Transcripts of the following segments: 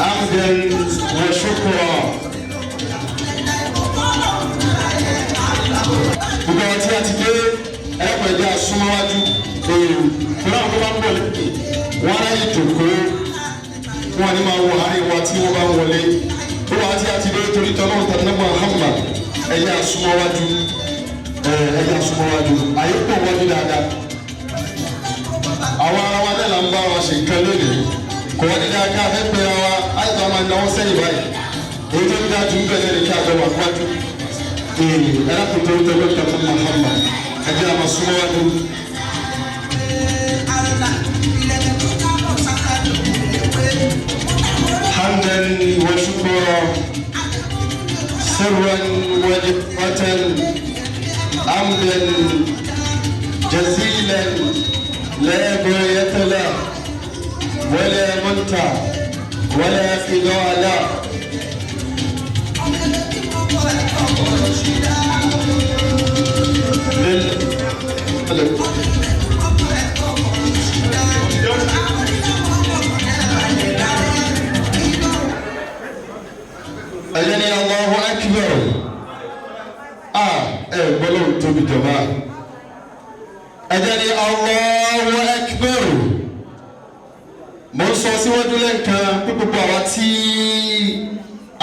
حمدا وشكرا. Gbogbo àwọn tí a ti dé ẹlẹ́pàá ẹ̀jẹ̀ àsúnmọ́wájú fúnra àwọn tó bá ń bọ̀ lẹ́kẹ̀ wọ́n aráyè jòkó, wọn ni máa wọ àárín wa tí wọ́n bá ń wọlé. Gbogbo àwọn tí a ti dé torí tọ́lọ́run tàbí nàbọ̀ Muhammad, ẹ̀jẹ̀ àsúnmọ́wájú, ẹ̀jẹ̀ àsúnmọ́wájú, àyè pọ̀ wájú dáadáa. Àwọn ara wa náà là ń bá wa ṣe nǹkan lónìí. Kò wá dídá ká fẹ́ pé ara wa àyè máa náwó sẹ́yìn báyìí. Èyí tó ń dá ju bẹ́ẹ̀ ní kí a jọ wà wájú. Ẹ̀rọ kò tó tẹ́lẹ̀ tẹ́lẹ̀ Muhammad, ẹ̀jẹ̀ àmà súnmọ́wájú. حمدا وشكرا، سرا وجهرة، حمدا جزيلا لا غاية له ولا منتهى ولا قضاء له. Ẹ̀yẹ́ ni Allahu Akbar. A ẹ gbọ́dọ̀ tóbi jọba. Ẹ̀jẹ̀ ni Allahu Akbar. Mo ń sọ síwájú lẹ́ǹkan pé gbogbo àwa tí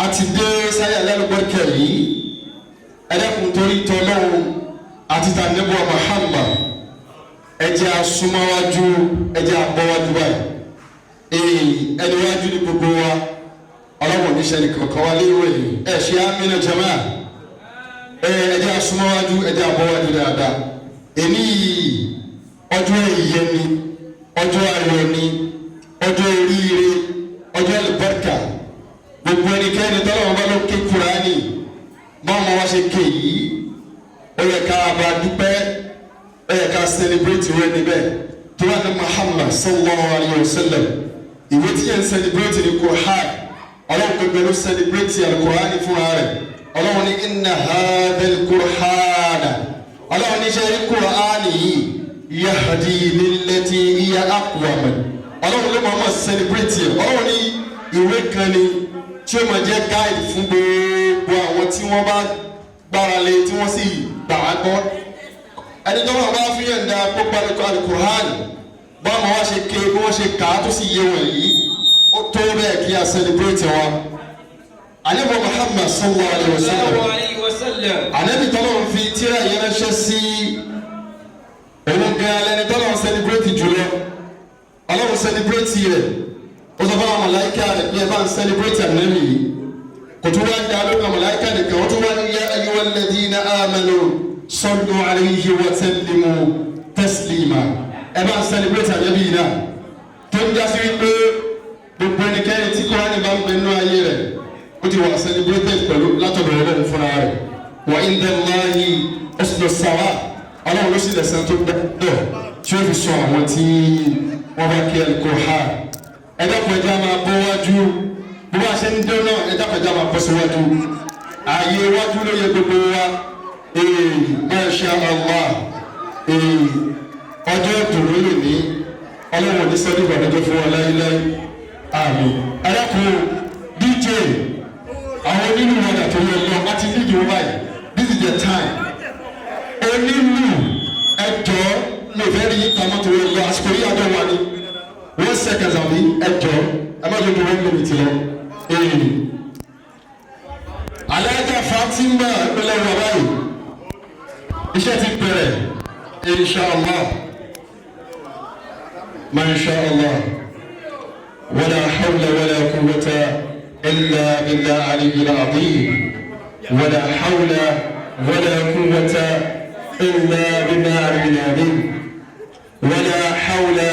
a ti dé sáyà lálùbọ́kẹ̀ yìí, ẹ̀dẹ́kun torí tọ́lọ́hún àti tànẹ́bùwà Muhammad, ẹ jẹ́ a súnmọ́wájú, ẹ jẹ́ a bọ́wájú báyìí. Ẹni wájú ní gbogbo wa, ọlọ́wọ̀n níṣẹ́ ní kankan wá lérò yìí. Ẹ ṣe amínà jama. Ẹ jẹ́ a súnmọ́wájú, ẹ jẹ́ a bọ́wájú dáadáa. Èní yìí ọjọ́ ẹ̀yẹ ni, ọjọ́ ayọ̀ ni, ọjọ́ oríire, ọjọ́ àlùbáríkà. Gbogbo ẹnikẹ́ni tọ́lọ́wọ́n bá ló ké Kúránì báwọn ọmọ wa ṣe ké yìí, ó yẹ ká bá dúpẹ́, ó yẹ ká celebrate rẹ níbẹ̀ tó wà ní Muhammad sallallahu alayhi wa sallam. Ìwé tí yẹn ń celebrate ní Qur'an, ọlọ́run gbẹgbẹ ló celebrate al-Qur'an fúnra rẹ̀. Ọlọ́run ní inna hadhal Qur'ana, ọlọ́run ní sẹ́yìn Qur'an yìí, yahdi lillati hiya aqwam. Ọlọ́run ló máa ma celebrate yẹ. Ọlọ́run ní ìwé kan ni tí ó máa jẹ́ guide fún gbogbo àwọn tí wọ́n bá gbára lé, tí wọ́n sì gbà á gbọ́. Ẹni tó wọn bá fi yẹn da kó gbalùkọ alukur'an, báwọn wá ṣe ké, bí wọ́n ṣe kà á tó sì yé wọn yìí, ó tó bẹ́ẹ̀ kí a celebrate wọn. Ànábì Muhammad sallallahu alayhi wa sallam, Sallallahu alayhi wa sallam. Ànábì tọ́lọ́ ń fi tíra yẹn ránṣẹ́ sí, òun gan lẹni tọ́lọ́ ń celebrate jùlọ. Ọlọ́run celebrate rẹ̀, ó sọ fún àwọn màláíkà rẹ̀ pé ẹ bá ń celebrate Ànábì yìí. Kò tún wá ń da lórí àwọn màláíkà nìkan, ó tún wá ní ya ayyuhal ladhina amanu sallu alayhi wa sallimu taslima. Ẹ bá ń celebrate Ànábì yìí náà, tó ń jásí wípé gbogbo ẹnikẹ́ni tí Kúránì bá ń bẹ nínú ayé rẹ̀, ó ti wà celebrated pẹ̀lú látọ̀dọ̀ Ọlọ́run fúnra rẹ̀. Wa inda Allahi husnu sawab. Ọlọ́run ló sì lẹ̀sán tó gbọ́dọ̀ tí ó fi sọ àwọn tí wọ́n bá kí Al-Qur'an. Ẹ dákun, ẹ jẹ́ á máa bọ́ wájú. Bí wọ́n ṣe ń dé náà, ẹ dákun, ẹ jẹ́ á máa bọ́ síwájú. Ààyè iwájú ló yẹ gbogbo wa. Masha Allah, ọjọ́ ìdùnnú lè ní. Ọlọ́run ní sọ́dún ìbànújẹ́ fún wa láéláé, àmín. Ẹ dákun, DJ, àwọn onílù wọn dàtò yẹ lọ àti nídìí wọn báyìí. This is the time. Onílù, ẹjọ́ mi ò fẹ́ rí yín pamọ́ tó yẹ lọ. Àsìkò yìí àjọ wa ni one second àbí ẹjọ́ ẹ má jẹ́ kó 1 minute lọ. Alájà Fatima ìpínlẹ̀ wà báyìí, iṣẹ́ ti bẹ̀rẹ̀, inshallah, masha Allah, wala hawla wala quwwata illa billah aliyyil azim, wala hawla wala quwwata illa billah aliyyil azim, wala hawla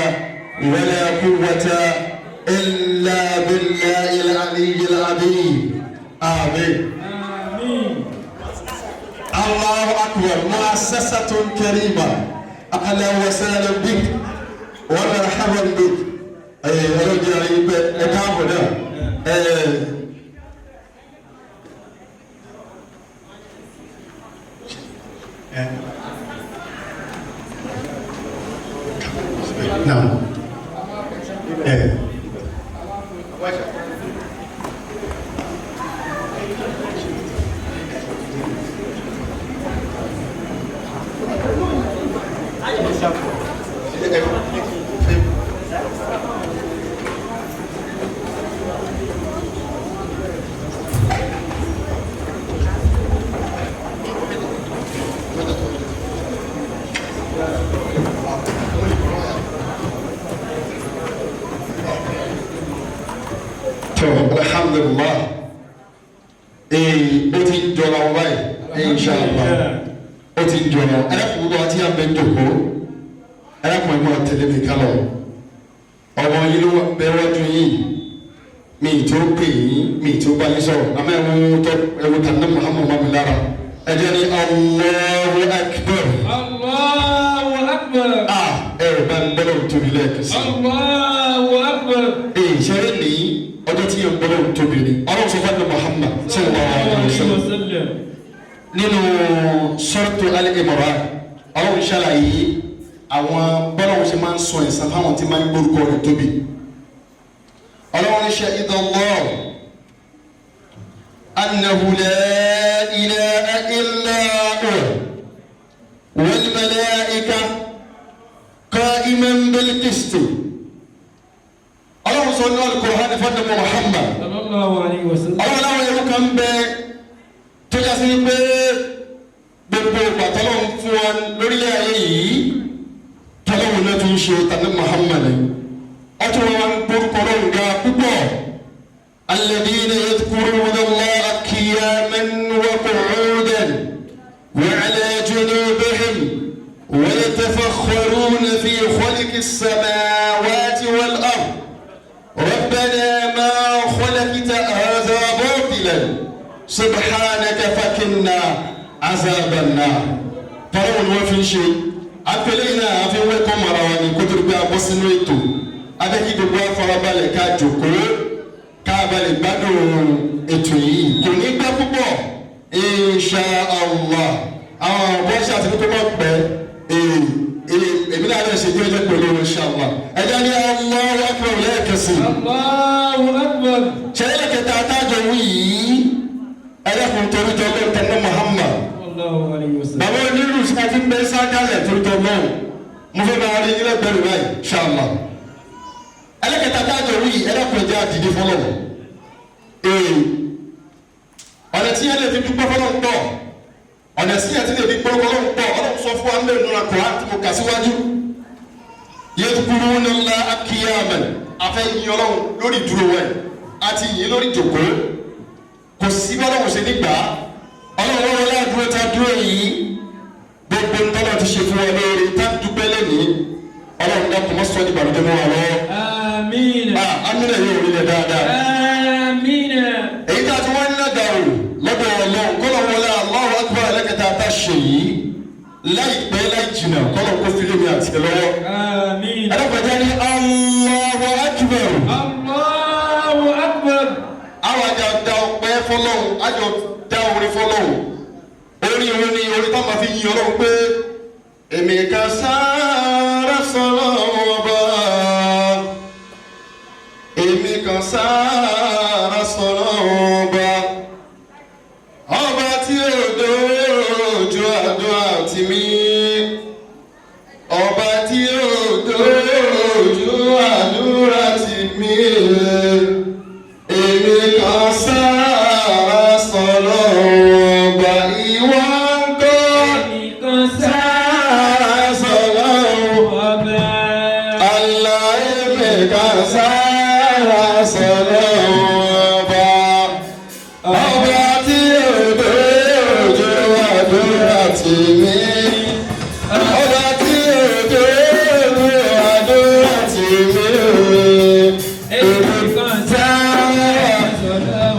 wala quwwata illa billah aliyyil azim, amin. الله أكبر. مؤسسة كريمة، أهلا وسهلا بك ومرحبا بك. Ọlọ́run jẹ́ ayé pẹ́. Ẹ káàbọ̀ náà. Now, Tó, alhamdulilah, ee, ó ti ń jọra wọn báyìí, inshallah, ó ti ń jọra. Ẹlẹ́kùn gbogbo àti àbẹ̀ ń jòkó, ẹlẹ́kùn ẹ̀ máa tẹ̀lé mi kálọ̀. Ọmọ yìí ló bẹ wájú yìí, mi ì tó pè yín, mi ì tó bá yín sọ̀rọ̀, àmọ́ ẹ̀wọ̀n tó ẹ̀wọ̀n tàbí Muhammad mami lára ẹ̀jẹ̀ ni Allahu Akbar. Allahu Akbar. Ah, ẹ̀rọ bá ń gbọ́dọ̀ tóbi lẹ́ẹ̀kan sí. Allahu Akbar. Ee, sẹ́rẹ̀ ní ọjọ́ tí yẹn gbọ́dọ̀ tóbi ni Ọlọ́run sọ fún ẹ̀ Muhammad sallallahu alaihi wasallam wasallam. Nínú Suratu Al-Imran, Ọlọ́run ṣàlàyé àwọn bọ́lọ́run ṣe máa ń sọ ẹ̀san fáwọn tí máa ń gbórúkọ rẹ̀ tóbi. Ọlọ́run shahida Allah annahu la ilaha illa huwa wal malaika qa'iman bil qist. Ọlọ́run sọ ní Al-Qur'an fún Muhammad Sallallahu alayhi wa sallam. Ọlọ́run láwọn ẹrú kan bẹ tó já sí pé gbogbo ìgbà tọ́lọ́run fún wa lórílẹ̀ ayé yìí, tọ́lọ́run náà tún ṣe tàbí Muhammad, ọtún wọn gbórúkọ lọ́run ga púpọ̀. Alladhina yadhkuruna Allaha qiyaman wa qu'udan wa ala junubihim wa yatafakkaruna fi khalqi as-samawati wal ard ربنا ما خلقت هذا باطلا سبحانك فقنا عذاب النار. Tọ́lọ́wọ́n ni wọ́n fi ń ṣe àpẹẹrẹ náà, àfi wẹ́kọ̀ mara wa ni kótó gbé abọ́ sínú ètò abẹ́kí gbogbo afarabalẹ̀ ká jòkóó ká balẹ̀ gbádùn ètò yìí. Kò ní gbẹ́ púpọ̀, insha Allah. Àwọn bọ́ṣà àti kókó mọ̀ pẹ́, èmi náà lè ṣe jẹ́jẹ́ pẹ̀lú insha Allah. Ẹ̀jẹ̀ ní Allahu Akbar lẹ́ẹ̀kẹsì. Allahu Akbar. Ṣẹlẹ̀ kẹta atájọ wí yìí, ẹlẹ́kùn torí jọ lóun tẹ̀lé Muhammad. Sallallahu alayhi wa sallam. Bàbá onílù àti bẹ́ẹ̀ sákàlẹ̀ torí jọ lóun, mo fẹ́ máa rí ilé bẹ̀rù báyìí, inshallah. Ẹlẹ́kẹta atájọ wí yìí, ẹlẹ́kùn ẹ̀jẹ̀ àdìdí fọlọ́. Ee, ọ̀nà tí yẹn lè fi dúpẹ́ fọlọ́ ń pọ̀, ọ̀nà tí yẹn ti lè fi gbọ́ fọlọ́ ń pọ̀. Ọlọ́run sọ fún wa nílẹ̀ nínú Kùránì tí mo kà síwájú, yadhkuruna Allaha qiyaman. Afẹ́ yin Ọlọ́run lórí ìdúró wẹ̀ àti yìn lórí ìjòkó, kò sí bọ́lọ́run ṣe nígbà. Ọlọ́run wọlé àdúró tá a dúró yìí, gbogbo ntọ́lọ́ ti ṣe fún wa lórí tá a dúpẹ́ lẹ́nìí, Ọlọ́run dákun mọ́ sọ́ ní ìbànújẹ́ mọ́ wa lọ́wọ́. Àmín. Ah, amúnẹ̀ yóò rí lẹ̀ dáadáa. Àmín. Èyí tá a ti wọ́n ń lẹ́dàrú lọ́dọ̀ Ọlọ́run, kọ́lọ̀ wọlé Allahu Akbar ẹlẹ́kẹta tá a ṣe yìí, láìpẹ́ láì jìnà, kọ́lọ̀ kó fi lé mi àti ẹ lọ́wọ́. Àmín. Ẹlẹ́kọ̀ọ́jà ní Allahu Akbar. Allahu Akbar. Àwọn àjọ da ọpẹ́ fọ́lọ́run, àjọ dá orin fọ́lọ́run. Orin orin ni orin tó máa fi yin Ọlọ́run pé èmi kan sára sọ̀rọ̀ ọba, èmi kan sára sọ̀rọ̀ ọba, ọba tí ó dojú àdúrà tì mí, ọba tí ó dojú àdúrà tì mí, èmi kan sára sọ̀rọ̀ ọba, ìwọ ń kọ́. Èmi kan sára sọ̀rọ̀ ọba. Allah, èmi kan sára sọ̀rọ̀ ọba, ọba tí ó dojú àdúrà tì mí, ọba tí ó dojú àdúrà tì mí, Èmi kan sára. sọ̀rọ̀.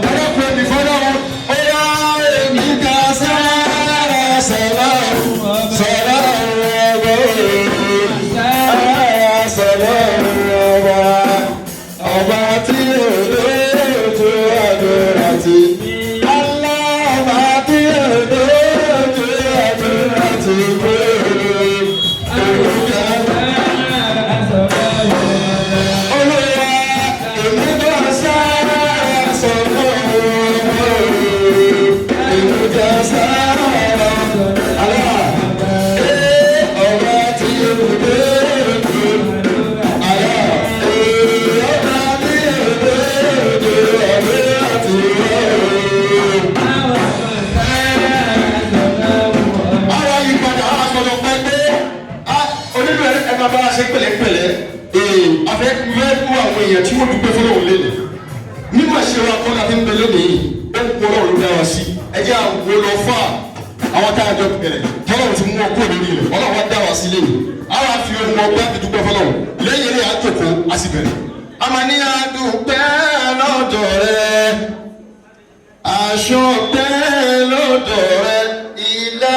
lẹ́nu. Mímọ̀ ṣe wa kọ́ la fi ń bẹ lónìí, ó ń kó Ọlọ́run ló dá wa sí. Ẹ jẹ́ àwọn lọ fà àwọn tá a jọ bẹ̀rẹ̀ tọ́lọ́run ti mú ọ kúrò lórí rẹ̀, Ọlọ́run wá dá wa sí lẹ́nu. Àwọn afi ohun ọgbẹ́ fi dúpẹ́ fọlọ́run lẹ́yìn eré àjòkó a sì bẹ̀rẹ̀. Àmọ́ ní adúpẹ́ lọ́dọ̀ rẹ̀, aṣọ pẹ́ lọ́dọ̀ rẹ̀, ìlà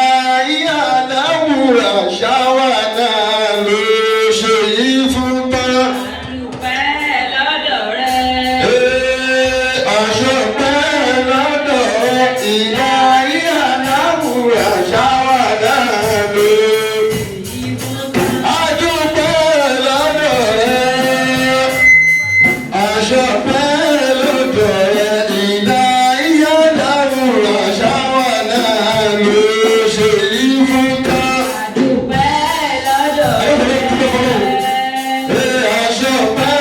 ìyàláwùrà ṣáwà náà ló ṣe yí fún bá. Dúpẹ́ lọ́dọ̀ rẹ. Aṣọ pẹ́ lọ́dọ̀ rẹ̀, ìlà ìyàláwùrà ṣáwà náà ló. Adúpẹ́ lọ́dọ̀ rẹ̀, aṣọ pẹ́ lọ́dọ̀ rẹ̀, ìlà ìyàláwùrà ṣáwà náà ló ṣe yí fún ká. Dúpẹ́ lọ́dọ̀ rẹ. Aṣọ pẹ́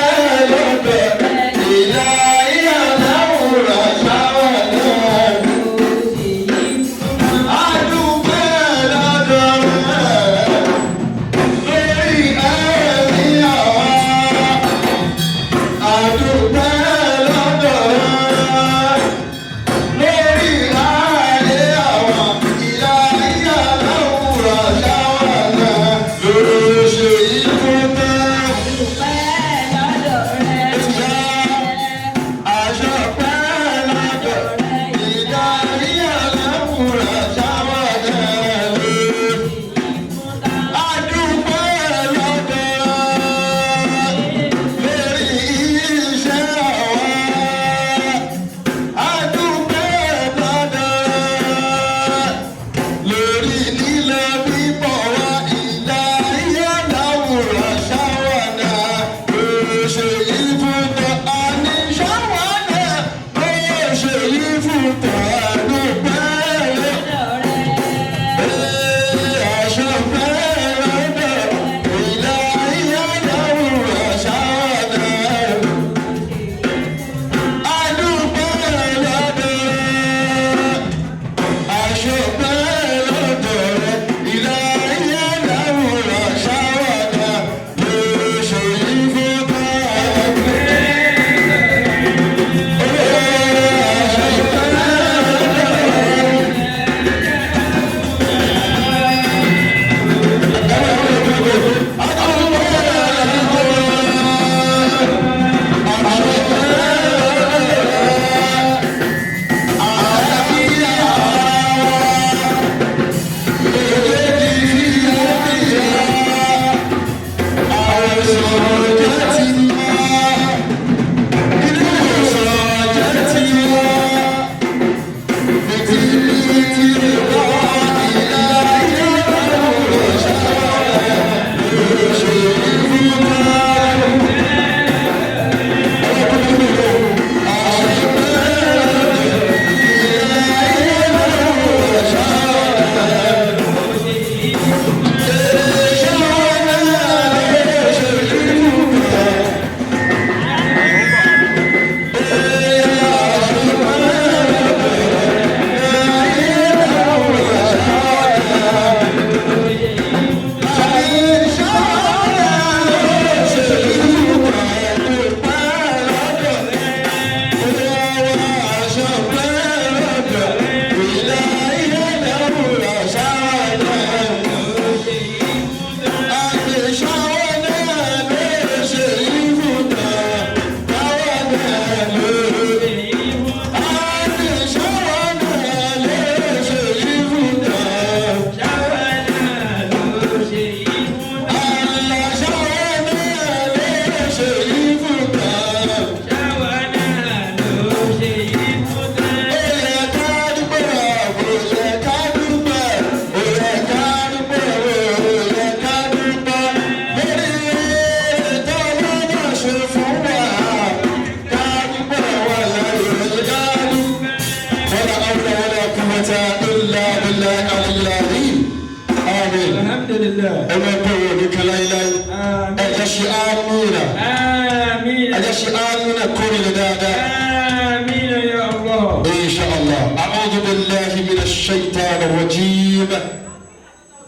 lọ́dọ̀ ìlà ìyàláwùrà ṣáwà náà ló. Adúpẹ́ lọ́dọ̀ rẹ̀ lórí ẹ̀mí àwa. Adúpẹ́ lọ́dọ̀ rẹ̀ lórí ayé àwa. Ìlà ìyàláwùrà ṣáwà náà ló ṣe yí fún tán. Dúpẹ́ lọ́dọ̀ rẹ. Aṣọ pẹ́ lọ́dọ̀ ìlà ìyàláwùrà ṣáwà náà ló. Adúpẹ́ lọ́dọ̀ lórí iṣẹ́ àwa. Adúpẹ́ lọ́dọ̀ lórí lílọ bíbọ̀ wa. Ìlà ìyàláwùrà ṣáwà náà ló ṣe yí fún tán. Àní ṣáwà náà ló ṣe yí fún tán. Adúpẹ́ lọ́dọ̀. Aṣọ pẹ́ lọ́dọ̀ ìlà ìyàláwùrà ṣáwà náà. Adúpẹ́ lọ́dọ̀, aṣọ pẹ́ lọ́dọ̀ rẹ̀, ìlà ìyàláwùrà ṣáwà náà ló ṣe yí fún ká. Aṣọ pẹ́ lọ́dọ̀. Àmín. Alhamdulillah. Ẹ̀rọ ẹ̀kọ́ wo ní kan láíláí. Àmín. Ẹ̀jẹ̀ ṣe àmìnà. Àmín. Ẹ̀jẹ̀ ṣe àmìnà kórìíra dáadáa. Àmín ya Allah. إن شاء الله. أعوذ بالله من الشيطان الرجيم.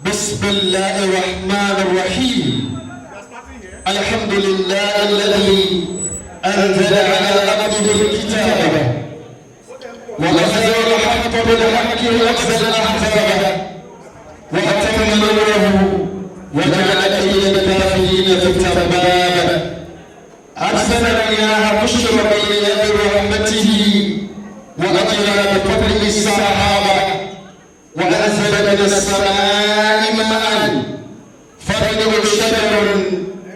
بسم الله الرحمن الرحيم. الحمد لله الذي أنزل على عبده الكتاب وأنزل الحق بالحق وأنزل الأحزاب وأتم نوره وجعل كيد الكافرين في التباب. أرسل الرياح بشرى بين يدي رحمته وأجرى بفضله السحابة وأنزل من السماء ماء فمنه الشجر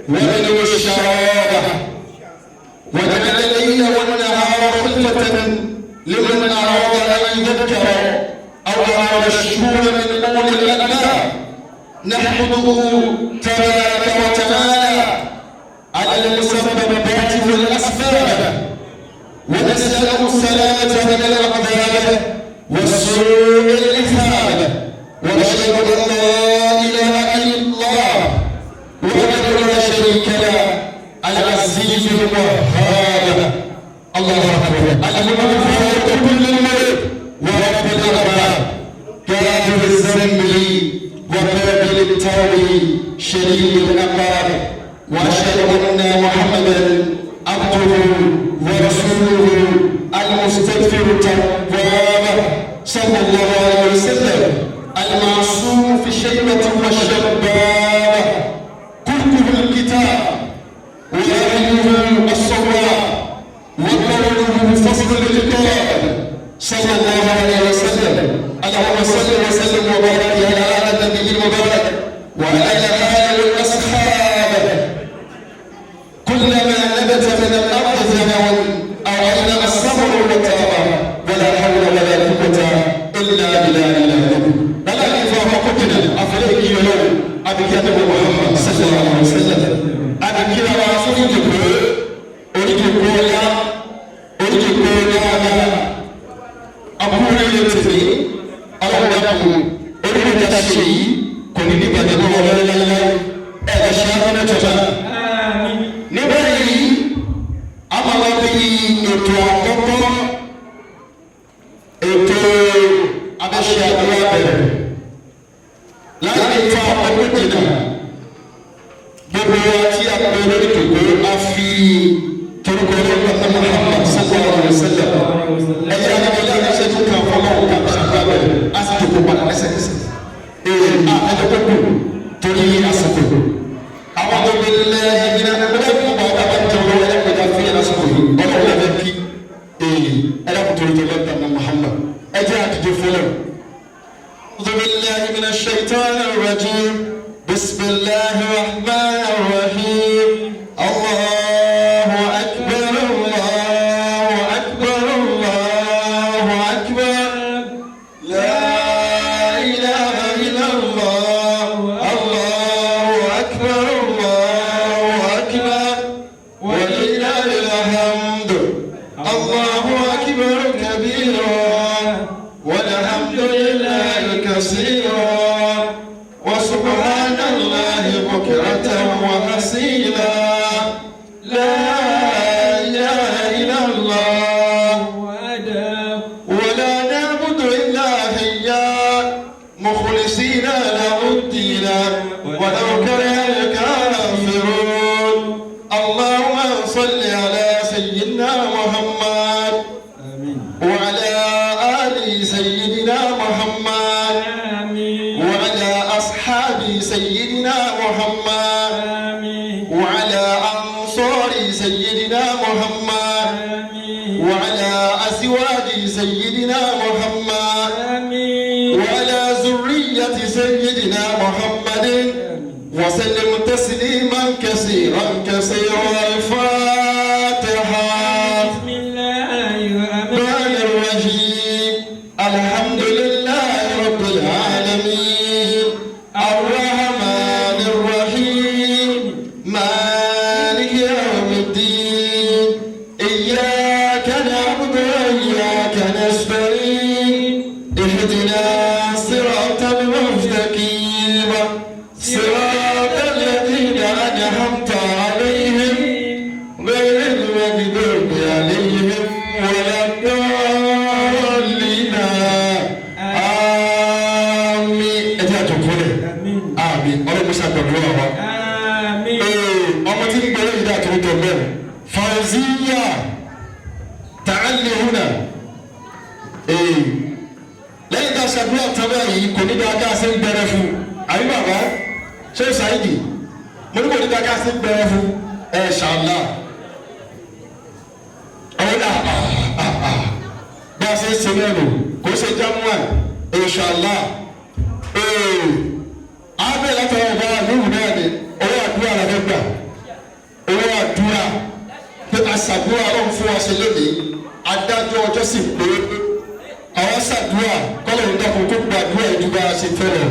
ومنه الشراب، وجعل الليل والنهار خلفة لمن أراد أن يذكر أو أراد الشكور من أولي الألباب. نحمده تبارك وتعالى على المسببات والأسباب، ونسأله السلامة من الأقدار وسوء العقاب، ونشهد أن لا إله إلا الله وحده لا شريك له العزيز الوهاب. الله أكبر. الملك فوق كل الملك ورب الأرباب، غافر الذنب وقابل التوب، شديد العقاب. واشهد ان محمدا عبده ورسوله المستغفر التواب، صلى الله عليه وسلم، المعصوم في الشيبة والشباب، خلقه الكتاب ورأيه الصواب وقوله فصل الخطاب، صلى الله عليه وسلم. اللهم صل وسلم وبارك على هذا النبي المبارك وعلى اله والاصحاب. كلما نبت من الارض زرع او اينع الصبر وتاب، ولا حول ولا قوه الا بالله العلي. بلا فوقتنا افريقي يوم ابي محمد صلى الله عليه وسلم ابي كلا oníjòkó oníjòkó ọlá oníjòkó dáadáa akúrẹ́ ilé tèmi. Ọlọ́run dàpọ̀ orílẹ̀ èdè ṣe yìí kò ní ní ìbàdàn lọ́wọ́ lọ́wọ́lọ́wọ́ ẹ̀ ṣe akọ́nà jọba. Àmín. Ní báyìí, a máa lọ bí ètò àkọ́kọ́, ètò abẹ́ṣe àdúrà bẹ̀rẹ̀ láti tó àkọ́kọ́ jìnnà. Gbogbo wa tí a pè lórí tòkó, a fi torúkọ lọ́wọ́ Muhammad sallallahu alayhi wa sallam. Ẹ̀yà àdìgbò ní ìṣẹ́jú kan fọlọ́wọ́ kan ṣàdúrà bẹ̀rẹ̀, a sì jòkó padà lẹ́sẹ̀kẹsẹ̀. Ee, a ẹjọ́ pé kù torí àsìkò. أعوذ بالله من ọlọ́run ọba bá jẹ olówó ẹlẹ́gbẹ̀dá fún yàrá sọ̀rọ̀ yìí. Ọlọ́run lẹ́fẹ̀ẹ́ kí ee ẹlẹ́kùtòrò tó lẹ́tà ní Muhammad ẹ jẹ́ àdìdì fọlọ́. أعوذ بالله من الشيطان الرجيم. بسم الله الرحمن الرحيم. الله أكبر، الله أكبر، الله أكبر، لا إله إلا الله، الله أكبر، الله أكبر، ولله الحمد. الله أكبر كبيرا، والحمد لله كثيرا، وسبحان الله بكرة وأصيلا. لا إله إلا الله وحده ولا نعبد إلا إياه، مخلصين له الدين ولو كره الكافرون. اللهم صل على سيدنا محمد آمين. وعلى آل سيدنا محمد آمين. وعلى أصحاب سيدنا محمد آمين. وعلى أنصار سيدنا محمد آمين. وعلى أزواج سيدنا محمد آمين. وعلى ذرية سيدنا محمد وسلم تسليما كثيرا كثيرا. الفاتحة. بسم الله الرحمن الرحمن الرحيم. الحمد لله رب العالمين، الرحمن الرحيم، مالك يوم الدين، إياك نعبد وإياك نستعين، اهدنا الصراط المستقيم، صراط الذين أنعمت عليهم، غير المغضوب عليهم ولا الضالين. آمين. Ẹ jẹ́ àjọkọ́ rẹ̀. آمين. Àmín. Ọlọ́run musa gbàdúrà wa. آمين. Ee, ọmọ tí ń gbẹ́rẹ́ yìí dà tó ń tọ̀ mẹ́rin. Fauziya. La'alli huna. Lẹ́yìn tá a ṣàdúrà tán báyìí, kò ní dáa ká ṣe ń gbẹrẹ fún àbí bàbá ṣé ṣáìdì mo ní kò ní dáa ká ṣe ń gbẹrẹ fún ẹ ṣàlá ọ̀hún bá a ṣe ń ṣe náà nù kò ṣe jámúà inshallah. Abẹ́ látọwọ́ ọba àlùhùn náà ni owó àdúrà la fẹ́ gbà, owó àdúrà pé aṣàdúrà ọlọ́run fún wa ṣe lónìí. Adájọ́ ọjọ́ sì pé àwọn ṣàdúrà kọ́lọ́run dákun kó gbàdúrà ìdúgbò bá a ṣe fẹ́ lọ.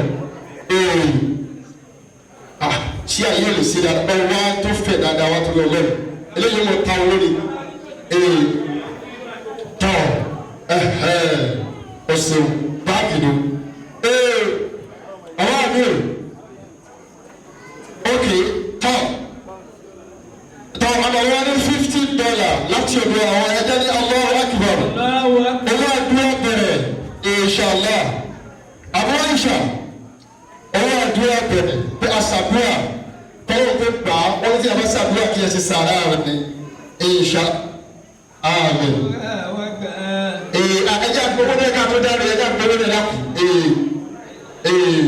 Ṣé àyè lè ṣe dáadáa wá tó fẹ̀ dáadáa wá tó lọ lẹ́nu eléyìí mo ta owó ni tọ́ ọ̀sẹ̀ báàgì ni àwọn àmì ok tọ́ tọ́ àmọ́ wọn ní $50 láti ọ̀dọ̀ àwọn ẹ̀jẹ̀ ní Allahu Akbar. Allahu Akbar. Owó àdúrà bẹ̀rẹ̀ inshallah. Àbúrò Aisha, owó àdúrà bẹ̀rẹ̀ pé àṣàdúrà tọ́wọ́ pé gbà á wọ́n ní tí a bá ṣàdúrà kí ẹ ṣe sàrà rẹ̀ ni insha amen. Allahu Akbar. Ee, ẹjẹ àgbẹ̀wò ní ẹ̀ka tó dárí ẹjẹ àgbẹ̀wò ní ẹ̀ka ee ee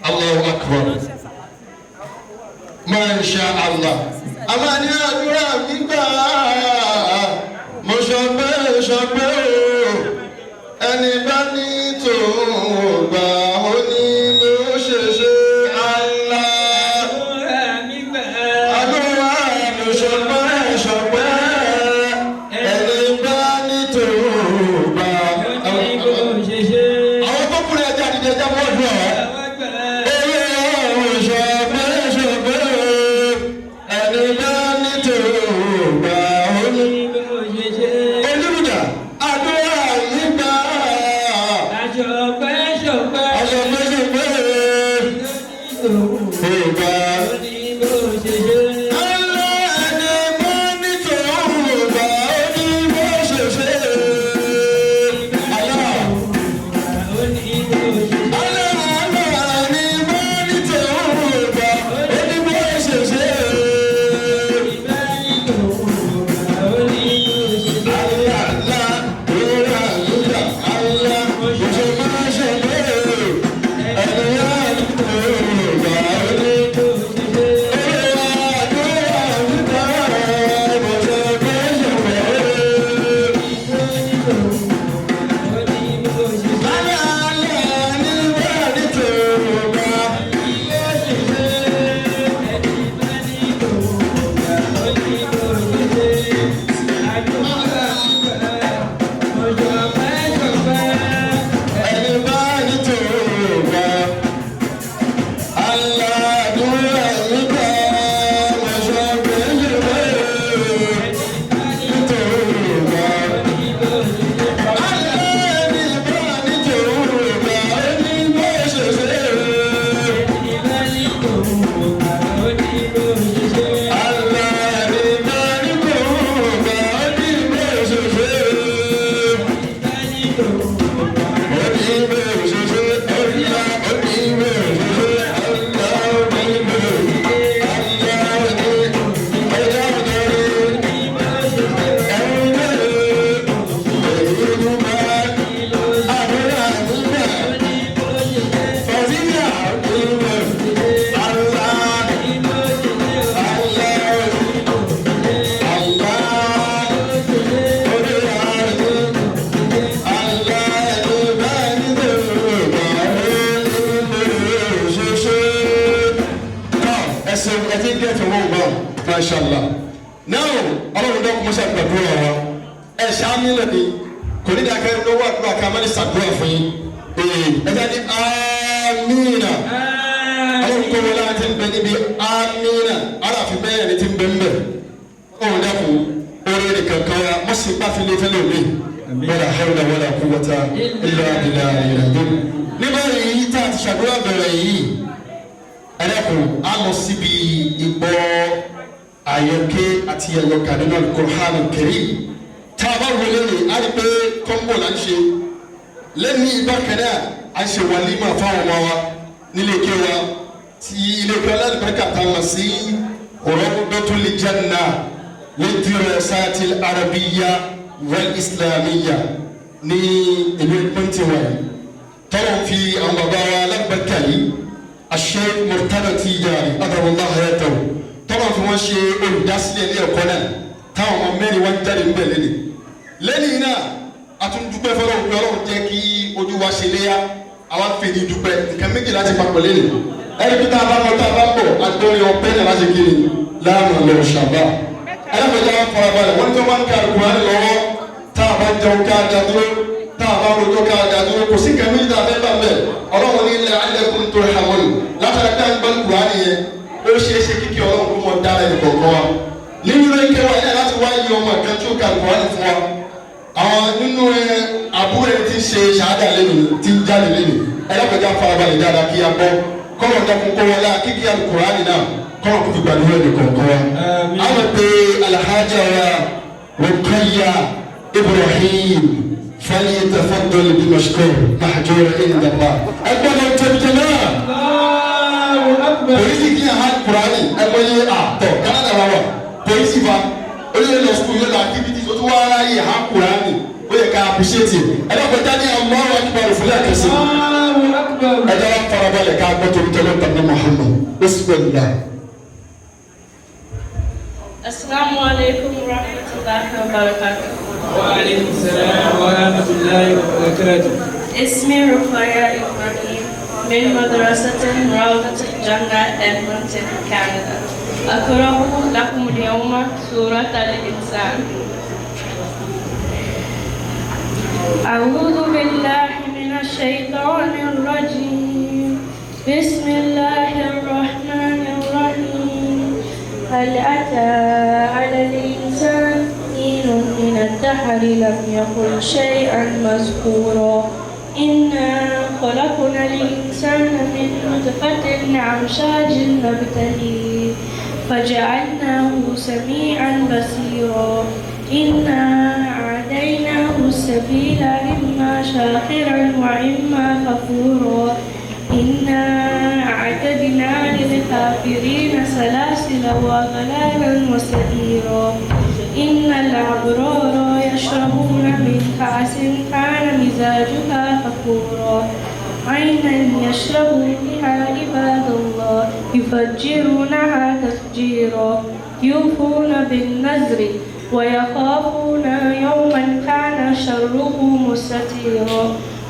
Allahu Akbar, masha Allah. Àmọ́ ní àdúrà mi gbà, mo sọ pé sọ pé o ẹni bá ní tòun ò gbà, ó ní ló ṣe ṣe Allah. Àdúrà mi gbà. Àdúrà mi sọ pé sọ pé ẹni bá ní tòun ò gbà. Ó ní bó ṣe ṣe. Àwọn tó kúrò ẹja àdìjẹ ẹja wọ́n dùn ọ́. Allahu Akbar. Olóòrùn sọ pé sọ pé ẹni bá ní tòun ò gbà, ó Ó ní. ní bó ṣe ṣe. Olùdà àdúrà yìí gbà. Àṣọpẹ́ ṣọpẹ́. Ọ̀sọ̀ pé sọ pé Ó ní tòun. ò gbà. Ó ní bó ṣe ṣe. Allah ẹni bá ní tòun ò gbà, ó ní bó ṣe ṣe. Allah. Ó ní bó ṣe ṣe. Allah Allah ẹni bá ní tòun ò gbà, ó ní bó ṣe ṣe. Ìbá ní tòun. Ó ní bó ṣe ṣe. Allah Allah Allah Allah mo ṣe máa ṣe lé ẹni yá ní tòun ò gbà, ó ní. Bó ṣe ṣe. Àdúrà nígbà mo ṣe pé ṣe pé. Ó ní tòun. Ó ní bó ṣe ṣe. Allah Allah ẹni bá ní tòun ò gbà. Bó ṣe ṣe. Ẹni bá ní tòun. Ó ní bó ṣe ṣe. Àdúrà mi gbà. Mo ṣọpẹ́ ṣọpẹ́. Ẹni bá ní tòun ò gbà. Allah àdúrà nígbà mo ṣe pé ṣe pé. Ẹni bá ní Tòun ò gbà. Ó ní bó ṣe ṣe. Allah ẹni bá ní tòun ò gbà, ó ní bó ṣe ṣe. Ẹni bá ní tòun. Ó ní bó ṣe ṣe. Allah ẹni bá ní tòun ò gbà, ó ní bó ṣe ṣe. Bá ní tòun. Ó ní bó ṣe ṣe. Allah ó ní bó ṣe ṣe. Allah ó ní bó ṣe ṣe. Allah ó ní ọjọ́ ìdarí. Ó ní bó ṣe ṣe. Ẹ̀rù mẹ́rin èyí ló bá àdúrà nígbà. Ó ní bó ṣe ṣe. Fọ̀síyà ó ní bó Allah Ní bó ṣe ṣe. Allah Allah orí àrùn. Allah ẹni bá ní tòun gbà, ó ní bó ṣe ṣe. Tọ́ ẹsẹ̀ ẹtí gẹ̀ẹ́tì owó gbọ́, mashallah. Náà ọlọ́run dọ́kun mọ́ṣá gbàdúrà wa. Ẹ ṣáá nílò ni kò ní dákẹ́ lówó àdúrà ká má ní ṣàdúrà fún yín. Ẹ jẹ́ ní amínà. Ọlọ́run kọ́ wọlé àti ń bẹ níbi amínà aláàfin bẹ́ẹ̀ ni ti ń bẹ ń bẹ. Ọlọ́run dẹ́kun orí ni kankan wa mọ̀ sí pàfilé fẹ́lẹ́ mi. Wala hawla wala quwwata illa billahi al-azim. Ní báyìí tá a ti ṣàdúrà bẹ̀rẹ̀ yìí, ẹlẹ́kùn á lọ síbi ìgbọ́ àyọké àti àyọkà nínú Al-Qur'an Al-Karim. Tá a bá wọlé ní a rí pé kọ́ńbò là ń ṣe lẹ́nu ìbákan náà, a ṣe wàlímà fáwọn ọmọ wa nílé ike wa ti ilé ike alálùbáríkà tá a mọ̀ sí Rawdatul Janna lidirasati al-Arabiyya. wal Islamiyya ní ìlú Edmonton wa yìí, tọ́lọ̀ fi àwọn bàbá wa alágbàtà yìí, Sheikh Murtada Tijani adamullah hayatahu, tọ́lọ̀ fi wọ́n ṣe olùdásílẹ̀ ilé ẹ̀kọ́ náà, táwọn ọmọ mẹ́rin wá ń jáde ń bẹ̀ lẹ́nu lẹ́yìn náà. A tún dúpẹ́ fọlọ́run pé Ọlọ́run jẹ́ kí ojú wa ṣe léyà. Àwa fèdí dúpẹ́ nǹkan méjì láti papọ̀ lẹ́nu ẹni bí tá a bá lọ, tá a bá bọ̀, àgbọ̀nrín ọpẹ́ náà láti kiri láàmú lọ ṣàbá ẹlẹ́mọ̀já farabalẹ̀. Wọ́n ní tó bá ń ka Al-Qur'an lọ́wọ́, tá a bá jẹun ká a dúró, tá a bá rojọ́ ká a dúró, kò sí nǹkan méjì tá a fẹ́ bá bẹ̀. Ọlọ́run ní la'allakum turhamun. Látara pé à ń gbọ́ Al-Qur'an yẹn, ó ṣeé ṣe kíkẹ́ Ọlọ́run kó mọ dára ẹ̀ kọ̀ọ̀kan wa nínú ike wa yẹn láti wá iye ọmọ kan tí ó ka Al-Qur'an fún wa. Àwọn nínú ẹ àbúrò ẹni tí ń ṣe ṣáádà lẹ́nu tí ń jáde lẹ́nu ẹlẹ́kọ̀ọ́jà farabalẹ̀ dáadáa kí a gbọ́ kọ́lọ̀ dẹ́kun kó wọlé kíkí Al-Qur'an náà, kọ́lọ̀ kó fi gbàdúrà ẹnì kọ̀ọ̀kan wa. Àwọn pé Alhaja wa Ruqayya Ibrahim, falyatafaddal bi mashkur mahjur inda Allah. Ẹgbẹ́ ló ń tóbi jẹ náà. Allahu Akbar. Polisi kí a hàn Qur'ani ẹgbẹ́ yé àtọ̀ Canada wà wà polisi fa olóyè lọ school, yóò lọ activities, o tún wá aráyè hàn Qur'ani, ó yẹ ká appreciate it. Ẹlẹ́kọ̀ọ́jà ní Allahu Akbar fúlẹ̀ kẹsì. Allahu Akbar. Ẹjọ́ wa farabalẹ̀ ká gbọ́ torí tẹ́lẹ̀ tàbí Muhammad bismillah. السلام عليكم ورحمة الله وبركاته. وعليكم السلام ورحمة الله وبركاته. اسمي رقية إبراهيم من مدرسة روضة الجنة، إدمونتون، كندا. أقرأ لكم اليوم سورة الإنسان. أعوذ بالله من الشيطان الرجيم. بسم الله الرحمن الرحيم. هل أتى على الإنسان حين من الدهر لم يكن شيئا مذكورا؟ إنا خلقنا الإنسان من نطفة أمشاج نبتليه فجعلناه سميعا بصيرا. إنا هديناه السبيل إما شاكرا وإما كفورا. إنا أعتدنا للكافرين سلاسل وأغلالا وسعيرا. إن الأبرار يشربون من كأس كان مزاجها كافورا. عينا يشرب بها عباد الله يفجرونها تفجيرا. يوفون بالنذر ويخافون يوما كان شره مستطيرا.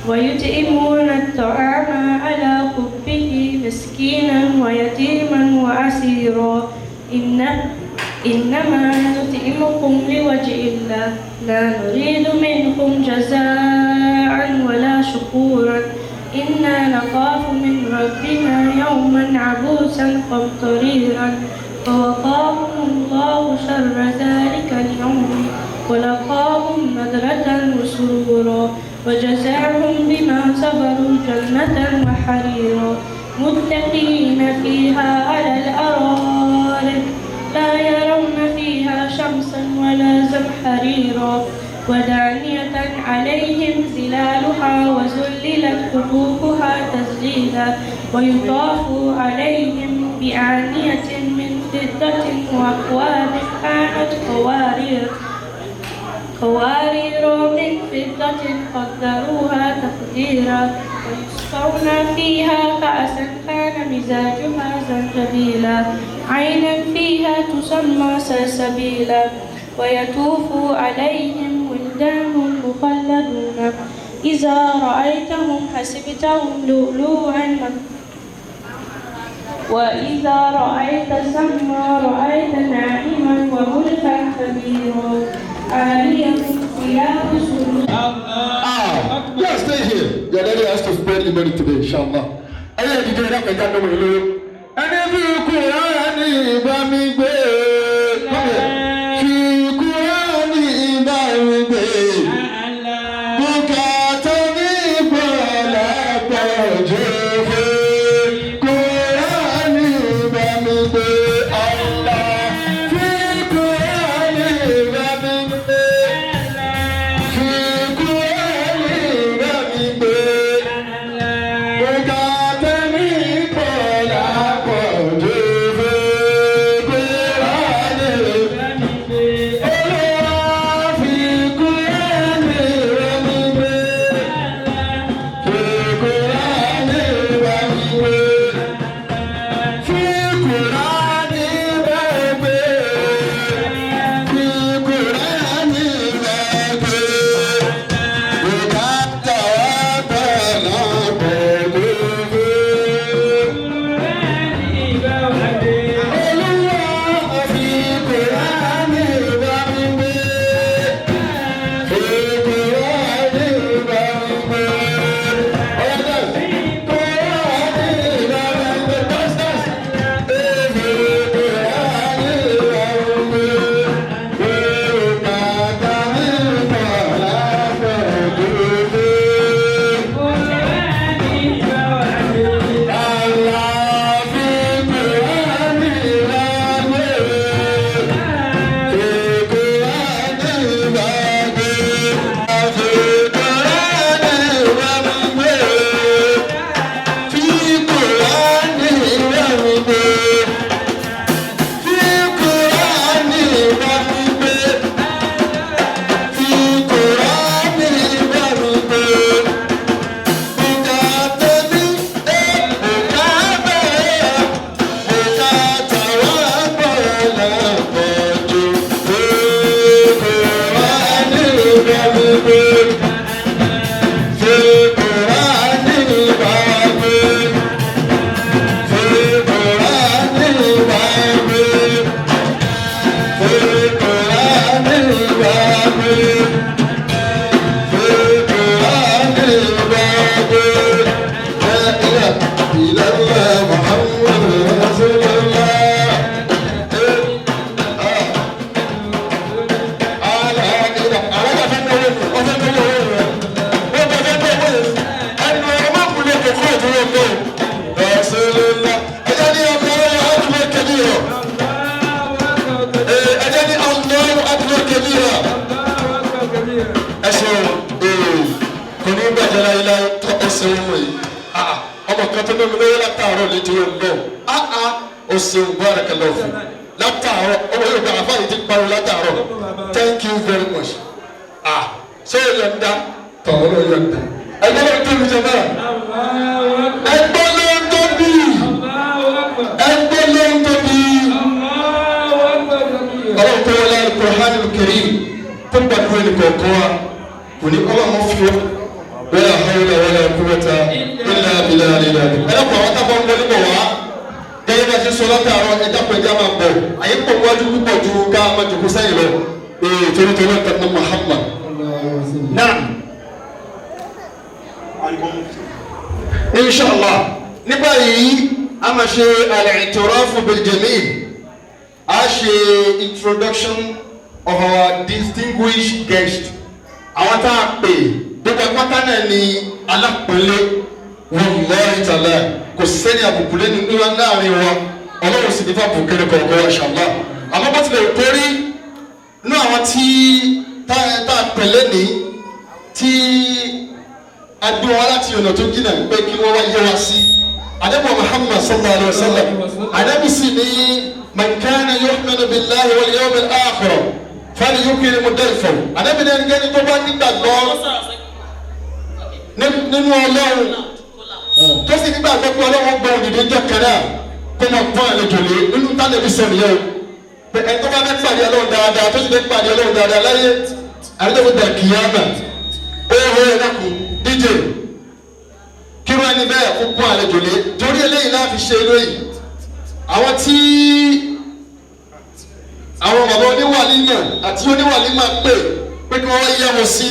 ويطعمون الطعام على حبه مسكينا ويتيما وأسيرا. إنما نطعمكم لوجه الله، لا نريد منكم جزاء ولا شكورا. إنا نخاف من ربنا يوما عبوسا قمطريرا. فوقاهم الله شر ذلك اليوم ولقاهم نضرة وسرورا وجزاهم بما صبروا جنة وحريرا. متكئين فيها على الأرائك، لا يرون فيها شمسا ولا زمهريرا. ودانية عليهم ظلالها وذللت قطوفها تذليلا. ويطاف عليهم بآنية من فضة وأكواب كانت قوارير من فضة قدروها تقديرا. ويسقون فيها كأسا كان مزاجها زنجبيلا. عينا فيها تسمى سلسبيلا. ويطوف عليهم ولدان مخلدون، إذا رأيتهم حسبتهم لؤلؤا، وإذا رأيت ثم رأيت نعيما وملكا كبيرا. عاليهم ثياب سندس Ah, yeah, stay here. Your daddy has to spread the money today, inshallah. Ẹyẹ ìdíje ẹ̀dá pẹ̀lú àdánwò ìlú. Ẹni fi Kùránì bá mi gbé. Fi Kùránì bá mi gbé. Bùkátà mi pọ̀ lápọ̀jù. Fi Kùránì bá mi gbé. Allah. Fi Kùránì bá mi gbé. Fi Kùránì bá mi gbé. Bùkátà mi pọ̀ lápọ̀jù. Fi الباطل. لا إله إلا الله محمد رسول الله. رسول الله. أجاني الله أكبر كبيرا. أجاني الله أكبر كبيرا. Ẹ ṣeun. Kò ní bàjẹ́ láéláé tó. Ẹ ṣeun wọ̀nyí. Ọmọ kan tó lómi lóyún látàárọ̀ létí ó ń bọ̀. Ó ṣeun, barakallahu fi látàárọ̀. Ọmọ yóò gba àfáà yìí ti ń pariwo látàárọ̀. Thank you very much. Ṣé o yọ̀ǹda tọ̀wọ́ ló yọ̀ǹda? Ẹgbẹ́ ló ń tóbi jẹ náà. Ẹgbẹ́ ló ń tóbi. Ẹgbẹ́ ló ń tóbi. Ọlọ́run tó wọlé Al-Qur'an Al-Karim tó gbàdúrà ẹnì kọ̀ọ̀kan wa kò ní ọlọ́run fi wọ́n. Wala hawla wala quwwata illa billahi ẹ lọ́kọ̀ àwọn tábọ̀ ń wọlé bọ̀ wá gẹ́gẹ́ bá ṣe sọ látàárọ̀. Ẹ dákun, ẹjẹ́ máa bọ̀. Àyè pọ̀ wájú púpọ̀ ju ká máa jòkó sẹ́yìn lọ. Ee, torí torí ọ̀tọ̀ ní Muhammad náà. Inshallah, ní báyìí a máa ṣe al-i'tiraf bil-jamil, a ṣe introduction of our distinguished guest. Àwọn tá a pè gbogbo apáta náà ni alápọ̀nlé. Wallahi ta'ala, kò sẹ́ni àbùkù lẹ́nu nínú láàrin wa. Ọlọ́run sì ní fún àbùkù kẹrẹ kọ̀ọ̀kan, inshallah. Àmọ́ bó tilẹ̀ kórí nínú àwọn tí tá a pè lẹ́nìí tí a gbé wọn láti ọ̀nà tó jìnnà pé kí wọ́n wá yẹ wá sí Ànábì Muhammad sallallahu alayhi wa sallam. Ànábì sì ní man kana yu'minu billahi wal yawmil akhir falyukrim dayfahu. Ànábì ní ẹnikẹ́ni tó bá nígbàgbọ́ nínú Ọlọ́run, tó sì nígbàgbọ́ pé Ọlọ́run gbọ́ òdìdí jọ kan náà, kó máa pọ́n àlejò lé. Nínú tánàbí sọ nìyẹn o, pé ẹni tó bá fẹ́ pàdé Ọlọ́run dáadáa, tó sì fẹ́ pàdé Ọlọ́run dáadáa láyé àdéhùn dà kìyàmà, ó hó ẹ dákun DJ kí wọ́n ẹni bẹ́ẹ̀ kó pọ́n àlejò lé. Torí eléyìí láti ṣe eléyìí, àwọn tí àwọn bàbá oníwàlímà àti oníwàlímà pè pé kí wọ́n yẹ wọn sí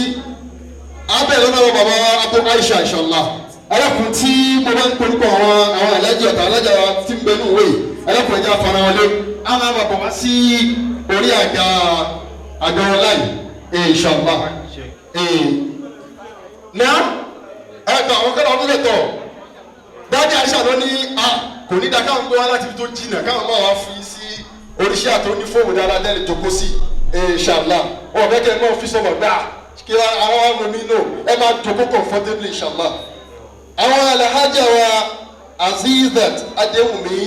abẹ́ lọ́dọ̀ bàbá Abu Aisha, inshallah. Alákùn tí mo bá ń polúkọ àwọn alájẹ ọ̀tá alájà wa tí ń bẹ ní òwe alákùn, ẹja fara wọn lé. Àwọn àbàbọ̀ wá sí orí àga ọlá yìí, inshallah. Náà ẹ̀ka àwọn kọ́lá ọdún lẹ́tọ̀ dájú Aisha ló ní a kò ní da káwọn gbé wá láti ibi tó jìnnà, káwọn máa wá fi sí oríṣi àti onífóònù dáadáa lẹ́nu jókòó sí, inshallah. Wọn bẹ́ẹ̀ kẹ́ ẹ máa fi sọ̀rọ̀ gbà kí àwọn ọmọ mi nò ẹ máa jókòó comfortably, inshallah. Àwọn alhaja wa Azizat Adéwùmí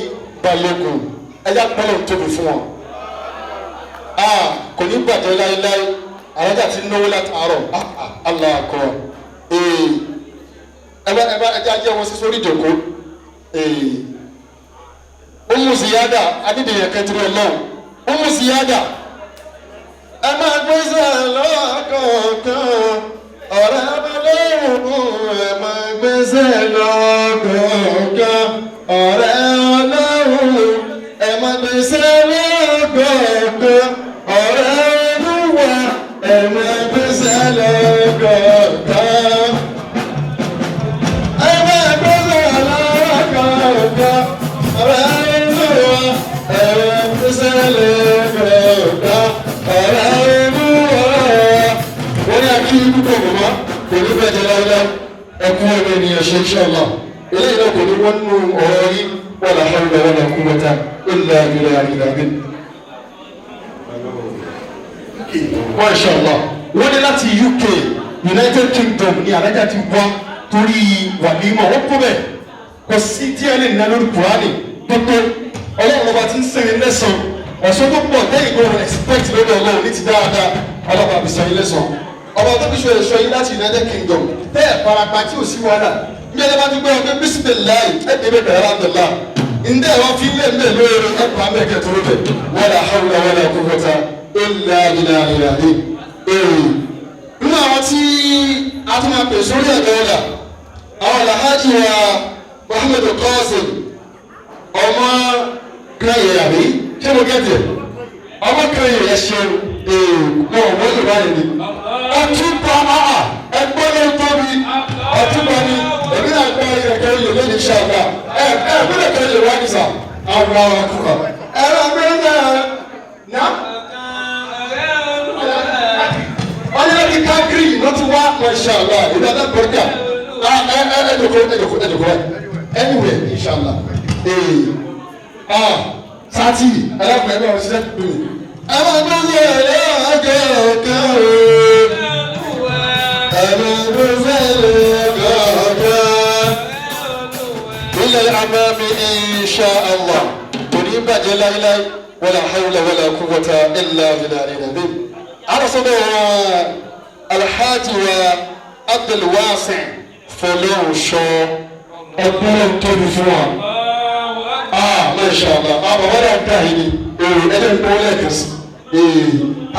Balógun, ẹ̀yà pọ́lọ̀ tóbi fún wọn. Kò ní bàjẹ́ láéláé. Alájà ti náwó látàárọ̀. Allah akbar. Ẹ bá ẹ bá ẹjẹ ajé wọn sí sórí ìjòkó. Umu Ziyada adídìyẹ kẹtìrì Ọlọ́run. Umu Ziyada, ẹ máa gbèsè lọ́kọ̀ọ̀kan. Ọ̀rẹ́ Ọlọ́run, ẹ máa gbèsè lọ́kọ̀ọ̀kan. Ọ̀rẹ́ Ọlọ́run, ẹ máa gbèsè lọ́kọ̀ọ̀kan. Ọ̀rẹ́ Olúwa, ẹ máa gbèsè lọ́kọ̀ọ̀kan. Ẹ máa gbèsè lọ́kọ̀ọ̀kan. Ọ̀rẹ́ Olúwa, ẹ máa gbèsè lọ́kọ̀ọ̀kan. Ọ̀rẹ́ Olúwa. Wọ́n ní akí púpọ̀ mọ́mọ́ kò ní bẹ́ẹ̀ láíláí. Ẹkún ọmọ ènìyàn ṣe, inshallah. Eléyìí náà kò ní wọ́n nù ọ̀rọ̀ yìí. Wala hawla wala quwwata illa billahi al-azim. Mashallah, wọ́n ní láti UK, United Kingdom ní alájà ti wá torí wàlímọ̀. Wọ́n kó bẹ́ẹ̀, kò sí díẹ̀ lè ná lórí Kùránì tó tó. Ọlọ́run ọba ti ń sẹ́yìn lẹ́sàn ẹ̀sọ́ tó pọ̀ tẹ́yìn kò expect lọ́dọ̀ Ọlọ́run ní ti dáadáa. Ọlọ́run àbí sẹ́yìn lẹ́sàn ọba tó fi ṣe ẹ̀ṣọ́ yín láti United Kingdom tẹ́ ẹ̀ farapa tí ò sí wàhálà ní ẹ̀dá bá ti gbọ́ ọgbẹ́ bisimilayi ẹ̀ dé bẹ́ẹ̀ bẹ̀rẹ̀ alhamdulilah ǹdẹ́ ẹ̀ wá fi lé mbẹ́ lóore ẹ̀ pa mẹ́kẹ́ tó bẹ̀. Wala hawla wala quwwata illa billahi al-azim. Nínú àwọn tí a tún máa pè sórí ẹ̀dọ́ ọ̀la, àwọn alhaji wa Muhammadu Qasim ọmọ kẹyẹ, àbí ṣé mo gẹ̀tẹ̀ ọmọ kẹyẹ? Ẹ ṣeun. Ee, wọn ò wọ́n Yorùbá yẹn ni ọtún pa áà. Ẹgbẹ́ ló tóbi. Allahu akbar. Ẹ̀rọ gbẹ́sẹ̀ náà. Wọ́n ní láti Calgary ló ti wá, mashallah, ìlú alágbọ̀dà. Ẹ jòkó, ẹ jòkó, ẹ jòkó. Anyway, inshallah. Ee, ah, sátì, ẹlẹ́kùn ẹgbẹ́ ọ̀rọ̀ ṣiṣẹ́ dùn mí. Ẹ máa gbẹ́sẹ̀ lọ́gọ̀ọ̀kan o. Ẹ máa gbẹ́sẹ̀ lọ́gọ̀ọ̀kan. إلى الأمام إن شاء الله. Torí bàjẹ́ láíláí, ولا حول ولا قوة إلا بالله العظيم. على صدر Alhaji wa Abdulwasi Fọlọ́runṣọ́, ẹgbẹ́ tóbi fún wa. Ah, masha Allah. Ah, bàbá náà ń tà yìí ni. Ee, ẹni ń gbọ́ lẹ́ẹ̀kan sí. Ee,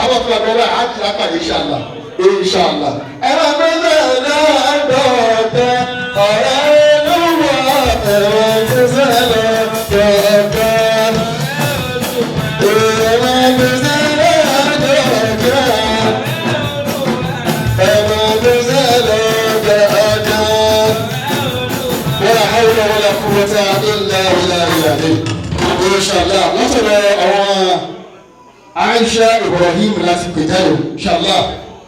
àwọn fúlàní ọlọ́run á ti lápá, inshallah. Inshallah. Ẹ máa gbé náà náà dọ̀ọ̀tẹ̀ ọ̀rẹ́ olúwa ẹ̀rọ gbèsè lọ́dọ̀ọ̀tẹ̀. Ẹ̀rọ gbèsè lọ́dọ̀ọ̀tẹ̀. Ẹ̀rọ gbèsè lọ́dọ̀ọ̀tẹ̀. ولا حول ولا قوة إلا بالله العلي. Inshallah, látọ̀dọ̀ àwọn Aisha Ibrahim láti pè jáde, inshallah.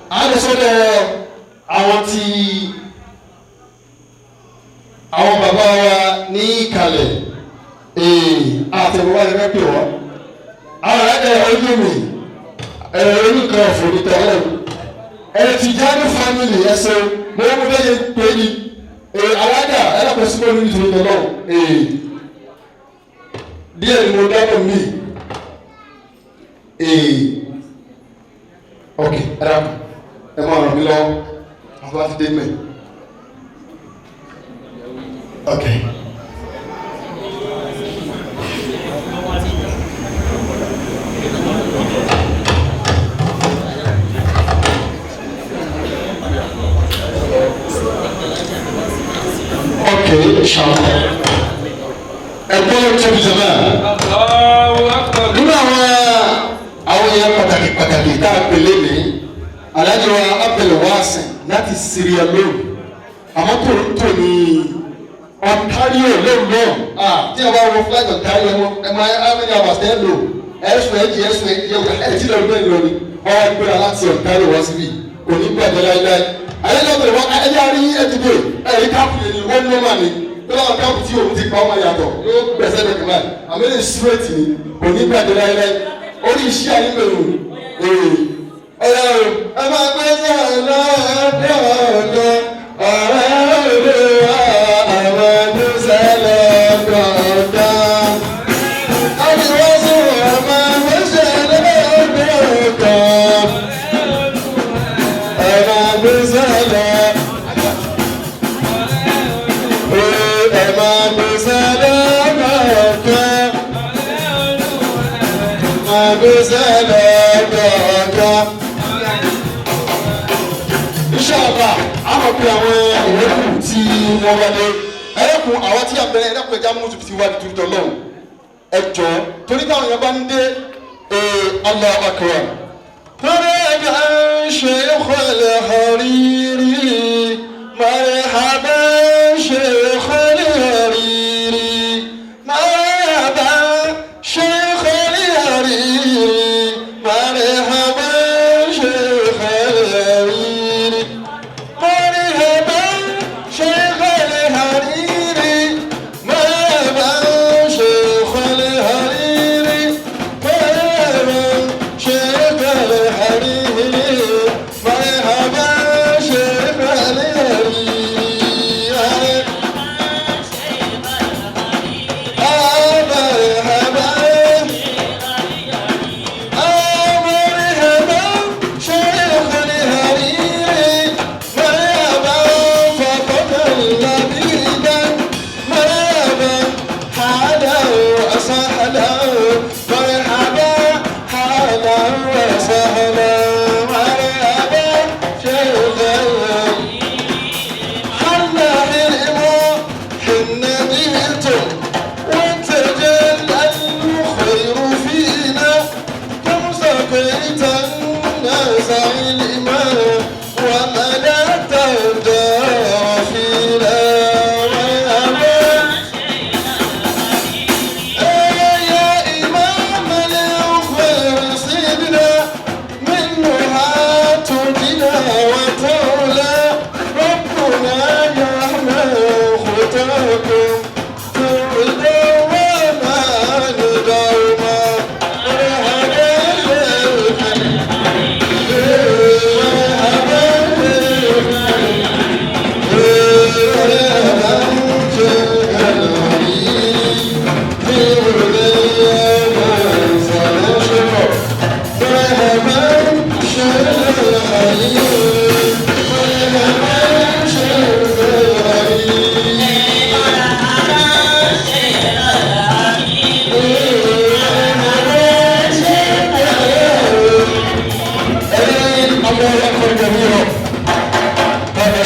A lè sọ́dọ̀ àwọn tí àwọn bàbá wa ní ìkàlẹ̀ àtẹ̀wọ́ ẹgbẹ́ pè wọ́n. Àwọn ẹ̀rọ ojú mi, ẹ̀rọ olùkọ́ ọ̀fọ̀ tẹ́lẹ̀. Ẹ̀ Tijani family ẹ̀sẹ̀ mo ń fẹ́ yẹ pé ní alága ẹlẹ́kọ̀ọ́ sí lórí nítorí tọ́lọ́ díẹ̀ ni mo dábọ̀ mí. Ok, ẹ dàpọ̀, ẹ máa ràn mí lọ́wọ́ àwọn bá ti dé mẹ́. Ok. Ok, inshallah. Ẹgbẹ́ tóbi jẹ́ náà. Nínú àwọn èèyàn pàtàkì pàtàkì tá a pè lémi, Alhaji wa Abdulwasi láti Sierra Leone, àmọ́ Toronto ní Ontario lóun náà. Tí a bá wọ flight Ontario, ẹ máa how many hours ẹ lò, ẹ̀sùn ẹ̀jì ẹ̀sùn ẹ̀jì ẹ̀ tí lọ́dún bẹ́ẹ̀ lọ ni wọ́n wá gbéra láti Ontario wá síbí, kò ní gbàgbé láíláí. Alhaji Abdulwasi, ẹ̀yà rí ẹ̀dìbò ẹ̀rí káàpù yẹn ni wọ́n ní wọ́n máa ní lọ́wọ́ káàpù tí òun ti pa ọmọ yàtọ̀ yóò gbẹ̀sẹ̀ lẹ́kọ̀ọ́ báyìí, àmì lè straight ni, kò ní gbàgbé láíláí. Orí iṣẹ́ ayé mẹ́rin ee ẹ̀rọ ẹ máa gbé sọ̀rọ̀ lọ́dọọdọ ọ̀rẹ́ òde wa àwọn ẹgbẹ́ sẹ́lẹ̀ dọ̀dọ̀. Àdìwọ́sùn ọmọ ẹgbẹ́ sẹ́lẹ̀ dọ̀dọ̀. Ẹ máa gbé sẹ́lẹ̀. Ẹ máa gbé sẹ́lẹ̀ dọ̀dọ̀. Máa gbé sẹ́lẹ̀ dọ̀dọ̀. Inshallah, a mọ̀ pé àwọn ìwékù tí wọ́n bá dé ẹlẹ́kùn àwọn tí a bẹ̀rẹ̀ ẹlẹ́kùn ẹja mú ti wá nítorí tọ́lọ́hùn ẹ jọ torí táwọn èèyàn bá ń dé ee, Allahu akbar. مرحبا شيخ الحريري، مرحبا شيخ الحريري، مرحبا شيخ الحريري، مرحبا شيخ الحريري، مرحبا شيخ الحريري، مرحبا شيخ الحريري، مرحبا شيخ الحريري، مرحبا شيخ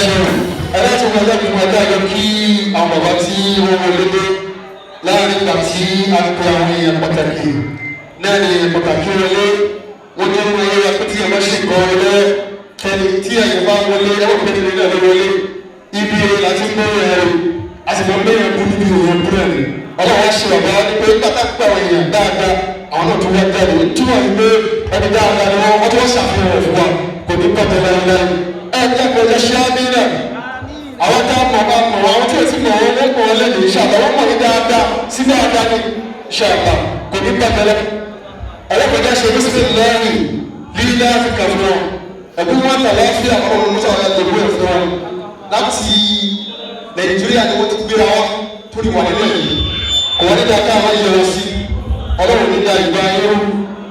Ṣeun. Ẹ láti wọ ẹjọ́ ìgbìmọ̀ ẹjọ́ àjọ kí àwọn bàbá tí wọ́n wọlé dé láàrin ìgbà tí a pe àwọn èèyàn pàtàkì náà ni pàtàkì wọlé. Wọ́n jẹ́ wọ́n yẹ kó tí ẹ bá ṣe kọ́ ọ lẹ́ tẹ́lẹ̀ tí ẹ̀yìn bá wọlé, ẹ wọ́n fẹ́ẹ́ náà ló wọlé. Ibi rẹ̀ láti ń gbé rẹ̀, a sì máa ń bẹ̀rẹ̀ bú níbi ìwọ̀n bú náà ni. Ọlọ́run wá ṣe bàbá ní pé nígbà tá a pè àwọn èèyàn dáadáa, àwọn náà tún wá jáde, túmọ̀ ní pé ẹni dáadáa ni wọ́n, wọ́n tún wá ṣàfihàn rẹ̀ fún wa. Kò ní pàtẹ́ láéláé. Ẹ jẹ́ kó jẹ́ ṣáábí náà. Àwọn tá a mọ̀ máa mọ̀, àwọn tí o ti mọ̀ wọ́n, wọ́n mọ̀ wọ́n lẹ́nu ìṣàlọ́, wọ́n mọ̀ ní dáadáa sí dáadáa ní ìṣàlọ́. Kò ní pàtẹ́ lẹ́ ọlọ́kọ̀ọ́jà ṣe bísímíláì lílá áfíríkà fún wọn. Ẹ̀bí wọn tàlàáfíà, ọlọ́run mọ́tò àwọn ẹgbẹ̀rún ẹ̀ fún wọn. Láti Nàìjíríà ni wọ́n ti gbéra wá torí wà nílẹ̀ yìí. Kò wọ́n nígbà káwọn yẹ wọn sí. Ọlọ́run nígbà ìgbà yẹn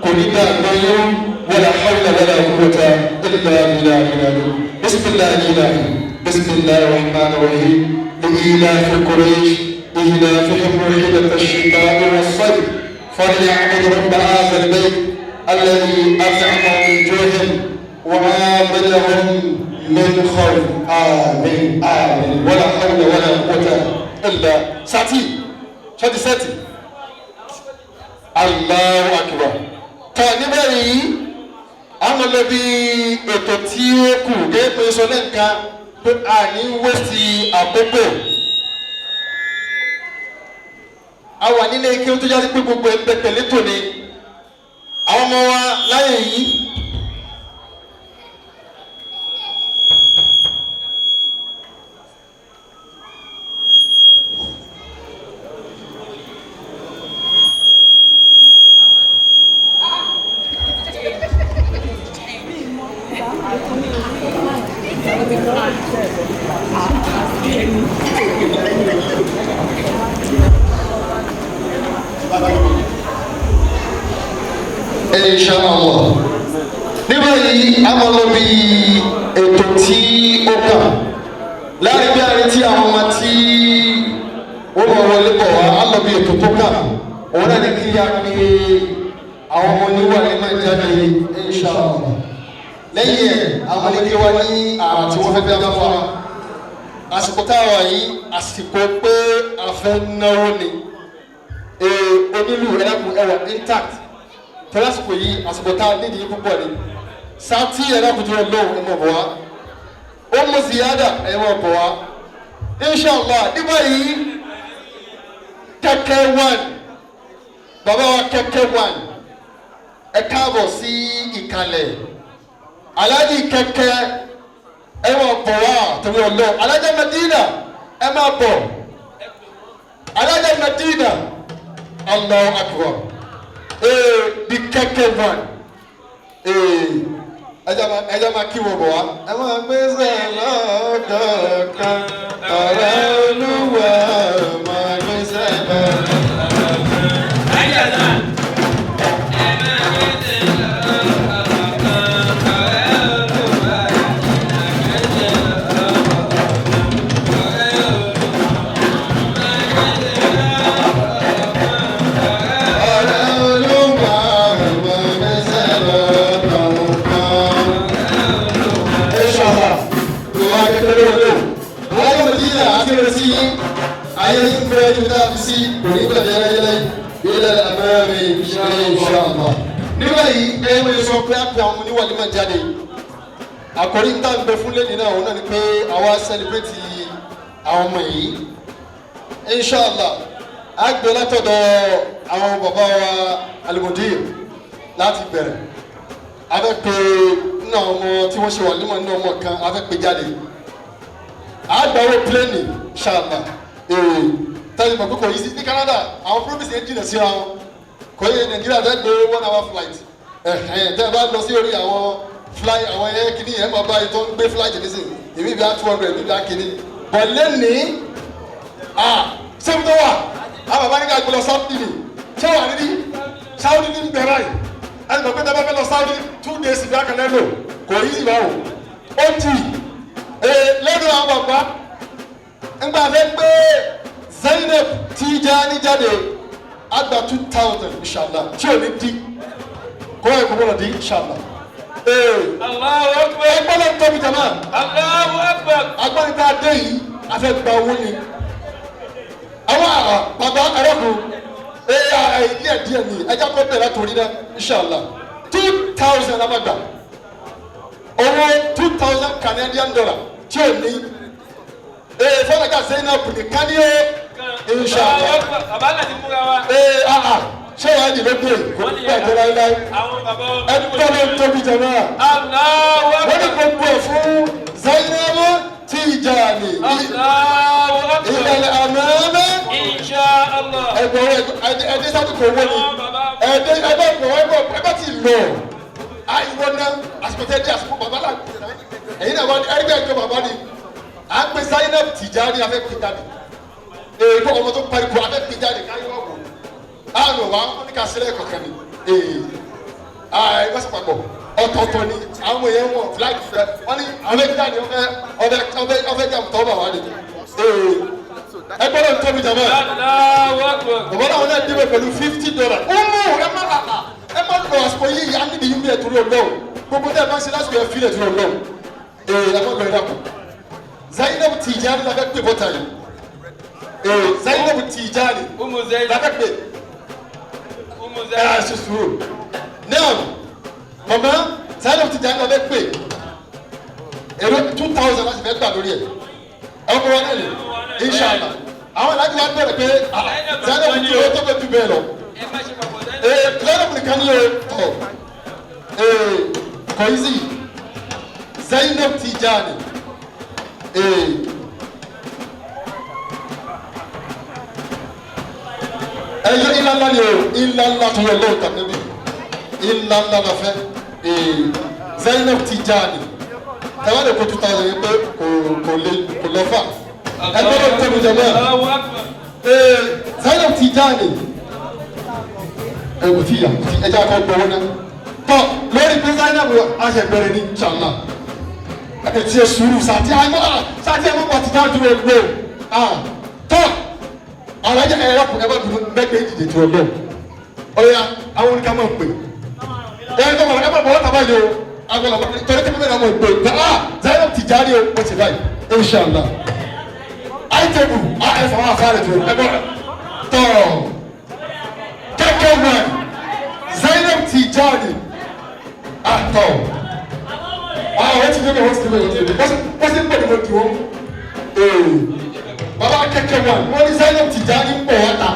kò nígbà ìgbà yẹn. Wala hawla wala quwwata illa billahi. Bisimilahi bisimilahi rahman rahim. لإيلاف قريش إيلافهم رحلة الشتاء والصيف، فليعبدوا رب هذا البيت الذي أطعمهم من جوع وآمنهم من خوف. آمين آمين. ولا حول ولا قوة إلا ساتي شادي ساتي. الله أكبر. Tọ́ níbẹ̀ yìí, àwọn lọ bí ètò tí ó kù gẹ́gẹ́ pé sọ lẹ́ǹkan pé a ní wéṣì àkókò. A wà nílé kí ó tó jáde pé gbogbo ẹ̀ ń bẹ tẹ̀lé tòní àwọn ọmọ wa láyé yìí. Inshallah, ní báyìí, a máa lọ bí ètò tí ó kàn láàrin bí àárín tí àwọn ọmọ tí wọ́n máa wọlé bọ̀ wá. Á lọ bí ètò tó kàn, òun náà ní kí a pe àwọn ọmọ oníwà ní máa jáde, inshallah. Lẹ́yìn ẹ̀, àwọn ọmọdé wa ní àrà tí wọ́n fẹ́ dá fún wa. Àsìkò tá a wà yìí, àsìkò pé a fẹ́ náwó ni. Onílù, ẹlẹ́kùn ẹwà intact tẹ́lásìkò yìí, àsìkò tá a nídìí púpọ̀ ni. Sátì, ẹlẹ́kùn tó lọ́wọ́, ẹ mọ̀ bọ̀ wá. Ó mú ziyada, ẹ mọ̀ bọ̀ wá, inshallah. Ní báyìí, kẹ̀kẹ́ one, bàbá wa kẹ̀kẹ́ one, ẹ káàbọ̀ sí ìkàlẹ̀. Aláàjì kẹ̀kẹ́, ẹ mọ̀ bọ̀ wá torí ọlọ́. Alájà Madina, ẹ máa bọ̀. Alájà Madina, Allahu Akbar. The kẹ̀kẹ́ one, ẹja máa kí wọn bọ̀ wá. Ẹ máa gbèsè lọ́kọ̀ọ̀kan, ọ̀rẹ́ olúwa, máa gbèsè lọ́kọ̀ọ̀kan. Ayàtà. Ẹ máa gbèsè lọ́kọ̀ọ̀kan, ọ̀rẹ́ olúwa, máa gbèsè lọ́kọ̀ọ̀kan, ọ̀rẹ́ olúwa, máa gbèsè lọ́kọ̀ọ̀kan, ọ̀rẹ́ Ọ̀rẹ́ olúwa, máa gbèsè lọ́kọ̀ọ̀kan. Inshallah, ìwà kékeré wọlé. Alájọ Madina àti ìrẹsì yín, ayé yín bẹ̀rẹ̀ níbi tá a fi sí, kò ní bẹ̀rẹ̀ yẹlẹyẹlẹ ilẹ̀ amẹ́rin, inshallah. Nígbà yìí, ẹ wọ́n sọ pé a pe àwọn oníwàlímọ̀ máa jáde. Àkòrí ń tà ń bẹ fún lẹ́yìn náà, òun náà ni pé àwa celebrate àwọn ọmọ yìí. Inshallah, a gbé látọ̀dọ̀ àwọn bàbá wa alimudir láti bẹ̀rẹ̀. A fẹ́ pe nínú àwọn ọmọ tí wọ́n ṣe wà nímọ̀, nínú ọmọ kan, a fẹ́ pe jáde. A gba owó plane, inshallah. Ee, tẹ́lẹ̀ mọ̀ pé kò yí sí ní Canada, àwọn province yẹn jìnnà síra wọn. Kò yẹ Nàìjíríà tẹ́ gbé 1 hour flight. Ẹ̀hẹ́n, tẹ́ ẹ bá lọ sí orí àwọn fly, àwọn ẹ̀ kìíní ẹ̀ máa bá yìí tó ń gbé flight nísìnyí, èmi bí a 200 bí a kìíní bọ̀ lẹ́nìí. Ah, sẹ́mi tó wà, àwọn bàbá ní ká gbé lọ Saudi ni. Ṣé wà níbí? Saudi ní bẹ̀rẹ̀ báyìí. Ẹni mọ̀ pé tẹ́ bá fẹ́ lọ Saudi, 2 days ìgbà kan lẹ́nu kò yí sí báwò. Ó jì ee lẹ́nu àwọn bàbá ńgbà fẹ́ gbé Zainab Tijani jáde, agba 2,000, inshallah, tí ò ní di kó ẹ̀ kó gbọ́dọ̀ di, inshallah. Allahu Akbar. Ẹ gbọ́dọ̀ tóbi jama. Allahu Akbar. Agbọ́n tá a dé yìí, a fẹ́ gba owó ni. Àwọn bàbá ẹ̀rọ̀kùn ee díẹ̀ díẹ̀ ni ẹja kọ́ bẹ̀rẹ̀ látòrí náà, inshallah. 2,000 la máa gbà. Owó 2,000 Canadian dollar tí ò ní. Ee fọlọ́jà Zainab nìkan ni ó, inshallah. Allahu Akbar. Bàbá náà ti múra wa. Ee ṣé wàá dì lóde kò ní gbàgbé láéláé. Àwọn bàbá wọn. Ẹ gbọ́dọ̀ tóbi jama. Allahu Wọ́n ní Akbar. gbogbo ẹ̀ fún Zainab Tijani. Allahu Akbar. Ilẹ̀ àmàmẹ́. Insha Allah. Ẹgbẹ́ ẹdẹ sábì kò wọ́n ni ẹdẹ ẹgbẹ́ ẹgbẹ́ ẹgbẹ́ ti lọ àìwọ náà àsìkò tẹ́ di àsìkò bàbá là ẹ̀yin náà wọ́n ẹgbẹ́ ẹjọ́ bàbá ni à ń pè Zainab Tijani afẹ́ pè jáde ee kó ọmọ tó pariwo afẹ́ pè jáde káyọ̀ wọ̀ àrùn wa wọ́n ní ká sílẹ̀ kọ̀ọ̀kan ni ee ẹ bá sọ papọ̀ ọ̀tọ̀ọ̀tọ̀ ni àwọn èèyàn wọn flag fẹ wọ́n ní àwọn ẹgbẹ́ jáde ọfẹ́ ọfẹ́ ọfẹ́ ọfẹ́ jàmùtọ́ bà wá ni ee ẹ gbọ́dọ̀ tóbi jàmọ́. Allahu Akbar. Bàbá náà wọn náà débẹ̀ pẹ̀lú $50. Ọmọ ẹ má ẹ má lọ àsìkò yìí á níbi yìí ẹ̀ torí Ọlọ́run. Gbogbo tẹ́ ẹ bá ń ṣe lásìkò yẹn fi ẹ̀ torí Ọlọ́run. Ee ẹ má lọ ẹ dàpọ̀. Zainab Tijani la fẹ́ pè bọ́tà yìí. Ee Zainab Tijani Umu la Zainab. fẹ́ pè. Umu Ẹ á Zainab. ṣe sùúrù. Náà màmá Zainab Tijani la fẹ́ pè. Èrò 2,000 láti fẹ́ gbà lórí ẹ̀. Ẹ kọ́ wọn náà lè. Inshallah. Àwọn aláàjì wa bẹ̀rẹ̀ pé Zainab ti tó tó bẹ̀ ju bẹ́ẹ̀ lọ. Ẹ má ṣe papọ̀ Zainab. Ee Zainab nìkan ni o tọ ee kọ̀yìzì Zainab Tijani ee ẹyọ ńláńlá ni o, ńláńlá tó yẹ lọ́wọ́ tàbí ńláńlá la fẹ́. Ee Zainab Tijani tàbá lè kó 2,000 yẹn pé kò kò lè kò lọ fà ẹ gbọ́dọ̀ tóbi jẹ bẹ́ẹ̀. Allahu Akbar. Ee Zainab Tijani ẹ kò tí yà kò tí ẹ jẹ́ àkọ́ gbọ́wọ́ náà tọ́ lórí pé Zainab aṣẹ bẹ̀rẹ̀ ní inshallah ẹ ti ẹ sùúrù sàtí àmọ́ sàtí àmọ́ pàtí náà dúró gbó tọ́ alájà ẹ yọ ẹ bá dùn mẹ́gbẹ́ ìdìde tó lọ ọ̀ya àwọn oníkà máa pè ẹ ẹ bá ẹ bá bọ̀ wọ́n yìí o agbọ̀lọ̀ torí kí mẹ́rin àwọn ìpè ah Zainab Tijani o mo ti báyìí inshallah àìtẹ́bù ẹ fọwọ́ àfárẹ̀ tó ẹ bọ̀ tọ́ kẹ́kẹ́ wọn Zainab Tijani àtọ̀ wọ́n ti débẹ̀ wọ́n ti débẹ̀ wọ́n ti débẹ̀ wọ́n ti ń bọ̀ ní wọ́n ti wọ́n ee bàbá kẹ́kẹ́ wọn wọ́n ní Zainab Tijani ń bọ̀ wọ́n ta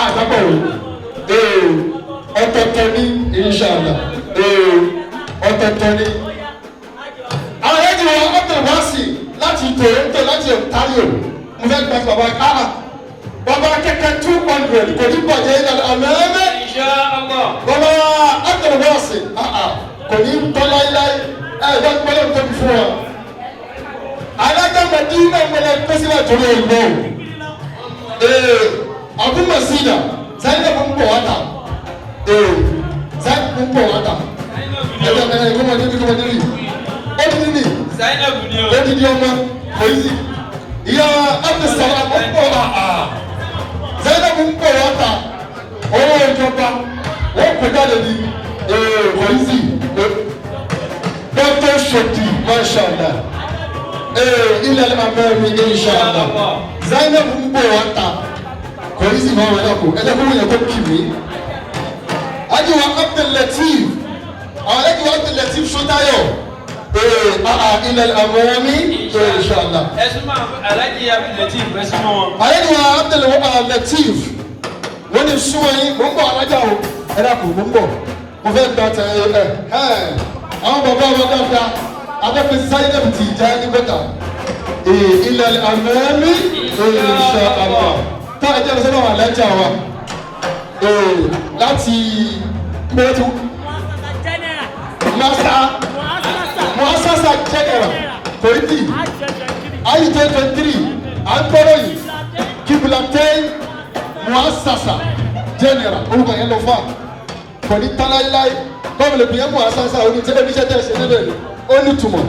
àgbàgbọ̀ wò ee ọ̀tọ̀ọ̀tọ̀ ní inshallah ee ọ̀tọ̀ọ̀tọ̀ ní. Àwọn ẹ̀jẹ̀ wọn ọ̀tọ̀ wá sí láti Toronto, láti Ontario. Mo fẹ́ gba bàbá bàbá kẹ́kẹ́ 200 kò ní bàjẹ́ ìlànà àmẹ́mẹ́. Insha Allah. Bàbá Abdulwasi kò ní tọ́ láíláí ẹ̀ bá gbọ́dọ̀ tóbi fún wa. Alága Madina mọ̀lẹ́ pẹ́sìlẹ̀ torí ọ̀gbọ́n ee Abu Masida Zainab ń bọ̀ wá ta ee Zainab ń bọ̀ wá ta ẹ̀jẹ̀ ẹ̀ kọ́mọ débi kọ́mọ débi ó ti ní Zainab ni o. ó ti di ọmọ kò í sí ìyá Abdulsalam ń bọ̀ Zainab ń bọ̀ wá ta owó ìjọba wọ́n kó jáde ní ee kò í sí Dr. Shoti, mashallah, ee ilẹ̀ amẹ́rin inshallah Zainab ń bọ̀ wá ta kò í sì máa wọlé kó ẹjẹ kó wọ́n yẹ kó kì mí. Ajiwa Abdul-Lateef, àwọn ajiwa Abdul-Lateef Sotayo ee ilẹ̀ amẹ́rin inshallah. Ẹ súnmọ́ Alhaji Abdul-Lateef, ẹ súnmọ́ wọn. Ajiwa Abdul-Lateef wọ́n ní súnmọ́ yín mò ń bọ̀ alájà o ẹ dàkú mò ń bọ̀ mo fẹ́ gba tẹ ẹ ẹ àwọn bàbá wa dáadáa abẹ́pẹ́ Zainab Tijani bẹ́tà ee ilẹ̀ amẹ́mí insha Allah tá ẹ jẹ́ lọ sọ́dọ̀ alájà wa ee láti mẹ́tò masa muasasa general torí ayi 2023 à ń tọrọ yìí kibulatein muasasa general orúkọ yẹn lọ fún wa kò ní tán láíláí báwo lè bìyẹn muasasa oní tí oníṣẹ́ tẹ̀ ṣe níbẹ̀ ni ó ní túmọ̀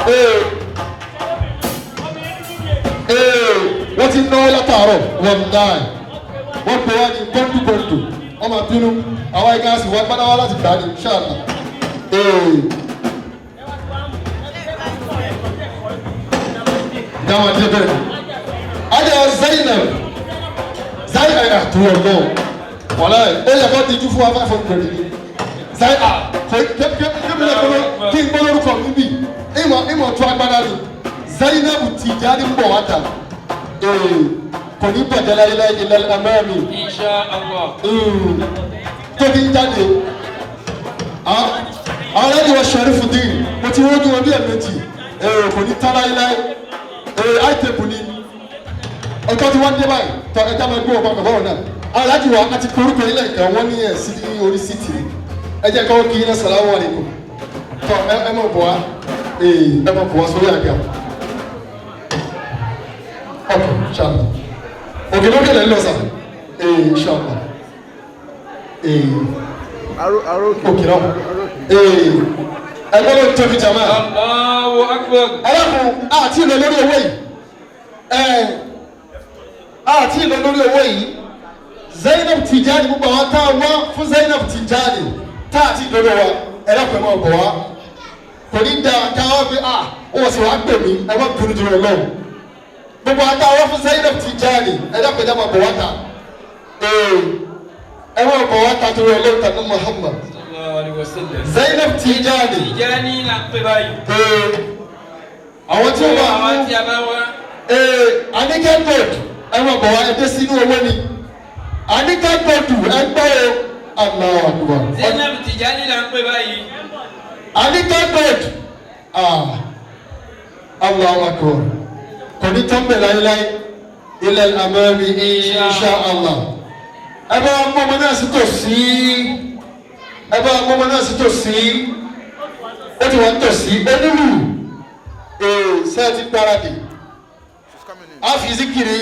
ee ee wọ́n ti náwó látàárọ̀ wọ́n náà wọ́n pè wá ní bọ́ndù bọ́ndù wọ́n máa bínú àwọn ẹ̀ka sì wọ́n gbọ́dọ̀ wá láti gbà ní ṣáàlà Dáwọn adé bẹ́ẹ̀ ni. Ajá Zainab Zainab àtúwọ̀ náà wàlá ẹ̀ ó yẹ kó dijú fún wa 500 ni. Zainab kí n gbọ́ lórúkọ mi bì ìmọ̀ tó agbára ni Zainab Tijani ń bọ̀ wá ta kò ní bàjẹ́ láyéláyé ilẹ̀ amẹ́mi Insha Allah. tó fi ń jáde. Àwọn aláàjì wa Sharifudeen mo ti wọ́n wọn bí ẹ̀mẹ́jì kò ní tán láyéláyé àìtẹ́bù ni ọjọ́ tí wọ́n dé báyìí tọ́ ẹja máa gbé ọba bàbá wọn náà. Aláàjì wa a ti korúkọ ilé nǹkan wọ́n ní ẹ̀ sí ní orí síìtì ẹ jẹ́ káwọ́ kí iná sàlámù alaykum tọ́ ẹ mọ̀ bọ̀ wá ẹ mọ̀ bọ̀ wá sórí àga ọkọ̀ ṣáà òkè lókè lẹ́ ń lọ sà ṣáà òkè náà ẹgbẹ́ ló tóbi jàmá. Allahu akbar. Ẹlẹ́kùn àti ìlọ lórí owó yìí àti ìlọ lórí owó yìí Zainab Tijani gbogbo àwọn tá a wá fún Zainab Tijani tá a ti dọ́dọ̀ wa ẹlẹ́kùn ẹ̀ máa bọ̀ wá kò ní da káwá pé a ó sì wá pè mí ẹ má bínú jùlọ lọ́wọ́ gbogbo àwọn tá a wá fún Zainab Tijani ẹlẹ́kùn ẹ̀ máa bọ̀ wá ta ẹ máa bọ̀ wá ta torí Ọlọ́run tàbí Muhammad. Sallallahu alaihi wasallam. Zainab Tijani Tijani là ń pè báyìí. àwọn tí wọ́n Àwọn tí a bá wá. Anike gold ẹ máa bọ̀ wá ẹ dé sínú owó ni Anike gold ẹ gbọ́ o Allahu Akbar. Zainab Tijani là ń pè báyìí. Anike gold Allahu Akbar kò ní tán bẹ̀ láéláé ilẹ̀ amami insha Allah. Ẹ bá mọ́mọ́ náà sí tòsí ẹ bá mọ́mọ́ náà sí tòsí ó ti wà ń tòsí onílù ṣé ẹ ti gbáradì a fi zikiri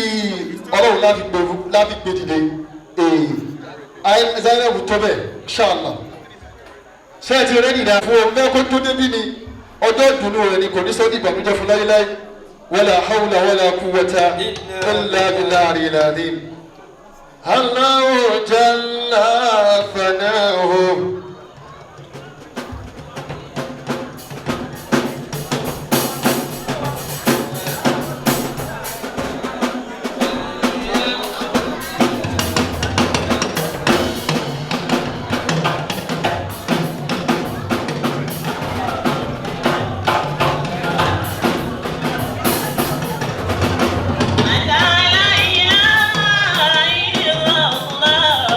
ọlọ́run láti gbé dìde Zainab tó bẹ̀ ṣáàlà ṣé ẹ ti rẹ́dì náà fún ọ mẹ́kọ́ tó débí ni ọjọ́ ìdùnnú rẹ ni kò ní sọ́ọ́ di ìbànújẹ́ fún láyéláyé wala hawla wala quwwata illa billahi al-azim. Allahu jalla thanahu. لا إله إلا الله.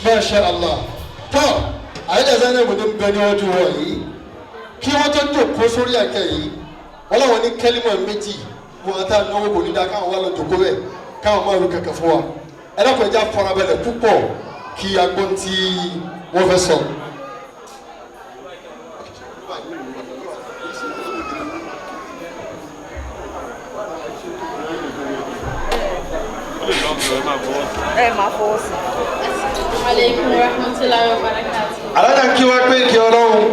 Masha Allah. Tọ́ àyíjà Zainab ní bẹ níwájú wọ̀ yìí kí wọ́n tó jòkó sórí àkẹ́ yìí wọ́n láwọn ní kẹ́límọ̀ méjì wọn tá náwó kò ní dá káwọn wá lọ jòkó bẹ́ẹ̀ káwọn máa ru kẹ̀kẹ́ fún wa ẹ dákun ẹja farabalẹ̀ púpọ̀ kí agbọ́n tí wọ́n fẹ́ sọ. Ẹ máa fọwọ́ sí. Aleykum rahmatulahi wa barakatuh. Alájà kí wá pé kí ọlọ́run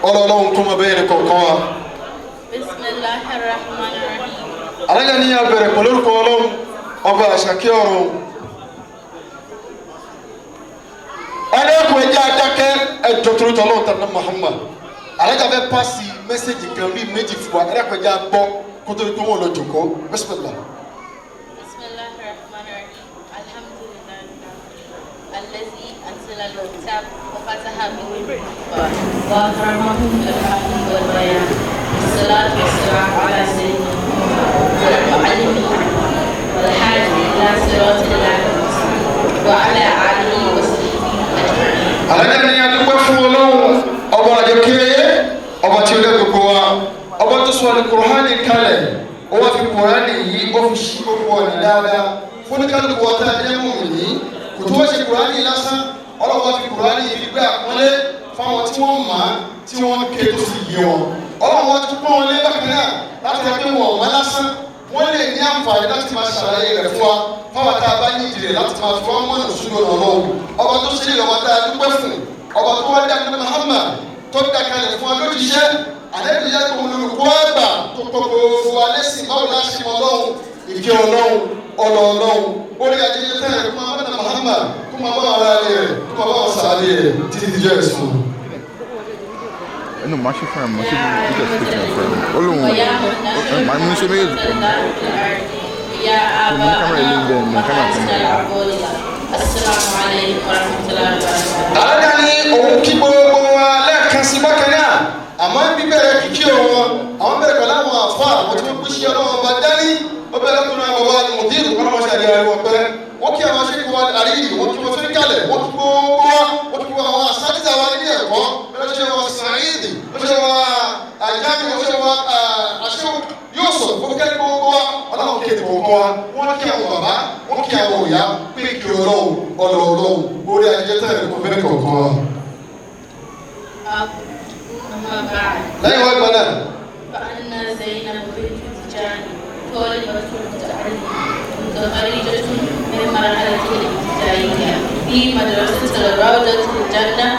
ọlọ́run kó mọ bẹ́ẹ̀ ni kọ̀ọ̀kan wa. Bisimilahi rahman rahim. Alájà ní a bẹ̀rẹ̀ pẹ̀lú orúkọ ọlọ́run ọba àṣàkí ọ̀run. Ẹlẹ́kùn ẹjẹ́ adákẹ́ ẹjọ́ torí tọ́lọ́run tàbí Muhammad. Alájà fẹ́ pàṣẹ mẹ́sẹ̀gì kan bíi méjì fún wa ẹlẹ́kùn ẹjẹ́ agbọ́ kó tó di pé wọ́n lọ jòkó. Bismillah. Bisimilahi rahman rahim. Alhamdulilayi الذي أنزل الكتاب وفتح به الكفار وأكرمهم بالحق والبيان. والصلاة والسلام على سيدنا محمد المعلم والحاج إلى صراط الله المستقيم وعلى آله وصحبه أجمعين. Alájà ní adúpẹ́ fún ọlọ́run ọba àjọkẹ́ ọba tí ó dé gbogbo wa ọba tó sọ ní kùránì kalẹ̀ ó wá fi kùránì yìí ó fi ṣí gbogbo ọ̀nà dáadáa fúnikálukú wa tá a jẹ́ mùmínì kò tó wá ṣe kùránì lásán ọlọ́run wá fi kùránì yìí fi gbé àpọ́nlé fáwọn tí wọ́n mọ̀ á tí wọ́n ké tó sì yé wọn ọlọ́run wá tún pọ́n wọn lé bákan náà láti rẹ pé wọn ò mọ̀ lásán wọ́n lè ní àǹfààní láti máa ṣàlàyé rẹ̀ fún wa fáwọn tá a bá ní ìdílé láti máa fi wọ́n mọ̀nà sójú ọ̀nà ọlọ́run ọba tó ṣe ìlọ́wọ́ tá a dúpẹ́ fún ọba tó wá dá ní Muhammad tó dá kalẹ̀ fún wa lójíṣẹ́ àlejò yẹ kó olùkọ́ àgbà tó kọ́ gbogbo wa lẹ́sìn báwo la ṣe mọ ọlọ́run ìkẹ́ ọlọ́run ọlọ́ ọlọ́run orí ajẹjẹ tẹ́lẹ̀ kó máa bá ní Muhammad kó máa bá ara rẹ̀ kó máa bá wọn sàlẹ̀ rẹ̀ títí dijọ́ ẹ̀sùn. Ẹnu màá ṣe fúnra mi, màá ṣe bí ìjọ ṣe fúnra mi. Ó lóun màá mú ṣe méjèèjì pọ̀. يا Mo ní kámẹ́rà ilé ń bẹ̀, mo ní kámẹ́rà kan bẹ̀. السلام عليكم ورحمة الله وبركاته. Alága ní òun kí gbogbo wa lẹ́ẹ̀kan sí bákan náà àmọ́ bíbẹ̀rẹ̀ kíkí òun àwọn bẹ̀rẹ̀ pẹ̀lú àwọn àfa àwọn tí wọ́n gbé sí ọlọ́wọ́n ọba dání ó bẹ̀rẹ̀ kúnra bàbá mùdírù kọ́lọ́mọṣẹ́ àdìyẹ wọn pẹ́ wọ́n kí àwọn aṣẹ́kù wa àríyí wọ́n kí wọ́n tó ní kalẹ̀ wọ́n kí gbogbo wa wọ́n kí gbogbo àwọn asátìsà wa nílé ẹ̀kọ́ wọ́n ṣe wọn sàáìdì wọ́n ṣe wọn àjámi wọ́n ṣe wọn aṣẹ́wó yóò sọ fún kẹ́kẹ́ gbogbo wa ọlọ́run kéde gbogbo wa wọ́n kí àwọn bàbá wọ́n kí àwọn òyà pé kí ọlọ́run ọlọ́run orí ajé tẹ̀lé kó fẹ́ kọ̀ọ̀kan wa. أما بعد Lẹ́yìn wá gbọ́dọ̀ فأنا زينب بنت تجاني طالبة متعلمة متخرجة من مرحلة الابتدائية في مدرسة روضة الجنة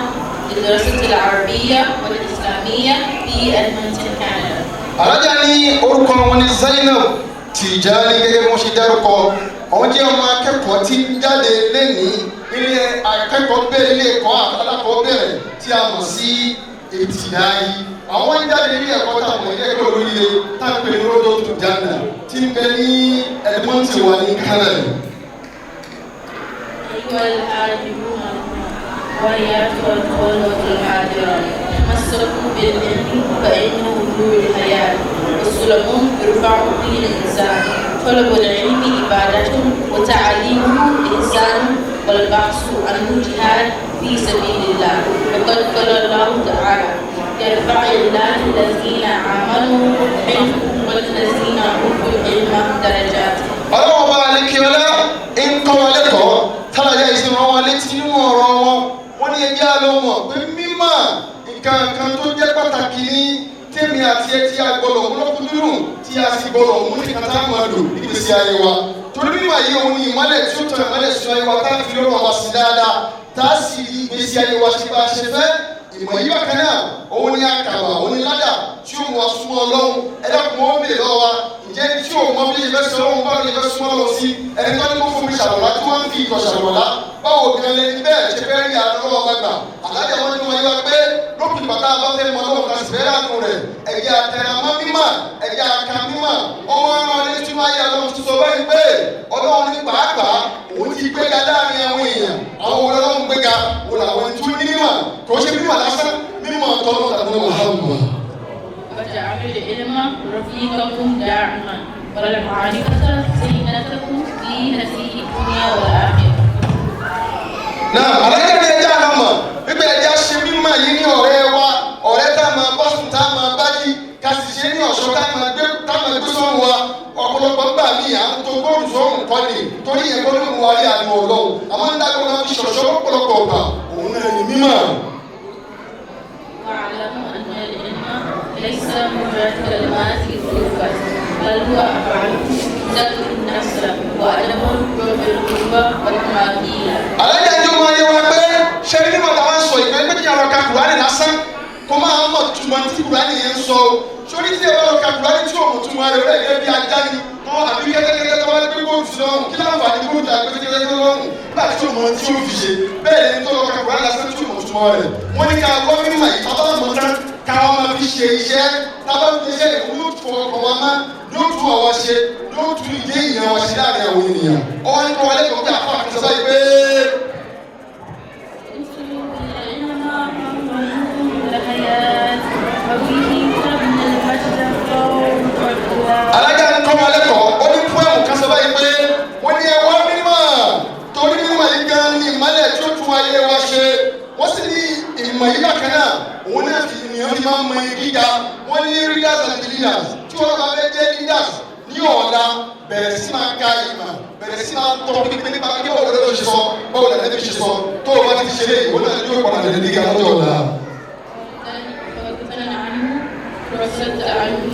للدراسة العربية والإسلامية في أدمنتون كندا. Alájà ní orúkọ wọn ní Zainab Tijani gẹ́gẹ́ bí wọ́n ṣe dárúkọ àwọn jẹ́ ọmọ akẹ́kọ̀ọ́ tí ń jáde lẹ́nìí ilé akẹ́kọ̀ọ́ bẹ̀rẹ̀ ilé ẹ̀kọ́ alákọ̀ọ́bẹ̀rẹ̀ tí a mọ̀ sí ìtìdáyì àwọn ń jáde ilé ẹ̀kọ́ tá a mọ̀ ilé ẹ̀kọ́ olóríire tá a pè ní Rodotul Janna tí ń bẹ ní Edmonton wà ní Canada. أيها الحاجبون ويا الطلبة الحاضرون. تمسكوا بالعلم فإنه نور الحياة وسلم يرفع به الإنسان. طلب العلم عبادة، وتعليمه إحسان، والبحث عنه جهاد في سبيل الله. وقد قال الله تعالى: يرفع الله الذين آمنوا منكم والذين أوتوا العلم درجات. Ọlọ́wọ́ bá alekiola ń kọ́ wa lẹ́kọ̀ọ́ tálàjà ìsìn wọn wa létí nínú ọ̀rọ̀ wọn. Wọ́n ní ẹjẹ́ àlọ́ mọ̀ pé mímọ̀ nǹkan kan tó jẹ́ pàtàkì ní tèmi àti ẹ tí a gbọ́dọ̀ mú lọ́kùnkúndùn, tí a sì gbọ́dọ̀ mú ní kàtà máa lò nígbèsí ayé wa, torí mímọ̀ yìí, òun ni ìmọ́lẹ̀ tí ó tàn ìmọ́lẹ̀ sínú ayé wa, tá a fi lọ́rọ̀ wa sí dáadáa, tá a sì rí ìgbésí ayé wa ṣe bá a ṣe fẹ́. Ìmọ̀ yìí bákan náà, òun ni àkàbà, òun ni ládà tí ó mú wa súnmọ́ Ọlọ́run. Ẹ dákun, wọn bèèrè lọ́wọ́ wa, ǹjẹ́ tí o mọ bí ìfẹ́ sọ Ọlọ́run, báwo ni ìfẹ́ súnmọ́ lọ sí? Ẹni tó ní kó fún mi ṣàlùwàlá, tí wọ́n ń fi ìtọ̀ ṣàlùwàlá, báwo gan lẹni bẹ́ẹ̀ ṣe fẹ́ rí àánú ọlọ́wọ́ gbàgbà? Àlájá wọn ní wọn yé wa pé lópin bàtà bá fẹ́ mọ Ọlọ́run, ká sì fẹ́ ránú rẹ̀, ẹ̀jẹ̀ àtẹnamọ́ mímọ̀, ẹ̀jẹ̀ àka mímọ̀. Ọmọ ara wọn tí wọ́n ayé Ọlọ́run ti sọ báyìí pé Ọlọ́run ní pàápàá òun ti gbéga láàrin àwọn èèyàn. Àwọn Ọlọ́run gbéga òun làwọn tí ó ní mímọ̀, kò ṣe mímọ̀ lásán, mímọ̀ tọ́lọ́ tàbí Muhammad. واجعلوا العلم رفيقكم دائما والمعرفة زينتكم في هذه الدنيا والآخرة. Náà alájẹ ní ẹjẹ àná mọ̀ wípé ẹjẹ ṣe mímọ̀ yìí ní ọ̀rẹ́ wa, ọ̀rẹ́ tá a máa bá sùn, tá a máa bá jí, ká sì ṣe ní ọ̀ṣọ́ tá a máa gbé sọ́run wa. Ọ̀pọ̀lọpọ̀ ń gbà mí à ń to góòlù sọ́run kọ́ ni, torí yẹn kọ́ ló mú wa rí àánú Ọlọ́run. Àmọ́ ń dágbọ́n máa fi ṣọ̀ṣọ́ lọ́pọ̀lọpọ̀ ọgbà, òun náà ní mímọ̀. واعلموا أن العلم ليس مجرد كلمات الكفر، بل هو أفعال تزكي النفس وأدب يربي القلوب والطمأنينة. Alájà ń jọ máa yẹ wa pé ṣé ní mímọ̀ táwọn ń sọ ìpè pé kí àwọn ka Kùránì lásán kó máa mọ̀ túmọ̀ tí Kùránì yẹn ń sọ o. Sórí tí ẹ bá lọ ka Kùránì tí òun túmọ̀ rẹ̀, ó lè gẹ́gẹ́ bí ajá ni tó àbí kẹ́tẹ́kẹ́tẹ́ tó bá gbé góòlù sí lọ́rùn. Kí láǹfààní góòlù àgbé kẹ́tẹ́kẹ́tẹ́ lọ́rùn nígbà tí òun mọ̀ tí ó fi ṣe? Bẹ́ẹ̀ ni tó lọ ka Kùránì lásán tí òun túmọ̀ rẹ̀. Wọ́n ní ká wọ́n mímọ̀ yìí, tábà mọ̀ tán, ká wọ́n máa fi ṣe iṣẹ́. Tábà fi ṣe ìwúlò fọkàn wa má yóò tún àwa ṣe, yóò tún ìdí èèyàn wa ṣe láàrin àwọn ènìyàn. Ọwọ́ ní kọ́ wa lẹ́kọ̀ọ́ pé àfọ àkàtà báyìí pé. العلم نور الحياة وفيه تبنى المجد فوق الفؤاد. Alájà ń kọ́ wa lẹ́kọ̀ọ́, ó ní poem kan sọ báyìí pé wọ́n ní ẹwà mímọ̀, torí mímọ̀ yìí gan ni ìmọ́lẹ̀ tí ó tún ayé wa ṣe. Wọ́n sì ní ìmọ̀ yìí bákan náà, òun náà fi ènìyàn fi máa ń mọ gíga. Wọ́n ní readers and leaders, tí wọ́n bá fẹ́ jẹ́ leaders ní ọ̀la, bẹ̀rẹ̀ sí máa ka ìmọ̀, bẹ̀rẹ̀ sí máa tọ́ pípé nípa kí báwo lọ́dọ̀ ṣe sọ, báwo lọ́dọ̀ ṣe sọ. Tó o bá ti ṣe léyìí, òun náà yóò padà lè gíga lọ́jọ́ ọ̀la. فاغفل عنه فرصة عنه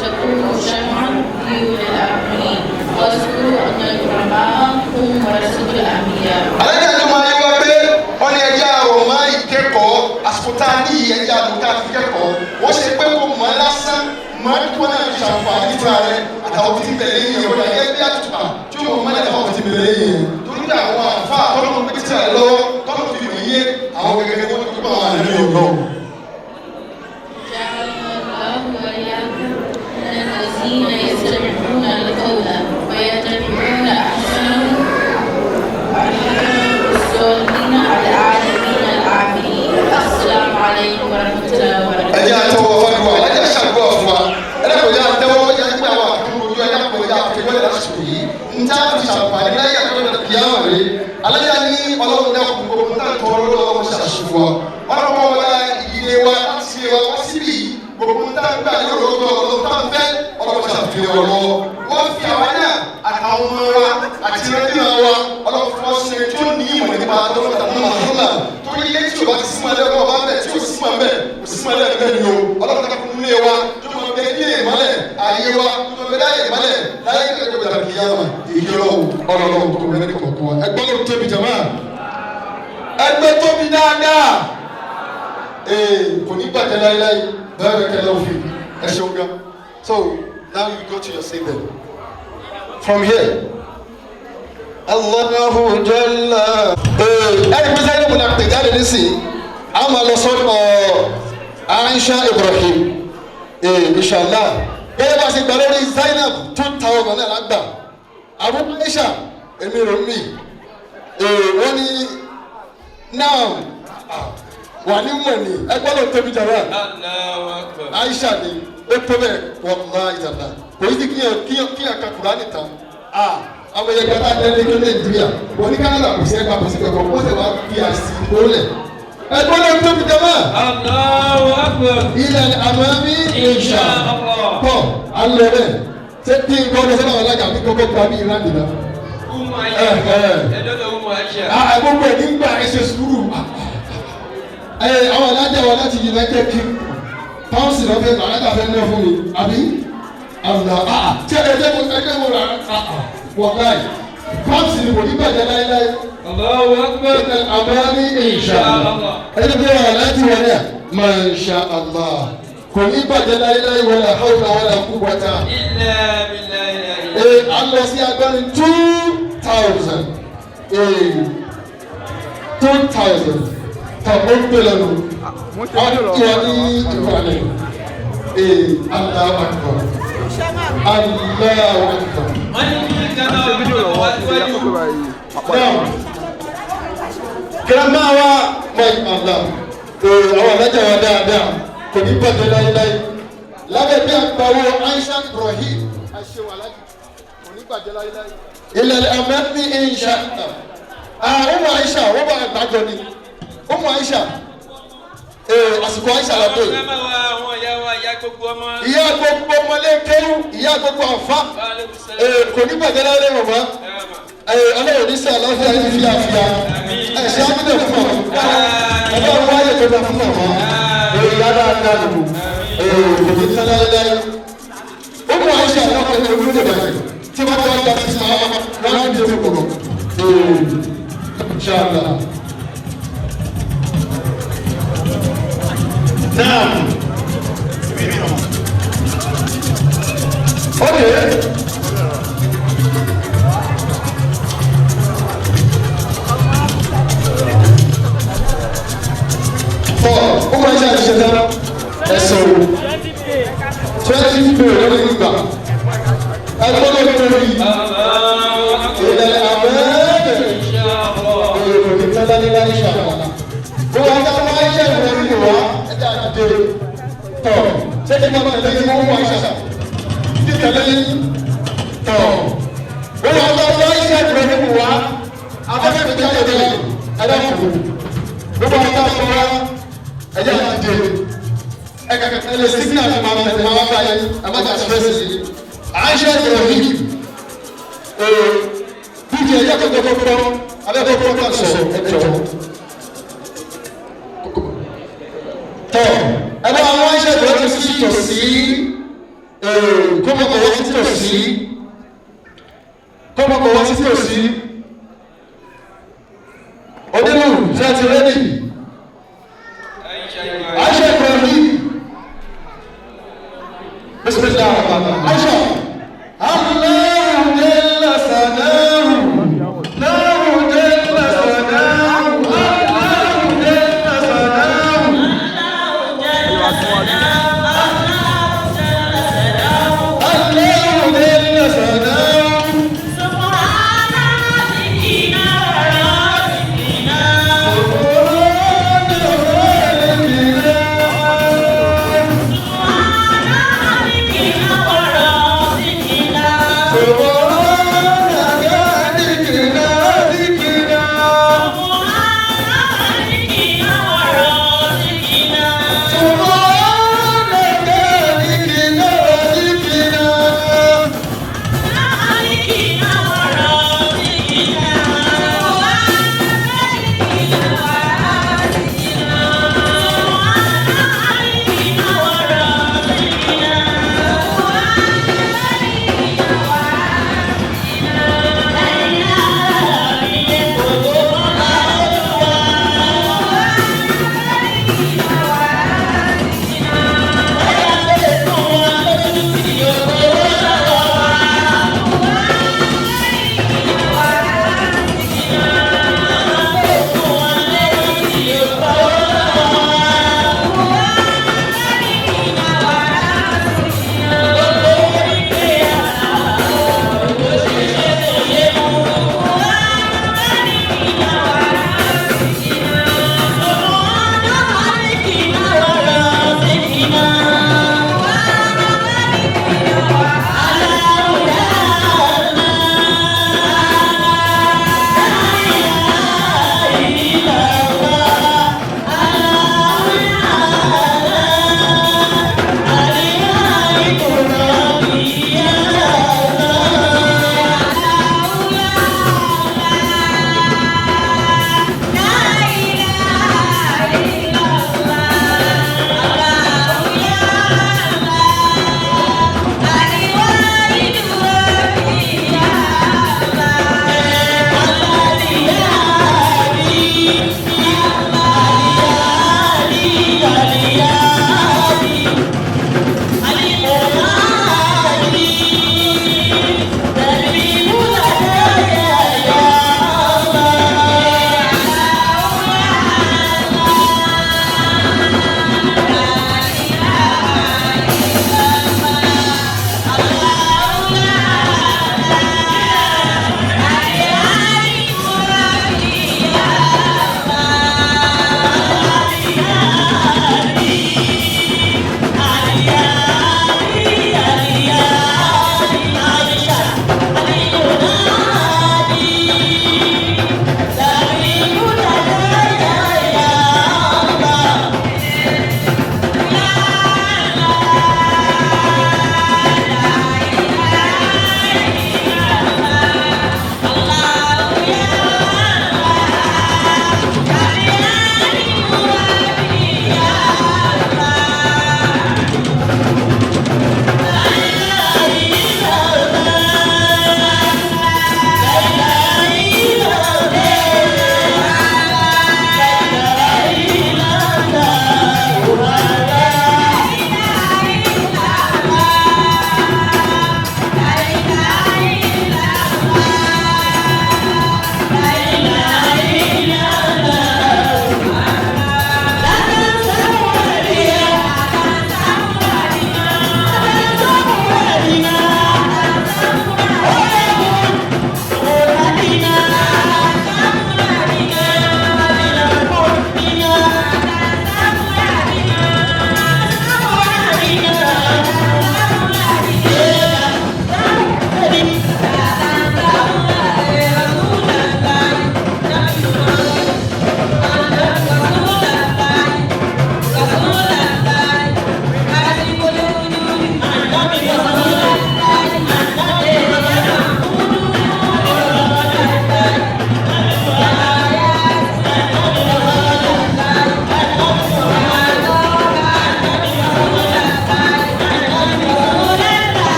تكون شمعا في الآخرين. واذكروا أن العلماء هم ورثة الأنبياء. Alájà tó máa yẹ wá pé wọ́n ní ẹja àrò máa ìkẹ́kọ̀ọ́. Àsìkò tá a ní yìí, ẹja àdùn tá a fi kẹ́kọ̀ọ́. Wọ́n ṣe pé kó mọ̀ ẹ́ lásán mọ̀ ẹ́ kí wọ́n náà fi ṣàǹfààní fúnra rẹ̀ àtàwọn tí ń tẹ̀lé yìí. Wọ́n yẹ bí àtùpà tí ó mọ̀ mọ́lẹ̀ àtàwọn tí ń tẹ̀lé yìí, torí pé àwọn àǹfà tọ́lọ́ pé tí a lọ́wọ́ tọ́lọ́ fi mọ̀ yé àwọn gẹ́gẹ́ wọ́n tó kọ́ àwọn àlẹ́ yóò. جعلنا الله وإياكم من الذين يستمعون القول فيتبعون أحسنه، الصالحين العالمين العاملين. السلام عليكم ورحمة الله وبركاته. Ẹjẹ àtẹwọ fàdùà. Ẹjẹ ṣàdúrà fún wa. Ẹlẹ́kọ̀ọ́ àtẹwọ ẹjẹ àti àwọn àkàkùn ojú ẹjẹ àpò ẹjẹ àfẹjọ́ ẹ̀dá sùn yìí ń tá fi ṣàǹfààní láyé àtọ́jọ́ kìámà rè. Alájà ní Ọlọ́run dákun, gbogbo ń tà tọrọ lọ́wọ́ ọmọ ṣàṣùfù wa. Ọlọ́run wọlé ìdílé wa láti ṣe wa wá síbí yìí, gbogbo ń tà gbà yóò lọ́dọ̀ Ọlọ́run tá ń fẹ́, Ọlọ́run ṣàfihàn ọlọ́wọ́. Wọ́n fi àwa náà àtàwọn ọmọ wa àti ìrẹ́dínà wa, Ọlọ́run fún wa ṣe tí ó ní ìmọ̀ nípa tọ́lọ́ tàbí Muhammad, torí ilé tí o bá ti símọ́ ẹlẹ́wọ̀n ọba bẹ̀ tí o símọ́ bẹ̀ kò símọ́ ẹlẹ́wọ̀n bẹ́ẹ̀ ni o. Ọlọ́run ká fún ilé wa tó máa bẹ ilé ìmọ́lẹ̀, ayé wa tó máa bẹ láyé ìmọ́lẹ̀ láyé kẹ́kẹ́ gbọdọ̀ kìyàmà. Èyí Ọlọ́run, Ọlọ́run tó bẹ ní kọ̀ọ̀kan wa. Ẹgbẹ́ ló tóbi jàmá, ẹgbẹ́ tóbi dáadáa. Ee, kò ní bàjẹ́ láéláé. Bẹ́ẹ̀ bẹ́ẹ̀ kẹ́lẹ́ òfin. Ẹ ṣeun gan. So now you go to your seat then from here. Allahu Jalla. Ẹni pé sẹ́yìn múna pè jáde nísìnyí, a máa lọ sọ́dọ̀ Aisha Ibrahim. Inshallah, gẹ́gẹ́ bá a ṣe gbà lórí Zainab, 2,000 náà lágbà. Abu Aisha, èmi rò mí. Wọ́n ní now Wà ní mọ̀ ní ẹ gbọ́dọ̀ tóbi jàrá. Allahu Akbar. Aisha ni ó tó bẹ́ẹ̀ wallahi ìtàlá. Kò í sí kíyàn ka Kùránì tán. Àwọn ẹgbẹ́ tá a jẹ́ ní Nàìjíríà wọ́n ní Canada kò sí ẹgbẹ́ kò sí ẹgbẹ́ wọ́n sì wá fi àsìkò lẹ̀. Ẹ gbọ́dọ̀ tóbi jàrá. Allahu Akbar. Ilẹ̀ àmàmí Insha Allah. Tọ́ alẹ́ rẹ̀ ṣé kí n kọ́ lọ sọ́dọ̀ àwọn alága mi kọ́kọ́ gba bí ìlànà ìlànà. Umu Aisha. Ẹ dọ́dọ̀ Umu Aisha. Gbogbo ẹ̀ nígbà ẹ ṣe sùúrù. Àwọn alájà wa láti United Kingdom pounds lọ́fẹ̀ẹ́ alájà fẹ́ ná fún mi àbí àlùdà ṣé ẹgbẹ́ mo ẹgbẹ́ mo rà wọ̀láì pounds ni kò ní bàjẹ́ láéláé. Allahu Akbar. Ilẹ̀ àmàmí insha Allah. Ẹni bí wọn láti wọlé à Masha Allah kò ní bàjẹ́ láéláé wala hawla wala quwwata. Illa billahi la Ee, a lọ sí agbárin 2,000. Ee, 2,000. Tọ́ ó ń pè lọ́nu. Mo ṣe Wọ́n fídíò ti lọ́wọ́. wọ́n ní ìwàlẹ̀. Ee, Allahu Akbar. Allahu Akbar. Wọ́n ní kí Mo ṣe fídíò lọ́wọ́. Ṣe yá kókó báyìí. Àpàdé. Now, grandma wa my Allah. Ee, àwọn alájà wa dáadáa kò ní bàjẹ́ láéláé. Lábẹ́ bí àgbàwo Aisha Ibrahim Aṣèwà lájú kò ní bàjẹ́ láéláé. Ilẹ̀ àmẹ́ni insha Allah. Umu Aisha wọ́n bá àgbàjọ ni. Umu Aisha ee àsìkò Aisha la dé. Àwọn grandma wa, àwọn ìyá wa, ìyá gbogbo ọmọ. Ìyá gbogbo ọmọlé kéwú, ìyá gbogbo àfa. Wa alaikum salam. Ee kò ní bàjẹ́ láéláé màmá. Ẹ mà. Ọlọ́run ní sẹ́ àlàáfíà yìí fi àfíà ẹ̀ṣẹ̀ ámínà fún ọ ọlọ́run wáyé tó dá fún ọmọ èyí dáadáa nù kò ní sẹ́ láéláé. Ó mú àìsàn àwọn ọkọ̀ ìlú ní ìbàdàn tí wọ́n bá gba títí àwọn ráńdì tó kọ̀ ṣáàlà. Now, okay. Four, ó máa ń ṣe àṣìṣe tán ẹsẹ̀ o 20 p lórí ìgbà ẹgbẹ́ ló tóbi Allahu Akbar. ilẹ̀ abẹ́rẹ́ Insha Allah. èrò ní tẹ́lẹ̀ ìṣàkóso. Bó wá dá wá iṣẹ́ ìwé nínú wa ẹ̀jẹ̀ àdìde tọ̀ ṣé kí n máa tẹ̀lé ní wọ́n wá iṣẹ́ kí tẹ̀lé tọ̀. Bó wá dá wá iṣẹ́ ìwé nínú wa afẹ́fẹ́ mi jáde dé ẹ̀dá fún bó wá dá wá ẹ̀jẹ̀ àdìde ẹ̀lẹ́ sígínà tó máa tẹ̀lé máa bá yẹn ẹ̀ má jà stress yìí. Àìṣe ìròyìn bíjì ẹ̀jẹ̀ tó kọ́kọ́ abẹ́kọ̀ọ́ kọ́ sọ ẹ̀jọ̀ tọ ẹ bá wọn ṣe ìwé sí tòsí kọ́mọkọ̀ wọ́n sí tòsí kọ́mọkọ̀ wọ́n sí tòsí onílù ṣe ti rẹ́dì Aisha Ibrahim. Aisha Ibrahim bisimilah Aisha Allahu jalla sanahu Allahu jalla sanahu Allahu jalla sanahu. Allahu jalla sanahu. Subhana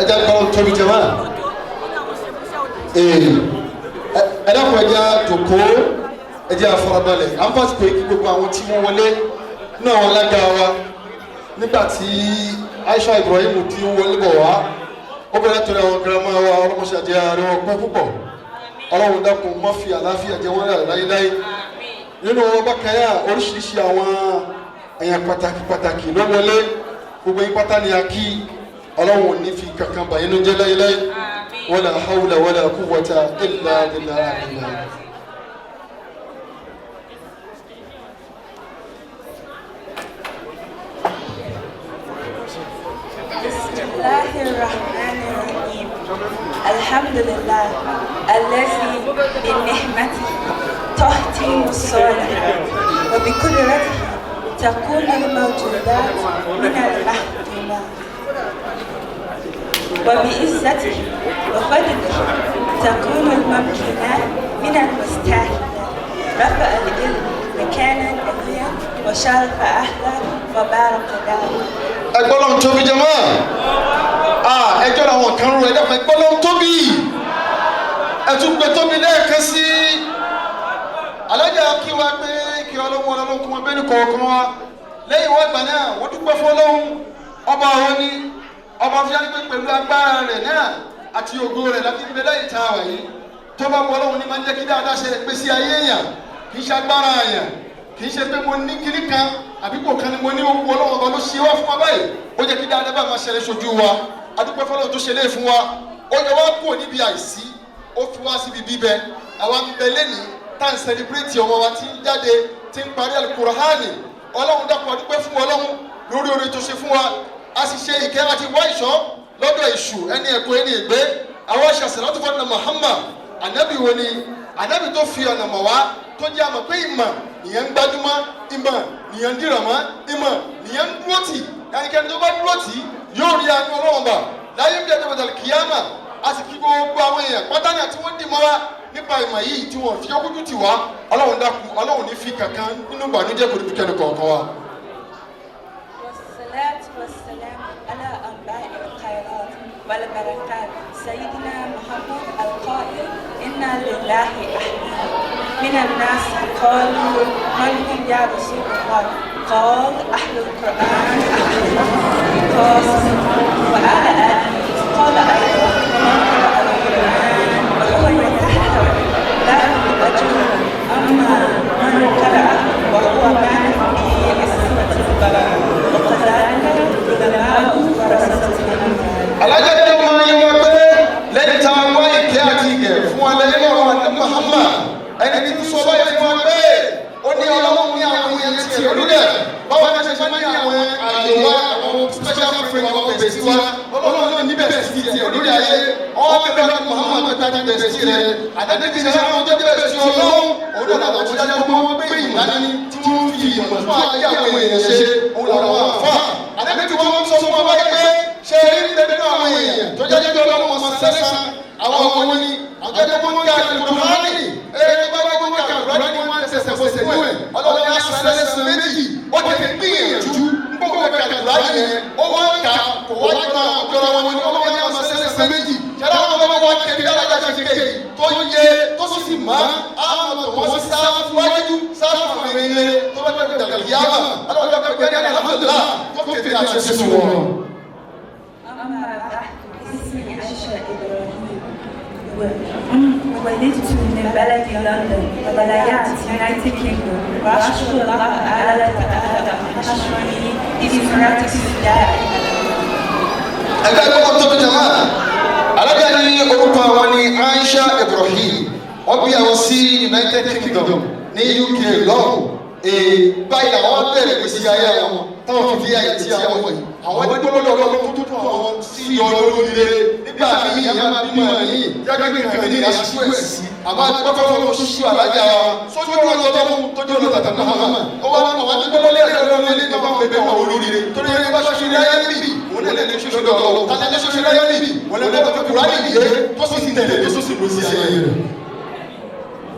Ẹ jẹ́ kọ́ tóbi jẹ́ máa. Ẹ dákun, ẹ jẹ́ àjòkó, ẹ jẹ́ àfarabalẹ̀. À ń fàṣẹ pé kí gbogbo àwọn tí wọ́n wọlé náà, wọn lága wa, nígbà tí Aisha Ibrahim ti ń wọlé bọ̀ wá, ó bẹ̀rẹ̀ torí àwọn girama wa. Ọlọ́mọṣẹ́ àti ààrẹ wọn pẹ́ púpọ̀. Ọlọ́run dákun, má fi àlàáfíà jẹ wọ́n rẹ̀ láyéláyé. Nínú wọn bákan náà, oríṣiríṣi àwọn èèyàn pàtàkì pàtàkì ló wọlé. Gbogbo yín pátá ni a kí. Ọlọ́run ò ní fi kankan bà yín jẹ́ láyéláyé. Wala hawla wala quwwata illa billah. بسم الله الرحمن الرحيم. الحمد لله الذي بنعمته تتم الصالحات، وبقدرته تكون الموجودات من المعدومات، وبعزته وفضله تكون الممكنات من المستحيلات. رفع العلم مكانا عليا وشرف أهله وبارك داره. Ẹ gbọ́lọ́un tóbi jẹ́ mọ́. Ẹjọ́ làwọn kan rú. Ẹ dákun, ẹ gbọ́lọ́un tóbi, ẹ tún gbé tóbi lẹ́ẹ̀kan sí. Alájà kí wa pé kí Ọlọ́run, Ọlọ́run kún wọn bẹ́ẹ̀ ní kọ̀ọ̀kan wa. Lẹ́yìn wọ́n gbà náà, wọ́n dúpẹ́ fún Ọlọ́run ọba. Àwọn ní ọba tó yára pé pẹ̀lú agbára rẹ̀ náà àti ògo rẹ̀ láti fi lẹ́yìn tá a wà yìí. Tó bá wọ Ọlọ́run ní máa ń jẹ́ kí dáadáa ṣe pé sí ayé èèyàn. Kì í ṣe agbára èèyàn, kì í ṣe pé mo ní kíní kan àbí kò kan ni mo ní. Owó Ọlọ́run ọba ló ṣe wá fún wa báyìí. Ó jẹ́ kí dáadáa bá máa ṣẹlẹ̀ sójú wa. Adúpẹ́ fọlọ́run tó ṣe lé fún wa. Ó yọ wá kúrò níbi àìsí, ó fi wá síbi bíbẹ. Àwa ń bẹ lẹ́nìí tá à ń celebrate ọmọ wa tí ń jáde, tí ń parí Alukurahani. Ọlọ́run dákun, adúpẹ́ fún Ọlọ́run lórí oore tó ṣe fún wa. A sì ṣe ìkẹ́ àti wá ìṣọ́ lọ́dọ̀ èṣù, ẹni ẹ̀kọ́, ẹni ìgbé. Àwọn ṣàṣàlátù fún ọ̀nà Muhammad. Ànábì wo ni ànábì tó fi ọ̀nà mọ̀ wá, tó jẹ́ àmọ̀ pé ìmọ̀ nìyẹn ń gbájúmọ́, ìmọ̀ nìyẹn ń dìrọ̀ mọ́, ìmọ̀ nìyẹn ń dúró tì? Ẹnikẹ́ni tó bá dúró tì yóò rí àánú Ọlọ́run bà láyé bí ẹjọ́ bàtàlì kìyàmà. A sì kí gbogbo àwọn èèyàn pátá náà tí wọ́n dì mọ́ra nípa ìmọ̀ yìí, tí wọ́n fi ọkújú tì wá. Ọlọ́run dákun, Ọlọ́run ní fi kankan nínú ìbànújẹ́ kò ní fi kẹ́ni kọ̀ọ̀kan wa. والصلاة والسلام على أنباء الخيرات والبركات، سيدنا محمد القائل: إن لله أحباب من الناس. قالوا: من هم يا رسول الله؟ قال: أهل القرآن، أهل القاصد وعلى آله. قال أيضا: ومن قرأ القرآن وهو يتحدث له أجر، أما من قرأه وهو ما به عصمة البلاء. وكذلك علماء ورثة الأنبياء. Alájọ tó máa ń yẹ wá pé lẹ́yìn tá a wá ìkẹ́ àti ìgẹ̀ fún wa lẹ́yìn ọ̀rọ̀ àti Muhammad, ẹni tí sọ báyìí fún wa pé ó ní Ọlọ́run ní àwọn èèyàn tiẹ̀ lórílẹ̀. Báwo ni a ṣe máa ní àwọn àyè wa, àwọn special friend, àwọn bestie wa? Ọlọ́run náà ní bestie tiẹ̀ lórí ayé. Ọwọ́ bẹ́ẹ̀ bá Muhammad tó ta bestie rẹ̀. Àdàdé ti ṣe àwọn tó jẹ́ bestie Ọlọ́run, òun náà làwọn tó jáde pé wọ́n gbé ìmọ̀ dání, tí wọ́n fi ìmọ̀ fún ayé àwọn èèyàn ṣe. Òun làwọn àfà. Àdàdé tí wọ́n sọ fún wa báyìí pé ṣe rí nínú àwọn èèyàn tó jẹ́ pé Ọlọ́run wọn sẹ́lẹ̀sán, àwọn ọmọ ní àwọn tó jẹ́ pé wọ́n ká Kùránì. Ẹni bá wọ́n ká Kùránì, wọ́n tẹ̀sẹ̀ fọsẹ̀ nú ẹ̀. Ọlọ́run yà sẹ́lẹ̀sán méjì. Ó ti fi gbìyànjú gbogbo ká Kùránì yẹn, ó wọ́n ká kò wá jọra jọra wọn ni. Ọlọ́run yà sẹ́lẹ̀sán méjì. Ṣẹlẹ̀ àwọn ọmọ wa kéde alájà ṣe kéde tó yẹ tó sì má àwọn tó wọ́n sáfù wájú, sáfù rere tó bá gbẹdẹ kìyàmà. Ọlọ́run yà gbẹdẹ alhamdulillah tó kéde àṣẹ sùn wọn. أما بعد، اسمي عائشة إبراهيم، ولدت من بلد لندن ولايات United Kingdom، وأشكر الله تعالى تعالى أن حشرني في زمرة الداعي. Ẹgbẹ́ gbọ́dọ̀ tóbi jama. Alága ní orúkọ àwọn ní Aisha Ibrahim. Wọ́n bí àwọn sí United Kingdom ní UK lọ́hùn. Ee, báyìí làwọn bẹ̀rẹ̀ gbèsè ayé àwọn táwọn fi fi ayé tí àwọn wọ̀nyí. Àwọn gbọ́dọ̀ lọ́wọ́ tó tó àwọn sí ìyọ olóríire. Nígbà míì, ìyá máa bímọ yìí jágbé nǹkan ní ìyàsísú ẹ̀ sí. Àmọ́ àgbẹ̀fọ́ lọ́wọ́ ṣíṣú alájà wa sójú ọ̀nà Ọlọ́run tó jẹ́ ọ̀nà tàbí Muhammad. Ó wá wọn àwọn gbọ́dọ̀ lé ẹ̀rọ lé ní bàbá bẹ̀bẹ̀ wọn olóríire torí ẹni bá ṣoṣo láyé níbí, òun náà lè ṣoṣo lọ́dọ̀ Ọlọ́run. Tàbí ẹni ṣoṣo láyé níbí, òun náà lè tó Kùránì yé, tó sì tẹ̀lé, tó sì lọ sí ayé rẹ̀.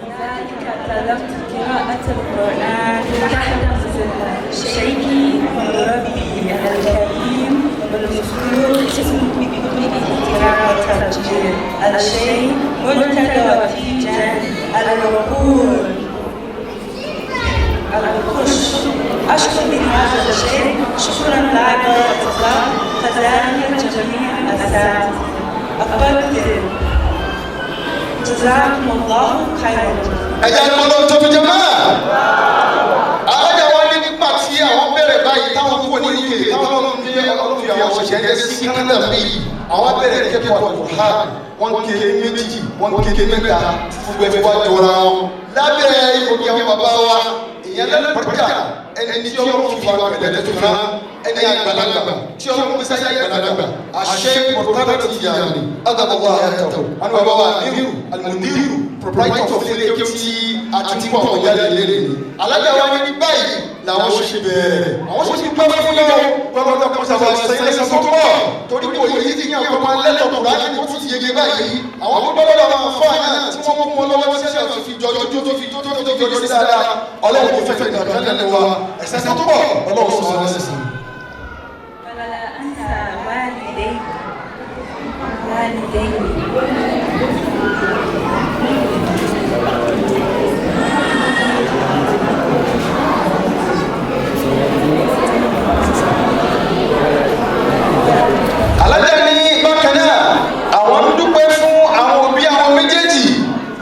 لذلك طلبت قراءة القرآن تحت ظل شيخي ومربي الكريم والمسرور اسمه بكله. الشيخ مرتضى تيجان الوقور القش. أشكر بهذا الشيء شكرا لا إطلاق، كذلك جميع الأساتذة. أقدر جزاكم الله خيرا. Ẹ̀jẹ̀ gbọ́dọ̀ tóbi jẹ́ máa. Alájà wa ní nígbà tí àwọn bẹ̀rẹ̀ báyìí, táwọn kúrò ní UK, táwọn ọlọ́run ní ọlọ́run fi àwọn ṣẹ̀ṣẹ̀ sí Canada bíi, àwọn bẹ̀rẹ̀ kẹ́kọ̀ọ́ Al-Qur'an, wọ́n ké méjì, wọ́n ké mẹ́ta, gbogbo ẹ̀fọ́ wa jọra wọn. Lábẹ́ ìkòkè àwọn bàbá wa, ìyẹn lẹ́lẹ́pàdà, ẹni tí ọlọ́run fi wà pẹ̀lẹ́ tó rán, ẹni àgbàlagbà tí ọlọ́run fi sáyé àgbàlagbà, àṣẹ mọ̀tàdà ti yà ní àgàbọ̀wá àyàtọ̀ àwọn bàbá wa nílùú alimudiru, proprietor of ilé kí tí a ti ń kọ́ àwọn jáde lé ní. Alájà wa ní báyìí làwọn ṣe bẹ̀rẹ̀, àwọn ṣe pẹ́ fún yẹn o, gbọ́dọ̀ kọ́ sábà sẹ́yìn lẹ́sẹ̀ tó pọ̀, torí kò yí ti ní àwọn ọmọ alẹ́tọ̀ kùránì kó ti yege báyìí. Àwọn tó gbọ́dọ̀ lọ́wọ́ fún àyà tí wọ́n mú wọn lọ́wọ́ tí wọ́n fi jọjọ tó fi tó tó fi jọjọ sí dáadáa. Ọlọ́run kò fẹ́fẹ́ ìgbà lẹ́nu wa, ẹ̀sẹ̀ tó pọ̀, ọlọ́run sọ lẹ́sẹ̀. ولا أنسى والدي والدي. Alájà ní bákan náà, àwọn ń dúpẹ́ fún àwọn òbí àwọn méjèèjì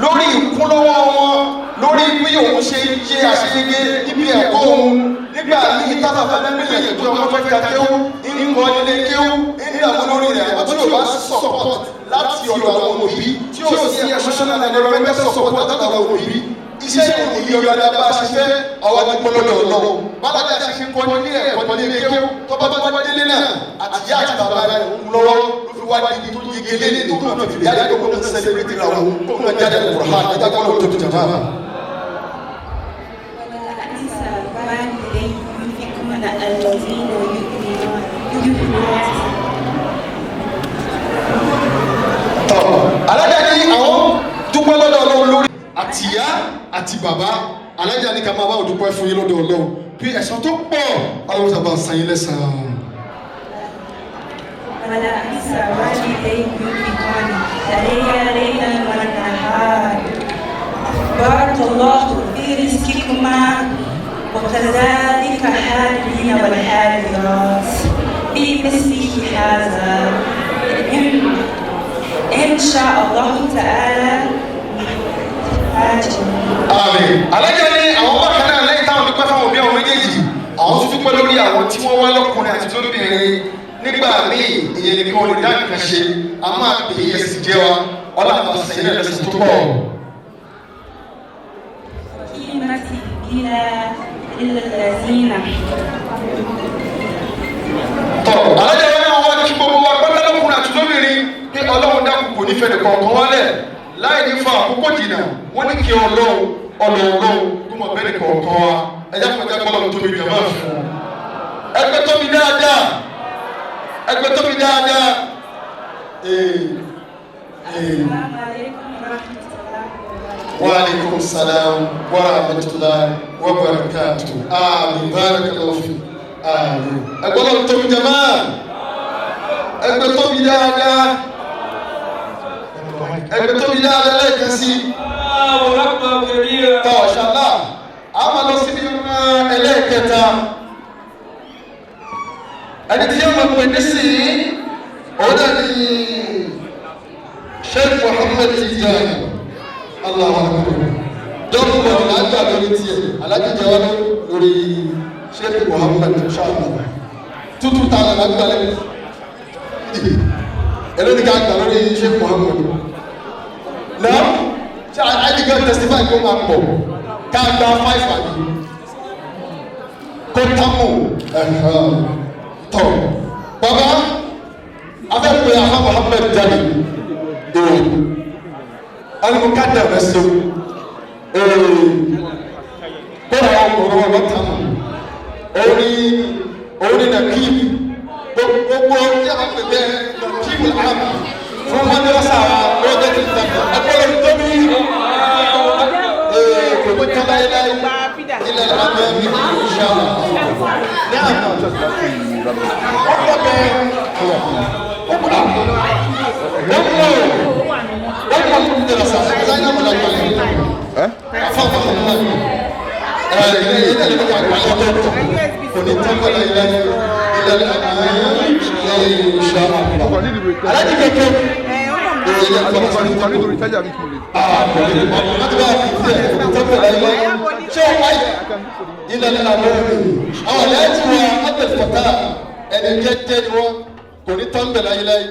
lórí ìkúnlọ́wọ́ wọn, lórí bí òun ṣe ṣe àṣeyege níbi ẹ̀kọ́ òun. Nígbà míì tábà fẹ́ gbìyànjú ọmọ fẹ́ ka kéwú, ń kọ́ nílé kéwú, ń dààmú lórí rẹ̀, àmọ́ tí ò bá support láti ọ̀dọ̀ àwọn òbí, tí ò sí emotional and environmental support látọ̀dọ̀ àwọn òbí, iṣẹ́ ìròyìn yọ̀dá bá a ṣe fẹ́. Àwọn agbọ́lọ́dọ̀ ọlọ́run bálájà ṣe ṣe kọ́ nílé ẹ̀kọ́ nílé kéwú, tó bá bá délé náà, àtìyá àti bàbá rẹ̀ ń lọ́wọ́ ló fi wá di tó yege lé ní tó náà fi jáde, tó kó celebrate ra wọn, tó kó jáde Al-Qur'an. Ẹ̀dá gbọ́dọ̀ tó jàmbá. ولا أنسى والدي ينفقون الذين يؤمنون يؤمنون. Tọ́ alájà ní àwọn dúpẹ́ lọ́dọ̀ ọlọ́run lórí àtìyá àti bàbá. Alájà ní ká máa bá òdúpẹ́ fún yín lọ́dọ̀ ọlọ́run bí ẹ̀san tó pọ̀, ọlọ́run sábà san yín lẹ́san. ولا أنسى والدي ينفقون علي ليلا والنهار. بارك الله في رزقكما، وكذلك حالين والحاليات في مثله هذا إن شاء الله تعالى. Àmín. Alájà ní àwọn bákan náà, lẹ́yìn táwọn dúpẹ́ fáwọn òbí àwọn méjèèjì, àwọn tún dúpẹ́ lórí àwọn tí wọ́n wá lọ́kùnrin àti lóbìnrin. Nígbà míì ìyẹn nìkan lè dá nǹkan ṣe, a máa pè é sì jẹ́ wa, ọlọ́run àṣẹ ilé ẹ̀sìn tó pọ̀. قيمتي إلى إلا الذين Tọ́ alájà wọn náà wá kí gbogbo wa pátá lọ́kùnrin àti lóbìnrin pé ọlọ́run dákun kò ní fẹ́ nìkan kan wálẹ̀ láì ní fa àkókò jìnnà. Wọ́n ní kí ọlọ́run ọlọ́run kó mọ̀ bẹ́ẹ̀ nìkan kan wa. Ẹ̀yà fún ẹ̀jẹ̀ gbọ́dọ̀ tóbi jẹ̀ máa fún un. Ẹgbẹ́ tóbi dáadáa, ẹgbẹ́ tóbi dáadáa. Ee ee. السلام عليكم ورحمة الله وبركاته. Wa alaikum salam wa rahmatullahi wa barakatuh. Àmín, barakallahu fi. Àmín. Ẹgbẹ́ lọ́run tóbi jama. Ẹgbẹ́ tóbi dáadáa. Ẹgbẹ́ tóbi dáadáa lẹ́ẹ̀kan sí. Allahu akbar kabira. Tọ́ ṣàlá, a máa lọ síbi ẹlẹ́ẹ̀kẹta. Ẹni tí yóò máa pè ní sí i, òun náà ni Sheikh Muhammad Tijani. Allahu akbar. Dọ́kítọ̀ ní àgbà lórí tiẹ̀, alájí jẹ́ wá lórí Sheikh Muhammad ṣáàlà. Tútù ta lọ́la gbà lẹ́nu. Èló ni ká gbà lórí Sheikh Muhammad? Náà, ṣé àìdí kan testify kó máa pọ̀? Ká gba five àbí? Kó támù tọ̀. Bàbá, afẹ́ pé Afa Muhammad jáde. Alimukadam ẹsẹ̀ kóra ọkùnrin wọn lọ́tà mọ̀ òní nàkíb gbogbo tí a pè bẹ́ẹ̀ nàkíb àmì fún madrasa lọ́jọ́ tí ń dàgbà ẹgbẹ́ lórí tóbi kò ní tán láéláé ilẹ̀ àmì inshallah ní àná ọkọ̀ bẹ́ẹ̀ ó kúrò ó kúrò. Ẹ̀yin náà lè ká àgbà lọ́tọ̀ọ̀tọ̀ kò ní tán bẹ́ẹ̀ láyé ilẹ̀ insha Allah. Alájí kékeré èyí Kò ní torí chájà mi kò lè. Ilẹ̀ àwọn aláàjì wa abdulfata ẹni jẹ́jẹ́ ni wọ́n kò ní tán bẹ̀ láyéláyé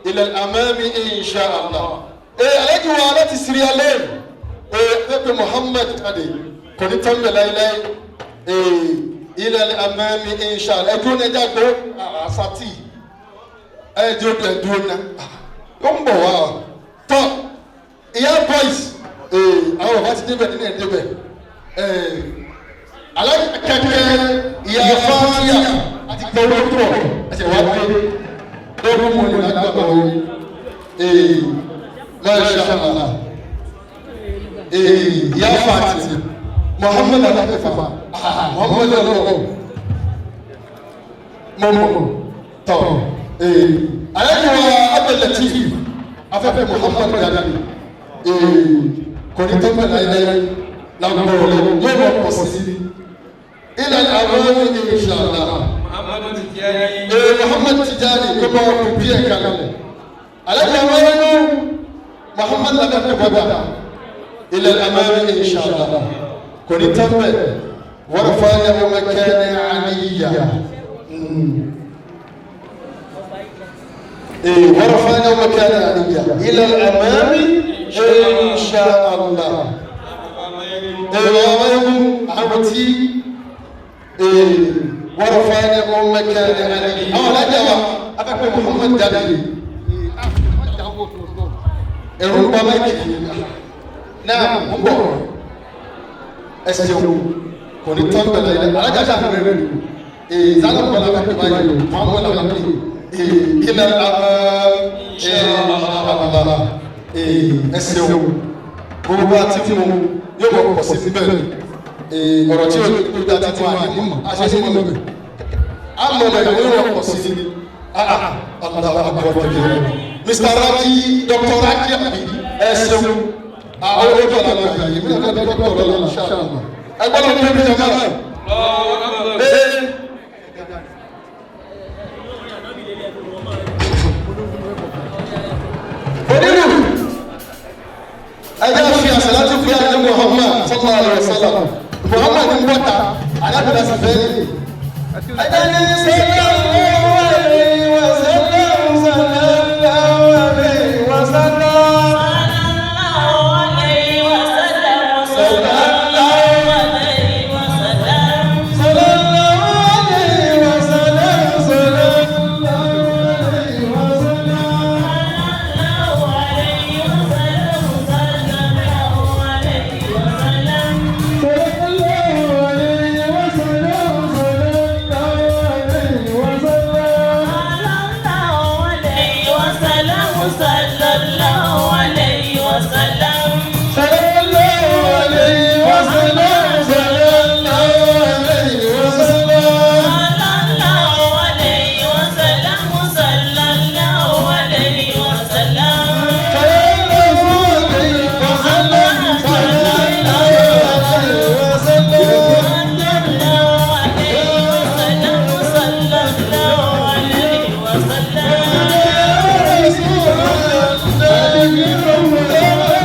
ilẹ̀ amami insha Allah. Ee aláàjì wa láti Sierra Leone ee pépé Muhammad adi kò ní tán bẹ̀ láyéláyé ee ilẹ̀ amami insha Allah. Ẹ̀dúró ní ẹja gbó àṣàtì ẹ̀dúró ẹ̀dúró ná ó ń bọ̀ wá tọ́ ìyá boys ee àwọn bàbá ti débẹ̀ nínú ẹ̀ débẹ̀ ee alájà kẹkẹ ìyá fátíà àti gbọwọ pọ àti wàá dé lórí mu ní lágbàgbọ ee masha Allah ee ìyá fátíà Muhammad alafafa Muhammad alafafa mọmọ tọ ee alájà wa Abdul-Latif afẹ́fẹ́ Muhammad dada ee kò ní tẹ́fẹ́ láyé lágbọ̀rọ̀ yóò wọ́n pọ̀ sí ilẹ̀ àwọn inshallah. Muhammadu Tijani. Ee Muhammad Tijani kó bá wọn bí ẹ̀ kalẹ̀. Alájà wáyé Muhammad labẹ́ bàbá ilẹ̀ àwọn inshallah. Kò ní tẹ́fẹ́ wọ́n fa yàrá mẹ́kẹ́ àníyà. Ee wọ́n fa yàrá mẹ́kẹ́ àníyà ilẹ̀ àmàmì inshallah. Àwọn tí wọ́n fẹ́ ní ọmọ kẹrin àlejò àwọn alájà wa afẹ́fẹ́ Muhammad jáde ẹ̀rù ń bá mẹ́kì náà ń bọ̀ ẹsẹ̀ o kò ní tán bẹ̀rẹ̀ ilẹ̀ alájà sáà fẹ́ rẹ̀ ee zálà bọ̀lá fẹ́ báyìí Muhammad alájà ee ilẹ̀ àmà ẹsẹ̀ o gbogbo àti mu yóò mọ̀ pọ̀ sí bẹ́ẹ̀ ọ̀rọ̀ tí o dá ti mú àní mọ̀ àṣẹṣe mọ̀ bẹ́ẹ̀ àmọ̀ bẹ́ẹ̀ yóò mọ̀ pọ̀ sí ni Mr. Raji Dr. Raji abi ẹ ṣeun àwọn olóòtú ọ̀la yìí mi náà fẹ́ dọ́kítọ̀ ọ̀la ṣáà ẹ gbọ́dọ̀ ní ẹbí jẹ náà. Onílù ẹjẹ fi àṣàlátì fún yàrá Muhammad sallallahu alaihi wasallam Muhammad ń bọ́ta alábìlà sì fẹ́ ní. Ẹjẹ ní sallallahu alaihi wasallam sallallahu alaihi wasallam. Sallallahu alaihi wasallam sallallahu alaihi wasallam. Sallallahu alaihi wasallam sallallahu alaihi wasallam. Sallallahu alaihi wasallam sallallahu alaihi wasallam. Sallallahu alaihi wasallam sallallahu alaihi wasallam. Ya Rasulullah.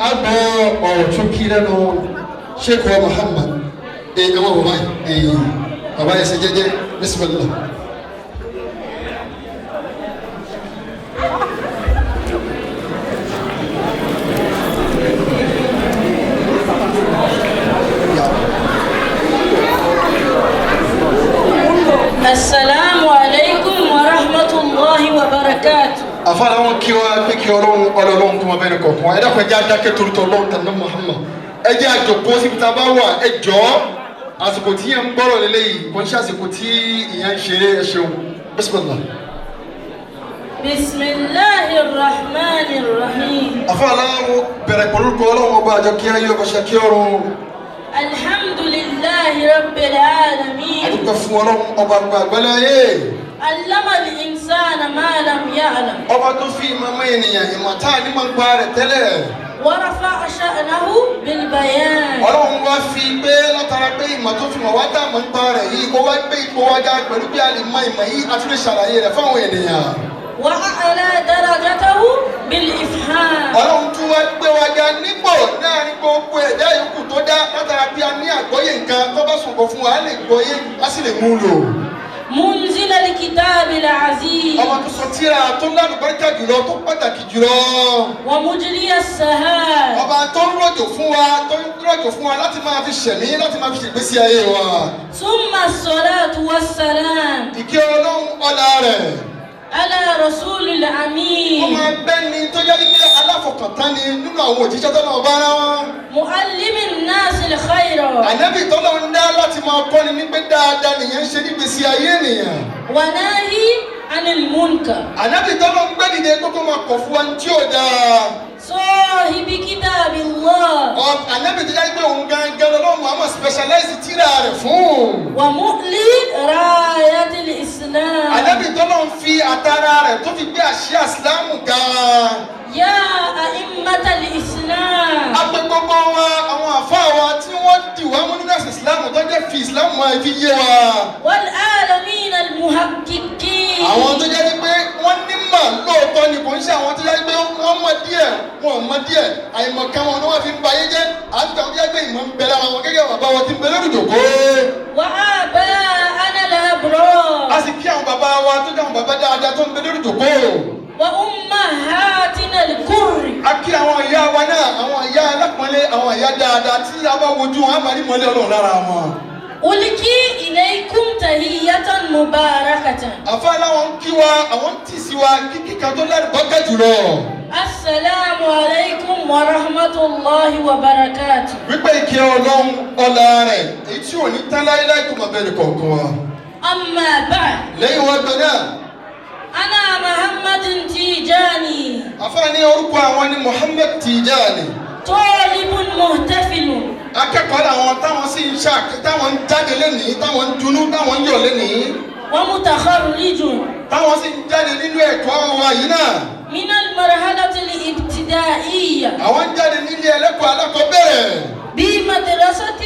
A gbọ́ ọ̀rọ̀ tó kí lẹ́nu Sheikh wa Muhammad. Ẹ ẹ wọ́n bàbá yìí, bàbá yẹn ṣe jẹ́jẹ́, bismillah. السلام عليكم ورحمة الله وبركاته. Afáàlà wọn kí wa pé kí Ọlọ́run Ọlọ́run kó máa bẹ́ẹ̀ kọ̀ọ̀kan. Ẹ dákun, ẹ jẹ́ adákẹ́ torítọ̀ Ọlọ́run tàbí Muhammad. Ẹ jẹ́ àjòkó síbi tá a bá wà. Ẹ jọ́, àsìkò tí yẹn ń gbọ́rọ̀ lélẹ́yìí kò ń ṣe àsìkò tí ìyẹn ń ṣeré. Ẹ ṣeun, bismillah. بسم الله الرحمن الرحيم. Afáàlà wọn bẹ̀rẹ̀ pẹ̀lú kọ́ Ọlọ́run ọba àjọ kí ayé ọba ṣe kí ọ̀run. الحمد لله رب العالمين. Àdúgbò fún Ọlọ́run ọba àgbàgbẹ́lẹ́ ayé. علم الإنسان ما لم يعلم. Ọba tó fi ìmọ̀ mọ́ ènìyàn, ìmọ̀ tá a ní máa ń pa rẹ̀ tẹ́lẹ̀. ورفع شأنه بالبيان. Ọlọ́run wá fi pé látara pé ìmọ̀ tó fi mọ̀ wá tá a mọ̀ ń pa rẹ̀ yìí, ó wá gbé ipò wá ga pẹ̀lú bí a lè mọ ìmọ̀ yìí àti lè ṣàlàyé rẹ̀ fáwọn ènìyàn. وأعلى درجته بالإفهام. Ọlọ́run tún wá gbé wa ga nípò láàrin gbogbo ẹ̀dá yòókù tó dá látara bí a ní àgbọ́yé nǹkan tó bá sọ̀kọ̀ fún wa, a lè gbọ́yé, a sì lè mú un lò. منزل الكتاب العزيز. Ọba tó sọ tírà tó lálùbáríkà jùlọ, tó pàtàkì jùlọ. ومجري السحاب. Ọba tó ń rọ̀jò fún wa, tó ń rọ̀jò fún wa láti máa fi ṣẹ̀mí, láti máa fi ṣègbésí ayé wa. ثم الصلاة والسلام Ìkẹ́ Ọlọ́run, ọlá rẹ̀ على رسول ó الأمين. máa bẹ́ni tó yẹ wípé aláfọkàntán ni nínú àwọn òjíṣẹ́ tó náà bá rán wọn. معلم الناس الخير. Ànábì tọ́lọ́ ń dá láti máa kọ́ni ní pé dáadáa nìyẹn ń ṣe nígbèsí ayé ènìyàn. وناهي عن المنكر. Ànábì tọ́lọ́ ń gbé dìde kókó máa kọ̀ fún wa ní tí ò dáa. صاحب كتاب الله. Ànábì tó yẹ pé òun gangan lọ́wọ́ Muhammad specialize tírà rẹ̀ fún. ومؤلي راية الإسلام. Ànábì tọ́lọ́ ń fi àtàrà rẹ̀ tó fi gbé àsíá Ìsìlámù ga. يا أئمة الإسلام. A pe gbogbo wa, àwọn àfáà wa tí wọ́n dì wá mú nínú ẹ̀sìn Ìsìlámù, tó jẹ́ fi Ìsìlámù máa fi yé wa. والعالمين المحققين. Àwọn tó jẹ́ pé wọ́n nímọ̀ lóòótọ́ ni, kò ń ṣe àwọn tó jẹ́ pé wọ́n mọ̀ díẹ̀, wọn ò mọ̀ díẹ̀, àìmọ̀kan wọn ni wọ́n fi ń ba ayé jẹ́, àti àwọn tó jẹ́ pé ìmọ̀ ń bẹ lára wọn gẹ́gẹ́ bàbá wọn ti ń bẹ lórí ìjòkó. وآباءنا الأبرار. A sì kí àwọn bàbá wa tó jẹ́ àwọn bàbá dáadáa tó ń bẹ lórí ìjòkó. وأمهاتنا الكر. A kí àwọn ìyá wa náà, àwọn ìyá alápọ̀nlé, àwọn ìyá dáadáa tí a bá wojú wọn á máa rí mọ́lẹ̀ Ọlọ́run lára wọn. ألقي إليكم تحية مباركة. Àfa láwọn ń kí wa, àwọn ń tì sí wa kíkí kan tó lárúbọ́kẹ́ jùlọ. السلام عليكم ورحمة الله وبركاته. Wípé ìkẹ́ Ọlọ́run, ọlá rẹ̀ èyí tí ò ní tán láéláé kó máa bẹ́ẹ̀ kọ̀ọ̀kan wa. أما بعد. Lẹ́yìn wá gbẹ náà. أنا محمد تيجاني. Àfa ní orúkọ àwọn ni Muhammad Tijani. طالب محتفل. Akẹ́kọ̀ọ́ làwọn, táwọn sì ń ṣá, táwọn ń jáde lénìí, táwọn ń dunú, táwọn ń yọ̀ lénìí. ومتخرج. Táwọn sì ń jáde nínú ẹ̀kọ́ wa yìí náà. من المرحلة الابتدائية. Àwọn ń jáde nílé ẹlẹ́kọ̀ọ́ alákọ̀ọ́bẹ̀rẹ̀. بمدرسة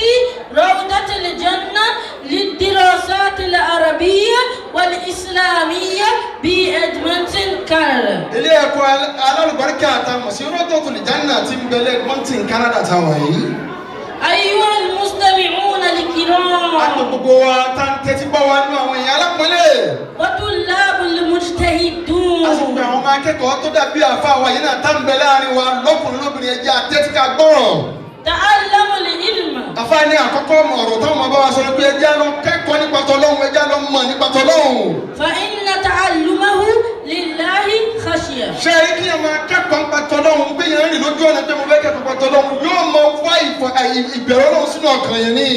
روضة الجنة للدراسات العربية والإسلامية بإدمنتون كندا. Ilé ẹ̀kọ́ alálùbáríkà àtàwọn sí Rawdatul Janna tí ń bẹ l'Edmonton, Canada táwọn yìí. أيها المستمعون A pè الكرام. gbogbo wa tá ń tẹ́tí bọ́ wa nínú àwọn èèyàn alápọ̀nlé. وطلاب A sì المجتهدون. pe àwọn ọmọ akẹ́kọ̀ọ́ tó dàbí àfa wa yìí náà tá ń bẹ láàrin wa lọ́kùnrin lóbìnrin, ẹjẹ́ àtẹ́tí ká gbọ́rọ̀. تعلموا العلم. Àfa ní àkọ́kọ́ ọmọ ọ̀rọ̀ táwọn ọmọ bá wa sọ ni pé ẹjẹ́ lọ kẹ́kọ̀ọ́ nípa tọlọ́hun, ẹjẹ́ lọ mọ̀ nípa tọlọ́hun. فإن تعلمه لله خشية. Ṣé ẹ rí kí ẹ máa kẹ́kọ̀ọ́ nípa tọlọ́hun, pé yẹn ń rìn lójú ọ̀nà pé mo fẹ́ kẹ́kọ̀ọ́ nípa tọlọ́hun, yóò mọ wá ìbẹ̀rù Ọlọ́run sínú ọkàn yẹn ní.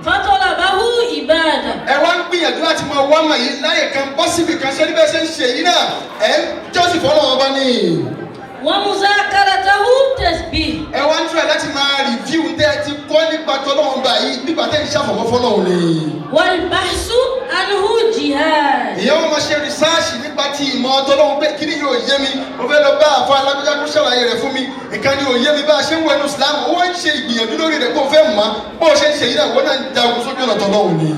فطلبه عبادة. Ẹ wá ń gbìyànjú láti máa wá mọ̀ yìí láyè kan bọ́ síbi kan, ṣé níbẹ̀ ṣe ń ṣe yìí náà ẹ̀ ń jọ́sìn fọlọ́run ọba ní. ومذاكرته تسبيح. Ẹ wá ń tura láti máa review tẹ́ ẹ ti kọ́ nípa tọlọ́hun báyìí nígbà tẹ́ ń ṣàfọ̀mọ́ fọlọ́hun ni. والبحث عنه جهاد. Ìyẹn wọn máa ṣe rìsáàṣì nípa ti ìmọ̀ tọlọ́hun pé kí ni yóò yé mi, mo fẹ́ lọ bá àfa alágbèjà kó ṣàlàyé rẹ̀ fún mi, nǹkan ni yóò yé mi bá a ṣe ń wẹnu Islam. Ó wá ń ṣe ìgbìyànjú lórí rẹ̀ kó o fẹ́ mọ̀ bó o ṣe ń ṣe yìí náà, wọ́n náà ń jagun sójú ọ̀nà tọlọ́hun ni.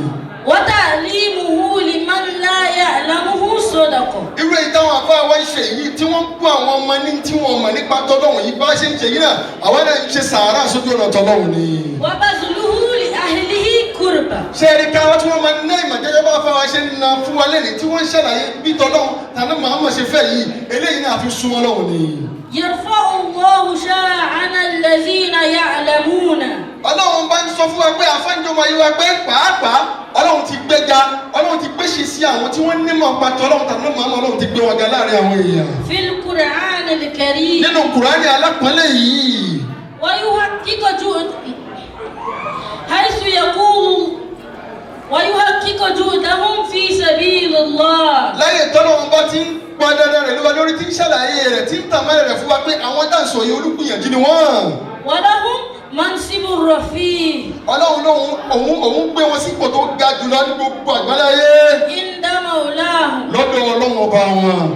وتعليمه لمن لا يعلمه صدقة. Irú èyí táwọn àfa wa ń ṣe. ṣe yìí tí wọ́n ń kó àwọn ọmọ ní tí wọ́n mọ̀ nípa tọ́lọ́hún yìí bá ṣe ń ṣe yìí náà àwa náà ń ṣe sàárà sójú ọ̀nà tọ́lọ́hún ni. وبذله لأهله قربة. Ṣé ẹni ká wá tí wọ́n máa ń ná ìmọ̀ gẹ́gẹ́ bá fáwa ṣe ń na fún wa lẹ́nìí tí wọ́n ń ṣàlàyé bí tọ́lọ́hún tàbí Muhammad ṣe fẹ́ yìí, eléyìí náà fi súnmọ́ lọ́hùn ni. يرفع الله شأن الذين يعلمون. Ọlọ́run bá ń sọ fún wa pé àfáǹjọ́ máa yí wa pé pàápàá Ọlọ́run ti gbéga, Ọlọ́run ti gbéṣe sí àwọn tí wọ́n nímọ̀ pa tọ́lọ́run tàbí Muhammad, Ọlọ́run ti gbé wọn ga láàrin àwọn èèyàn. في القرآن الكريم. Nínú Kùránì alápọ̀nlé yìí. ويحقق جهد حيث يقول ويحقق جهدهم في سبيل الله. Láyé tọ́lọ́run bá ti ń pa dandan rẹ̀ lówà lórí, tí ń ṣàlàyé rẹ̀, tí ń tàmálẹ̀ rẹ̀ fún wa pé àwọn dáǹsọ̀ yìí olùgbìyànjú ni wọ́n. ولهم منصب رفيع. Ọlọ́run lóhun òun gbé wọn sípò tó ga jùlọ ní gbogbo àgbáláyé. عند مولاهم. Lọ́dọ̀ Ọlọ́run ọba wọn.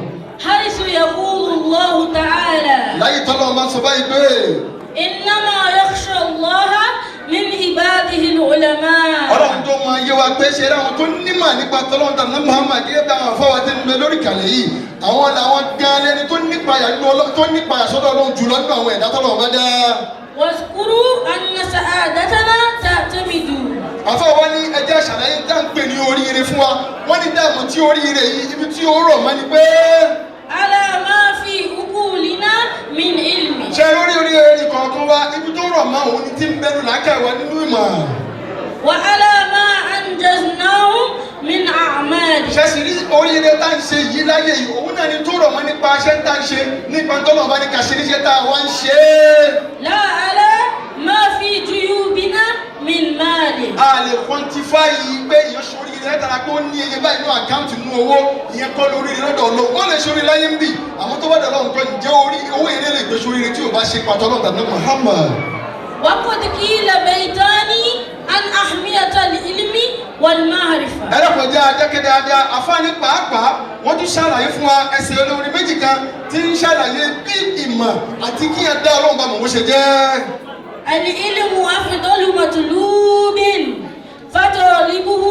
حيث يقول الله تعالى: Láyé tọ́lọ́run bá sọ báyìí pé: إنما يخشى الله من عباده العلماء. Ọlọ́run tó máa yé wa pé ṣe láwọn tó nímọ̀ nípa tọ́lọ́run tàbí Muhammad gẹ́gẹ́ bí àwọn afọwọ́ ti ń bẹ lórí ìkàlẹ̀ yìí, àwọn làwọn gan lẹni tó nípa tó nípa àsọdọ̀ Ọlọ́run jùlọ nínú àwọn ẹ̀dá tọ́lọ́run bá dá. واذكروا أن سعادتنا تعتمد Àfọwọ́ ní ẹjẹ́ àṣàlàyé tá ń pè ní oríire fún wa. Wọ́n ní dáàmú tí oríire yìí ibi tí ó rọ̀ mọ́ ni pé على ما في عقولنا من علم. Ṣe lórí oríire kọ̀ọ̀kan wa, ibi tó rọ̀ mọ́ òun ni tí ń bẹnu làákàyè wa nínú ìmọ̀. وعلى ما أنجزناه من أعمال. Ṣe sì rí oríire tá ń ṣe yìí láyé yìí, òun náà ni tó rọ̀ mọ́ nípa iṣẹ́ tá ń ṣe, nípa tọ́lọ̀ bá ní ká ṣe níṣẹ́ tá a wá ń ṣe é. لا على ما في جيوبنا من مال. A lè quantify pé èèyàn ṣoríire látara pé ó ní iye báyìí nínú àkáǹtì nínú owó. Ìyẹn kọ́ lóríire lọ́dọ̀ Ọlọ́run. Ó lè ṣoríire láyé ń bì, àmọ́ tó bá dọ̀ Ọlọ́run kan, ǹjẹ́ orí owó èrè lè gbé ṣoríire tí ò bá ṣe pàtó Ọlọ́run tàbí Muhammad? وقد قيل بيتان عن أهمية العلم والمعرفة. Ẹlẹ́kọ̀ọ́jà adákẹ́ dáadáa. Àfáàní pàápàá wọ́n tún ṣàlàyé fún wa ẹsẹ̀ olórin méjì kan tí ń ṣàlàyé bí ìmọ̀ àti kí ẹ dá Ọlọ́run bá mọ̀ bó ṣe jẹ́. العلم أفضل مطلوب، فطالبه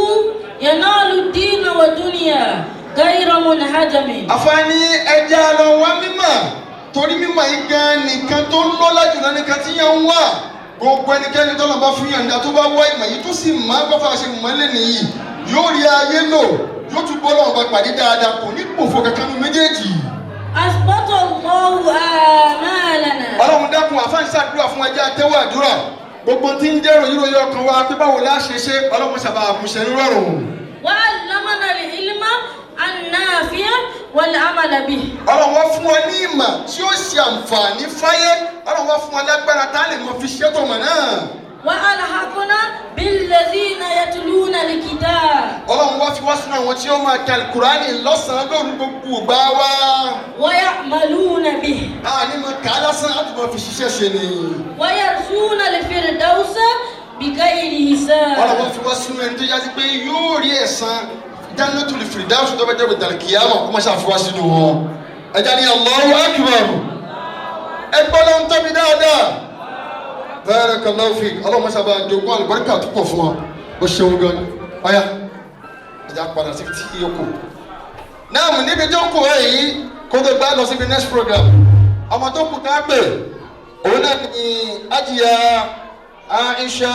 ينال الدين والدنيا غير منهدم. Àfáàní ẹja lọ wá mímọ̀, torí mímọ̀ yìí gan nìkan tó ń lọ́lá jùlọ nìkan tí yẹn ń wà. Gbogbo ẹnikẹ́ni tó lọ́n bá fún yànda tó bá wá ìmọ̀ yìí tó sì máa bá fà ṣe mọ́ lẹ́nu yìí, yóò rí ayé lò, yóò tún bọ́ lọ́wọ́ bá pàdé dáadáa, kò ní pòfo kankan nu méjèèjì. أثبت الله آمالنا. Ọlọ́run dákun, àfáà ń ṣàdúrà fún ẹjẹ́ àtẹ́wọ́ àdúrà. Gbogbo tí ń jẹ́ ròyìn ròyìn ọkàn wa pé báwo la ṣe ṣe, Ọlọ́run sábà àmúṣe nírọ̀rùn. وعلمنا العلم النافع والعمل به. Ọlọ́run wá fún wa ní ìmọ̀ tí ó ṣe àǹfààní fáyé. Ọlọ́run wá fún wa lágbára tá a lè mọ fi ṣètò mọ̀ náà. وألحقنا بالذين يتلون الكتاب. Ọlọ́run wá fi wá sínú àwọn tí ó máa ka Kùránì lọ́sàn-án lóru gbogbo ìgbà wa. ويعملون به. A ní mọ kà á lásán, á tún mọ fi ṣiṣẹ́ ṣe ni. ويرثون الفردوس بغير حساب. Ọlọ́run wá fi wá sínú ẹni tó yá sí pé yóò rí ẹ̀san Jannatul Firdaus tó bá jẹ́ ìdàlùkìyàmọ̀, kó má ṣàfiwá sínú wọn. Ẹja ní Allahu Akbar. Ẹgbọ́n ló ń tóbi dáadáa. Barakallahu fik. Ọlọ́run má sábà jogún àlùbáríkà tó pọ̀ fún wa. Ó ṣeun gan ni. Ọ̀yá ẹja padà sí tí ó kù. Náà níbi tó kù ẹ yìí, kó tó gbá lọ síbi next program. Ọmọ tó kù ká pè òun náà ni Ajiya Aisha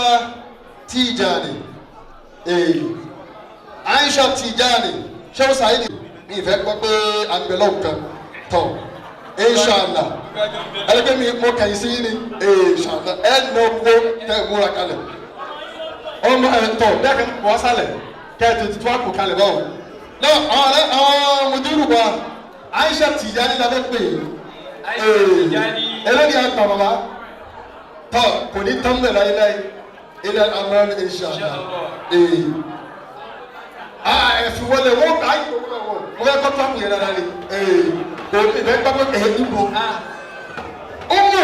Tijani. Aisha Tijani ṣé o ṣàyẹ̀dì mi ìfẹ́ gbọ́ pé à ń bẹ lọ́wọ́ kan tọ̀, inshallah. Ẹlẹgbẹ́ mi, mo kàn yín sí yín ni, inshallah. Ẹ nà owó kẹ ẹ múra kalẹ̀ ọmọ ẹ tọ̀ bẹ́ẹ̀ kẹ́ wọ́n sálẹ̀ kẹ́ ẹ tètè tó àpò kalẹ̀ báwo náà. Àwọn àwọn mùdírù wa, Aisha Tijani la fẹ́ pè é. Ẹlẹ́ni àgbà bàbá tọ̀ kò ní tán bẹ̀ láyéláyé ilẹ̀ amúhàn, inshallah. Ẹ fi wọlé wọ́n kà á yìí wọ́n wọ́n mo fẹ́ kọ́ tó àpò yẹn dáadáa ni kò ní ìfẹ́ gbọ́ pé ẹ̀ níbo ọmọ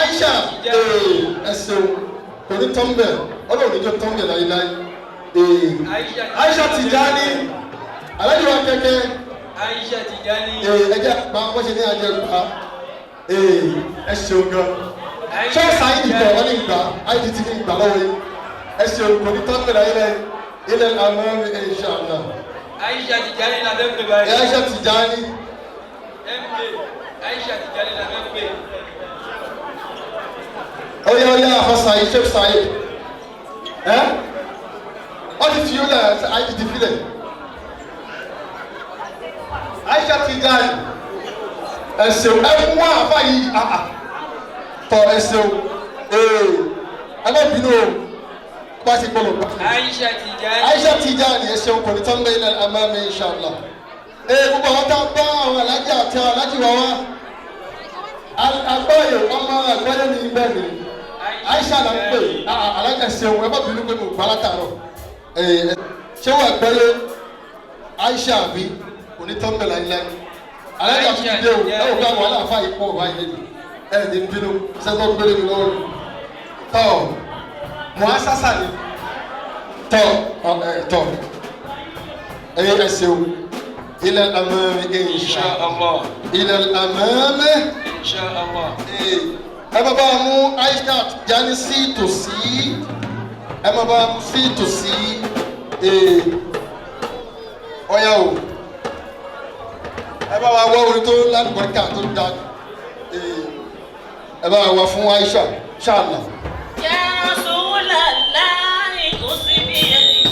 Aisha. Ẹ ṣeun, kò ní tán bẹ̀, Ọlọ́run níjọ́ tán bẹ̀ láyéláyé. Aisha Tijani alájọ wa kẹ̀kẹ́. Aisha Tijani. Ẹ jẹ́ àgbà wọ́n ṣe ní ajẹ́ gbà. Ẹ ṣeun gan. Ṣọ́ọ̀ṣì àyíjì tẹ̀ wọ́n ní gbà àyíjì tí kì í gbà lọ́wọ́ yìí. Ẹ ṣeun, kò ní tán bẹ̀ láyéláyé ilẹ̀ amúhàn, inshallah. Aisha Tijani la fẹ́ pè báyìí. Aisha Tijani. MK Aisha Tijani la fẹ́ pè. Oya oya afa Saheed, Sheikh Saheed. Ẹ́ wọ́n ti fi yóò lẹ̀ Aisha ti filẹ̀. Aisha Tijani. Ẹ ṣeun, ẹ mú wá àfa yìí àà tọ ẹ ṣeun. Ee ẹ má bínú o, bá a ṣe gbọ́dọ̀ gbà. Aisha Tijani. Aisha Tijani, ẹ ṣeun, kò ní tán lẹ́yìn náà amámi inshallah. Ee gbogbo àwọn tá a bá àwọn alájà àti àwọn alájì wa wá. Agbáyé ọmọ àgbáyé ní bẹ́ẹ̀ ni. Aisha là ń pè alájà, ṣeun, ẹ má bínú pé mo gbà látàárọ̀. Ee ṣé wà gbáyé Aisha àbí kò ní tán bẹ́ẹ̀ láíláí. Alájà ti dé o, ẹ wò ká àwọn aláàfáà yìí pọ̀ báyìí lẹ́nu. Ẹ ní bínú, sẹ́tọ̀ gbélé mi lọ́wọ́. Tọ́ mọ̀ á sásà ni tọ ẹ tọ ẹ ẹ ṣeun. Ila al-amami insha Insha Allah. Ila al-amami. Insha Allah. Ẹ bá bá mú Aisha Tijani sí tòsí, ẹ má bá mú sí tòsí. Ọ̀yà o, ẹ bá wa wá orin tó lálùbáríkà tó da, ẹ bá wa wá fún Aisha ṣáàlà. يا رسول الله خذ بيدي.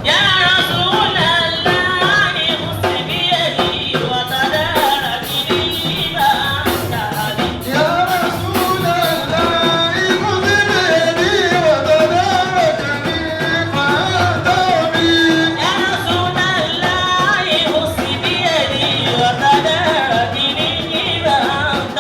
يا رسول الله خذ بيدي وتداركني فأنت حبيبي. يا رسول الله خذ بيدي وتداركني فأنت حبيبي. يا رسول الله خذ بيدي وتداركني فأنت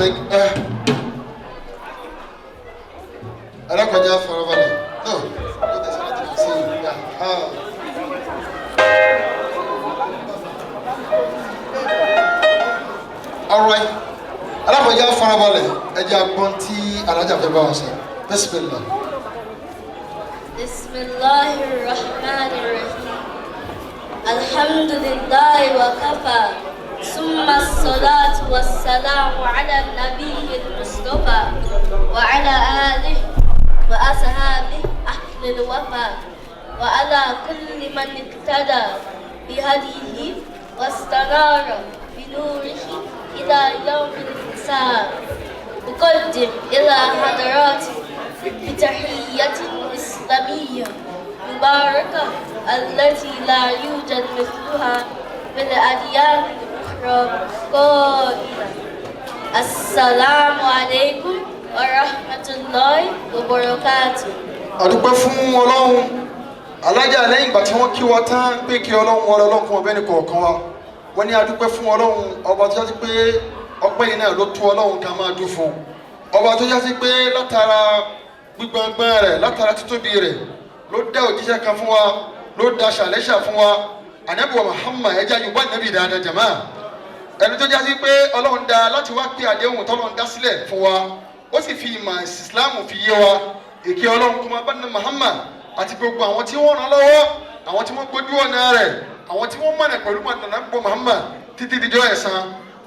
Thank alákọjá farabalẹ̀ no ló tẹ̀sán láti fi sí ìgbà. Alright, alákọjá farabalẹ̀, ẹ jẹ́ agbọ́n tí alájà fẹ́ bá wa sọ. Bismillah. بسم الله الرحمن الرحيم. الحمد لله وكفى، ثم الصلاة والسلام على النبي المصطفى وعلى آله وأصحابه أهل الوفا وعلى كل من اقتدى بهديه واستنار بنوره إلى يوم الحساب. أقدم إلى حضراتكم بتحية إسلامية مباركة التي لا يوجد مثلها في الأديان الأخرى، قائلة: السلام عليكم ورحمة الله وبركاته. Àdúpẹ́ fún Ọlọ́run. Alájà, lẹ́yìn ìgbà tí wọ́n kí wa tán pé kí Ọlọ́run wọlé, Ọlọ́run kún ọbẹ̀ ní kọ̀ọ̀kan wa, wọ́n ní adúpẹ́ fún Ọlọ́run ọba tó jásí pé ọpẹ́ yìí náà ló tó Ọlọ́run ká máa dún fún, ọba tó jásí pé látara gbígbọ́ngbọ́n rẹ̀, látara títóbi rẹ̀, ló dá òjíṣẹ́ kan fún wa, ló dá ṣàlẹ́ṣà fún wa, Ànábì wa Muhammad. Ẹja Yorùbá nàbì dáadáa jàmá. Ẹni tó jásí pé Ọlọ́run dá láti wá pé àdéhùn tọ́lọ́run dá sílẹ̀ fún wa, ó sì fi ìmọ̀ Ìsìláàmù fi yé wa. Ìkẹ́ Ọlọ́run kó máa bá ní Muhammad àti gbogbo àwọn tí wọ́n ràn lọ́wọ́, àwọn tí wọ́n gbójú ọ̀nà rẹ̀, àwọn tí wọ́n mọ̀nà pẹ̀lú mọ̀nà gbọ́ Muhammad títí dijọ́ ẹ̀san.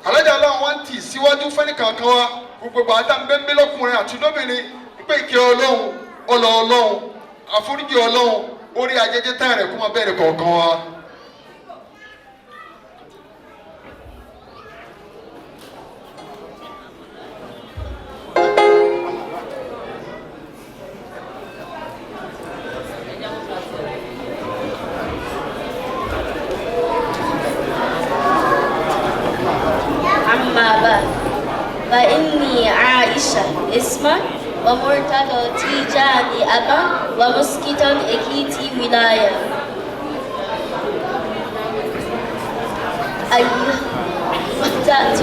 Alájà, Ọlọ́run wá ń tì síwájú fẹ́ni kankan wa, gbogbo àtà ń bẹ́ńbẹ́ lọ́kùnrin àti lóbìnrin, pé ìkẹ́ Ọlọ́run, ọlọ́ Ọlọ́run, àforíjì Ọlọ́run, orí ajẹjẹ tán rẹ̀ kó máa bẹ̀rẹ̀ kọ̀ọ̀kan wa. أما بعد، فإني عائشة اسما ومرتضى تيجاني أبا ومسكتا إكيتي ولاية. أيها، بدأت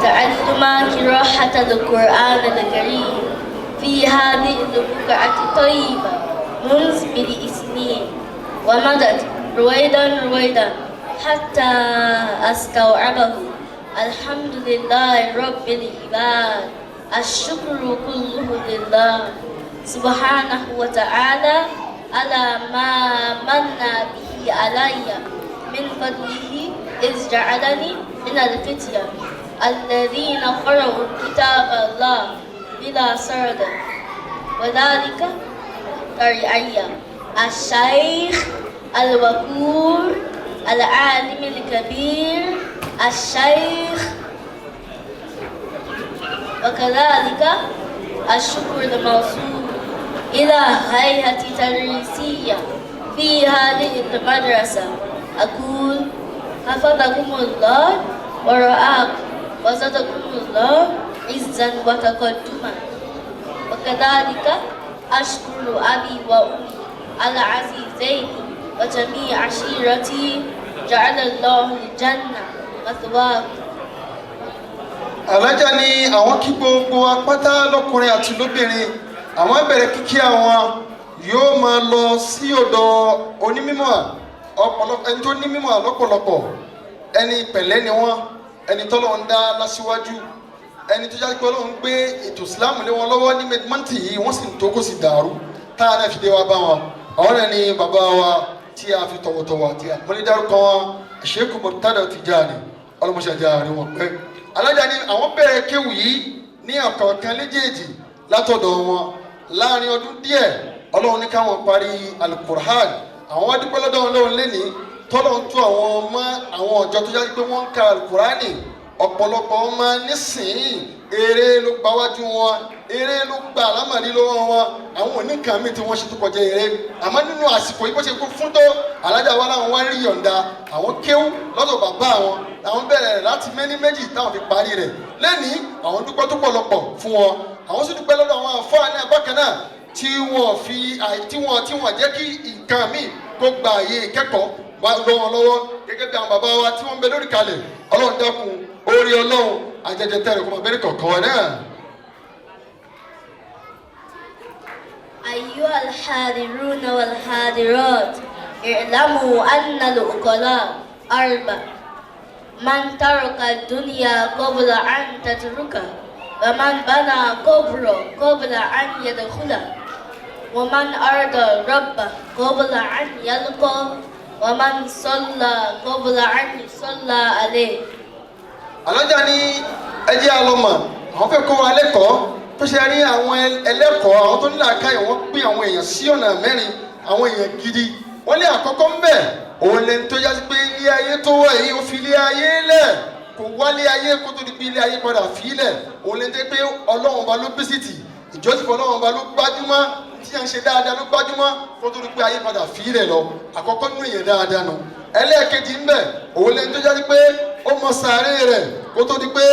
تعلم قراءة القرآن الكريم في هذه البقعة الطيبة منذ بدء سنين، ومضت رويدا رويدا حتى أستوعبه. الحمد لله رب العباد، الشكر كله لله سبحانه وتعالى على ما من به علي من فضله، إذ جعلني من الفتية الذين قرأوا كتاب الله بلا سرد، وذلك ترعية الشيخ الوقور العالم الكبير الشيخ. وكذلك الشكر الموصول إلى هيئة تدريسية في هذه المدرسة، أقول حفظكم الله ورعاكم وزادكم الله عزا وتقدما. وكذلك أشكر أبي وأمي العزيزين وجميع عشيرتي، جعل الله الجنة مثواكم. Alájà ní àwọn kí gbogbo apáta lọkùnrin àti lóbìnrin. Àwọn bẹ̀rẹ̀ kíkí àwọn yóò máa lọ sí ọ̀dọ̀ onímọ̀ ọ̀pọ̀lọpọ̀, ẹni tó ní mímọ̀ lọ́pọ̀lọpọ̀, ẹni pẹ̀lẹ́ ni wọ́n, ẹni tọ́lọ́ ń dá lásìwájú, ẹni tó jáde pé Ọlọ́run gbé ètò Ìsìláàmù lé wọn lọ́wọ́ ní mẹ́tìmọ́ntì yìí, wọ́n sì ń tó kó sì dàrú táwọn náà fi dé wá bá wọn. Àwọn náà ni bàbá wa tí a fi tọ̀wọ̀tọ̀wọ̀ àti àpọ́nlé dárúkọ wọn, Sheikh Murtada Tijani, ọlọ́mọṣẹ́jà àárín wọn pẹ́. Alájà ni àwọn bẹ̀rẹ̀ kéwù yìí ní ọ̀kọ̀ọ̀kan léjèèjì látọ̀dọ̀ wọn. Láàrin ọdún díẹ̀, Ọlọ́run ní káwọn parí Alukur'an. Àwọn wá dúpẹ́ lọ́dọ̀ Ọlọ́run lẹ́ni tọ́lọ́run tú àwọn ọmọ àwọn ọ̀jọ́ tó yára pé wọ́n ń ka Alukur'ani ọ̀pọ̀lọpọ̀ ọmọ nísìnyí. Eré ló gbáwájú wọn, eré ló gba àlámàrí lọ́wọ́ wọn. Àwọn oníkan mi tí wọ́n ṣe tó kọjá eré. Àmọ́ nínú àsìkò yìí, bó ṣe kú fún tó, alájà wa láwọn wá rí yọ̀ǹda àwọn kéwú lọ́dọ̀ bàbá àwọn, àwọn bẹ̀rẹ̀ rẹ̀ láti méní méjì táwọn fi parí rẹ̀ lẹ́nìí. Àwọn dúpẹ́ tó pọ̀lọpọ̀ fún wọn, àwọn sì dúpẹ́ lọ́dọ̀ àwọn àfáà náà bákan náà tí wọ́n fi tí wọ́n jẹ́ kí nǹkan míì kó gba àyè ìkẹ́kọ̀ọ́ wá lọ́wọ́ lọ́wọ́, gẹ́gẹ́ bí àwọn bàbá wa tí wọ́n ń bẹ lórí kalẹ̀. Ọlọ́run dákun, orí Ọlọ́run. Ajẹjẹ tẹrẹ kó máa bẹ́ẹ̀ kọ̀ọ̀kan wa náà. أيها الحاضرون والحاضرات، اعلموا أن العقلاء أربع: من ترك الدنيا قبل أن تتركه، ومن بنى قبره قبل أن يدخله، ومن أرضى ربه قبل أن يلقاه، ومن صلى قبل أن يصلى عليه. Alájà ní ẹjẹ́ alọ́mọ àwọn fẹ́ kọ́ wa lẹ́kọ̀ọ́ tó ṣe rí àwọn ẹlẹ́kọ̀ọ́, àwọn tó ní làákàyè, wọ́n pín àwọn èèyàn sí ọ̀nà mẹ́rin, àwọn èèyàn gidi. Wọ́n lé àkọ́kọ́ ń bẹ̀, òun lẹni tó yá sí pé ilé ayé tó wà yìí, ó fi ilé ayé lẹ̀, kò wálé ayé kó tó di pé ilé ayé padà fi lẹ̀. Òun lẹni tó pé Ọlọ́run Ọba ló bísìtì ìjọsìn fún, Ọlọ́run Ọba ló gbájúmọ́, tí à ń ṣe dáadáa ló gbájúmọ́ kó tó di pé ayé padà fi lẹ̀ lọ. Àkọ́kọ́ nínú èèyàn dáadáa nù. Ẹlẹ́ẹ̀kejì ń bẹ̀, òun lẹni tó jáde pé ó mọ sàárè rẹ̀ kó tó di pé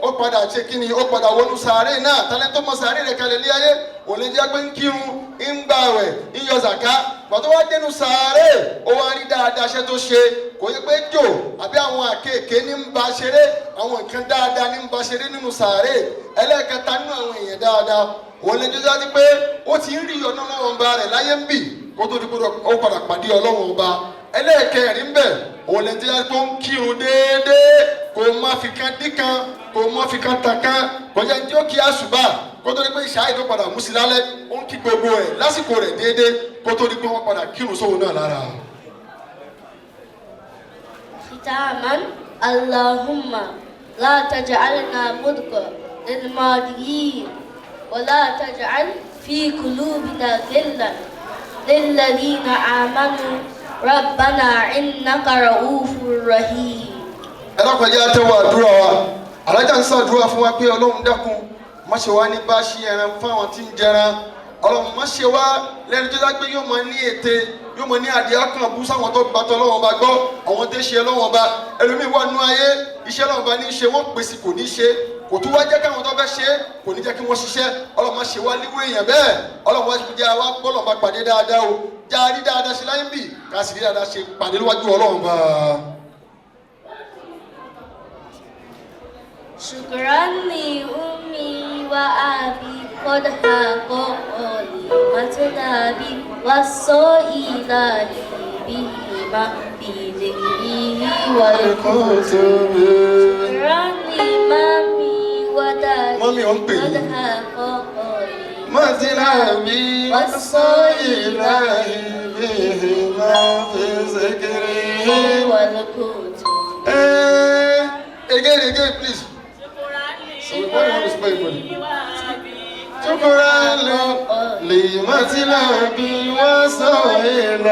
ó padà ṣe kí ni, ó padà wọnú sàárè náà. Tálẹ́ tó mọ sàárè rẹ̀ kalẹ̀ lé ayé, òun lè jẹ́ pé ń kírun, ń gbààwẹ̀, ń yọ zàká. Pàtó wá dénú sàárè, ó wá rí dáadáa ṣẹ́ tó ṣe, kò yẹ pé jò àbí àwọn àkekèé ní ń ba ṣeré, àwọn nǹkan dáadáa ní ń ba ṣeré nínú sàárè. Ẹlẹ́ẹ̀kẹta nínú àwọn èèyàn dáadáa, òun lè jẹ́ pé ó ti ń rí ọ̀nà Ọlọ́run Ọba rẹ̀ láyé ń bì kó tó di pé ó padà pàdé Ọlọ́run Ọba. Ẹlẹ́ẹ̀kẹrin bẹ̀, òun lè jẹ́ tó ń kírun déédéé, kò má fi kan dín kan, kò má fi kan tàn kan, kò jẹ́ tí ó kí àṣùbà kó tó di pé ìṣáì tó padà mú sí lálẹ́, ó ń kí gbogbo ẹ̀ lásìkò rẹ̀ déédéé kó tó di pé wọ́n padà kírun sóhun náà lára. ختاما، اللهم لا تجعلنا مضغة للماضيين، ولا تجعل في قلوبنا غلا للذين آمنوا، ربنا إنك رؤوف رحيم. Ẹ dákun, ẹ jẹ́ àtẹ́wọ́ àdúrà wa. Alájà ń ṣàdúrà fún wa pé Ọlọ́run dákun, má ṣe wá ní bá ṣe ẹran fáwọn tí ń jẹran. Ọlọ́run, má ṣe wá lẹ́ni tó dá pé yóò mọ ní ète, yóò mọ ní adìẹ kan bú sáwọn tó gbàtọ́ Ọlọ́run Ọba gbọ́, àwọn tó ṣe Ọlọ́run Ọba. Ẹlòmíì wà nú ayé, iṣẹ́ Ọlọ́run Ọba ní í ṣe, wọ́n pèsè kò ní ṣe, kò tún wá jẹ́ káwọn tó fẹ́ ṣe, kò ní jẹ́ kí wọ́n ṣiṣẹ́. Ọlọ́run, má ṣe wá líwé èèyàn bẹ́ẹ̀. Ọlọ́run, wá jẹ́ wá bọ́lọ̀ bá pàdé dáadáa o, já rí dáadáa ṣe láyé ń bì, ká sì rí dáadáa ṣe pàdé níwájú Ọlọ́run bá. شكرا لأمي وأبي قد حققوا لي مطلبي، والسائل لي بهما في ذكره والكتب. شكرا لمامي ودادي Mummy ò ń pè قد yín. حققوا لي مطلبي والسائل بهما في ذكره والكتب. Again, again, please. So we don't want to spell it. شكرا لمطلبي وسائل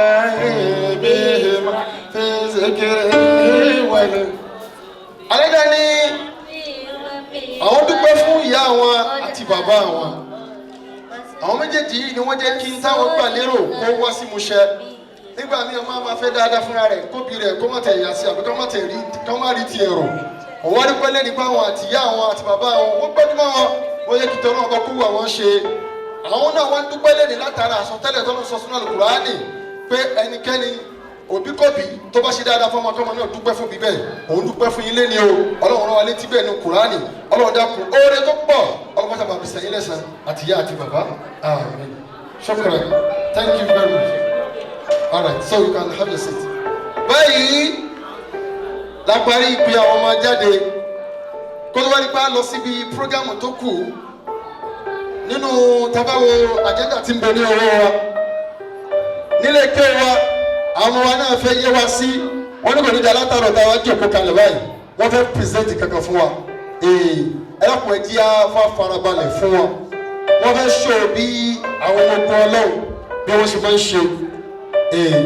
بهما في ذكره وال. Alága ní àwọn dúpẹ́ fún ìyá àwọn àti bàbá àwọn. Àwọn méjèèjì yìí ni wọ́n jẹ́ kí n táwọn gbà lérò kó wá sí musẹ. Nígbà míì, ọmọ máa fẹ́ dáadáa fúnra rẹ̀, kóbi rẹ̀ kó má tẹ̀ yà sí, àbí kó má tẹ̀ rí, kó má rí tiẹ̀ rò. Òwò rí pẹ́lẹ́ nípa àwọn àti ìyá àwọn àti bàbá àwọn, wọ́n gbẹ́dúmọ́ wọn, wọ́n yẹ kí tọ́lọ́ ọkọ̀ kú àwọn ṣe. Àwọn náà wọ́n dúpẹ́ lẹ́ni látara àsọtẹ́lẹ̀ tọ́lọ́ sọ sínú Àlùkùránì pé ẹnikẹ́ni òbíkọ́bí tó bá ṣe dáadáa fún ọmọ, kọ́mọ náà dúpẹ́ fún bíbẹ́, òun dúpẹ́ fún yín lẹ́ni o. Ọlọ́run rán wa létí bẹ́ẹ̀ ní Kùránì. Ọlọ́run dákun, oore tó pọ̀, Ọlọ́run sábà fi sẹ́yìn lẹ́sàn àti ìyá àti bàbá. Àmín. Shukran, thank you very much. All right, so you can have your seat. Báyìí la parí ìpè àwọn ọmọ jáde. Kó tó wá nípa lọ síbi program tó kù nínú tabawo agenda tí ń bẹ ní ọwọ́ wa nílé ké wa, àwọn ọmọ wa náà fẹ́ yé wa sí wọn ní kò ní da látàrọ̀ táwa jókòó kalẹ̀ báyìí, wọ́n fẹ́ present kankan fún wa. Ee, ẹ dákun, ẹ jí á fà farabalẹ̀ fún wọn. Wọ́n fẹ́ ṣó bí àwọn ọmọ ogun Ọlọ́run bí wọ́n ṣe máa ń ṣe. Ee,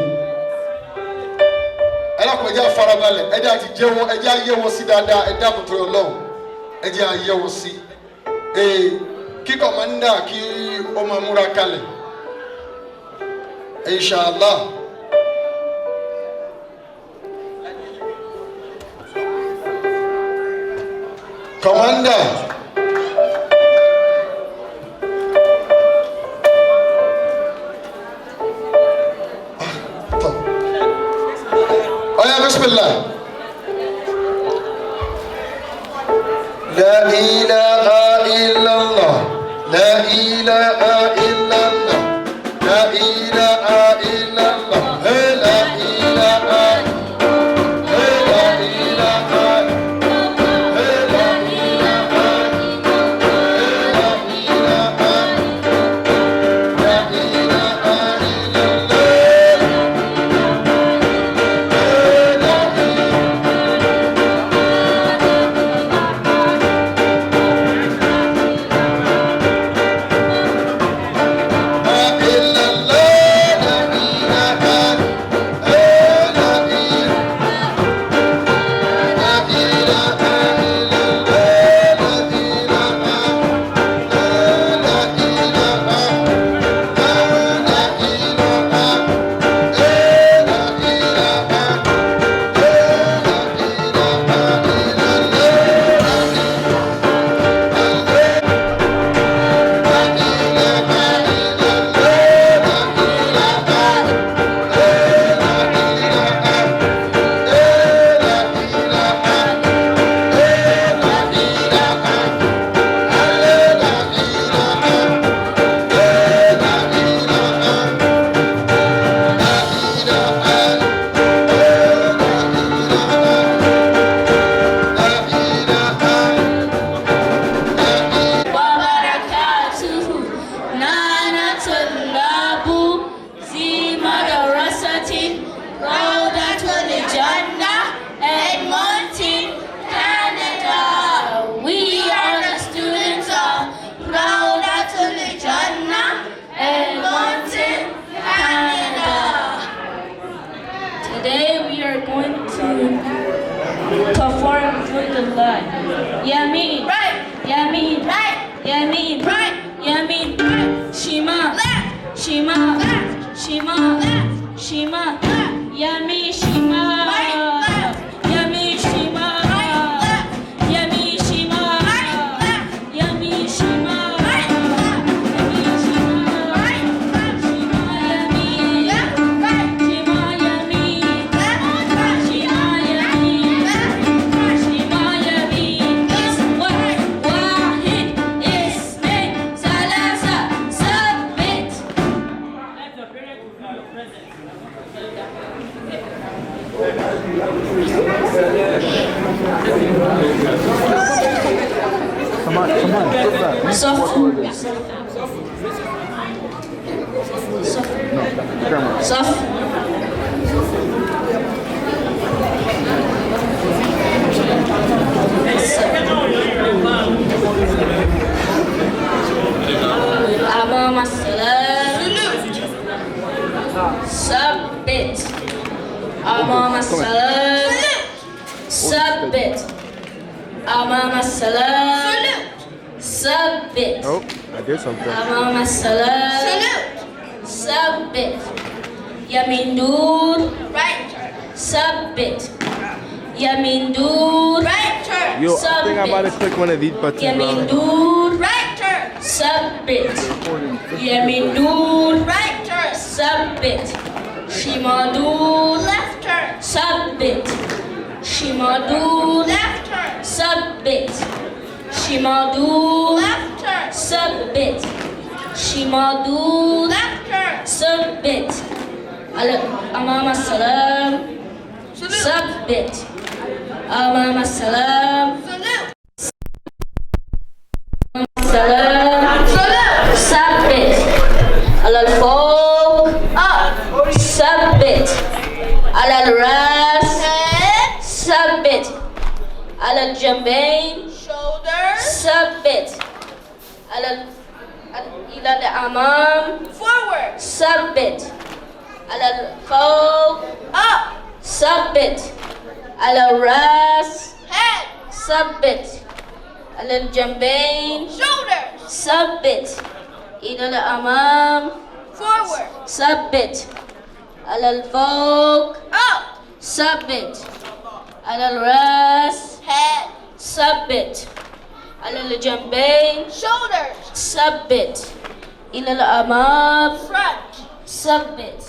ẹ dákun, ẹ jẹ́ á farabalẹ̀, ẹ jẹ́ àti jẹ́ wọn, ẹ jẹ́ á yé wọn sí dáadáa. Ẹ dákun torí Ọlọ́run, ẹ jẹ́ á yé wọn sí. Ee, kí commander kí ó máa múra kalẹ̀, inshallah. Commander. Ah, tọ́. Ọ̀yá, bismillah. La ilaha illallah. La ilaha illallah. La ilaha illallah. Hey, la ilaha. Hey, la ilaha. Hey, la ilaha. Hey, la ilaha. La ilaha illallah. Hey, la ilaha. وبركاته. نحن طلاب في مدرسة روضة الجنة، Edmonton, Canada. We are the students of روضة الجنة, Edmonton, Canada. Today we are going to perform Alhamdulillah. يمين. Right. يمين. Right. يمين. Right. يمين. Right. شمال. Left. شمال. Left. شمال. Left. شمال. Left. يمين شمال. Right. Left. يمين شمال. Right. Left. يمين شمال. Right. Left. يمين شمال. Right. Left. يمين شمال. Right. Left. شمال يمين. Left. Right. شمال يمين. Left. Right. شمال يمين. Left. Right. شمال يمين. واحد، اثنين، ثلاثة، ثبت. Come on, come on, stop that. صف. No, camera. صف. أمام السلام. ثبت. أمام السلام. ثبت. أمام السلام. ثبت. Oh, I did something. أمام السلام. ثبت. يمين دور. Right turn. ثبت. يمين دور. Right turn. Yo, I think I'm about to click one of these buttons, يمين bro. دور. Right turn. ثبت. Recording. يمين دور. Right turn. ثبت. شمال دور. Left turn. ثبت. شمال دور. Left turn. ثبت. شمال دور. Left turn. ثبت. شمال دور. Left turn. ثبت. على أمام السلام. ثبت. أمام السلام. Salute. سلام. Salute. ثبت. على الفوق. Up. ثبت. على الراس. Head. ثبت. على الجنبين. Shoulders. ثبت. على إلى الأمام. Forward. ثبت. على الفوق. Up. ثبت. على الراس. Head. ثبت. على الجنبين. Shoulders. ثبت. إلى الأمام. Forward. ثبت. على الفوق. Up. ثبت. على الراس. Head. ثبت. على الجنبين. Shoulders. ثبت. إلى الأمام. Front. ثبت.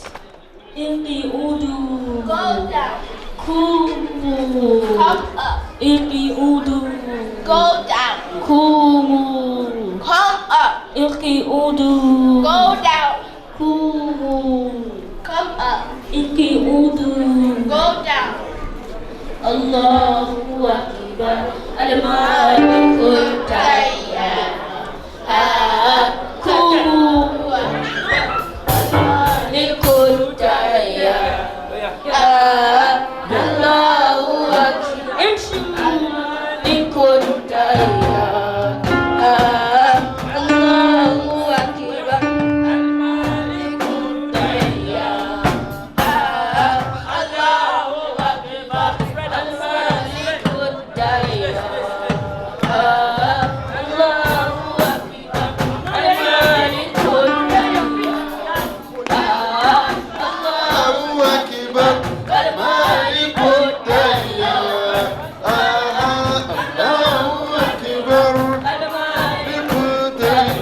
إني أودو. Go down. كومو. Come up. إني أودو. Go down. قوموا. Come up. اقعدوا. Go down. قوموا. Come up. اقعدوا. Go down. الله أكبر. المالك الديان. قوموا. المالك الديان. الله أكبر. امشوا. المالك الديان. الله أكبر. المالك الديان. الله أكبر. المالك الديان. الله أكبر. المالك الديان. الله أكبر. مالك الديان. الله أكبر. مالك الديان.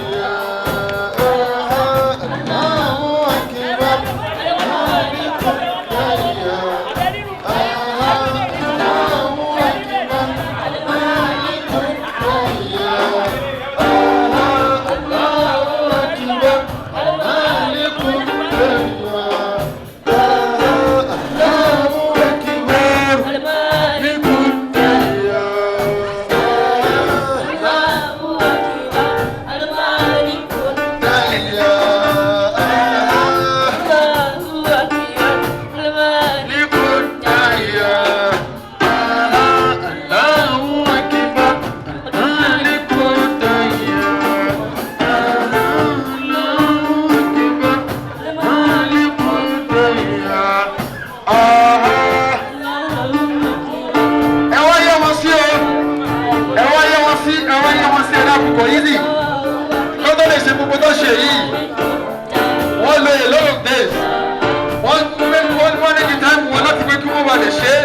الله أكبر. مالك الديان. الله أكبر. مالك الديان. الله أكبر. مالك الديان. الله أكبر. مالك الديان. Ẹ wá yẹ wọn sí o, ẹ wá yẹ wọn sí, ẹ wá yẹ wọn sí. Ẹ dákun, kò yí sì lọ́tọ́ lè ṣe gbogbo tó ṣe yìí. Wọ́n lo a lot of days, wọ́n ní the time wọn láti pé kí wọ́n bá lè ṣe é.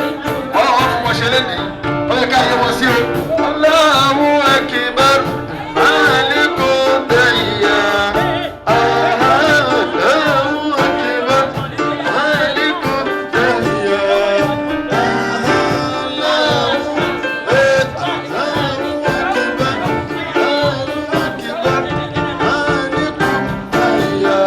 Ọlọ́run fún wọn ṣe lénìí, ó yẹ ká yẹ wọn sí o. Allahu akbar, Maliku dayya. Allahu akbar, Maliku dayya. Allahu akbar, Allahu akbar, Maliku dayya.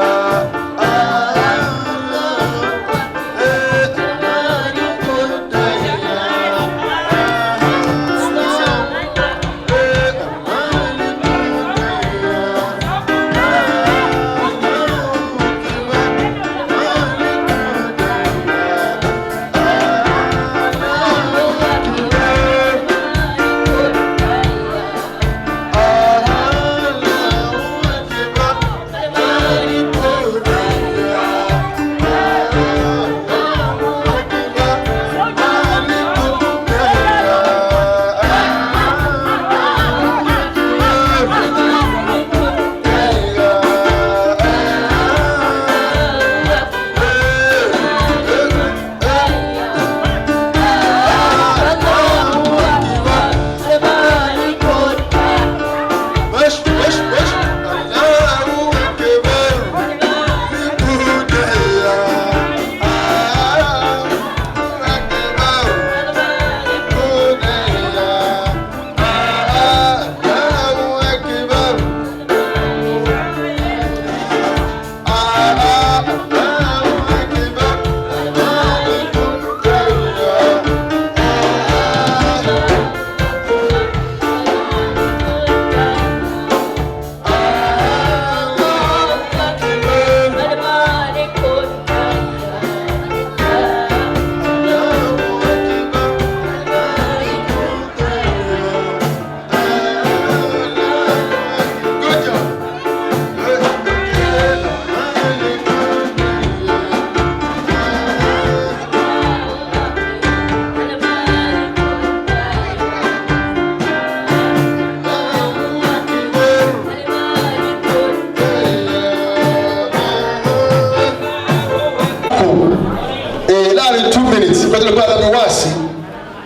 Láàrin 2 minutes pẹ̀lú pé alábi wá sí,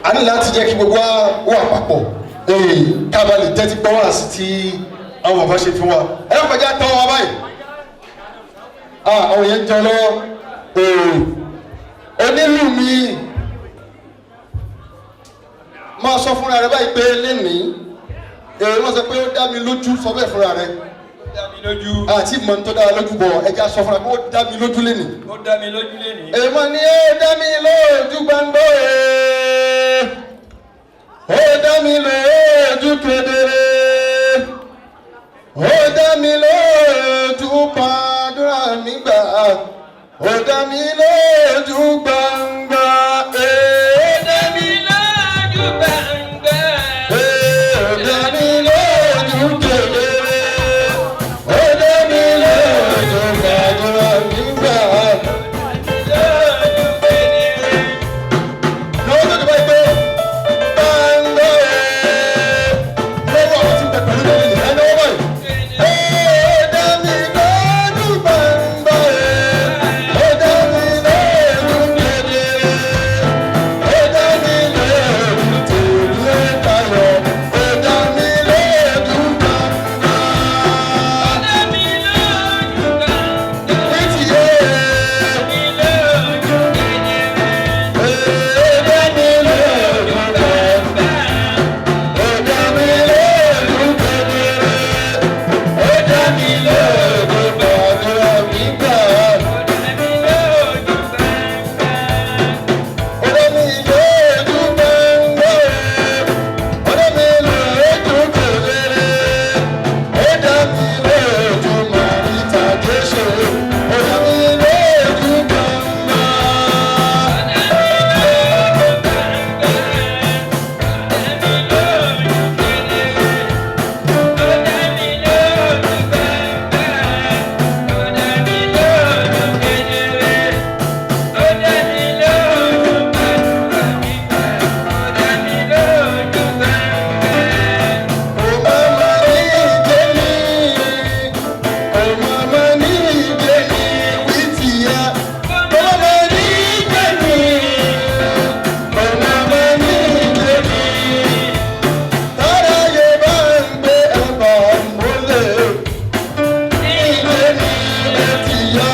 a ní láti jẹ́ kí gbogbo wa wà papọ̀ ká bá lè tẹ́tí gbọ́ wá sí tí àwọn bàbá ṣe fún wa. Ẹ lọ́pàá jẹ́ àtọwọ́ wa báyìí. Àwọn yẹn ń jẹun lọ́wọ́. Onílù mi máa sọ fúnra rẹ báyìí pé lénìí. Èrè wọ́n sọ pé ó dá mi lójú, sọ bẹ́ẹ̀ fúnra rẹ̀. Ó dá mi lójú. Àti mọ̀ ní tó dára lójú bọ̀, ẹja sọ fúnra pé ó dá mi lójú lénìí. Ó dá mi lójú lénìí. Èèmọ̀ ni ó dá mi lójú gbangba, ó dá mi lójú kedere, ó dá mi lójú pàdúrà mi gbà, ó dá mi lójú gbangba. Ó dá mi lójú gbangba. Ó dá mi lójú kedere, ó dá mi lójú pàdúrà mi gbà. Lójú kedere. Lọ́wọ́ tó ti bá yìí pé gbangba lọ́wọ́ àwọn tí ń bẹ pẹ̀lú mi nìyẹn lọ́wọ́ báyìí. Ó dá mi lójú gbangba, ó dá mi lójú kedere, ó dá mi lójú tèmi tayọ̀, ó dá mi lójú gbangba. Ó dá mi lójú gbangba. Ní ti yé. Mi lójú kedere. Ó dá mi lójú gbangba. Ó dá mi lójú kedere, ó dá mi lójú gbàdúrà mi gbà. Ó dá mi lójú gbangba. Ó dá mi lójú gbangba, ó dá mi lójú kedere, ó dá mi lójú màríta Jésù, ó dá mi lójú gbangba. Kò má má ní ìjẹ́ mi, kò má má ní ìjẹ́ mi, wí tìyà. Kò má má ní ìjẹ́ mi, kò má má ní ìjẹ́ mi. Táráyé bá ń gbé ẹ̀bà mọ́lẹ̀, ìjẹ́ mi ẹ ti yá.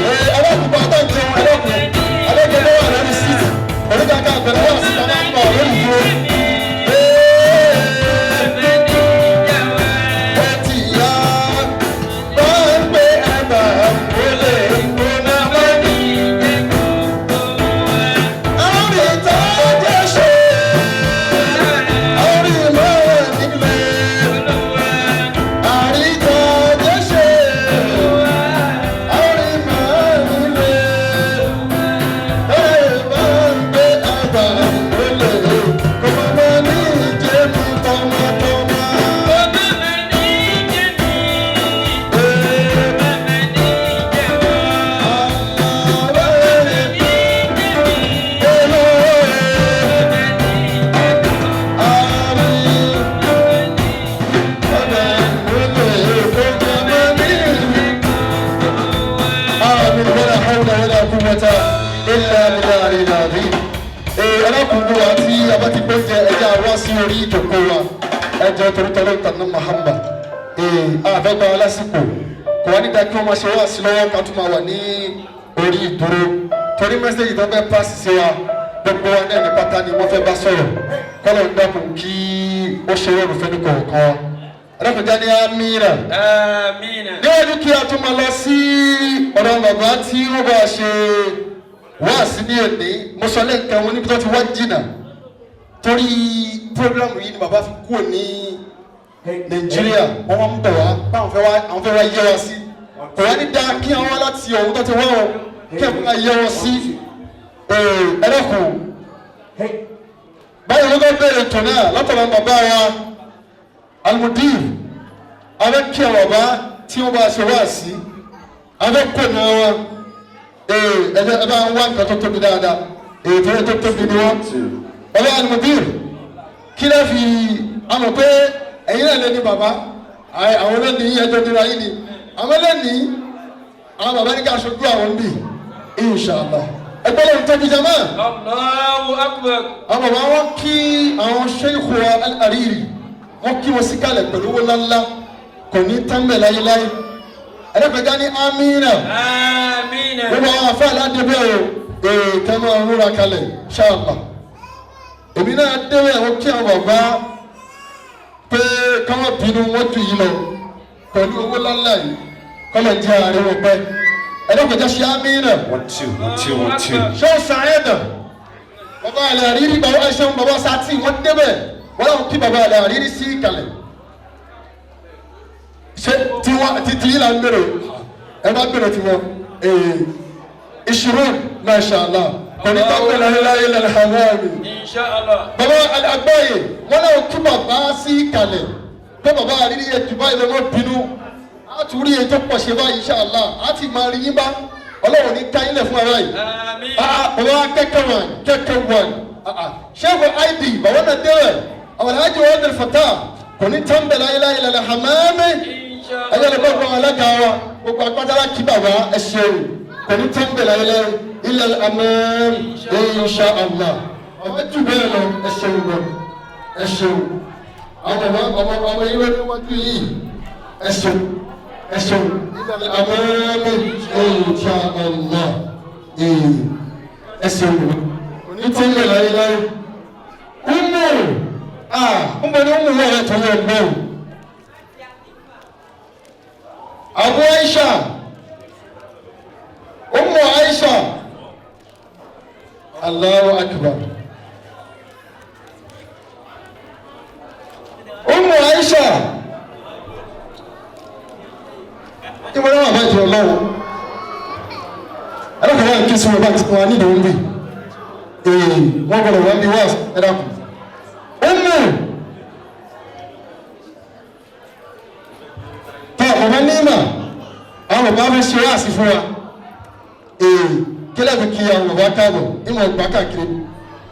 Ẹ alákùnrin àtàkùn ẹlẹ́kùn, alẹ́kùn ló wà lórí síìtì, oníkàkà àgbẹ̀lẹ̀ wà síta máa ń bọ̀ lórí ìdúró. آمين ولا حول ولا قوة إلا بالله العظيم. Ee alákùnrin wa tí a bá ti gbé jẹ ẹja wá sí orí ìjòkó wa, ẹjọ torítọ́lọ́ ìtànà Muhammad. Ee àfẹ́gbà wa lásìkò kò wá nígbà kí wọ́n máa ṣe wá sí lọ́wọ́ ká tún máa wà ní orí ìdúró torí mẹ́sẹ̀gì tó fẹ́ pàṣẹ sí wa, gbogbo wa náà ní pátá ni wọ́n fẹ́ bá sọ̀rọ̀. Kọ́lọ̀ ń dákun kí ó ṣe rọrùn fẹ́ ní kọ̀ọ̀kan wa. Alákùnrin já ní amínà. Níwájú kí a tún máa lọ sí ọ̀dọ̀ bàbá tí wọ́n bá ṣe wáàsí ní òní, mo sọ lẹ́ẹ̀kan wọn níbi tó ti wá jìnnà torí programu yìí ni bàbá fi kúrò ní Nàìjíríà. Wọ́n wá ń bọ̀ wá báwọn fẹ́ wá, àwọn fẹ́ wá yẹ wá sí. Kò wá ní dáa kí àwọn wá láti ọ̀hún tó ti wá wọn kí àwọn wá yẹ wọ́n sí. Ẹlẹ́kùn báyìí ló bá bẹ̀rẹ̀ ètò náà látọ̀dọ̀ bàbá wa Almudir. Abẹ́ kí àwọn bàbá tí wọ́n bá ṣe wá sí abẹ́ kò náà wọn. Ẹ ẹ bá ń wá nǹkan tó tóbi dáadáa, ètò yẹn tó tóbi ni wọ́n. Bàbá Almudir, kí lẹ́ fi àmọ̀ pé ẹ̀yin náà lé ní bàbá àwọn lẹ́ni ẹjọ́ nira yìí ni àwọn lẹ́ni àwọn bàbá ní ká aṣojú àwọn ń bì inshallah. Ẹgbẹ́ lóun tóbi jama. Allahu akbar. Àwọn bàbá wọn kí àwọn Sheikh wa Al-Hariri, wọn kí wọn sí kalẹ̀ pẹ̀lú owó ńláńlá, kò ní tán bẹ̀ láyéláyé. Ẹ̀rẹ́fẹ̀já ní amínà. Amina. Gbogbo àwọn afẹ́ aládébẹ̀ o, ee kẹ́ máa rúra kalẹ̀ inshallah. Èmi náà débẹ̀ wọ́n kí àwọn bàbá pé káwọn bínú wọ́n jù yín lọ pẹ̀lú owó ńláńlá yìí kọ́lọ̀ ń jẹ́ àárín wọn pẹ́. Ẹ̀dọ́gbẹ̀jẹ̀ ṣe á mí náà. 1 2 1 2 1 2. Ṣé o sàáyẹ̀dà? Bàbá àlẹ́ àrírí bàbá ẹ̀ṣẹ̀ bàbá sátì wọ́n débẹ̀ wọ́n làwọn kí bàbá àlẹ́ àrírí sí ìkàlẹ̀. Ṣé tiwọn titi yìí là ń bèrè? Ẹ bá bèrè tiwọn. Ìṣirò masha Allah. Kò ní tó bẹ̀rẹ̀ láyé lẹ́nu àwọn mi. Inshallah. Bàbá àgbáyé wọ́n làwọn kí bàbá sí ìkàlẹ̀. Pé bàbá àrírí yẹ jù báyìí lọ́wọ́ bínú. A tún rí ètò pọ̀ ṣe báyìí insha Allah. A ti máa rí yín bá. Ọlọ́run ní ká yín lẹ̀ fún ara yìí. Àmín. Bàbá kẹ́kẹ́ wọn kẹ́kẹ́ wọn ṣéèkù id bàbá náà dẹ́rẹ̀ àwọn alhaji wa Abdul Fattah kò ní tán bẹ̀rẹ̀ ayé láyé lẹ́lẹ̀ hamami ẹ̀yẹ́ lè gbọ́dọ̀ alága wa gbogbo agbádá kí bàbá ẹ ṣeun kò ní tán bẹ̀rẹ̀ ayé láyé ilẹ̀ amam insha Allah ọmọ jù bẹ́ẹ̀ lọ ẹ ṣeun lọ ẹ ṣeun àwọn ọmọ ọmọ ọmọ yìí wọ́n wájú yìí ẹ ṣeun ẹ ṣeun ilẹ̀ amam insha Allah ẹsẹ̀ wò ní tí ń lè láyé láyé umu ah ń bọ ní umu wọ́n rẹ̀ tó yẹ gbọ́ Abu Aisha Umu Aisha Allahu Akbar Umu Aisha ìwọ náà wà bá jù ọ lọ́wọ́ ẹlẹ́kọ̀ọ́ wà kí sinmi bá ti wà nídìí ń bì ee wọ́n gbọ́dọ̀ wọ́n bí wọ́n ẹ̀dàkùn. Umu tọ́ bàbá nímà àwọn bàbá fẹ́ ṣe wáàsí fún wa ee kílẹ̀ fi kí àwọn bàbá káàbọ̀ ìmọ̀ ìgbà káàkiri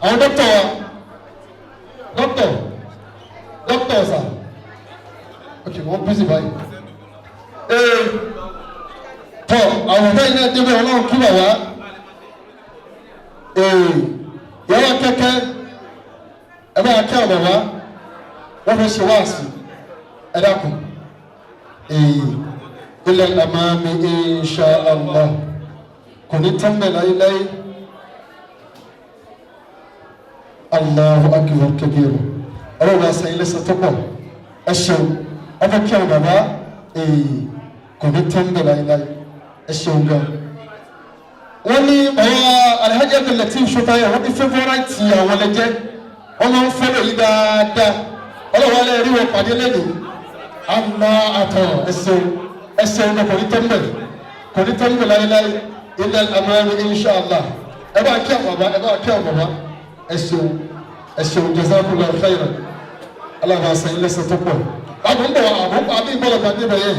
àwọn dókítà wa dókítà dókítà ọ̀sà ok wọ́n bísí báyìí ee tọ àwọn ọ̀gá yìí náà débẹ̀ ọlọ́run kí bàbá ee yàrá kẹ́kẹ́ ẹ bá kí àwọn bàbá wọ́n fẹ́ ṣe wáàsí ẹ dákun ee ilẹ̀ amami insha Allah kò ní tán bẹ̀ láyéláyé Allahu akbar kabiru ọlọ́run bá sẹ́yìn lẹ́sẹ̀ tó pọ̀ ẹ ṣeun ẹ fẹ́ kí àwọn bàbá ee kò ní tán bẹ̀ láyéláyé ẹ ṣeun gan. Wọ́n ní bàbá Alhaji Abdul Lateef Shotayọ wọ́n ti favourite àwọn lẹ́jẹ́ wọ́n máa ń fọ́lọ̀ yìí dáadáa ọlọ́wọ́ alẹ́ rí wọn pàdé lẹ́nu àmà àtọ̀ ẹ ṣeun ẹ ṣeun gan kò ní tán bẹ̀ kò ní tán bẹ̀ láyéláyé ilẹ̀ amami inshallah ẹ bá kí àwọn bàbá ẹ bá kí àwọn bàbá ẹ ṣeun ẹ ṣeun jazakumullahu khairan alága sẹ́yìn lẹ́sẹ̀ tó pọ̀ àbọ̀ ń bọ̀ àbọ̀ àbí ìbọ̀lọ̀ pàdé bẹ̀ yẹn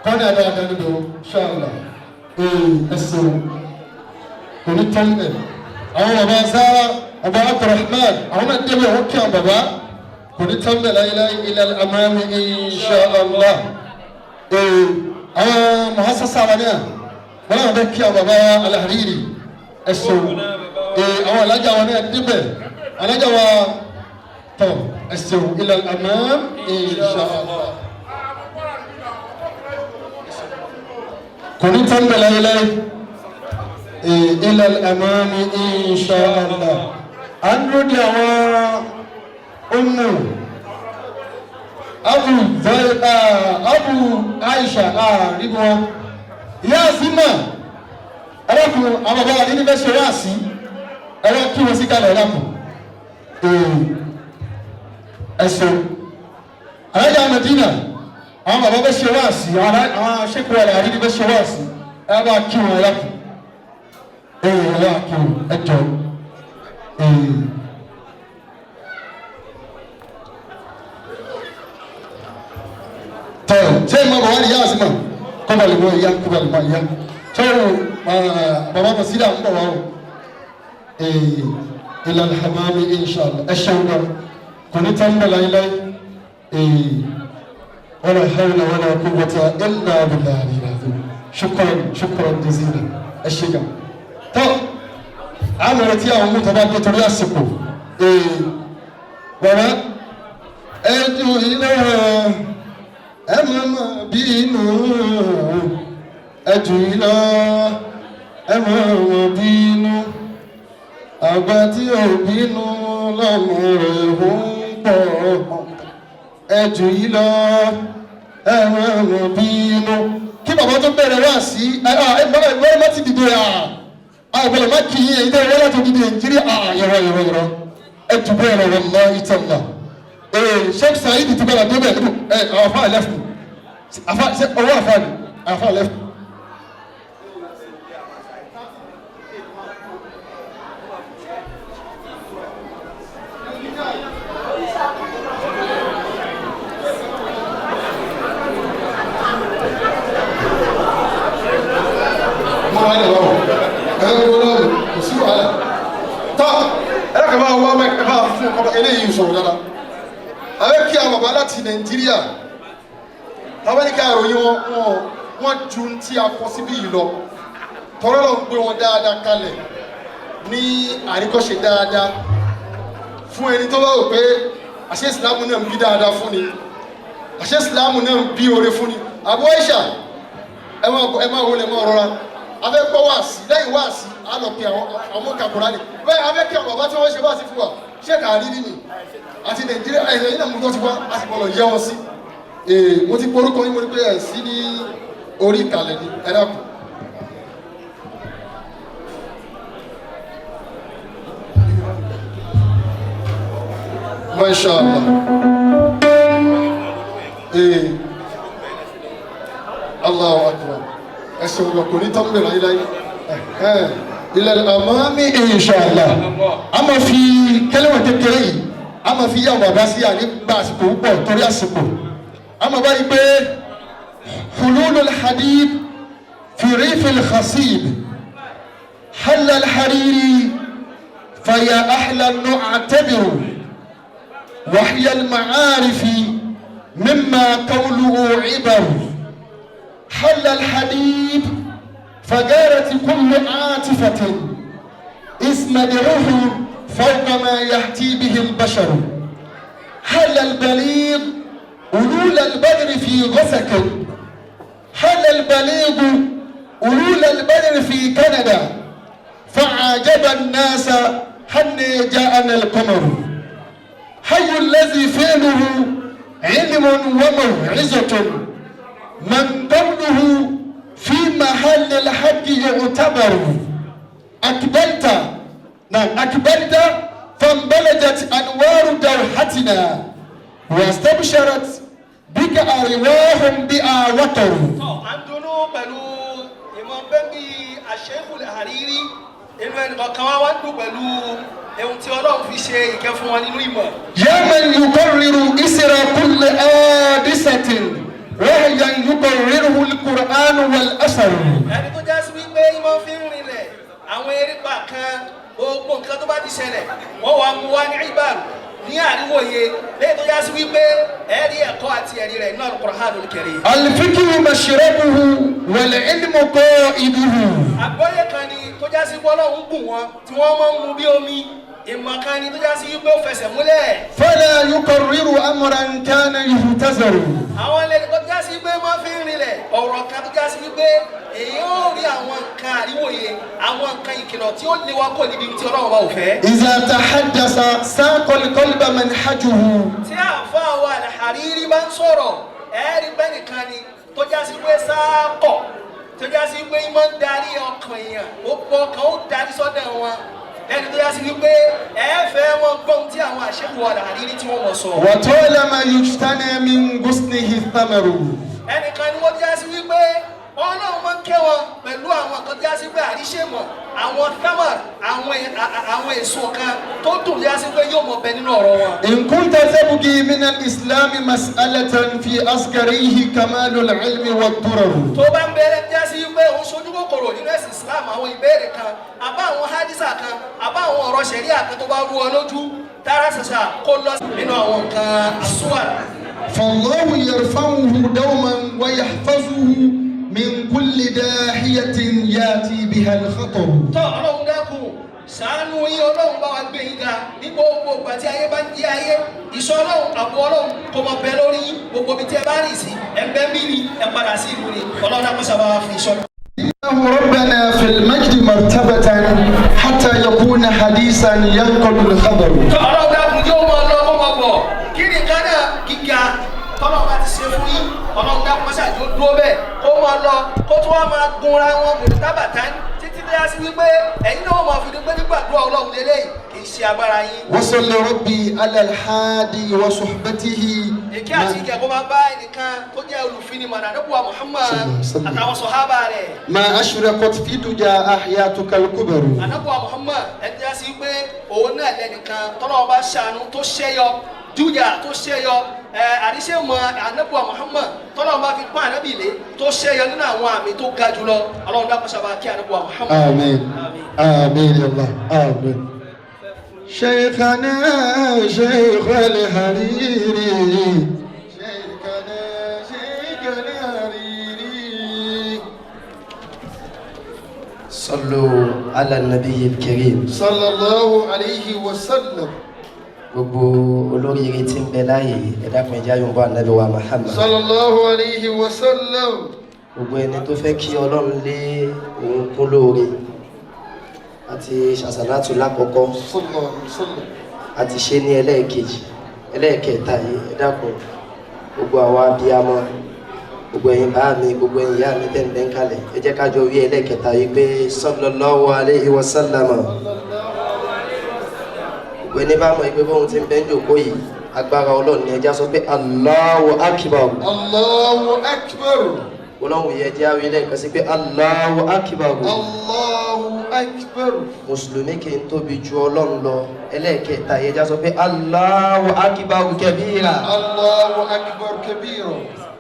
kọ́ni àdáadáa nínú inshallah ee ẹ ṣeun kò ní tán bẹ̀ àwọn bàbá Zara bàbá Abdulrahman àwọn náà débẹ̀ wọ́n kí àwọn bàbá kò ní tán bẹ̀ láyéláyé ilẹ̀ amami inshallah ee àwọn muhassasa wa náà wọ́n náà bẹ kí àwọn bàbá Al-Hariri ẹ ṣeun ee àwọn alájà wa náà débẹ̀ alájà wa tọ̀ ẹ ṣeun ilẹ̀ amam inshallah kò ní tán bẹ̀ láyéláyé ilẹ̀ amami inshallah à ń dúró de àwọn ọmọ abu abu Aisha àríwọ ìyá azima ẹlẹ́kùn àwọn bàbá wa nínú fẹ́ ṣe wá sí ẹ̀rọ kí wọ́n sí kalẹ̀ ẹlẹ́kùn ẹ̀sùn alájà Madina àwọn bàbá fẹ́ ṣe wá sí àwọn ṣẹ́kù wà láàrin fẹ́ ṣe wá sí ẹ bá kí wọn ẹlẹ́kùn ẹ bá kí wọn ẹjọ. Tọ́ ṣé ìmọ̀ bàbá ni ìyá azima kọ́balì mọ́ ìyá kọ́balì mọ́ ìyá tọ́rọ bàbá masida ń bọ̀ wá o ilà alhamami inshallah ẹ ṣeun gan kò ní tán bẹ̀ láíláí wala hawla wala quwwata illa billahi al-azim shukran shukran jazila ẹ ṣe gan. Tọ́ àmọ̀ rẹ̀ tí àwọn mú tọ́ bá dé torí àsìkò bàbá ẹ ju ilé ẹ mọ̀ mọ̀ bínú ẹ jù yín lọ ẹ mọ̀ mọ̀ bínú Àgbà tí ò bínú lọ́mọ rẹ̀ ń pọ̀ ẹjù yìí lọ ẹ̀rọ ẹ̀rọ bínú. Kí bàbá tó bẹ̀rẹ̀ wá sí ẹ ẹ ẹ má ti dìde àgbẹ̀lẹ̀ má kì í ẹ̀yin tẹ́ ẹ wọ́n láti dìde Nàìjíríà yọrọ yọrọ yọrọ ẹ jù bẹ́ẹ̀ lọ wallahi ta'ala. Ee Sheikh Saheed ti bẹ̀rẹ̀ débẹ̀ ẹ àfa lẹ́fù àfa ọwọ́ àfa ni àfa lẹ́fù. Mọ́ra ẹ̀ lọ́wọ́ ẹ̀ lọ́wọ́ kò sí wàhálà tá ẹ kàn máa wá ẹ máa fún ọkọ eléyìí sọ̀rọ̀ dáadáa àwọn kí àwọn bàbá láti Nàìjíríà táwọn ní ká ìròyìn wọn wọn wọn ju tí a kọ síbí yìí lọ tọrọ lọ ń gbé wọn dáadáa kalẹ̀ ní àríkọ́ṣe dáadáa fún ẹni tó bá wò pé àṣẹ ìsìlámù náà ń bí dáadáa fún ni, àṣẹ ìsìlámù náà ń bí oore fún ni. Àbú Aisha, ẹ máa wọlé, máa rọra. Afẹ́ gbọ́ wáàsí, lẹ́yìn wáàsí á lọ pe àwọn kakura ni bẹ́ẹ̀. Afẹ́ kí àwọn bàbá tí wọ́n ṣe wáàsí fún wa, ṣé kà á rí nìyí àti Nàìjíríà ẹ̀yìn ẹ̀yìn náà mú tó ti wá, a sì gbọ́dọ̀ yẹ wọn sí. Ee, mo ti porúkọ yín, mo rí pé ẹ̀ sí ní orí ìkàlẹ̀ ni, ẹ dákun. Masha Allah. Ee, Allahu akbar. Ẹsẹ̀ wọn kò ní tán bẹ̀rẹ̀ láyé láyé. Ilẹ̀ àmọ́ inshallah. A máa fi kẹ́lẹ́wọ̀n kékeré yìí, a máa fi yá bàbá sí àní gba àsìkò púpọ̀ torí àsìkò. A máa báyìí pé hululul hadid fi rifil khasib halal hariri faya ahla nu'tabiru wahya al-ma'arifi mimma qawluhu ibar. حل الحبيب فجارت كل عاطفة اسم دعوه فوق ما يحتي به البشر. حل البليغ ألول البدر في غسك، حل البليغ ألول البدر في كندا فعجب الناس حن جاءنا القمر. حي الذي فعله علم وموعظة من قوله في محل الحق يعتبر. أقبلت نعم أقبلت فانبلجت أنوار دوحتنا واستبشرت بك أرواح بها وطر. Tọ́ à ń dunnú pẹ̀lú ìmọ̀ bẹ́bí Sheikh Hariri, inú ẹnì kọ̀ọ̀kan wá ń dùn pẹ̀lú ohun tí Ọlọ́run fi ṣe ìkẹ́ fún wọn nínú ìmọ̀. يا من يقرر إسر كل حادثة وحيا يقرره القرآن والأثر. Ẹni tó já sí wípé ìmọ̀ fi ń rinlẹ̀ àwọn erépa kan, gbogbo nǹkan tó bá ti ṣẹlẹ̀ wọ́n wàá mú wá ní ìbàrù ní àríwòye lẹ́yìn tó já sí wípé ẹ̀rí ẹ̀kọ́ àti ẹ̀rí rẹ̀ nínú Al-Qur'anul Karim. الفكر مشربه والعلم قائده. Àgbọ́yé kan ni tó já sí pé Ọlọ́run bùn wọn tí wọ́n máa ń mu bí omi, ìmọ̀ kan ni tó já sí wípé ó fẹsẹ̀ múlẹ̀. فلا يقرر أمرا كان يهتزر. Àwọn ilé tó já sí pé wọ́n fi ń rinlẹ̀ ọ̀rọ̀ kan tó já sí wípé èyí ó rí àwọn nǹkan àríwòye, àwọn nǹkan ìkìlọ̀ tí ó lé wa kó níbi tí Ọlọ́run bá ò fẹ́. إذا تحدث ساق القلب منحجه. Tí àáfàá wa Al-Hariri bá ń sọ̀rọ̀, ẹ̀ẹ́rì pẹ́ nìkan ni tó já sí pé sáàkọ̀ tó já sí pé ìmọ̀ ń darí ọkàn èèyàn, gbogbo ọkàn ó darí sọ́dọ̀ wọn lẹ́ni tó já sí wípé ẹ fẹ́ wọn gbọ́n tí àwọn àṣekù Al-Hariri tí wọ́n mọ̀ sọ. وطالما يجتنى من غصنه الثمر. Ẹnìkan ni wọ́n já sí wípé Ọlọ́run máa ń kẹ́ wọn pẹ̀lú àwọn nǹkan tó já sí pé àríṣèmọ̀ àwọn thamar, àwọn èso kan tó dùn já sí pé yóò mọ̀ bẹ nínú ọ̀rọ̀ wọn. إن كنت تبغي من الإسلام مسألة في أسكريه كمال العلم والدرر. Tó bá ń bẹ̀rẹ̀ já sí pé òun ṣojú kòkòrò nínú ẹ̀sìn Islam, àwọn ìbéèrè kan àbá àwọn hadisa kan àbá àwọn ọ̀rọ̀ ṣẹ̀ríà kan tó bá rú ọ lójú, tààrà ṣàṣà kó lọ nínú àwọn nǹkan àsúwà. فالله يرفعه دوما ويحفظه من كل داحية يأتي بها الخطر. Tọ́ Ọlọ́run dákun ṣàánú yín, Ọlọ́run bá wa gbé yín ga ní gbogbo ìgbà tí ayé bá ń jẹ́ ayé. Ìṣọ́ Ọlọ́run, àbò Ọlọ́run kò mọ̀ bẹ́ẹ̀ lórí yín gbogbo ibi tí ẹ bá rìn sí, ẹ bẹ́ mí ni ẹ padà sí ìlú ni, Ọlọ́run dákun sábà wá fi ìṣọ́. إنه ربنا في المجد مرتبة حتى يكون يكون حديثا ينقل الخبر. Tó ọlọ́run dákun yóò máa lọ kó máa bọ̀. Kí ni nǹkan náà gíga tọ́lọ́run bá ti ṣe fún yín? Ọlọ́run dákun mọ́ṣáà jó dúró bẹ́ẹ̀ kó máa lọ kó tún wá máa gunra wọn mòdì tábàtà títí dé sí wípé ẹ̀yin náà máa fi dúpẹ́ nígbàdúrà ọlọ́run lélẹ́yìí kì í ṣe agbára yín. وصل ربي على الحادي وصحبته. Ìkẹ́ àti ìkẹ́ kó máa bá ẹnìkan tó jẹ́ olùfinimọ̀nà nípò Muhammad àtàwọn sọ̀hábà rẹ̀. ما أشرقت في دجى أحياتك الكبر. Ànábì Muhammad ẹni tí a sì pé òun náà lẹ́nìkan tọ́lọ́wọ́ bá ṣàánú tó ṣẹ́yọ jújà tó ṣẹ́yọ ẹ àríṣẹ́ mọ Ànábì Muhammad tọ́lọ́wọ́ bá fi pọ́n ànábì lé tó ṣẹ́yọ nínú àwọn àmì tó ga jùlọ. Ọlọ́run dákun sábà kí Ànábì Muhammad. آمين آمين يا الله آمين. شيخنا شيخ الحريري، شيخنا شيخ الحريري. صلوا على النبي الكريم. صلى الله عليه وسلم. Gbogbo olóríire tí ń bẹ láàyè, ẹ dákun, ẹ jẹ́ àyùnbó ànábì wa Muhammad. صلى الله عليه وسلم. Gbogbo ẹni tó fẹ́ kí Ọlọ́run lé òun kún lóore, àti ṣàṣàlátù lákọ̀ọ́kọ́, صلى الله عليه وسلم. àti ṣe ní ẹlẹ́ẹ̀kejì, ẹlẹ́ẹ̀kẹta yìí, ẹ dákun, gbogbo àwa abiyamọ, gbogbo ẹ̀yin bá mi, gbogbo ẹ̀yin ìyá mi tẹ̀ ń bẹ́ ń kalẹ̀, ẹ jẹ́ ká jọ wí ẹlẹ́ẹ̀kẹta yìí pé sallallahu alayhi wa sallam. Gbogbo ẹni bá mọ̀ pé bóun ti ń bẹ́ ń jòkó yìí, agbára Ọlọ́run ni, ẹ já sọ pé Allahu akbar. الله أكبر. Ọlọ́run yẹ jẹ́ àwọn ilé nǹkan sí pé Allahu akbar. الله أكبر. Mùsùlùmí kì í tóbi ju Ọlọ́run lọ. Ẹlẹ́ẹ̀kẹta yẹ já sọ pé Allahu akbar kabira. الله أكبر كبيرا.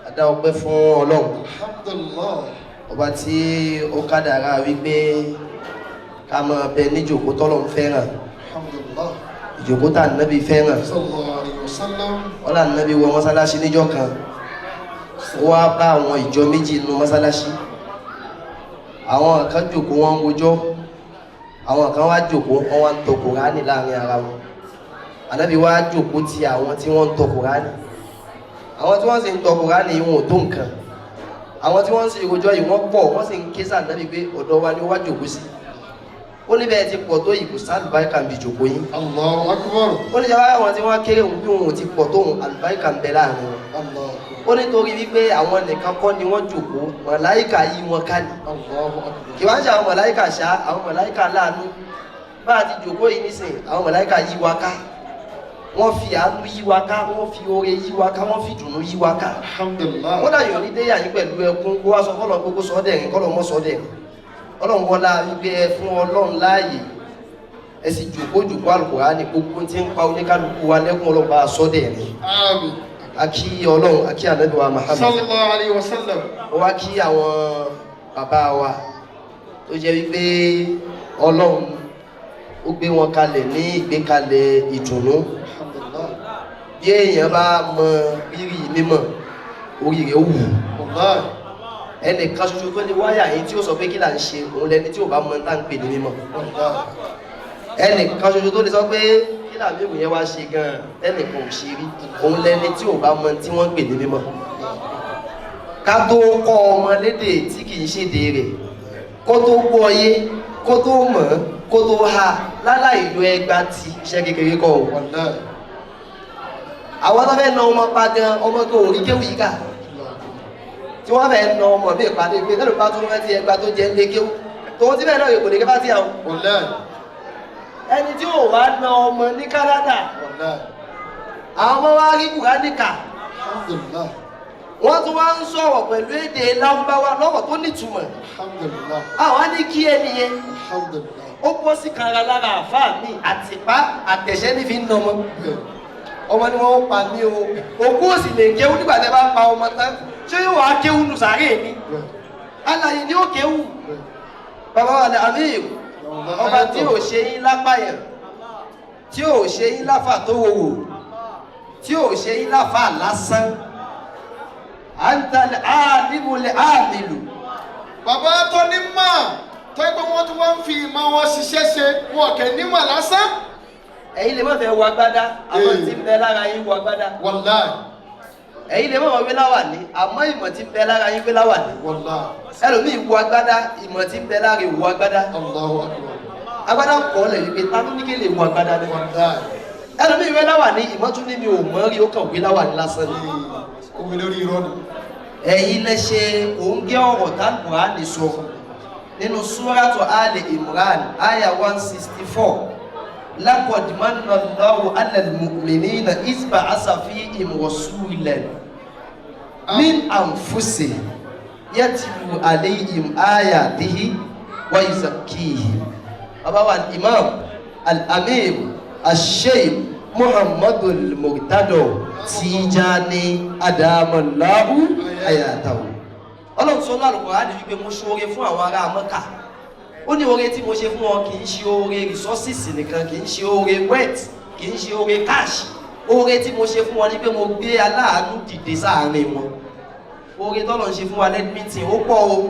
A dá ọpẹ́ fún Ọlọ́run, الحمد لله. ọba tí ó kádàrá wípé ká máa bẹ níjòkó tọ́lọ́run fẹ́ràn, الحمد لله. ìjòkó tá ànábì fẹ́ràn. صلى الله عليه وسلم. Wọ́n là nábì wọ mọ́sálásí níjọ́ kan, ó wá bá àwọn ìjọ méjì nínú mọ́sálásí. Àwọn kan jòkó, wọ́n ń wojọ́. Àwọn kan wá jòkó, wọ́n wá ń tọ Kùránì láàrin ara wọn. Ànábì wá jòkó ti àwọn tí wọ́n ń tọ Kùránì. Àwọn tí wọ́n sì ń tọ Kùránì yìí, wọn ò tó nǹkan. Àwọn tí wọ́n sì rojọ́ yìí, wọ́n pọ̀. Wọ́n sì ń ké sànábì pé ọ̀dọ̀ wa ni ó wá jòkó sí. Ó ní bẹ́ẹ̀ ti pọ̀ tó yìí, kò sálùbáríkà ń bi jòkó yín. الله أكبر. Ó ní jẹ́ àwọn tí wọ́n kéré òun bí òun ò ti pọ̀ tóun, àlùbáríkà ń bẹ láàrin wọn. الله أكبر. Ó nítorí wípé àwọn nìkan kọ́ ni wọ́n jòkó, màláìkà yí wọn ká ní. الله أكبر. Kì wá ń ṣe àwọn màláìkà ṣá, àwọn màláìkà láàánú. Bá a ti jòkó yìí nísìn, àwọn màláìkà yí wa ká, wọ́n fi àánú yí wa ká, wọ́n fi oore yí wa ká, wọ́n fi ìdùnnú yí wa ká. الحمد لله. Wọ́n dàyọ̀ ní déyà yín pẹ̀lú ẹkún kó wá sọ fọlọ́ gbogbo sọ́dẹ̀rìn kọ́lọ́ mọ́ sọ́dẹ̀rìn. Ọlọ́run wọlá wípé ẹ fún Ọlọ́run láàyè, ẹ sì jòkó jòkó Àlùkùránì, gbogbo tí ń pa oníkálukú wa lẹ́kún, Ọlọ́run bá a sọ́dẹ̀rìn. آمين. Akí Ọlọ́run, akí ànábì wa Muhammad. صلى الله عليه وسلم. Ó wá kí àwọn bàbá wa tó jẹ́ wípé Ọlọ́run ó gbé wọn kalẹ̀ ní ìgbékalẹ̀ ìdùnnú. الحمد لله. Bí èèyàn bá mọ rírì mímọ̀, orí rẹ̀ ó wù. والله. Ẹnìkan ṣoṣo tó lè wáyà yín tí ó sọ pé kí là ń ṣe, òun lẹni tí ò bá mọ tá ń pè ní mímọ̀. والله. Ẹnìkan ṣoṣo tó lè sọ pé kí làmì ìwò yẹn wá ṣe gan-an, ẹnìkan ò ṣe rí, òun lẹni tí ò bá mọ tí wọ́n ń pè ní mímọ̀. Ká tó kọ́ ọmọ lédè tí kì í ṣèdè rẹ̀, kó tó gbọ́ yé, kó tó mọ̀, kó tó ha láláì lo ẹgba ti iṣẹ́ kékeré kọ́ o. والله. Àwọn tó fẹ́ na ọmọ pa gan, ọmọ tó rí kéwì yìí kà tí wọ́n fẹ́ na ọmọ mi ìpàdé pé kẹ́lò bá tún fẹ́ ti ẹgba tó jẹ́ ń lé kéwù tòun tí bẹ́ẹ̀ náà kò lè ké bá ti àwọn. والله. Ẹni tí ò wá na ọmọ ní Canada, والله. àwọn ọmọ wa rí Kùránì kà, الحمد لله. wọ́n tún wá ń sọ̀rọ̀ pẹ̀lú èdè Lárúbáwá lọ́rọ̀ tó nítumọ̀. الحمد لله. Àwọn á ní kí ẹni yẹn الحمد لله. ó bọ́ sí kanra lára àfáà mi àtìpá àtẹ̀ṣẹ́ ní fi ń nọmọ ọmọ ni wọ́n pa mí o. Òkú ò sì lè kéwú. Nígbà tẹ́ bá pa ọmọ tán, ṣé yóò wá kéwú nù sàárè ni? Alàyè ni ó kéwú. Bàbá wa ní amír, ọba tí ò ṣe yín lápáyàn, tí ò ṣe yín láfà tó wòwò, tí ò ṣe yín láfà lásán, àǹtàlẹ̀ àlìmúlẹ̀ àmìlù. Bàbá tó ní mọ̀ tó yẹ pé wọ́n tún wá ń fi ìmọ̀ wọn ṣiṣẹ́ ṣe, wọn kẹ̀ nímọ̀ lásán. Ẹ̀yin lè má fẹ́ wọ agbádá, àmọ́ tí ń bẹ lára yín wọ agbádá. Wàláì. Ẹ̀yin lè má wọ wí láwàní, àmọ́ ìmọ̀ tí ń bẹ lára yín wí láwàní. Wàláì. Ẹlòmíì wọ agbádá, ìmọ̀ tí ń bẹ lára ìwọ agbádá. Allahu akbar. Agbádá ń kọ́ lẹ̀ wípé ta ló ní kí lè wọ agbádá ní. Ẹlòmíì ìwé láwà ní ìmọ́tún ní mi ò mọ̀ rí, ó kàn wé láwà ní lásán ni. Omi lórí irọ́ ni. Ẹ̀yin lẹ ṣe òǹgẹ́ ọ̀rọ̀ tálùkùránì sọ nínú Súrátù Ali Imran àyà 164. Laqad manna Allahu 'ala al-mu'minina iz ba'atha fihim rasulan min anfusihim yatlu 'alayhim ayatihi wa yuzakkihim. Bàbá wa al-Imam al-Amir al-Sheikh Muhammadul Murtado Tijani Adamallahu ayatahu. Ọlọ́run sọ lálùkùránì wípé mo ṣoore fún àwọn ará Mọ́kà. Ó ní oore tí mo ṣe fún wọn kì í ṣe oore resources nìkan, kì í ṣe oore wealth, kì í ṣe oore cash. Oore tí mo ṣe fún wọn ni pé mo gbé aláàánú dìde sáàárín wọn. Oore tọ́lọ̀ ń ṣe fún wa lẹ́dmítìn ó pọ̀ o,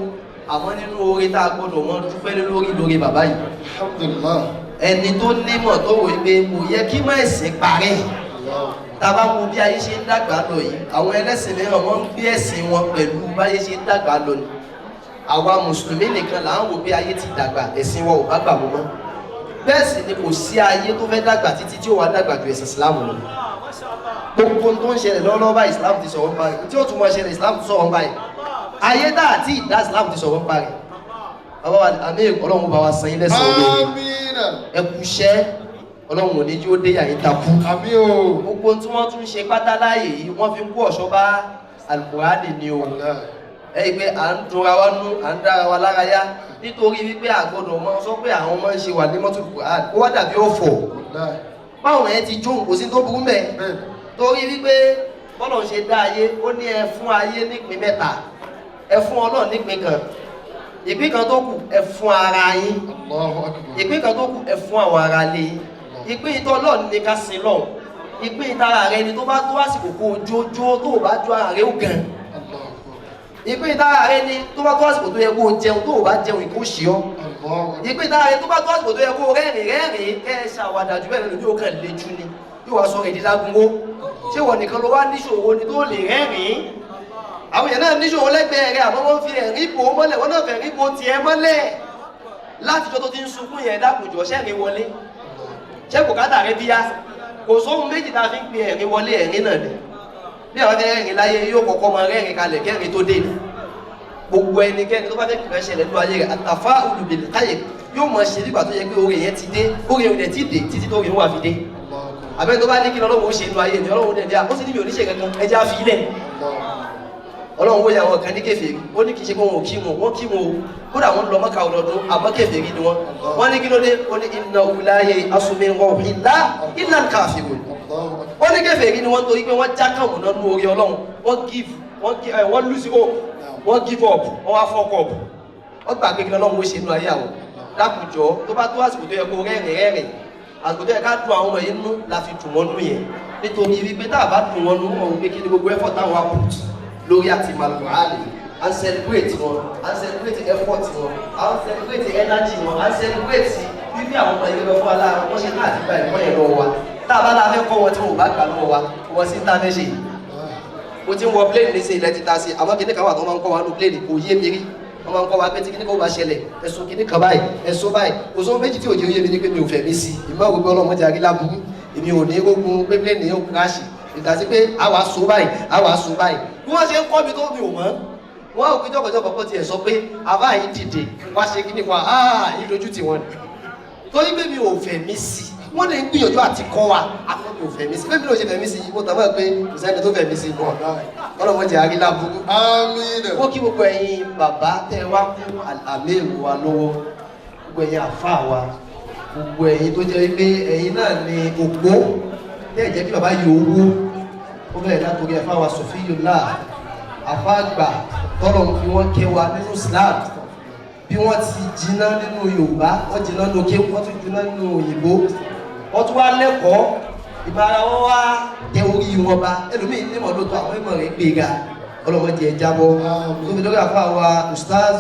àmọ́ nínú oore tá a gbọ́dọ̀ mọ dúpẹ́ lé lórí lórí bàbá yìí. Alhamdulillah. Ẹni tó nímọ̀ tó wò pé kò yẹ kí má ẹ̀sìn parẹ́. Tá a bá wo bí ayé ṣe ń dàgbà lọ yìí, àwọn ẹlẹ́sìn mìíràn wọ́n ń gbé ẹ̀sìn wọn pẹ̀lú báyé ṣe ń dàgbà lọ ni. Àwa mùsùlùmí nìkan là ń wò pé ayé ti dàgbà, ẹ̀sìn wọn ò bá gbà wọ́n mọ́. Bẹ́ẹ̀ sì ni kò sí ayé tó fẹ́ dàgbà títí tí ó wà dàgbà ju ẹ̀sìn Islam lọ. Gbogbo tó ń ṣẹlẹ̀ lọ́wọ́lọ́wọ́ báyìí Islam ti sọ̀rọ̀ ń parí. Tí ó tún máa ṣẹlẹ̀ Islam ti sọ̀rọ̀ ń parí. Ayé tá àti ìdá Islam ti sọ̀rọ̀ ń parí. Bàbá wa àmì Ọlọ́run bá wa san yín lẹ́san olóore. Ẹ kú iṣẹ́, Ọlọ́run ò ní jí ó dé yàrá ìtakú. Àmín o. Gbogbo tí wọ́n tún ṣe pátá láàyè yìí, wọ́n fi ń kó ọ̀ṣọ́ bá Al-Qur'ani ni o. Ẹ yìí pé à ń dunra wa nú, à ń dára wa lára yá, nítorí wípé a gbọ́dọ̀ mọ sọ pé àwọn ọmọ ń ṣe wà ní mọ́tò Al-Qur'ani, ó wá dàbí ọ̀fọ̀. Báwọn yẹn ti jó kò sí tó burú mẹ́. Torí wípé bọ́lọ̀ ń ṣe dá ayé, ó ní ẹ fún ayé nípín mẹ́ta, ẹ fún Ọlọ́run nípín kan, ìpín kan tó kù ẹ fún ara yín, ìpín kan tó kù ẹ fún àwọn ará ilé yín. Ìpín ìtọ́ Ọlọ́run ní ká sin lọ́hùn, ìpín ìtara rẹ ni tó bá tó àsìkò kó o jójó, tó o bá jó ara rẹ ó gan. Ìpín ìtara rẹ ni tó bá tó àsìkò tó yẹ kó o jẹun, tó o bá jẹun ìkó ṣe ọ́. Ìpín ìtara rẹ tó bá tó àsìkò tó yẹ kó o rẹ́rìn rẹ́rìn kẹ́ ẹ ṣàwàdà jù bẹ́ẹ̀ lójú ó kàn le jù ni, yóò wá sọ rẹ̀ dídágúnwó. Ṣé wọ́n nìkan ló wá níṣòro ni tó lè rẹ́rìn? Àwọn èèyàn náà níṣòro lẹ́gbẹ̀ẹ́ rẹ̀, àmọ́ wọ́n fi ẹ̀rín bò ó mọ́lẹ̀, wọ́n náà fẹ̀rín bò tiẹ̀ mọ́lẹ̀. Látijọ́ tó ti ń sunkún yẹn dákùnjọ́ ṣẹ́rin wọlé. Ṣé bùkátà rẹ bíyá? Kò sóhun méjì tá a fi ń pe ẹ̀rín wọlé, ẹ̀rín náà ni. Bí àwọn fẹ́ rẹ́rìn láyé yóò kọ́kọ́ máa rẹ́rìn kalẹ̀ kẹ́rin tó dé ni. Gbogbo ẹnikẹ́ni tó bá fẹ́ kìkan ṣẹlẹ̀ nínú ayé rẹ̀, àtàfà olùbẹ̀lẹ̀ káyè yóò máa ṣe nígbà tó yẹ pé oore yẹn ti dé, oore yẹn ò dẹ̀ tí dé títí tó oore wà fi dé. Àbẹ́ tó bá ní kí ni Ọlọ́run ó ṣe nínú ayé ni Ọlọ́run dẹ̀ dé, ó sì ní mi ò ní ṣe kankan, ẹ jẹ́ á fi ilẹ̀. Ọlọ́run wòye àwọn kan ní kèfèrí, ó ní kì í ṣe pé wọn ò kí wọn, wọ́n kí wọn o, kódà wọ́n lọ Mọ́kà ọdọọdún, àmọ́ kèfèrí ni wọ́n. Wọ́n ní kí ló dé? Ó ní innahu la ya'asu min rawhillah illa al-kafirun. Ó ní kèfèrí ni wọ́n torí pé wọ́n já kàwọn náà nú orí Ọlọ́run, wọ́n give, wọ́n lose hope, wọ́n give up, wọ́n wá fuck up. Wọ́n gbà pé kí Ọlọ́run ó ṣe nínú ayé àwọn. Dákùjọ tó bá tó àsìkò tó yẹ kó rẹ́rìn rẹ́rìn, àsìkò tó yẹ ká dùn àwọn ọmọ yìí nú la fi dùn wọ́n nú yẹn. Nítorí wípé tá a bá dùn wọ́n nú, wọ́n wípé kí ni gbogbo effort táwọn wá put lórí àti Al-Qur'ani. À ń celebrate wọn, à ń celebrate effort wọn, à ń celebrate energy wọn, à ń celebrate wípé àwọn ọmọ ìgbẹ́ fún aláàrọ̀ wọ́n ṣe náà ti gba ẹ̀kọ́ yẹn lọ́wọ́ wa. Tá a bá la fẹ́ kọ́ wọn tí wọn ò bá gbà lọ́wọ́ wa, wọ́n sì ń tá a fẹ́ ṣe. Mo ti ń wọ plane ní sí ilẹ̀ títa sí, àmọ́ kíní kan wà tó máa ń kọ́ wa nù plane kò yé mi rí. Wọ́n máa ń kọ́ wa pé tí kíní kan ó bá ṣẹlẹ̀, ẹ̀sùn kíní kan báyìí, ẹ̀sùn báyìí. Kò sóhun méjì tí ò jẹ́ ó yé mi ní pé mi ò fẹ́ mi sí. Ìmọ̀ ògbé ọlọ́mọdé aríláburú, èmi ò ní rógun pé plane yóò crash. Ìdásí pé a wàá so báyìí, a wàá so báyìí. Bí wọ́n ṣe ń kọ́ mi tó mi ò mọ̀. Wọ́n ò pé jọ̀kọ̀jọ̀kọ̀ kọ́ tiẹ̀ sọ pé àbá yìí dìde, wá ṣe kíní kan, áà ìdojú ti wọn ni. Torí pé mi ò fẹ́ mi sí. Wọ́n lè ń gbìyànjú àti kọ́ wa, àmọ́ mi ò fẹ́ mi sí. Pé mi ò ṣe fẹ́ mi sí, mo tàn mọ́ pé kò sẹ́ni tó fẹ́ mi sí mọ́. Ọlọ́mọdé aríláburú. Ó kí gbogbo ẹ̀yin bàbá tẹ́ wá kún àmì èrò wa lọ́wọ́, gbogbo ẹ̀yin àfáà wa, gbogbo ẹ̀yin tó jẹ́ wípé ẹ̀yin náà ni òpó tẹ́ jẹ́ kí bàbá yìí owó. Ó bẹ̀rẹ̀ látòrí àfáà wa Sofiyullah, àfáà àgbà tọ́lọ̀ fi wọ́n kẹ́ wa nínú Islam. Bí wọ́n ti jiná nínú Yorùbá, wọ́n jiná nínú kéwú, wọ́n tún jiná nínú òyìnbó, wọ́n tún wá lẹ́kọ̀ọ́, ìbára wọn wá tẹ orí wọn ba. Ẹlòmíì ní ìmọ̀ lóòótọ́, àwọn ìmọ̀ rẹ̀ gbéga, ọlọ́mọdé ẹ̀ jábọ́. Tóbi lórí àfáà wa Ustaz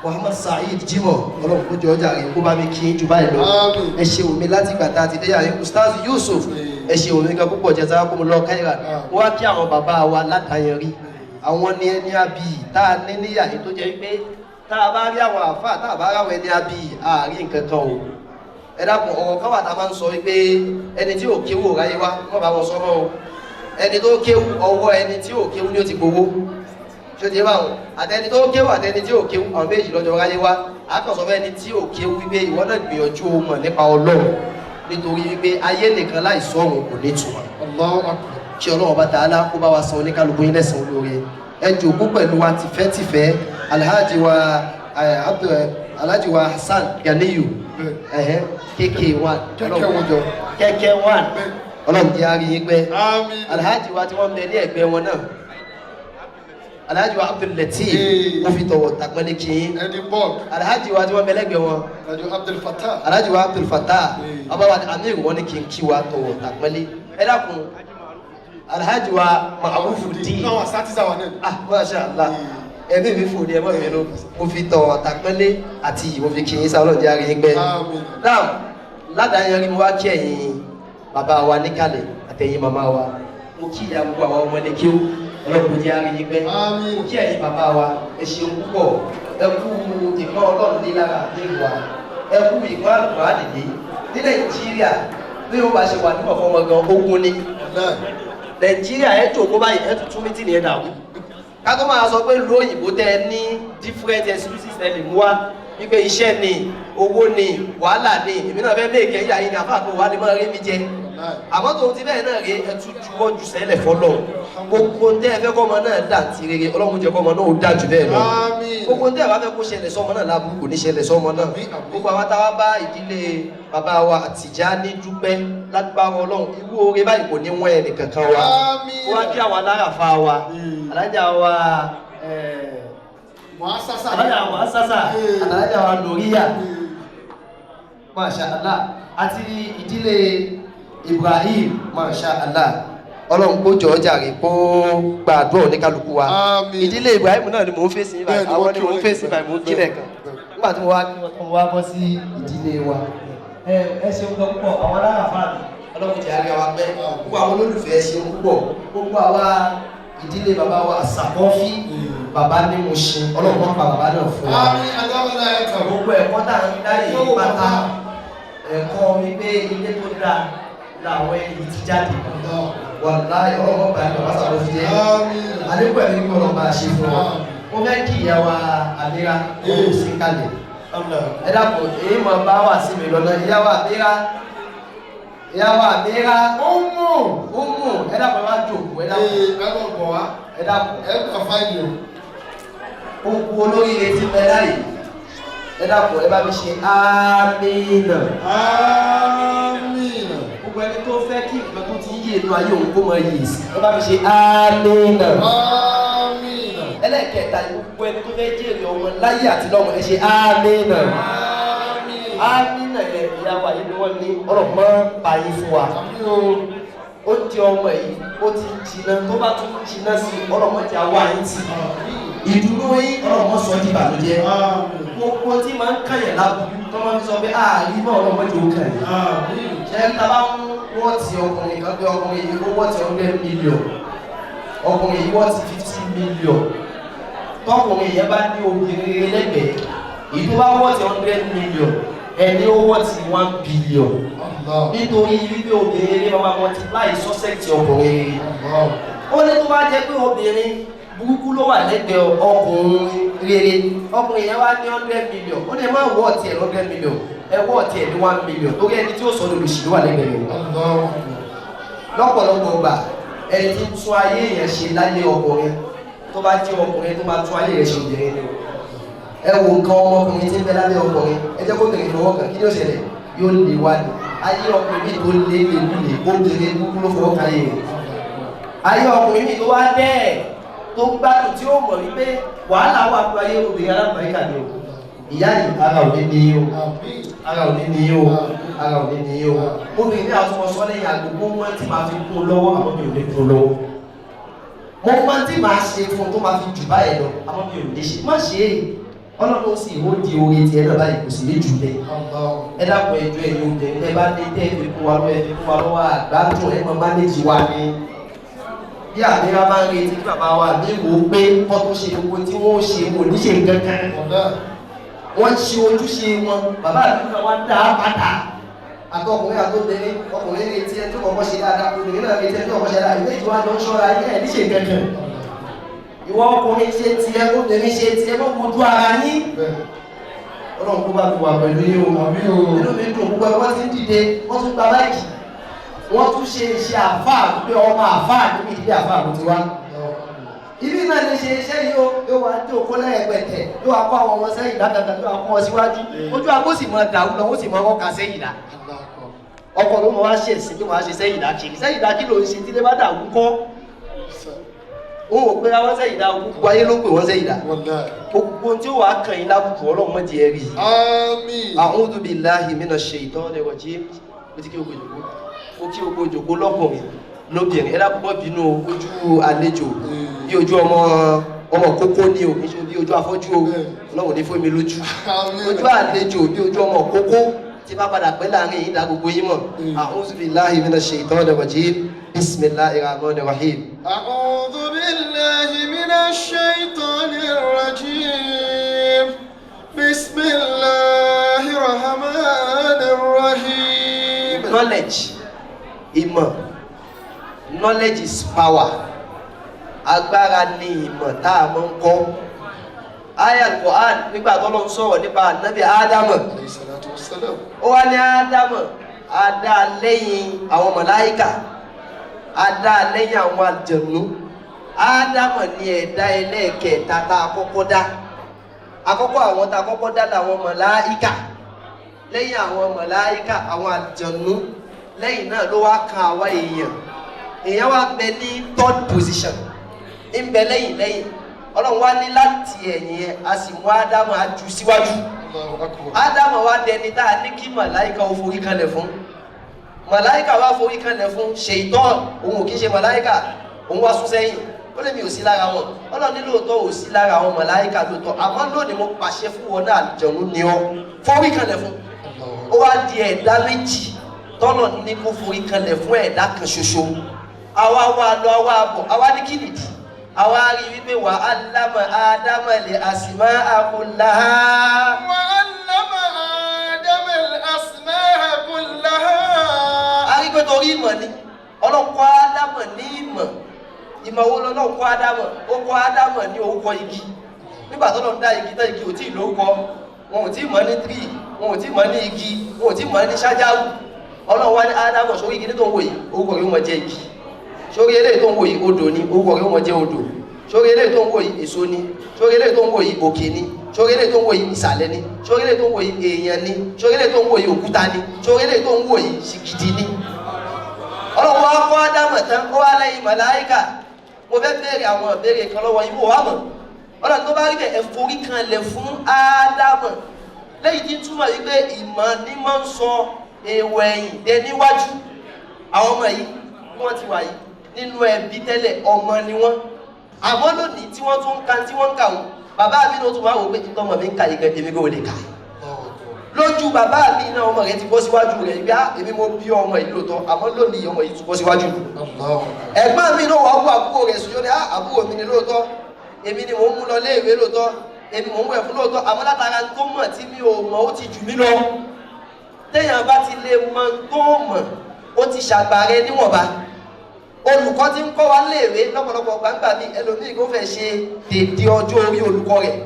Muhammad Saheed Jimoh, Ọlọ́run kó jọ ọjà rẹ̀ kó bá mi kí n jù báyìí lọ. Ẹ ṣe omi láti ìgbà tá a ti dé yàrá. Ustaz Yusuf, ẹ ṣe omi kan púpọ̀, jazakumullahu khairan. Wọ́n á kí àwọn bàbá wa ládàáyanrí, àwọn ní ẹni abiyì tá a ní níyà yìí tó jẹ́ pé tá a bá rí àwọn àfáà, tá a bá rí àwọn ẹni abiyì, àárín nǹkan kan o. Ẹ dákun, ọ̀rọ̀ kan wà tá a máa ń sọ wípé ẹni tí ò kéwú ò ráyé wá, wọ́n bá wọn sọ mọ́ o. Ẹni tó kéwú, ọwọ́ ẹni tí ò kéwú ni ó ti gbowó. Ṣé o ti bá wọn? Àtẹni tó kéwú àtẹni tí ò kéwú, àwọn méjì lọ́jọ́ ráyé wá. Àkànṣọ fẹ́ ẹni tí ò kéwú wípé ìwọ náà gbìyànjú o mọ̀ nípa Ọlọ́run, nítorí wípé ayé nìkan láì sọ̀run kò ní ìtumọ̀. Kí Ọlọ́run bá tààlà kó bá wa san oníkálukú yín lẹ́san olóore. Ẹ jòkó pẹ̀lú wa tìfẹ́tìfẹ́. Alhaji wa Alhaji wa Hasan Ganiyu KK1, KK1, Ọlọ́run jẹ́ àárín yín pẹ́. Alhaji wa tí wọ́n ń bẹ ní ẹ̀gbẹ́ wọn náà, Alhaji wa Abdul Lateef, mo fi tọ̀wọ̀ tàpẹ́lẹ́ kí yín. Alhaji wa tí wọ́n bẹ lẹ́gbẹ̀ẹ́ wọn, Alhaji wa Abdul Fatah, ọba wa Amir, wọn ní kí n kí wa tọ̀wọ̀ tàpẹ́lẹ́. Ẹ dákun, Alhaji wa Ma'rufuddin, ah, masha Allah, ẹbí mi fò ní ẹ mọ̀ mi ló, mo fi tọ̀wọ̀ tàpẹ́lẹ́ àti mo fi kí yín sáwọn ọlọ́dẹ àárín yín pẹ́. Náà ládàá yẹn rí, mo wá kí ẹ̀yin bàbá wa níkàlẹ̀ àtẹ̀yin màmá wa, mo kí ìyá gbogbo àwọn ọmọdé kí ó ọlọ́run jẹ́ àárín yín pẹ́. Mo kí ẹ̀yin bàbá wa, ẹ ṣeun púpọ̀, ẹ kú ìpọ́n Ọlọ́run ní lára àdéhùn wa, ẹ kú ìpọ́n àlùkò àdìdí ní Nàìjíríà. Bí ó bá ṣe wà nígbà fọmọ gan ogun ní Nàìjíríà, ẹ jòkó báyìí, ẹ tuntun mítì ní ẹ dàrú. Ká tó máa sọ pé ìlú òyìnbó tẹ ẹ ní different excuses ẹ lè mú wá wípé iṣẹ́ ni, owó ni, wàhálà ni, èmi náà fẹ́ méèkì ẹ̀yà yìí ni àfáà kò wá ní máa rí mi jẹ. Àmọ́ tòun ti bẹ́ẹ̀ náà rí, ẹ tún juwọ́ ju sẹ́lẹ̀ fọlọ́. Gbogbo tẹ́ ẹ fẹ́ kọ́mọ náà dà ti rere, Ọlọ́run jẹ́ kọ́mọ náà ó dà jù bẹ́ẹ̀ lọ. Gbogbo tẹ́ ẹ bá fẹ́ kó ṣẹlẹ̀ sọ́mọ náà láburú, kò ní ṣẹlẹ̀ sọ́mọ náà. Gbogbo àwọn táwa bá ìdílé bàbá wa Tìjání dúpẹ́, lágbára Ọlọ́run, irú oore báyìí kò ní wọ́n ẹnì kankan wa. Wọ́n á kí àwọn alárafa wa, alájà wa, alájà wa sásà, alájà wa lóríyà, masha Allah, àti ìdílé Ibrahim, masha Allah. Ọlọ́run kó jọ̀ọ́ jàre kó gbàdúrà oníkálukú wa. Ìdílé Ibrahim náà ni mò ń fèsì báyìí, àwọn ni mò ń fèsì báyìí, mò ń kílẹ̀ kan nígbà tí mo wá kí wọn, mo wá bọ́ sí ìdílé wa. Ẹ ṣeun gan púpọ̀, àwọn alárafa mi, Ọlọ́run jẹ́ àríyá wa pẹ́. Gbogbo àwọn olólùfẹ́, ẹ ṣeun púpọ̀. Gbogbo àwa ìdílé bàbá wa Àsàkọ́fí, bàbá ní mo ṣe, Ọlọ́run má pa bàbá náà fún wa. Gbogbo ẹ̀kọ́ tá à ń dá yìí pátá, ẹ̀kọ́ mi pé ilé tó dáa làwọn ẹni tí jáde. Wàláhì, Ọlọ́run bá ní bàbá Sàkọ́fí jẹ́ àlékún ẹ̀mí kọ́ lọ́ọ́ bá a ṣe fún wa. Mo fẹ́ kí ìyá wa Àmírà ó sì kalẹ̀. Ẹ dàpọ̀, èyí mọ̀ bá wà sí mi lọ́nà. Ìyá wa Àmírà, ìyá wa Àmírà Umu Umu, ẹ dàpọ̀, ẹ wá jòkó. Ẹ dàpọ̀, ẹ dàpọ̀, ẹ gbà fáìlì o. Ó kú olóríire ti bẹ láyìí. Ẹ dàpọ̀, ẹ bá mi ṣe amínà. Amínà. Gbogbo ẹni tó fẹ́ kí nǹkan tó ti ń yé inú ayé òun kó mọ yìí sí, ẹ bá mi ṣe amínà. Amínà. Ẹlẹ́kẹta, gbogbo ẹni tó fẹ́ jèrè ọmọ láyé àti lọ́mọ, ẹ ṣe amínà. Amínà yẹn, ìyá wa yìí ni wọ́n ní ọ̀rọ̀ mọ́ báyìí fún wa. Ó di ọmọ yìí, ó ti jiná, tó bá tún jiná sí, ọlọ́mọ ti àwa yín tì. Ìdúró yín, ọlọ́mọ sọ di ìbànújẹ́. Gbogbo tí máa ń kàyàn láburú tó máa ń sọ pé ààrí mọ́, ọlọ́mọ jẹ́ ó kàn yín. Ṣé tá bá ń wọ́ọ̀tì ọkùnrin kan pé ọkùnrin yìí ó wọ́ọ̀tì 100 million, ọkùnrin yìí wọ́ọ̀tì 50 million, tọkùnrin yẹn bá ní obìnrin rere lẹ́gbẹ̀ẹ́, èyí tó bá wọ́ọ̀tì 100 million, ẹni ó wọ́ọ̀tì 1 billion, nítorí wípé obìnrin rere máa multiply success ọkùnrin rere. Ó ní tó bá jẹ́ pé obìnrin burúkú ló wà lẹ́gbẹ̀ẹ́ ọkùnrin rere, ọkùnrin yẹn wá ní 100 million, ó lè má wọ́ọ̀tì ẹ̀ 100 million, ẹ wọ́ọ̀tì ẹ̀ ní 1 million, torí ẹni tí ó sọ lòlùsì ló wà lẹ́gbẹ̀ẹ́ rẹ̀. Lọ́pọ̀lọpọ̀ gbà, ẹni tí ń tún ayé yẹn ṣe láyé ọkùnrin, tó bá jẹ́ ọkùnrin tó máa tún ayé rẹ̀ ṣe, obìnrin ni o. Ẹ wo nǹkan ọmọkùnrin tí ń bẹ lábẹ́ ọkùnrin, ẹ jẹ́ kó bèrè fọwọ́ kàn, kí ni ó ṣẹlẹ̀? Yóò lè wá ní ayé ọkùnrin mi tó lé lè lulè, obìnrin kúkú ló fọwọ́ kan ayé rẹ̀. Ayé ọkùnrin mi tó wá dẹ́ tó gbádùn, tí ó mọ̀ wípé wàhálà wà fún ayé, obìnrin alábàáríkà ni o. Ìyá yìí, ara ò ní ní o, ara ò ní ní o, ara ò ní ní o. Obìnrin ní àwọn ọmọ lẹ́yìn àgbègbè wọn tí màá fi kún lọ́wọ́, àmọ́ mi ò ní kún lọ́wọ́. Mo máa tí màá ṣe fún un tó máa fi jù báyìí lọ, àmọ́ mi ò ní ṣe má ṣe é. Ọlọ́run sì ó di oore tiẹ̀ náà báyìí, kò sì ní jù bẹ́ẹ̀. Ẹ dákun, ẹjọ́ ẹ̀yin obìnrin, ẹ bá ní tẹ́ ẹ fi kún wa lọ́wọ́, ẹ fi kún wa lọ́wọ́. Àgbádùn ẹ máa manage wa ní bí àmìrà bá ń retí kí bàbá wa ní wò ó pé kọ́ tó ṣe gbogbo tí wọ́n ṣe, wò ní ṣe nǹkan kan. Wọ́n ṣe ojúṣe wọn, bàbá àdúgbò wa dá padà. Àtọkùnrin àtobìnrin, ọkùnrin retí ẹni tó kọ́kọ́ ṣe dáadáa, obìnrin náà retí ẹni tó kọ́kọ́ ṣe dáadáa, ìwé ìtura jọ ń ṣọ́ra yín ẹ̀ níṣe kankan. Ìwọ ọkùnrin ṣe tiẹ̀, obìnrin ṣe tiẹ̀, mọ́ wojú ara yín. Ọlọ́run kó bá mi wà pẹ̀lú yín o. Inú mi dùn púpọ̀, wọ́n ti ń dìde, wọ́n tún gba báyìí. Wọ́n tún ṣe iṣẹ́ àfáà pé ọmọ àfáà níbi ìdílé àfáà ló ti wá. Ibi náà lè ṣe iṣẹ́ yìí o, yóò wá dé òkú lẹ́ẹ̀pẹ̀tẹ̀, yóò wá kó àwọn ọmọ sẹ́yìn dáadáa, yóò wá kó wọn síwájú. Ojú agbó sì mọ dàrú lọ, ó sì mọ ọkọ̀ sẹ́yìn dá. Ọkọ ló mọ wá ṣe ẹ̀sìn tó máa ṣe sẹ́yìn dá kiri. Sẹ́yìn dá kí ló ń ṣe tí lè bá dàrú kọ́? Òun ò pera wọn sẹ́yìn dá, gbogbo ayé ló pè wọ́n sẹ́yìn dá. Gbogbo tí ó wàá kàn yín lábùkù Ọlọ́run mọ́ di ẹ rí. Àmín. A'udhu billahi minash shaitani rajim. Mo ti kí o gbòjòkó. Mo kí o gbòjòkó lọ́kùnrin lóbìnrin. Ẹ dákun mọ́ bínú ojú àlejò bí ojú ọmọ ọmọ kókó ní o, kì í ṣe bí ojú afọ́jú o. Ọlọ́run ní fún mi lójú. Ojú àlejò bí ojú ọmọ kókó tí bá padà pẹ́ láàrin yìí dá gbogbo yín mọ̀. A'udhu billahi minash shaitani rajim. Bismillahir rahmanir rahim. أعوذ بالله من الشيطان الرجيم بسم الله الرحمن الرحيم. Knowledge, ìmọ̀, knowledge is power. Agbára ni ìmọ̀ tá a máa ń kọ́. Aya Al-Qur'an nígbà tó ló ń sọ̀rọ̀ nípa Ànábì Ádámù. Alayhi salatu wassalam. Ó wá ní Ádámù, a dá a lẹ́yìn àwọn màláíkà, a dá a lẹ́yìn àwọn àlùjànnú. Ádámù ni ẹ̀dá ẹlẹ́ẹ̀kẹta tá a kọ́kọ́ dá. Àkọ́kọ́ àwọn tá a kọ́kọ́ dá làwọn màláíkà. Lẹ́yìn àwọn màláíkà, àwọn àlùjànnú. Lẹ́yìn náà ló wá kan àwa èèyàn. Èèyàn wá bẹ ní third position. Ń bẹ lẹ́yìn lẹ́yìn. Ọlọ́run wá ní láti ẹ̀yìn yẹn, a sì mú Ádámù á jù síwájú. Allahu akbar. Ádámù wá dẹni tá a ní kí màláíkà ó forí kanlẹ̀ fún. Màláíkà wá forí kanlẹ̀ fún Ṣèitán, òun ò kí ń ṣe màláíkà, òun wá sún sẹ́yìn. Ó lè mi ò sí lára wọn. Ọlọ́run ní lóòótọ́ ò sí lára àwọn màláíkà lóòótọ́. Àmọ́ lónìí mo pàṣẹ fún wọn náà àlùjọ̀nnú ni ọ́. Forí kanlẹ̀ fún. Ó wá di ẹ̀dá méjì tọ́lọ̀ ní kó forí kanlẹ̀ fún ẹ̀dá kan ṣoṣo. Àwa wá lọ, àwa bọ̀, àwa ní kí nìdí? Àwa rí wípé wà á lámà Ádámà lè àsìmá àkùnláhá. وعلم آدم الأسماء كلها. A rí pé torí ìmọ̀ ni Ọlọ́run kọ́ Ádámà ní ìmọ̀. Ìmọ̀ wo lọ́lọ́run kọ́ Ádámà? Ó kọ́ Ádámà ní orúkọ igi. Nígbà tó lọ́n dá igi tán, igi ò tí ì lórúkọ. Wọn ò tí ì mọ̀ ní tree, wọn ò tí ì mọ̀ ní igi, wọn ò tí ì mọ̀ ní ṣájáwù. Ọlọ́run wá ní Ádámà sórí igi tó ń wò yìí, orúkọ rẹ̀ ó máa jẹ́ igi. Sórí eléyìí tó ń wò yìí, odò ni, orúkọ rẹ̀ ó máa jẹ́ odò. Sórí eléyìí tó ń wò yìí, èso ni. Sórí eléyìí tó ń wò yìí, òkè ni. Sórí eléyìí tó ń wò yìí, ìsàlẹ̀ ni. Sórí eléyìí tó ń wò yìí, èèyàn ni. Sórí eléyìí tó ń wò yìí, òkúta ni. Sórí eléyìí tó ń wò yìí, ṣìgìdì ni. Ọlọ́run wá kọ́ Ádámù tán, ó wá lẹ́yìn màláíkà. Mo fẹ́ béèrè àwọn ìbéèrè kan lọ́wọ́ yín, mo wá mọ̀. Ọlọ́run tó bá rí bẹ́ẹ̀, ẹ forí kanlẹ̀ fún Ádámù. Lẹ́yìn tí ń túmọ̀ yìí pé ìmọ̀ ni máa ń sọ èèwọ̀ ẹ̀yìn dẹ níwájú. Àwọn ọmọ yìí bí wọ́n ti wà yìí nínú ẹbí tẹ́lẹ̀ ọmọ ni wọ́n. Àmọ́ lónìí tí wọ́n tún ń ka tí wọ́n ń kà wọ́n, bàbá mi ló tún wá wò pé ìtọ́mọ̀ mi ń ka yìí gan, èmi kò lè kà. Lójú bàbá mi náà ọmọ rẹ̀ ti bọ́ síwájú rẹ̀ ibi á èmi mo bí ọmọ yìí lóòótọ́, àmọ́ lónìí ọmọ yìí tún bọ́ síwájú mi. Ẹ̀gbọ́n mi náà wàá wú àbúrò rẹ̀ sùn yóò ní á àbúrò mi ni lóòótọ́, èmi ni mò ń mú lọ léèwé lóòótọ́, èmi mò ń wẹ̀ fún lóòótọ́, àmọ́ látara tó mọ̀ tí mi ò mọ̀ ó ti jù mí lọ. Téèyàn bá ti lè mọ tó mọ̀, ó ti ṣàgbàrẹ níwọ̀nba. Olùkọ́ ti ń kọ́ wa léèwé lọ́pọ̀lọpọ̀ gbangba mi, ẹlòmíì kò fẹ́ ṣe dèdè ọjọ́ orí olùkọ́ rẹ̀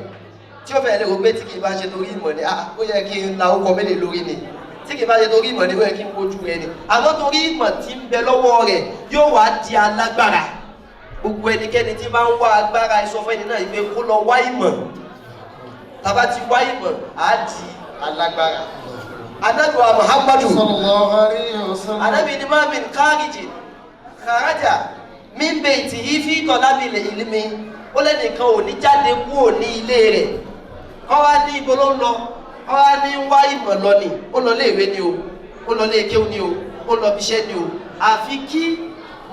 tí ó fẹ́ lè rò pé tí kì í bá ṣe torí ìmọ̀ ni, ah ó yẹ kí n la ọkọ̀ mélòó lórí ni, tí kì í bá ṣe torí ìmọ̀ ni ó yẹ kí n wojú rẹ ni. Àmọ́ torí ìmọ̀ tí ń bẹ lọ́wọ́ rẹ̀ yóò wá di alágbára. Gbogbo ẹnikẹ́ni tí bá ń wá agbára ìsọfún ẹni náà ìpè kó lọ wá ìmọ̀. Tàbá ti wá ìmọ̀ á di alágbára. Ànábì wa Muhammadu Sallallahu alayhi wa sallam. Ànábì ni má min kárìjì kàrájà min baytihi fi talabil ilmi. Ó lẹ́nìkan ò ní jáde kúrò ní ilé rẹ̀. Kọ́ wá ní ibo ló ń lọ, kọ́ wá ní wá ìmọ̀ lọ ni, ó lọ léèwé ni o, ó lọ lé kéwú ni o, ó lọ ibiṣẹ́ ni o. Àfi kí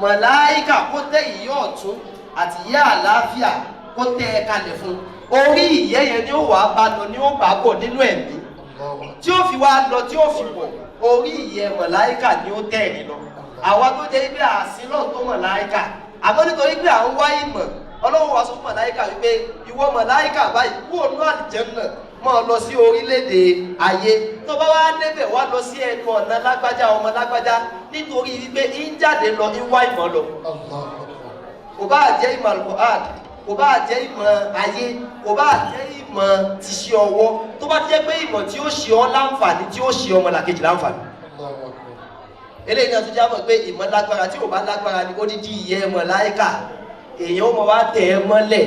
màláíkà kó tẹ ìyẹ́ ọ̀tún àti ìyẹ́ àlàáfíà kó tẹ ẹ kalẹ̀ fún. Orí ìyẹ́ yẹn ni ó wàá bá lọ ni ó bá bọ̀ nínú ẹ̀mí. Tí ó fi wá lọ tí ó fi bọ̀, orí ìyẹ́ màláíkà ni ó tẹ̀ ẹ̀ lọ. Àwa tó jẹ́ pé àsín náà tó màláíkà, àmọ́ nítorí pé à ń wá ìmọ̀, Ọlọ́run wá sọ fún màláíkà wípé ìwọ màláíkà báyìí kúrò ní àlùjánnà Máa lọ sí orílẹ̀-èdè ayé. Tó bá wá débẹ̀, wá lọ sí ẹnu ọ̀nà lágbájá, ọmọ lágbájá, nítorí wípé ń jáde lọ, ń wá ìmọ̀ lọ. Kò bá jẹ́ ìmọ̀ Al-Qur'an, kò bá jẹ́ ìmọ̀ ayé, kò bá jẹ́ ìmọ̀ tìṣe ọwọ́, tó bá jẹ́ pé ìmọ̀ tí ó ṣe ọ́ láǹfààní, tí ó ṣe ọmọ làkejì láǹfààní. Eléyìí náà tún jábọ̀ pé ìmọ̀ lágbára. Tí ò bá lágbára ni odidi ìyẹ́ mọ̀láìkà èèyàn ó mọ̀ wá tẹ̀ ẹ́ mọ́lẹ̀,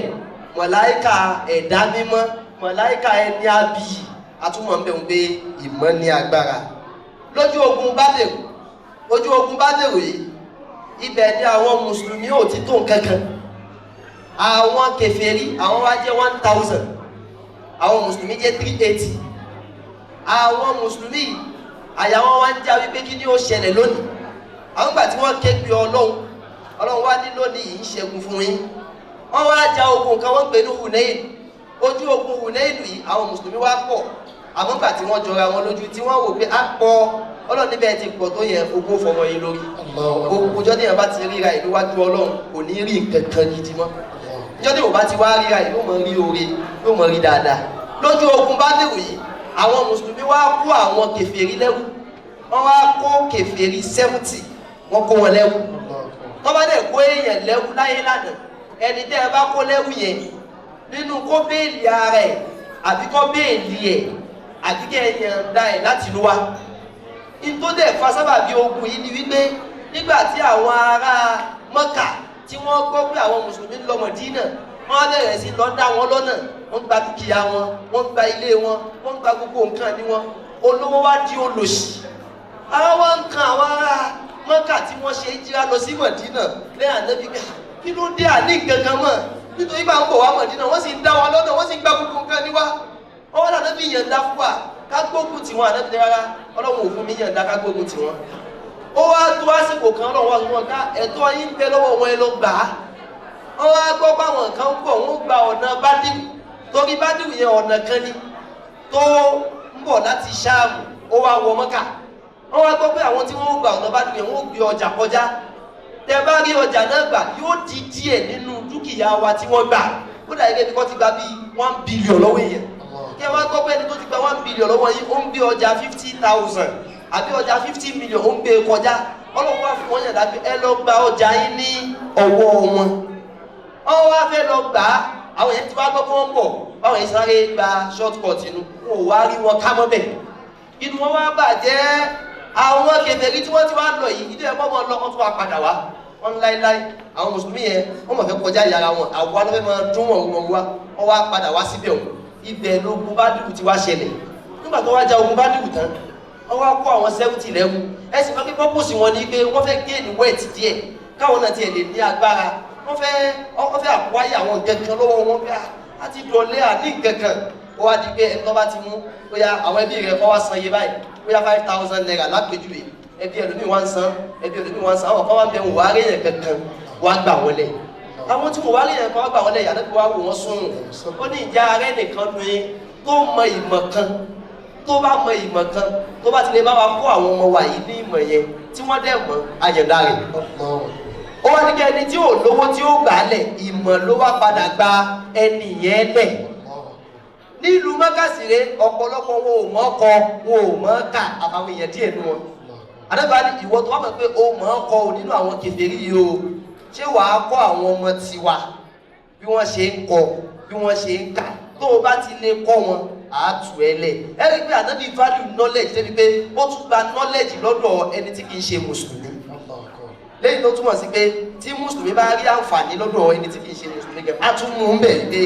mọ̀láìkà ẹ̀dá mímọ́, mọ̀láìkà ẹni abiyì. Atúmọ̀ ń bẹ̀ ń pé ìmọ̀ ní agbára. Lójú ogun Bádẹ̀rù, ojú ogun Bádẹ̀rù yìí, ibẹ̀ ni àwọn mùsùlùmí ò ti tó nǹkan kan. Àwọn kèfèrí, àwọn wá jẹ́ 1,000, àwọn mùsùlùmí jẹ́ 380. Àwọn mùsùlùmí, àyà wọn wá ń já wípé kí ni ó ṣẹlẹ̀ lónìí? Àwọn ìgbà tí wọ́n ké pe Ọlọ́run, Ọlọ́run wá ní lónìí yìí ń ṣẹ́gun fún yín. Wọ́n wá ja ogun kan, wọ́n pè ní Hunain. Ojú ogun Hunain yìí, àwọn mùsùlùmí wá pọ̀. Àmọ́ ìgbà tí wọ́n jọra wọn lójú, tí wọ́n wò pé á pọ̀, Ọlọ́run níbẹ̀ ti pọ̀ tó yẹn, ogún fọmọ yín lórí. Gbogbo ọjọ́ tí yẹn bá ti ríra ìlú wájú Ọlọ́run, kò ní rí nǹkan kan gidi mọ́. Ọjọ́ tí yóò bá ti wá ríra yìí, yóò mọ rí oore, yóò mọ rí dáadáa. Lójú ogun Bádìrù yìí, àwọn mùsùlùmí wá kó àwọn kèfèrí lẹ́rú. Wọ́n wá kó kèfèrí 70, wọ́n kó wọn lẹ́rú. Wọ́n bá dẹ̀ kó èèyàn lẹ́rú láyé lánàá, ẹni tẹ́ ẹ bá kó lẹ́rú yẹn, nínú kó béèlì ara ẹ̀, àbí kó béèlì ẹ̀, àbí kẹ́ ẹ yànda ẹ̀ láti lú wa. Nítorí dẹ̀ fa sábàbí ogun yìí ni wípé nígbà tí àwọn ará Mọ́kà tí wọ́n gbọ́ pé àwọn mùsùlùmí ń lọ Mọ̀dínà, wọ́n bẹ̀rẹ̀ sí lọ dá wọn lọ́nà. Wọ́n gba dúkìá wọn, wọ́n gba ilé wọn, wọ́n gba gbogbo nǹkan ní wọn. Olówó wá di olòṣì. Ara wa ń kan àwọn ará Mọ́kà tí wọ́n ṣe jíra lọ sí Mọ̀dínà lẹ́yìn Ànábì. Kí ló dé? Àní kankan mọ́, nítorí bá ń bọ̀ wá Mọ̀dínà, wọ́n sì ń dá wọn lọ́nà, wọ́n sì ń gba gbogbo nǹkan ní wa. Wọ́n wá Ànábì yànda fún wa ká gbógun tiwọn. Ànábì ní rárá, Ọlọ́run ò fún mi yànda ká gbógun tiwọn. Ó wá tó àsìkò kan, Ọlọ́run wá sọ wọn ká ẹ̀tọ́ yín bẹ lọ́wọ́ wọn, ẹ lọ gbà á. Wọ́n wá gbọ́ báwọn kan ń bọ̀, wọ́n gba ọ̀nà Bádìrù, torí Bádìrù yẹn ọ̀nà kan ni tó ń bọ̀ láti Ṣáàmù, ó wá wọ Mọ́kà. Wọ́n wá gbọ́ pé àwọn tí wọ́n gba ọ̀nà Bádìrù yẹn, wọ́n gbé ọjà kọjá. Tẹ bá rí ọjà náà gbà, yóò di díẹ̀ nínú dúkìá wa tí wọ́n gbà. Ó dà gẹ́gẹ́ bí wọ́n ti gba bíi 1 billion lọ́wọ́ èèyàn. Kí ẹ wá gbọ́ pé ẹni tó ti gba 1 billion lọ́wọ́ yín, ó ń gbé ọjà 50,000 àbí ọjà 50 million, ó ń gbé kọjá. Ọlọ́run wá fún wọn yàrá pé ẹ lọ gba ọjà yín ní ọwọ́ wọn. Wọ́n wá fẹ́ lọ gbà á, àwọn yẹn ti wá gbọ́ pé wọ́n ń bọ̀. Báwọn yẹn sáré gba short cut inú, wọn ò wá rí wọn ká mọ́ bẹ̀. Inú wọn wá bàjẹ́. Àwọn kèfèrí tí wọ́n ti wá lọ yìí, ilé ẹ̀kọ́ wọn lọ, wọ́n tún wá padà wá. Wọ́n ń láéláé, àwọn mùsùlùmí yẹn, wọ́n mọ̀ fẹ́ kọjá yàrá wọn, àwọn alọ́ fẹ́ máa dún wọn wọn wá. Wọ́n wá padà wá síbẹ̀ wọn. Ibẹ̀ lógun Bádìrù ti wá ṣẹlẹ̀. Nígbà tó wá ja ogun Bádìrù tán, wọ́n wá kó àwọn 70 lẹ́rú. Ẹ sì fẹ́ pé purpose wọn ni pé wọ́n fẹ́ gain wealth díẹ̀, káwọn náà tiẹ̀ lè ní agbára. Wọ́n fẹ́ àkúwáyé àwọn nǹkan kan lọ́wọ́ wọn bí a ti dọ̀lẹ́ àní nǹkan kan. Ó wá di pé ẹni tó bá ti mú, bóyá àwọn ẹbí rẹ̀ kọ́ wá san iye báyìí, bóyá ₦5,000 lápèjúwe. Ẹbí ẹlòmíì wá ń san, ẹbí ẹlòmíì wá ń san. Àwọn kan wá ń bẹ, wọn wá rí yẹn kankan wá gbà wọ́n lẹ̀. Àwọn tí wọ́n wá rí yẹn kan wá gbà wọ́n lẹ̀ yàtọ̀, wá wò wọ́n sùn. Ó ní ìjà arẹ́ nìkan nu yín tó mọ ìmọ̀ kan, tó bá mọ ìmọ̀ kan, tó bá ti lè bá wa kó àwọn ọmọ wa yìí ní ìmọ̀ yẹn, tí wọ́n dẹ̀ mọ̀, àyẹ̀dá rẹ̀. Ó wá ní kí ẹni tí ò lówó tí ó gbà á lẹ̀, ìmọ̀ ló wá padà gba ẹni yẹn lẹ̀. Nílùú mọ́kàsíre, ọ̀pọ̀lọpọ̀ wọn ò mọ̀ kọ, wọn ò mọ̀ kà, àfàwọn èèyàn díẹ̀ nù wọn. Àdàbà ní ìwọ tó wá mọ̀ pé o mọ̀ kọ ò nínú àwọn kèfèrí yìí o, ṣé wàá kọ́ àwọn ọmọ tiwa bí wọ́n ṣe ń kọ, bí wọ́n ṣe ń kà? Tó o bá ti lè kọ́ wọn, àátù ẹ lẹ̀. Ẹ rí i pé Ànábì value knowledge débi pé ó tún gba knowledge lọ́dọ̀ ẹni tí kì í ṣe mùsùlùmí, lẹ́yìn tó túmọ̀ sí pé tí mùsùlùmí bá rí àǹfààní lọ́dọ̀ ẹni tí kì í ṣe mùsùlùmí gẹ̀, á tún mú un bẹ̀ pé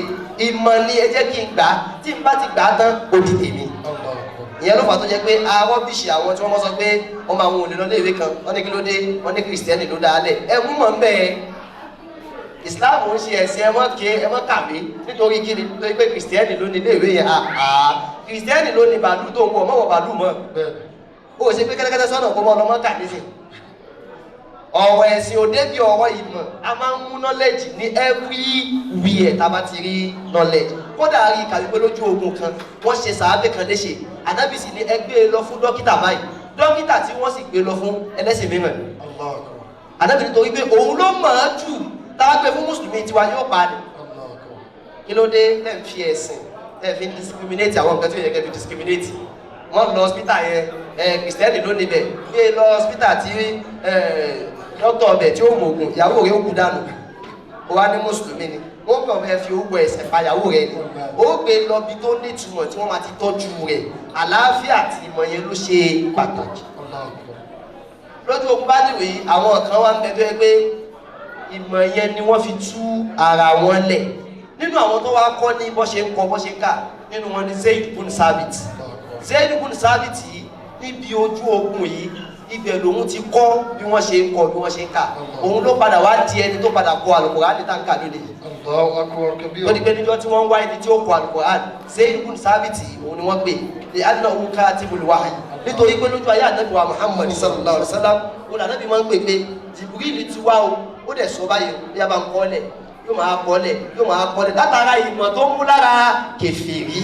ìmọ̀ ni, ẹ jẹ́ kí n gbà á. Tí n bá ti gbà á tán, ó di tèmi. Ìyẹn ló fà tó jẹ́ pé arọ́bìṣì àwọn tí wọ́n mọ̀ sọ pé ọmọ àwọn ò lè lọ léèwé kan. Wọ́n ní kí ló dé? Wọ́n ní kìrìsìtẹ́nì ló dáa lẹ̀. Ẹ mú mọ̀ ń bẹ́ẹ̀. Islam ń ṣe ẹ̀sìn ẹ mọ́ ké, ẹ mọ́ kàwé, nítorí kíni? Nítorí pé kìrìsìtẹ́nì ló ní iléèwé yẹn. Àá, kìrìsìtẹ́nì ló ní bàálù tó ń wọ̀, mọ́wọ́ bàálù mọ́. Ó ṣe pé kẹ́tẹ́kẹ́tẹ́ sọ́nà kó mọ́ ọlọ́mọ kà nísìn. Ọ̀rọ̀ ẹ̀sìn ò débi ọ̀rọ̀ ìmọ̀. A máa ń mú knowledge ní everywhere tá a bá ti rí knowledge. Kódà rí kàwé pé lójú ogun kan, wọ́n ṣe sàábẹ̀ kan léṣe. Ànábì sì ní ẹ gbé e lọ fún dókítà báyìí. Dókítà tí wọ́n sì gbé lọ fún, ẹlẹ́sìn mìíràn. Ànábì nítorí pé òun ló mọ̀ ọ́n jù, tá a gbé fún mùsùlùmí tiwa, yóò pa ni. Kí ló dé tẹ̀ ń fi ẹ̀sìn Ẹ fi ń discriminate àwọn nǹkan tí ó yẹ kẹ́ fi discriminate. Wọ́n lọ hospital yẹn, ẹ Christian ló níbẹ̀, gbé lọ hospital tí ẹ dókítà ọbẹ̀ tí ó mọ ògùn, ìyàwó rẹ̀ ó kú dànù. Ó wá ní mùsùlùmí ni, wọ́n kàn fẹ́ fi orúkọ ẹ̀sìn payàwó rẹ̀ ni. Ó gbé lọ bí tó nítumọ̀ tí wọ́n máa ti tọ́jú rẹ̀. Àlàáfíà àti ìmọ̀ yẹn ló ṣe pàtàkì. Lójú ogun bá dìwì, àwọn kan wá ń bẹ tó yẹ pé ìmọ̀ yẹn ni wọ́n fi tú ara wọn lẹ̀. Nínú àwọn tó wá kọ́ ní bó ṣe ń kọ, bó ṣe ń kà, nínú wọn ni Zayd bun Sabit. Zayd bun Sabit yìí, níbi ojú ogun yìí, ibẹ̀ lòun ti kọ́ bí wọ́n ṣe ń kọ, bí wọ́n ṣe ń kà. Òun ló padà wá di ẹni tó padà kọ Al-Qur'an tá ń kà lónìí. Ó di pé níjọ́ tí wọ́n ń wá ẹni tí ó kọ Al-Qur'an, Zayd bun Sabit òun ni wọ́n pè ní annahu katibul wahyi, nítorí pé lójú ayé Ànábì wa Muhammad sallallahu alayhi wa sallam, òun Ànábì máa ń pè pé Jibril ti wá o, ó dẹ̀ sọ báyìí, bí a bá ń kọ́ lẹ̀, yóò máa kọ́ lẹ̀, yóò máa kọ́ lẹ̀, látara ìmọ̀ tó ń mú lára kèfèrí,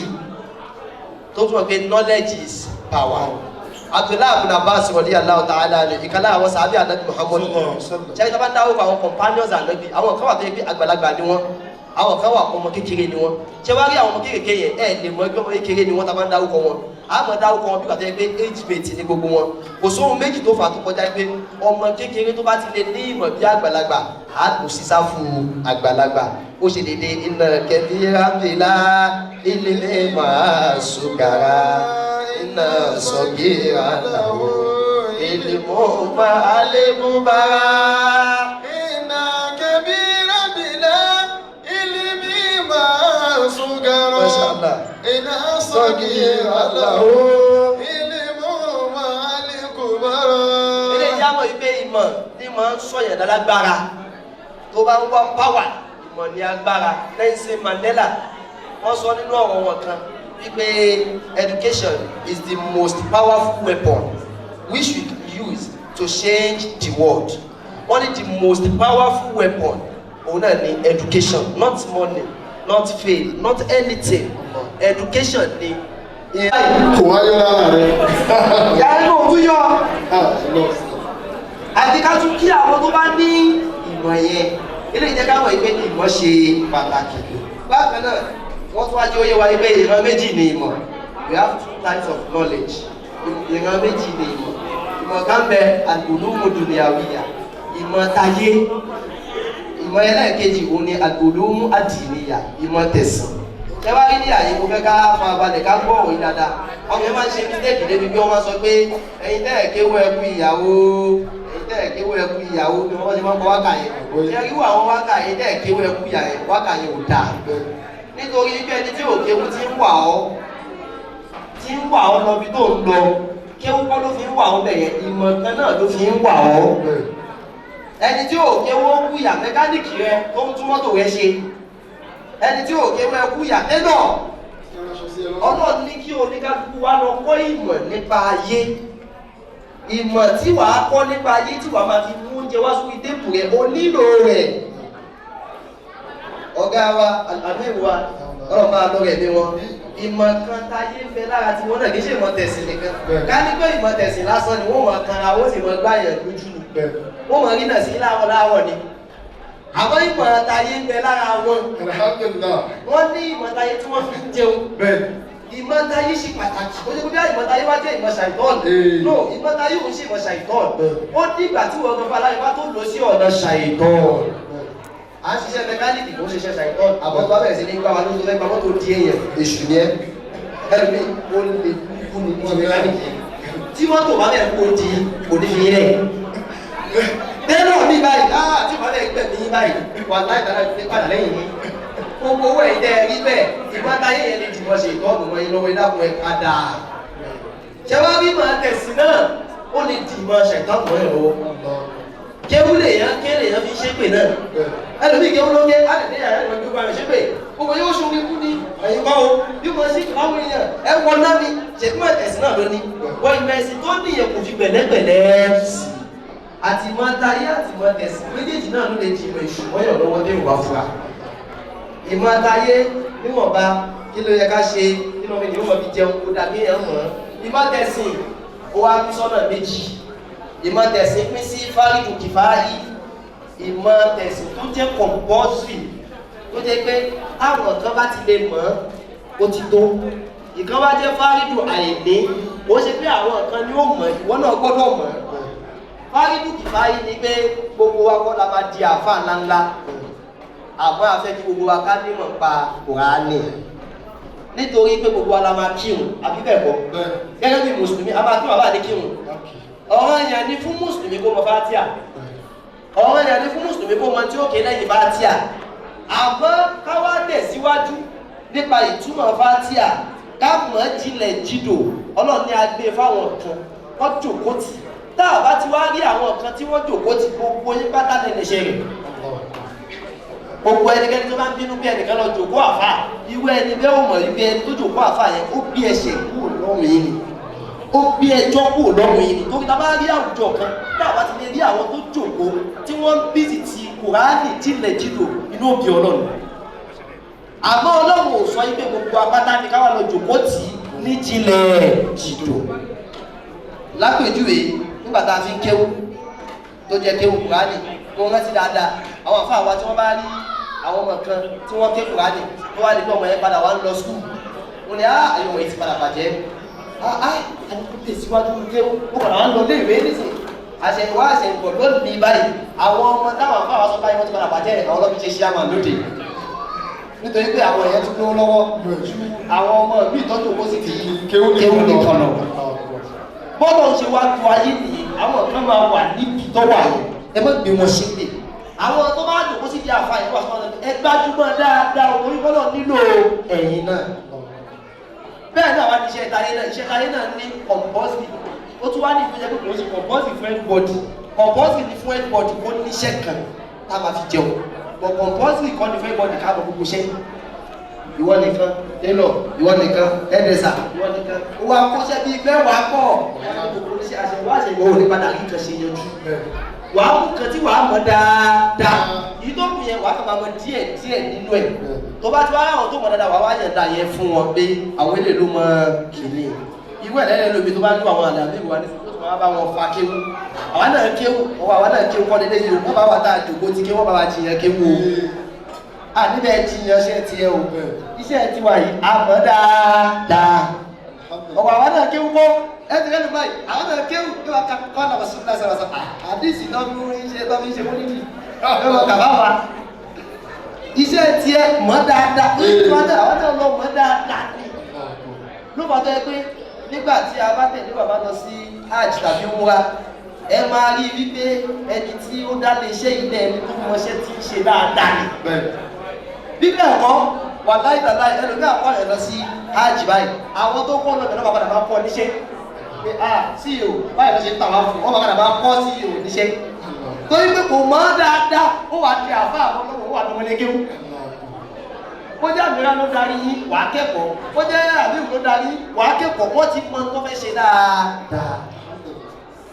tó túmọ̀ pé knowledge is power. Abdullahi ibn Abbas radiyallahu ta'ala anhu, ìkan lára àwọn sàábì Ànábì Muhammad. Ṣe é bá dáwọ́ àwọn companions Ànábì, àwọn kan wà tó yẹ pé àgbàlagbà ni wọ́n, àwọn kan wà ọmọ kékeré ni wọ́n. Ṣé wàá rí àwọn ọmọ kékeré yẹn, ẹ lè mọ ẹgbẹ́ ọmọ kékeré ni wọ́n tá a bá ń dárúkọ wọn, a máa dárúkọ wọn bí wàá tó yẹ pé age mate ni gbogbo wọn. Kò sóhun méjì tó fà á tó kọjá pé ọmọ kékeré tó bá ti lè ní ìmọ̀ bí àgbàlagbà, á kò sí sáfù àgbàlagbà. Ó ṣe dédé iná kẹbíra bìlà ilé máa sùkàrà iná sọgíra làwọn ilé mọ́ máa lè mú bára. Iná kẹbíra bìlà ilé máa sùkàrà iná sọgíra làwọn ilé mọ́ máa lè kú bára. Ilé ìyá mọ̀ wípé ìmọ̀ ní máa ń sọ̀yàn lálágbára tó bá ń wá power, ìmọ̀ ní agbára. Nelson Mandela, wọ́n sọ nínú ọ̀rọ̀ wọn kan wípé education is the most powerful weapon which we use to change the world. Wọ́n ní the most powerful weapon òun náà ni education, not money, not fame, not anything. Education ni. Kò wáyé lára rẹ. Yàrá inú òun tún yọ àti ká tún kí àwọn tó bá ní ìmọ̀ yẹn. Ilé ìjẹ́ káwọn ìpè ní ìmọ̀ ṣe pàtàkì. Bákan náà, wọ́n tún wá jẹ́ oyé wa pé ìran méjì ni ìmọ̀. We have two types of knowledge. Ìran méjì ni ìmọ̀. Ìmọ̀ kan bẹ, al-ulumu dunyawiyya, ìmọ̀ tayé. Ìmọ̀ ẹlẹ́ẹ̀kejì òun ni al-ulumu ad-diniyya, ìmọ̀ tẹ̀sán. Ṣé wá rí ní àyè, mo fẹ́ ká farabalẹ̀ ká gbọ́ òun dáadáa. Àwọn yẹn máa ń ṣe mistake débi bí wọ́n máa sọ pé ẹ̀yin tẹ́ ẹ̀ kéwọ́, ẹ kú ìyàwó, ẹ̀yin tẹ́ ẹ̀ kéwọ́, ẹ kú ìyàwó, bí wọ́n ṣe máa ń kọ wákà yẹn. Ṣé rí àwọn wákà yẹn, tẹ́ ẹ̀ kéwọ́, ẹ kú ìyà yẹn, wákà yẹn ò dáa, nítorí bí ẹni tí ò kéwú ti ń wà ọ́, tí ń wà ọ́ lọ bí tó ń lọ, kéwú kọ́ ló fi ń wà ọ́ bẹ̀yẹn, ìmọ̀ kan náà ló fi ń wà ọ́. Ẹni tí ò kéwú ó kú ìyà, mẹkáníìkì rẹ tó ń tún mọ́tò rẹ ṣe, ẹni tí ò kéwú, ẹ kú ìyà tẹ́lọ̀. Ọlọ́run ní kí oníkálukú wa lọ kọ́ ìmọ̀ nípa ayé. Ìmọ̀ tí wàá kọ́ nípa ayé tí wàá máa fi mú oúnjẹ wá sórí table rẹ̀, o nílò rẹ̀. Ọ̀gá wa, àmì wa, ọlọ́run máa lọ rẹ̀ ní wọn. Ìmọ̀ kan táyé ń bẹ lára tí wọ́n náà, kì í ṣe ìmọ̀ tẹ̀sìn nìkan. Ká ní pé ìmọ̀ tẹ̀sìn lásán ni, wọ́n mọ̀ kanra, wọ́n sì mọ̀ gbáyàn lójú ni, wọ́n mọ̀ rí náà sí láàárọ̀ láàárọ̀ ni. Àmọ́ ìmọ̀ táyé ń bẹ lára wọn. Wọ́n ní ìmọ̀ táyé tí wọ́n fi ń jẹun. Ìmọ̀ táyé ṣe pàtàkì. Ó ṣe kó bí ìmọ̀ táyé wá jẹ́ ìmọ̀ ṣàìtọ́ọ̀nù. No, ìmọ̀ táyé òun ṣe ìmọ̀ ṣàìtọ́ọ̀nù. Ó dìgbà tí wọ́n gbọ́ aláyé wá tó lọ sí ọ̀nà ṣàìtọ́ọ̀nù. À ń ṣiṣẹ́ mẹkáníìkì, kò ń ṣiṣẹ́ ṣàìtọ́ọ̀nù. Àbọ̀ tó bá bẹ̀rẹ̀ sí ní gbá wa lójú, tó fẹ́ gba mọ́tò di èèyàn, èṣù ni ẹ́. Ẹlòmíì ó lè kú ní ti mẹkáníìkì, tí mọ́tò bá bẹ̀rẹ̀ kó di kò ní fi rẹ̀ tẹ́lọ̀ mi báyìí, tí wọ́n bẹ̀rẹ̀ gbẹ̀mí báyìí, wà láì tàbí ní padà lẹ́yìn mi. Gbogbo owó ẹ̀yìn tẹ́ ẹ rí bẹ́ẹ̀, ìmọ̀táyé yẹn lè jùmọ̀ ṣe ìtọ́nù mọ́ yín lọ́wọ́. Ìdákun ẹ̀ padà. Ṣé wàá rí màá tẹ̀sí náà, ó lè dì mọ́ ṣẹ̀tọ́nù mọ́ yín lọ́wọ́. Kéwú lè yàn, ké lè yàn fi ṣépè náà. Ẹlòmíì kéwú ló ké, á lè dé yàrá ìmọ̀ gbogbo àrùn ṣépè. Gbogbo yóò ṣorí kú ni ẹ̀yin kọ́ o. Bí mo ṣe àwọn èèyàn ẹ wọ náà ni ṣètìmọ̀ ẹ̀sìn náà ló ní. Wọ́n ìmọ̀ ẹ̀sìn tó níyẹn kò fi pẹ̀lẹ́pẹ̀lẹ́ sí. Àti ìmọ̀ tayé àti ìmọ̀ tẹ̀sìn méjèèjì náà ló lè di ìmọ̀ èṣù mọ́yàn lọ́wọ́ dé ìwà fúra. Ìmọ̀ tayé níwọ̀nba, kí ló yẹ ká ṣe, kí ló ní wọ́n fi jẹun, kó dàbí èèyàn mọ̀ ọ́n. Ìmọ̀ tẹ̀sìn ó wá pín sọ́nà méjì. Ìmọ̀ tẹ̀sìn pín sí fárídù kìfáyì, ìmọ̀ tẹ̀sìn tó jẹ́ compulsory, tó jẹ́ pé táwọn kan bá ti lè mọ̀ ọ́n. Ó ti tó. Ìkan wá jẹ́ fárídù àìní, ó ṣe pé àwọn kan ni ó mọ̀, ìwọ náà gbọ́dọ̀ mọ̀. Fárídù kìfáyí ni pé gbogbo wa kọ́ la máa di àáfà ńláńlá, àmọ́ a fẹ́ kí gbogbo wa ká nímọ̀ pa Kùránì, nítorí pé gbogbo wa la máa kírun, àbí bẹ́ẹ̀ kọ́? Gẹ́gẹ́ bí mùsùlùmí, a máa kírun, àbá ní kírun. Ọ̀ranyàn ni fún mùsùlùmí kó mọ Fátíà, ọ̀ranyàn ni fún mùsùlùmí kó mọ tí ó ké lẹ́yìn Fátíà. Àmọ́ ká wá tẹ̀síwájú nípa ìtumọ̀ Fátíà, ká mọ̀ jinlẹ̀ jìdò, Ọlọ́run ní a gbé fáwọn kan wọ́n jòkó tì. Tá a bá ti wá rí àwọn kan tí wọ́n jòkó tì, gbogbo yín pátá lè ṣe rẹ̀. Gbogbo ẹnikẹ́ni tó bá ń bínú bí ẹnìkan lọ jòkó àfà, irú ẹni bẹ́ẹ̀ ò mọ̀ wípé ẹni tó jòkó àfà yẹn ó bí ẹsẹ̀ kúrò lọ́rùn yìí ni, ó bí ẹjọ́ kúrò lọ́rùn yìí ni. Torí ta bá rí àwùjọ kan tá a bá ti lè rí àwọn tó jòkó tí wọ́n ń bísí ti Kùránì jinlẹ̀ jìdò, inú òbí Ọlọ́run. Àmọ́ Ọlọ́run ò sọ pé gbogbo apáta ni ká wá lọ jòkó tì í ní jinlẹ̀ jìdò. Lápèjúwe, nígbà tá a fi ń kéwú tó jẹ́ kéwú Kùránì, mo rántí dáadáa àwọn àfáà wa tí wọ́n bá rí àwọn ọmọ kan tí wọ́n ké Kùránì tó wá lè gbọ́ ọmọ yẹn padà wá ń lọ skul, wọ́n ní ayọ̀ wọ̀nyí ti padà bàjẹ́, àdìpọ̀ tẹ̀síwájú kéwú, ó padà wá ń lọ léèwé nísìnyí. Àṣẹ̀yìnwá àṣẹ̀yìnbọ̀ lónìí báyìí, àwọn ọmọ táwọn àfáà wa sọ báyìí wọ́n ti padà bàjẹ́, àwọn ọlọ́bí ṣe ṣíàmà lóde, nítorí pé àwọn èèyàn ti lówó lọ́wọ́ ju àwọn ọmọ ìlú ìtọ́jú owó sì ti kéwú nìkan lọ. Bọ́lá ń ṣe wá tó ayé nìyí, àwọn kan máa wà níbi tó wà yìí, ẹ má gbé wọn ṣépè. Àwọn tó bá jòkó sí di àfa yìí wà sọ́nà, ẹ gbájúmọ́ dáadáa, orí bọ́lá nílò ẹ̀yìn náà. Bẹ́ẹ̀ náà wá ní iṣẹ́ ìtayé náà, iṣẹ́ ìtayé náà ní compulsory. Ó tún wá ní ìpínlẹ̀ pé kò ń ṣe compulsory fún everybody. Compulsory ni fún everybody kó níṣẹ́ kan tá a máa fi jẹun. But compulsory kọ́ ni fún everybody ká mọ gbogbo iṣẹ́. Ìwọ nìkan tailor, ìwọ nìkan hairdresser, ìwọ nìkan. Ó wá kóṣẹ́ bíi mẹ́wàá pọ̀. Àṣẹwá àṣẹwá ò ní padà rí kan ṣe yanjú. Wàá mú kan tí wàá mọ̀ dáadáa. Èyí tó kù yẹn wàá kàn máa mọ̀ díẹ̀ díẹ̀ nínú ẹ̀. Tó bá ti wá ráwọn tó mọ̀ dáadáa, wàá wá yẹn dá yẹn fún wọn pé àwọn eléyìí ló mọ kìíní. Irú ẹ̀ lẹ́yìn lómi tó bá ní àwọn àdàbí ìwà ní tó máa bá wọn fa kéwú. Àwa náà kéwú, ọwọ́ àwa náà kéwú kọ́ lélẹ́yìí o. Wọ́n bá wà tá a jòkó ti kéwú, wọ́n bá wa jiyàn kéwú o. À níbẹ̀ jiyàn ṣe tiẹ̀ o. Iṣẹ́ tiwa yìí a mọ̀ dáadáa. Ọwọ́ àwa náà kéwú kọ́. Ẹ ti rẹ́nu báyìí, àwọn náà kéwú ní wàá kọ́ ọ̀nà ọ̀sùn náà sọ̀rọ̀ sọ̀rọ̀. Àdìsí náà fi ń ṣe tó fi ń ṣe mọ́lídì. Ẹ wọ kàbá wa. Iṣẹ́ tiẹ̀ mọ̀ dáadáa. Ìtura náà àwọn náà lọ mọ̀ dáadáa ni. Ló fà tó yẹ pé nígbà tí a bá tẹ̀lé bàbá lọ sí hajj tàbí umra, ẹ máa rí wípé ẹni tí ó dá lé iṣẹ́ ilẹ̀ ẹni tó mọṣẹ́ tí ń ṣe dáadáa ni. Bí bẹ́ẹ̀ kọ́, wàláhì tàláhì ẹlòmíà kọ́ ẹ̀ lọ sí hajj báyìí, àwọn tó kọ́ lọ́bẹ̀ náà bàbá máa kọ́ níṣẹ́. Pé a CEO báyìí ló ṣe ń tà wá fún, wọ́n bàbá máa kọ́ CEO níṣẹ́. Torí pé kò mọ̀ dáadáa, ó wà di àfa àwọn ọlọ́wọ́, ó wà lọ́mọdé kéwú. Kó jẹ́ àmìrà ló darí yín, wàá kẹ́kọ̀ọ́. Kó jẹ́ àbíkú ló darí, wàá kẹ́kọ̀ọ́. Wọ́n ti mọ tó fẹ́ ṣe dáadáa.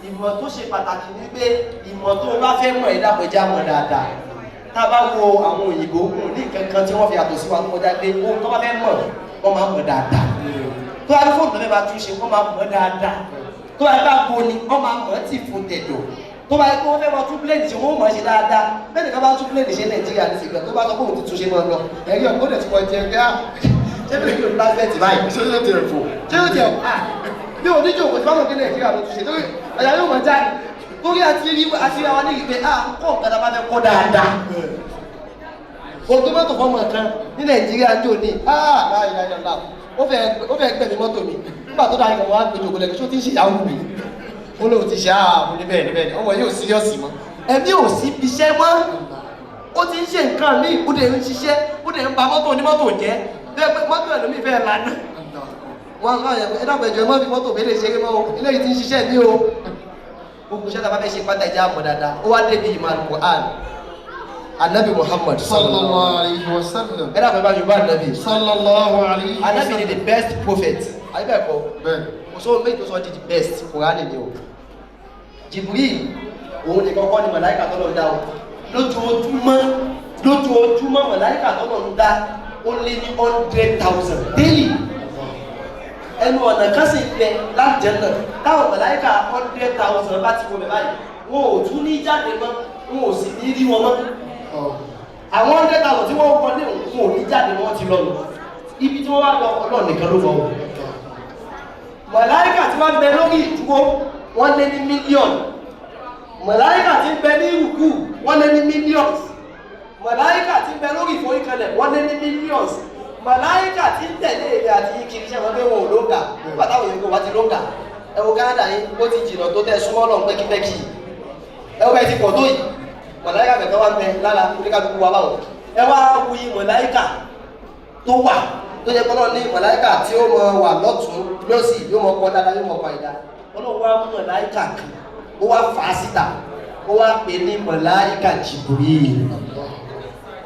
Ìmọ̀ tó ṣe pàtàkì ni pé ìmọ̀ tó o bá fẹ́ mọ̀ ẹ́ dàpọ̀ ẹja mọ̀ dáadáa. Tá a bá wo àwọn òyìnbó, wọn ò ní nǹkan kan tí wọ́n fi yàtọ̀ sí wa tó kọjá pé ohun tó bá fẹ́ mọ̀, wọ́n máa mọ̀ dáadáa. Tó bá fóònù tó fẹ́ bá túnṣe, wọ́n máa mọ̀ dáadáa. Tó bá bá bo ni, wọ́n máa mọ̀ tì fún tẹ̀dọ̀. Tó bá yẹ kó wọ́n fẹ́ máa tún pléènì ṣe, wọ́n mọ̀ ṣe dáadáa. Bẹ́ẹ̀ nìkan bá tún pléènì ṣe Nàìjíríà ní sìgbà tó bá sọ pé òun ti túnṣe máa lọ. Ẹ̀rí ọ̀gbọ́n dẹ̀ ti wọ́n jẹ pé á ṣé bí òun bá fẹ́ tì báyìí. Ṣé yóò tiẹ̀ fò? Ṣé yóò tiẹ̀ fò? Bí oníjó kò tí bá mọ̀ kí Nàìjíríà ló túnṣe torí ẹ̀yà yóò mọ̀ jáde. Torí àti rí àti rí àwọn níyì pé á kọ́ nǹkan tá a bá fẹ́ kọ́ dáadáa. Òtún mọ́tò fọmọ kan ní Nàìjíríà ń jò ní ó fẹ́ gbẹ̀mí mọ́tò mi. Nígbà tó dáa ìkànnì wa gbèjò kò lẹ́nu ṣó ti ń ṣe ìyàwó mi. Ó lóun ti ṣe ààbò níbẹ̀ níbẹ̀ ni ọmọ yóò síríọ̀sì mọ́. Ẹ̀mí ò sí ibiṣẹ́ mọ́. Ó ti ń ṣe nǹkan míì, ó dẹ̀ ń ṣiṣẹ́, ó dẹ̀ ń ba mọ́tò onímọ́tò jẹ́. Bẹ́ẹ̀ pé mọ́tò ẹlòmíì fẹ́ lana. Wọ́n á yẹ ẹ dàgbà ẹjọ́ ẹ má fi mọ́tò mi lè ṣeré mọ́ o, eléyìí ti ń ṣiṣẹ́ mi o. Gbogbo iṣẹ́ tá a bá fẹ́ ṣe pátá ìjà àmọ̀ dáadáa, ó wá débi ìmọ̀ Al-Qur'an. Anabi Muhammad sallallahu alayhi wa sallam. Ẹ dàgbà ẹ bá mi bá Anabi. Sallallahu alayhi wa sallam. Anabi ni the best prophet. Àbí bẹ́ẹ̀ kọ́? Bẹ́ẹ̀. Kò sóhun méjì tó sọ di the best, Kùránì ni o. Jibril òun ni kọ́kọ́ ni màláìkà tọ́lọ̀ ń dá o. Lójoojúmọ́ lójoojúmọ́ màláìkà tọ́lọ̀ ń dá ó lé ní 100,000 daily. Ẹnu ọ̀nà kan sì ń bẹ láti jẹ́ náà táwọn màláìkà 100,000 bá ti wọ bẹ̀ báyìí, wọn ò tún ní jáde mọ́, wọn ò sì ní rí wọn mọ́. Àwọn 100,000 tí wọ́n wọlé wọn ò ní jáde mọ́, ti lọ nù. Ibi tí wọ́n wá lọ, Ọlọ́run nìkan ló mọ̀ o. Màláíkà tí wọ́n bẹ lórí ìdúró, wọ́n lé ní mílíọ̀nù. Màláíkà tí ń bẹ ní ìrùkù, wọ́n lé ní mílíọ̀nù. Màláíkà tí ń bẹ lórí ìforíkanlẹ̀, wọ́n lé ní mílíọ̀nù. Màláíkà tí ń tẹ̀lé èdè àti yín kiri iṣẹ́ wọn pé wọn ò ló ń kà. Nígbà táwọn èèyàn kò wá ti ló ń kà, ẹ wo Canada yín, ó ti jìnnà tó tẹ súnmọ́ lọ́n pẹ́kípẹ́kí. Ẹ wo bẹ́ẹ̀ ti pọ̀ tó yìí. Màláíkà kẹ̀kẹ́ wá ń bẹ lára oníkálukú wa báwọn. Ẹ wá wuyi màláíkà tó wà tó yẹ kọ́lọ́ ní màláíkà tí ó mọ wà lọ́tún lọ́sì, yóò mọ kọ́ dáadáa, yóò mọ kọ́ ìdá. Ọlọ́run wá mú màláíkà kan, ó wá fà á síta, ó wá pè ní màláíkà Jibril.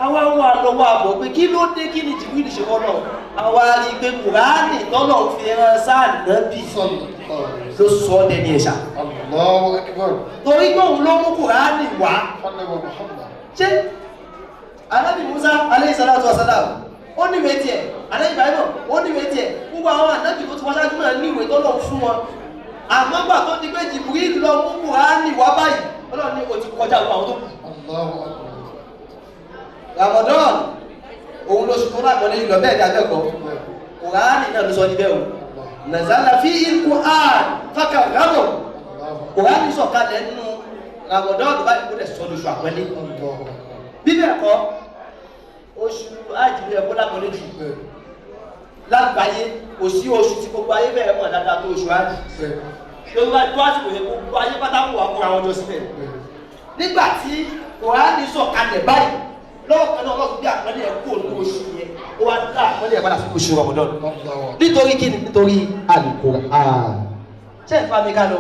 Àwa ń wà lọ́wọ́ àbọ̀ pé kí ló dé, kí ni Jibril ṣe wọ́n náà? Àwa rí i pé Kùránì tọ́lọ̀ fi rán sáà nábì ló sọ ọ́ dẹni ẹ̀ṣà. Allahu Akbar. Torí pé òun ló mú Kùránì wá. Fanawa Muhammad. Ṣé Ànábì Musa alayhi salatu wa salam ó níwèé tiẹ̀, Ànábì Ibrahim ó níwèé tiẹ̀, gbogbo àwọn ànábì tó ti wá ṣáájú náà níwèé tọ́lọ̀ fún wọn. Àmọ́ gbà tó di pé Jibril lọ mú Kùránì wá báyìí, Ọlọ́run ní o ti kọjá gbogbo àwọn tó kù. Allahu Akbar. Ramadan òun lóṣù tó lágbọ́n lẹ́yìn lọ, bẹ́ẹ̀ ni abẹ́kọ̀ọ́ Kùránì náà ló sọ níbẹ̀ o. Nazala fi il-Qur'an fakarramahu. Kùránì sọ̀kalẹ̀ nínú Ramadan báyìí, kó dẹ̀ sọ lóṣù àpọ́nlé. Allahu Akbar. Bí bẹ́ẹ̀ kọ́, oṣù ájìlú ẹ̀kọ́ lápọ́nlé jù lágbàáyé. Kò sí oṣù tí gbogbo ayé bẹ̀rẹ̀ mọ̀ dáadáa tó oṣù ájì. Lórí wá tó àsìkò yẹn, gbogbo ayé pátákó wà kóra wọn jọ síbẹ̀. Nígbà tí Kùránì sọ̀kalẹ̀ báyìí lọ́wọ́ kan náà, Ọlọ́run gbé àpọ́nlé ẹ̀ kúrò ní oṣù yẹn, ó wá dá àpọ́nlé ẹ̀ padà sí oṣù Ramadan. Allahu Akbar. Nítorí kíni? Nítorí Al-Qur'an. Ṣé ìfà mi ká lọ?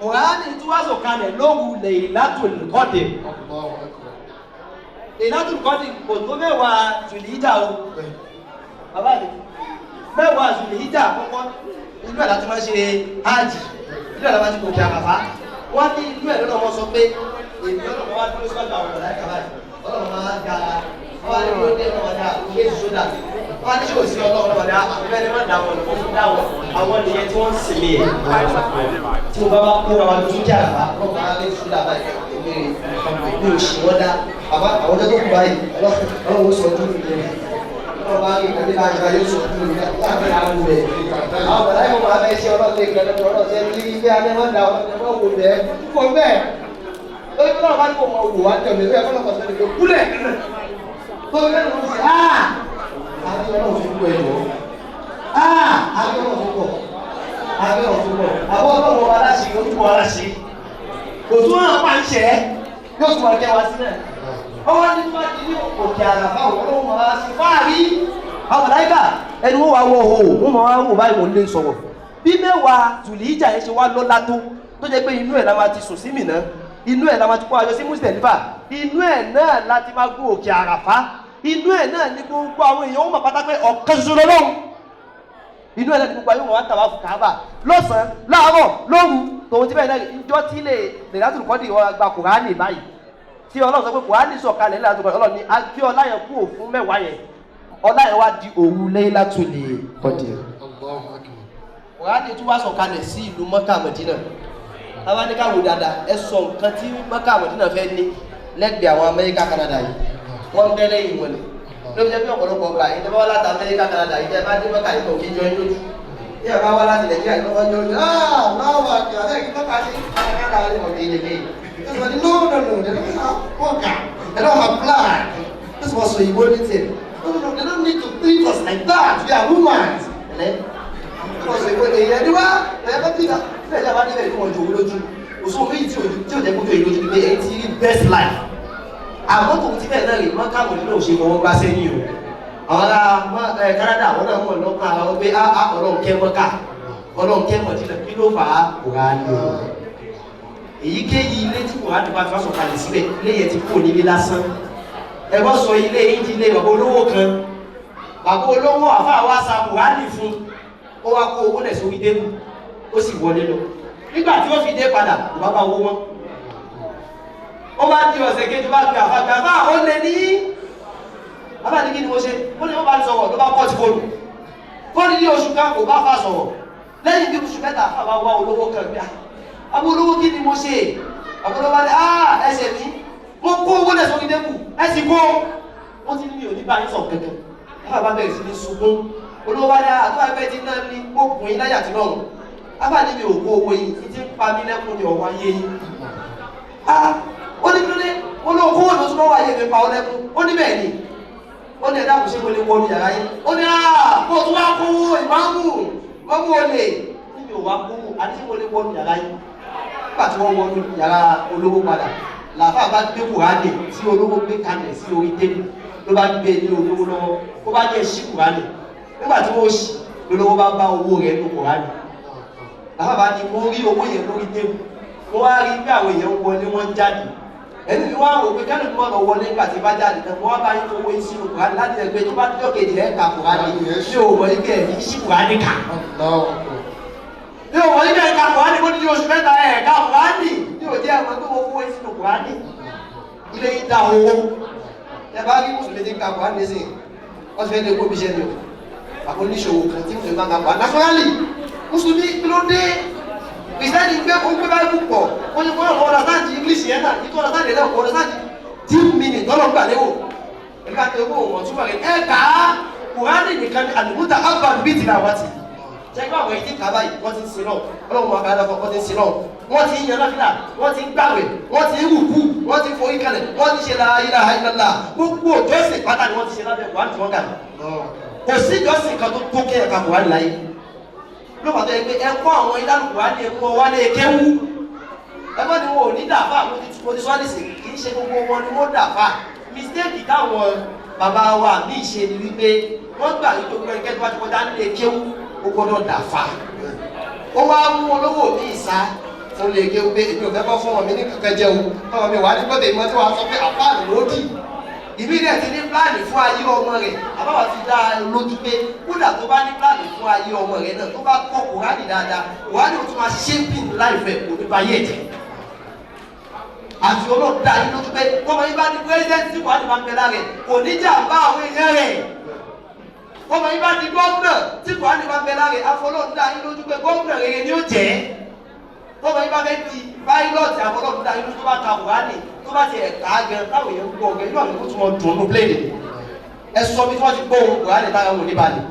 Kùránì tí wàá sọ̀kalẹ̀ lóru Laylatul Qadr. Allahu Akbar. Laylatul Qadr kò tó 10 Zulhijja o. Bàbá mi, 10 Zulhijja àkọ́kọ́, inú ẹ̀ láti máa ṣe hajj, inú ẹ̀ láti máa ṣe gòkè àràfá. Wọ́n ní inú ẹ̀ lọ́nà wọn sọ pé èmi ọlọ́mọ wá dúró síwájú àwọn màláíkà báyìí, ọlọ́mọ máa ga wọ́n á ní kó dé ọlọ́mọ dá òkè sódà, wọ́n á ní ṣòwò sí ọlọ́mọ dá àfẹ́fẹ́ ní má dá wọn lọ́wọ́ fún dá wọn àwọn nìyẹn tí wọ́n ń sinmi ẹ̀. Tí mo bá bá kóra wa lójú kí àràfá, ọlọ́mọ máa lé sódà báyìí, èmi mi ò sì wọ́n dá bàbá àwọn ọjọ́ tó kù báyìí, ọlọ́run ó sọ ojú mi yẹn, ọlọ́run bá rí ìkànnì láti ṣe yóò sọ ojú mi láti àwọn rẹ̀. Àwọn bàbá yìí máa fẹ́ ṣe ọlọ́run lè kẹ́lẹ́ ọlọ́run ṣe ní ilé alẹ́ máa ń da ọlọ́run ẹ̀ máa wò bẹ́ẹ̀ kó bẹ́ẹ̀ lórí bí wọ́n bá ní kó mọ wò wá tẹ̀lé ẹ̀ kọ́ lọ́kọ̀ sẹ́ni pé kúlẹ̀ tó lẹ́nu wọn sì áà àbí ọlọ́run fi kú ẹ̀ jọ áà àbí ọlọ́run fi pọ̀ àbí ọlọ́run fi pọ̀ àbọ̀ ọlọ́run wa láṣẹ orúkọ wa láṣẹ kò tún hàn pa ń ṣẹ́ yóò tún wá kẹ́ wa sí náà. Ọwọ́ ní wọ́n ti ní òkè àràfà, ọlọ́run máa ṣe fáàrí. Àwọn màláíkà ẹni wọ́n wá wọ hò, wọ́n máa wò báyìí, wọ́n lè sọ̀rọ̀. Bí 10 Zulhijja yẹn ṣe wá lọ́lá tó tó jẹ́ pé inú ẹ̀ la máa ti sùn sí Mínà, inú ẹ̀ la máa ti kó ayọ̀ sí Muzdalifa, inú ẹ̀ náà la ti máa gún òkè àràfá, inú ẹ̀ náà ní gbogbo àwọn èèyàn ó mọ̀ pátá pé ọ̀kan ṣoṣo lọ́lọ́run. Inú ẹ̀ náà ní gbogbo ayé wọn wá tàwa fún Káàbà lọ́sàn-án, láàárọ̀, lóru. Tòun ti bẹ́ẹ̀ náà ìjọ tí lè Laylatul Qadr gba Kùránì báyìí tí Ọlọ́run sọ pé Kùránì sọ̀kalẹ̀ Laylatul Qadr, Ọlọ́run ní agbé ọlá yẹn kú òfun 10 yẹn, ọlá yẹn wá di òru Laylatul Qadr. Allahu Akbar. Kùránì tún wá sọ̀kalẹ̀ sí ìlú Mọ́kà Mọ̀dínà. Táwa ní ká wò dáadáa, ẹ sọ nǹkan tí Mọ́kà Mọ̀dínà fẹ́ ní lẹ́gbẹ̀ẹ́ àwọn Amẹ́ríkà Canada yìí, wọ́n ń bẹ́ lẹ́yìn wọn ni. Ló fi jẹ́ pé ọ̀pọ̀lọpọ̀ ọgbà yìí tẹ́ bá wá láti Amẹ́ríkà Canada yìí, tẹ́ bá dé Mọ́kà yìí, kò kí jọ yín lójú. Bí ẹ bá wá láti Nàìjíríà yìí, lọ́wọ́ jọ lójú. Ah, láwọn àgbà lẹ́yìn Mọ́kà sí Canada rẹ̀ wọ̀n kéye kéye. This one, no, no, no, they don't have coca. They don't have blood. This was so you anything. No, no, no, they don't need to treat us like that. We are humans. This was so you anything. Ẹni wá ẹ bá bí ẹ bá níbẹ̀ kí wọ́n jòwó lójú. Òṣù méjì tí ò jẹ́ kójú èyí lójú ni pé èyí ti rí best life. Àmọ́ tòun ti bẹ́ẹ̀ náà rè, Mọ́kà Mọ̀dínà ò ṣe fọwọ́ gbá sẹ́yìn o. Àwọn ará Canada àwọn náà mọ̀ lọ́kàn ara wọn pé á Ọlọ́run kẹ́ Mọ́kà, Ọlọ́run kẹ́ Mọ̀dínà, kí ló fà á? Kùránì o. Èyíkéyìí ilé tí Kùránì bá fi wá sọ̀kalẹ̀ síbẹ̀, ilé yẹn ti kúrò nílé lásán. Ẹ bọ́ sọ ilé yín di ilé bàbá olówó kan. Bàbá olówó àfáà wá sa Kùránì fún, ó wá kó owó lẹ̀ sórí débù, ó sì wọlé lọ. Nígbà tí ó fi dé padà, kò bá bá owó mọ́. Ó bá di ọ̀sẹ̀ kejì, bá gbé àfáà gbé àfáà ó lé ní bàbá ní kí ni mo ṣe, ó ní wọ́n bá sọ̀rọ̀ ló bá kọ́ ti fóònù. Fóònù ní oṣù kan kò bá fà sọ̀rọ̀. Lẹ́yìn bí oṣù mẹ́ta, àfáà bá wá olówó kan gbé àbú olówó, kí ni mo ṣe? Àbúrò bá ní ẹsẹ̀ mi, mo kó owó lẹ̀ sórí dẹ́kù, ẹ sì kó. Ó ti ní mi ò ní bá yín sọ̀ kankan. Àfáà bá bẹ̀rẹ̀ sí ní sunkún. Olówó bá ní àtúwà ẹgbẹ́ ti náà ní oògùn yín láyà tí lọ́rùn. Àfáà ní mi ò kó owó yìí, ti ń pa mí lẹ́kùn ní ọ̀wọ́ ayé yín. Ó ní kílódé, ó ló kó òdò tó wáyé mi pa ọ lẹ́kùn. Ó ní bẹ́ẹ̀ ni. Ó ní ẹ̀dá kò ṣe mo lè wọnú yàrá yín. Ó ní kó o tún wá kówó ìmáàmù, mọ́mú olè. Níbi ò wá kówó, àti mo lè wọnú yàrá yín. Nígbà tí wọ́n wọnú yàrá olówó padà, làáfà bá gbé Kùránì tí olówó gbé kalẹ̀ sí orí tébù ló bá gbé ní olówó lọ́wọ́, ó bá ní ẹṣí Kùránì. Nígbà tí wọ́n ṣì lólówó bá bá owó rẹ̀ nù Kùránì. Làáfà bá ní mo rí owó yẹn lórí tébù, mo wá rí bí àwọn èèyàn ń wọlé wọ́n ń jáde. Ẹni mi wá wò pé kẹ́lù tó lọ wọlé nígbà tí bá jáde tán, mo wá bá yín owó yín sínú Kùránì láti ẹgbẹ́ tó bá díjọ́ kejì ẹ̀ ka Kùránì, mi ò mọ̀ ike ẹ̀ ní sí Kùránì kà. Mi ò mọ̀ ike ẹ̀ ka Kùránì kó ní oṣù mẹ́ta ẹ̀ ka Kùránì, mi ò jẹ́ ẹ̀mọ́ tó mo fowó yín sínú Kùránì. Ilé yín dá owó. Ẹ bá rí mùsùlùmí tí ń ka Kùránì nísìnyí, wọ́n ti fẹ́ lé kó bí iṣẹ́ ni o. Àbò oníṣòwò kan tí mùsùlùmí máa ń ka Kùránì. Naturally, mùsùlùmí kí ló dé? Kìrìsìtẹ́nì gbé ó gbé báyìí pọ̀, ó ní kó ọ̀rọ̀ understand English yẹn náà, ìtọ́ understand yẹn náà kò understand deep meaning tọ́lọ̀ gbà léwò. Ẹ̀ka tó kó wọ́n túbọ̀ rẹ̀ ẹ̀ ká Kùránì nìkan ní àlùmúta ábàdù bíi tìlà wá ti. Ṣé kí àwọn èyí kà báyìí wọ́n ti ń sin náà, ọlọ́run wọn kàdá fún wọ́n ti ń sin náà, wọ́n ti ń yan náfìlà, wọ́n ti ń gbàwẹ̀, wọ́n ti ń rùkú, wọ́n ti ń forí kalẹ̀, wọ́n ti ṣe la ilaha illallah. Gbogbo ìjọsìn pátá ni wọ́n ti ṣe lábẹ́ Kùránì tí wọ́n kà. Kò sí ìjọsìn kan tó tó kẹ́ ẹ̀ka Kùránì láyé. Ló pàtó yẹ pé ẹ kọ́ àwọn ìdánù Kùránì ẹ kọ́ wálé kéwú. Ẹgbẹ́ ni wọn ò ní dàfà, mo ti sọ nísìn, kì í ṣe gbogbo wọn ni wọ́n dàfà. Mistake táwọn bàbá wa míì ṣe ni wípé wọ́n gbà wípé gbogbo ẹnikẹ́ni tó bá ti kọjá nílé kéwú ó gbọ́dọ̀ dàfà. Ó wá mú olówó mi ìsá fún lè kéwú pé èmi ò fẹ́ kọ́ fún ọmọ mi ní kankan jẹ́ o. Ọmọ mi wà ní gbọ́dọ̀ ìmọ̀ tí wàá sọ pé àfáàní ló dì. Ìbí rẹ̀ ti ní pílánì fún ayé ọmọ rẹ̀, àbáwá ti dá a lójú pé kódà tó bá ní pílánì fún ayé ọmọ rẹ̀ náà tó bá kọ́ Kùránì dáadáa, Kùránì ó tún máa shaping life ẹ̀ kò ní bá yé ẹ̀jẹ̀. Àti Ọlọ́run dá yín lójú pé kọ́mọ yín bá di president tí Kùránì máa ń bẹ lára rẹ̀ kò ní jàǹbá àwọn èèyàn rẹ̀. Kọ́mọ yín bá di gómìnà tí Kùránì máa ń bẹ lára rẹ̀, àfọlọ́run dá yín lójú pé gómìnà rere ni ó jẹ́. Kọ́mọ yín bá fẹ́ di pilot, àfọlọ́run dá yín lójú tó bá ka Kùránì tó bá ti ẹ̀ka gan táwọn èèyàn ń gbọ́ ọ̀gẹ́ inú àwọn èèyàn tó mọ dùn ún pléènì. Ẹ sọ bí wọ́n ti gbọ́ ohun Kùránì táwọn ò ní balẹ̀.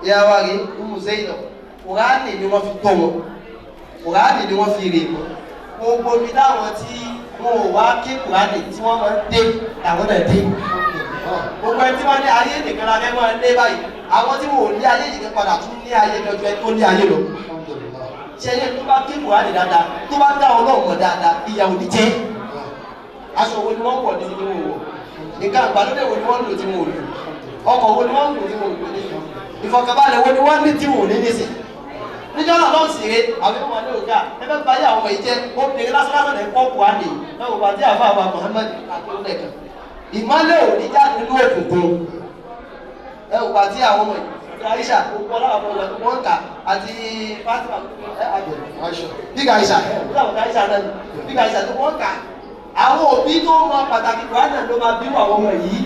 Ìyá wa rèé Umu Zainab, Kùránì ni wọ́n fi tọ́ wọn, Kùránì ni wọ́n fi rè wọn. Gbogbo ibi táwọn tí wọn ò wá kí Kùránì tí wọ́n máa ń dé làwọn náà dé. Gbogbo ẹni tí wọ́n ní ayé nìkan la fẹ́ máa lé báyìí, àwọn tí wọn ò ní ayé nìkan padà tún ní ayé lọ́jọ́ ẹni tó ní ayé lọ. Ṣé ẹni tó bá kí Kùránì dáadáa, tó bá dá Ọlọ́run mọ̀ dáadáa, ìyà ò ní jẹ. Aṣọ wo ni wọ́n wọ̀ ní ti wọn wọ̀? Nǹkan àgbàlódé wo ni wọ́n lò tí wọn ò lò? Ọkọ̀ wo ni wọ́n lò tí wọn ò lò ní? Ìfọ̀kànbalẹ̀ wo ni wọ́n ní tí wọn ò ní nísìn? Níjọ́ náà lọ́n sì rè àwọn ọmọ ní òkà ẹgbẹ́ bá yé àwọn ọmọ yìí jẹ́ obìnrin lásán lásán lè kọ́ Kùránì náà wọ́n bá tí àfa àwọn Muhammad àtúndẹ̀ kan. Ìmọ́lẹ̀ ò ní jáde nínú òkùnkùn. Ẹ wò bá tí àwọn ọmọ yìí Aisha gbogbo ọlọ́wọ́ ọmọ wọn kà àti Fatima bíga Aisha bíga Aisha náà bíga Aisha tó wọ́n kà. Àwọn òbí tó mọ pàtàkì Kùránì ló máa bí àwọn ọmọ yìí.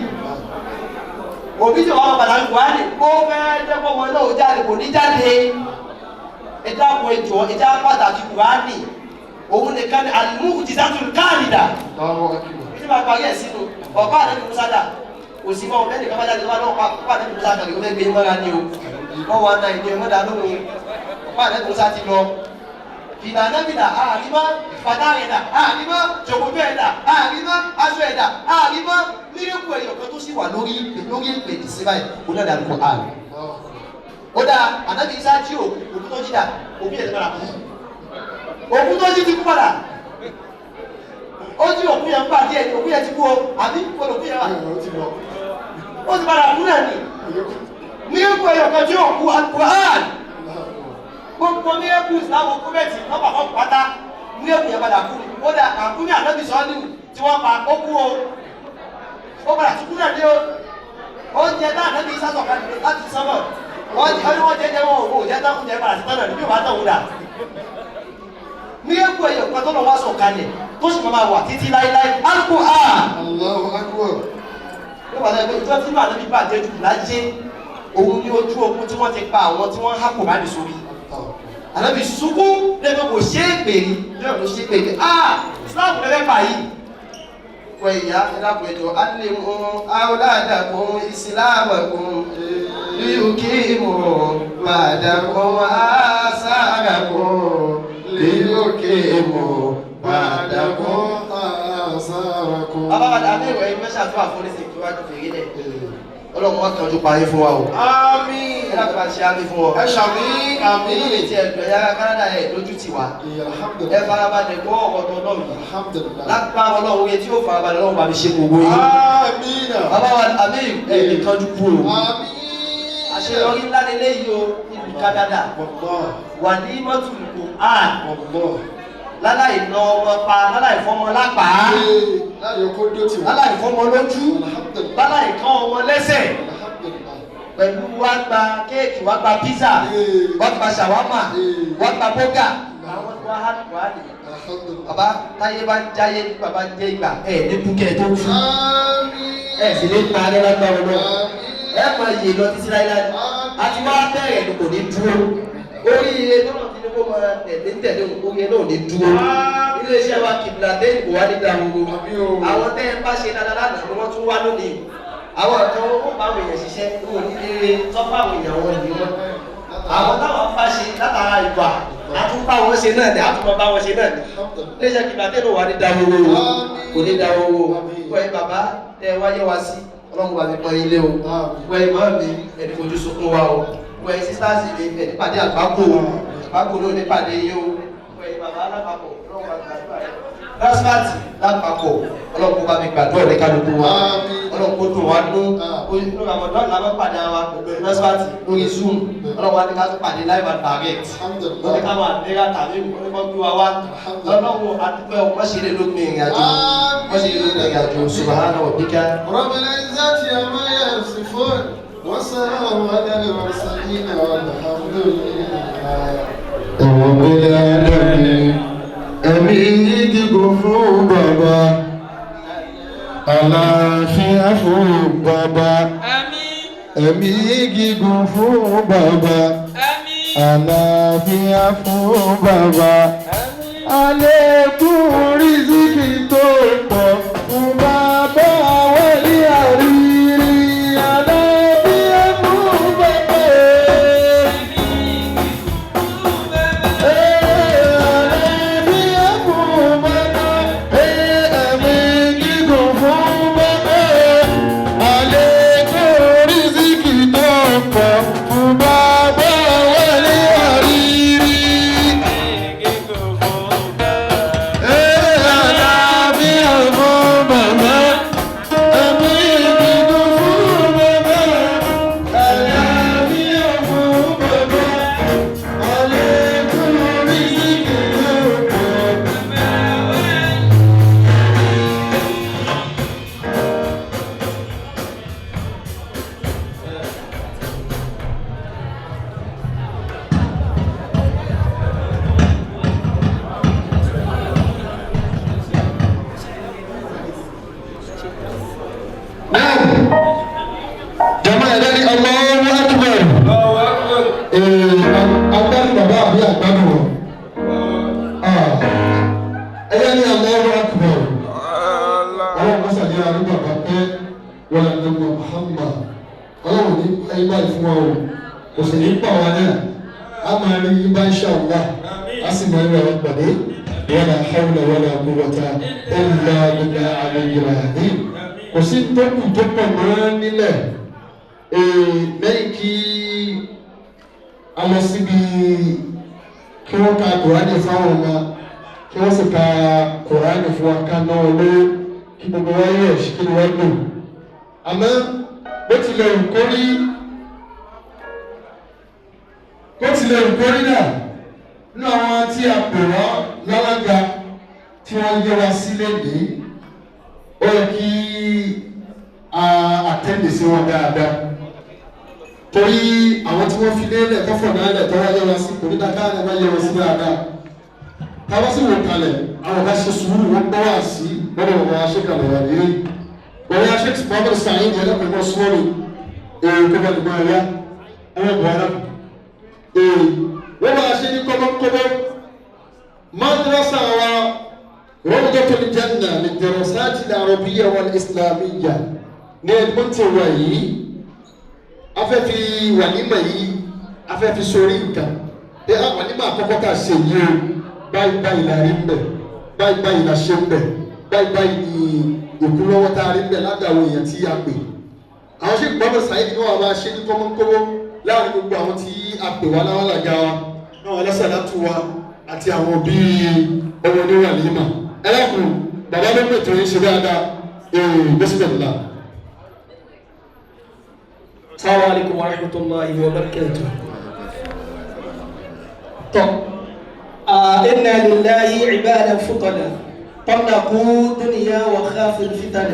Òbí tó mọ pàtàkì Kùránì kó fẹ́ jẹ́ kó wọn náà ó jáde kò ní jáde. Ẹ dákun ẹ jọ̀ọ́ ẹ já pàtàkì Kùránì. Òun nìkan ni al-mu'jizatul khalida. Tí máa parí ẹ̀ sínú ọ̀pá àdébí Musa dà kò sí mọ́ ọ̀bẹ nìkan bá jáde wá lọ́wọ́ ọ̀pá àdébí Musa kàlẹ́ ó fẹ́ gbé mọ́ra ni o. Wọ́n wà náà ìdí ẹ̀mọ́dà lóhùn ọ̀pá àdébí Musa ti lọ. Fìlà nábìlà àrímọ́, bàtà rẹ̀ dà àrímọ́, ṣòkòtò ẹ̀ dà àrímọ́, aṣọ ẹ̀ dà àrímọ́. Mírèkù ẹ̀yọ̀ kan tó sì wà lórí lórí ìpè ní sí báyìí, òun náà dàrúkọ àrùn. Ó dáa, ànábì Isa jí òkú, òkú tó jí dà, òkú yẹn ti padà kú. Òkú tó jí ti kú padà. Ó jí òkú yẹn ń bà díẹ̀ ni òkú yẹn ti kú o, àbí kò lòkú yẹn wà. Ó ti padà kú náà ni. Mírèkù ẹ̀yọ̀ kan tí òkú Al-Qur'an. Gbogbo mírèkù ìsìlámù kúmẹ̀tì lọ́pàá kan pátá mírèkù yẹn padà kú. Ó dà àkúnyà ànábì sọ́ọ́lù tí wọ́n pa ó kú o. Ó padà tún kú náà ní o. Oúnjẹ náà ànábì Isa sọ̀kalẹ̀ láti sánmọ̀. Wọ́n ní wọ́n jẹ́ jẹ́ wọn ò jẹ́ tán oúnjẹ padà sí tán náà ní bí wàá tán òun dà. Mírèkù ẹ̀yọ̀ kan tó lọ wá sọ̀kalẹ̀ tó sì máa wà títí láéláé. Al-Qur'an. Allahu Akbar. Ó wà lẹ́gbẹ̀ẹ́ ìjọ tí màá níbi bàjẹ́ jù láyé òun ní ojú ogun tí wọ́n ti pa àwọn tí wọ́n ń há Kùránì sórí. Ànábì sunkún lẹ́gbẹ̀ẹ́ kò ṣe é pè rí lẹ́gbẹ̀ẹ́ kò ṣe é pè rí. Ah! Islam lẹ́fẹ̀ẹ́ pa yìí. Wọ ìyá ẹ̀dàpọ̀ ẹ̀jọ̀ alimu awladakum islamakum liyukimu ba'dakum asarakum liyukimu ba'dakum asarakum. Bàbá wa dàbí ìwẹ̀ yìí mẹ́sàn-án tó àforíṣi kí wájú fèrè lẹ̀. Ọlọ́run wọn kàn ojú parí fún wa o. Àmín. Ẹ láti máa ṣe àmì fún ọ. Ẹ ṣàmì àmín. Inú mi ti ẹ̀dùn ẹ̀yà Kánádà ẹ̀ lójú ti wá. Ẹ farabalẹ̀ gbọ́ ọ̀rọ̀ tó náà yìí. Lágbára Ọlọ́run oye tí yóò farabalẹ̀ Ọlọ́run bá mi ṣe gbogbo yín. Àmín. Bàbá wa àmín ẹ̀ ní kánjú kú o. Àmín. Àṣeyọrí ńlá leléyìí o nílùú Kánádà. Wà ní mọ́tò Quran. Láláì ná ọmọ pa, láláì fọmọ lápá. Láláì fọmọ lójú. Láláì kán ọmọ lẹ́sẹ̀. Pẹ̀lú wá gba kéèkì, wá gba pizza, wá gba ṣàwámà, wá gba bọ́gà. Àwọn tí wọ́n há wá nìyẹn. Bàbá táyé bá ń jáyé ní bàbá ń jẹ́ ìgbà ẹ̀ ní kúkẹ́ tó kú. Ẹ sì lè pa alẹ́ lágbára lọ. Ẹ mọ iye lọ títí láíláí. A ti wá bẹ̀rẹ̀ ni kò ní dúró. Oríire tọ́nà tí ní kó máa tẹ̀lé tẹ̀lé òun oríire náà ò ní dúró. Iléeṣẹ́ wa Kiblatain kò wá ní dahoro. Àwọn tẹ́ ẹ bá ṣe dáadáa lánàá ni wọ́n tún wá lónìí. Àwọn kan ó bá àwọn èèyàn ṣiṣẹ́ wọn ò ní lè sọ fún àwọn èèyàn wọn yìí wọn. Àwọn táwọn bá ṣe látara ìwà àtúnbá wọn ṣe náà ni àtúnbá bá wọn ṣe náà ni. Iléeṣẹ́ Kiblatain ò wá ní dahoro kò ní dahoro. Wọ́n yìí bàbá tẹ́ ẹ wáyé wá sí Ọlọ́run bá mi pọ́n ilé o. Wọ́n yìí mọ́ mi ẹni fojú sunkún wa o. Wọ́n yìí sísáàsì mi ẹni pàdé àgbákò o. Àgbákò ló ní pàdé yín o. Wọ́n yìí bàbá alápapọ̀ Ọlọ́run bá mi gbàdúrà rẹ̀. Rásífàtì lápapọ̀ Ọlọ́run kó bá mi gbàdúrà ní kálukú wa. Ọlọ́run kó dùn wá nú. Inú Ramadan la máa pàdé wa pẹ̀lú Rásífàtì lórí Zoom. Ọlọ́run wa ní ká tún pàdé live and direct. Wọ́n ní ká máa nira tàbí wọ́n ní kó gbé wa wá. Ọlọ́run adúpẹ́ wọ́n ṣe lè lópin ìrìn àjò. Wọ́n ṣe lè lópin ìrìn àjò. Subhana rabbika. Rabbil izzati amma yasifun wa salamun ala al-mursalin walhamdulillah. Rabbil alamin. Ẹ̀mí gígùn fún bàbá, àlàáfíà fún bàbá. Ẹ̀mí gígùn fún bàbá, àlàáfíà fún bàbá. Àlékún rísíkì tó pọ̀ fún bàbá wẹ̀lí àrírí. Àlàáfíà fún bàbá. Àlàáfíà fún bàbá. Ẹ̀mí gígùn fún bàbá. Àlékún rísíkì tó pọ̀ fún bàbá wẹ̀lí àrírí. Àlàáfíà fún bàbá. Ẹ̀mí gígùn fún bàbá. Àlàáfíà fún bàbá. Àlékún rísíkì tó pọ̀. Jama ẹ̀dá ni Allahu Akbar. Agbádùn bàbá àbí àgbádùn wọn. Ẹ̀yà ni Allahu Akbar. Ọlọ́run kọ́ sàdé arúgbó bàbá pẹ́ wọ́n lè lọ́gbọ̀n Muhammad. Ọlọ́run ní ayé báyìí fún wa o. Kò sì ní pa wa náà. A máa rí yín bá insha Allah. A sì máa rí àwọn pàdé. Wala hawla wala quwwata illa billahi aliyyil azim. Kò sí tó kù tó pọ̀ mọ́ nílẹ̀. Lẹ́yìn kí a lọ síbi kí wọ́n ka Kùránì fáwọn ọmọ kí wọ́n sì ka Kùránì fún wa ká náà ló kí gbogbo wa yẹ̀ kí ni wọ́n lò. Àmọ́ bó tilẹ̀ wù kó rí bó tilẹ̀ wù kó rí náà nínú àwọn tí a pè wọ́n lálága tí wọ́n yẹ wa sílẹ̀ ní ó yẹ kí a àtẹ́lẹ̀ sí wọn dáadáa torí àwọn tí wọ́n fi lélẹ̀ tọ́fọ̀ náà lẹ̀ tọ́wọ́ yẹ wọn sí kò ní dáadáa ní wọ́n yẹ wọn sí dáadáa táwọn sì wò kalẹ̀ àwọn bá ṣe sùúrù wọ́n gbọ́ wá sí lọ́dọ̀ bàbá wa ṣe kalẹ̀ wà nílé bàbá wa ṣe ti Muhammad Sa'id yẹn lọ́kùnrin náà súnmọ́ mi èrò kó bá lè máa yá ẹ̀rọ bọ̀ ọ́nà èrò wọ́n máa ṣe ní kọ́bọ́kọ́bọ́ madrasa wa Rawdatul Janna lid-Dirasat al-Arabiyya wal-Islamiyya ní Edmonton wa yìí, a fẹ́ fi wàlímà yìí, a fẹ́ fi sórí nǹkan pé a wàlímà àkọ́kọ́ tá a ṣe yìí o, báyìí báyìí la rí ń bẹ̀, báyìí báyìí la ṣe ń bẹ̀, báyìí báyìí ni ìkúlọ́wọ́ tá a rí ń bẹ̀ ládàá àwọn èèyàn tí a pè. Àwọn ṣe gbọ́dọ̀ sáyé ni wọ́n máa ṣe ní kọ́mọ́kọ́mọ́ láàrin gbogbo àwọn tí a pè wá láwọn àlàgà wa náà alásàlátù wa àti àwọn bíi ọmọ oníwàlímà. Ẹlẹ́kùn bàbá ló pètò yín ṣe dáadáa. Bismillah. Assalamu alaikum wa rahmatullahi wa barakatuh. طب إنا لله عبادا فطنا طلقوا دنيا وخافوا الفتن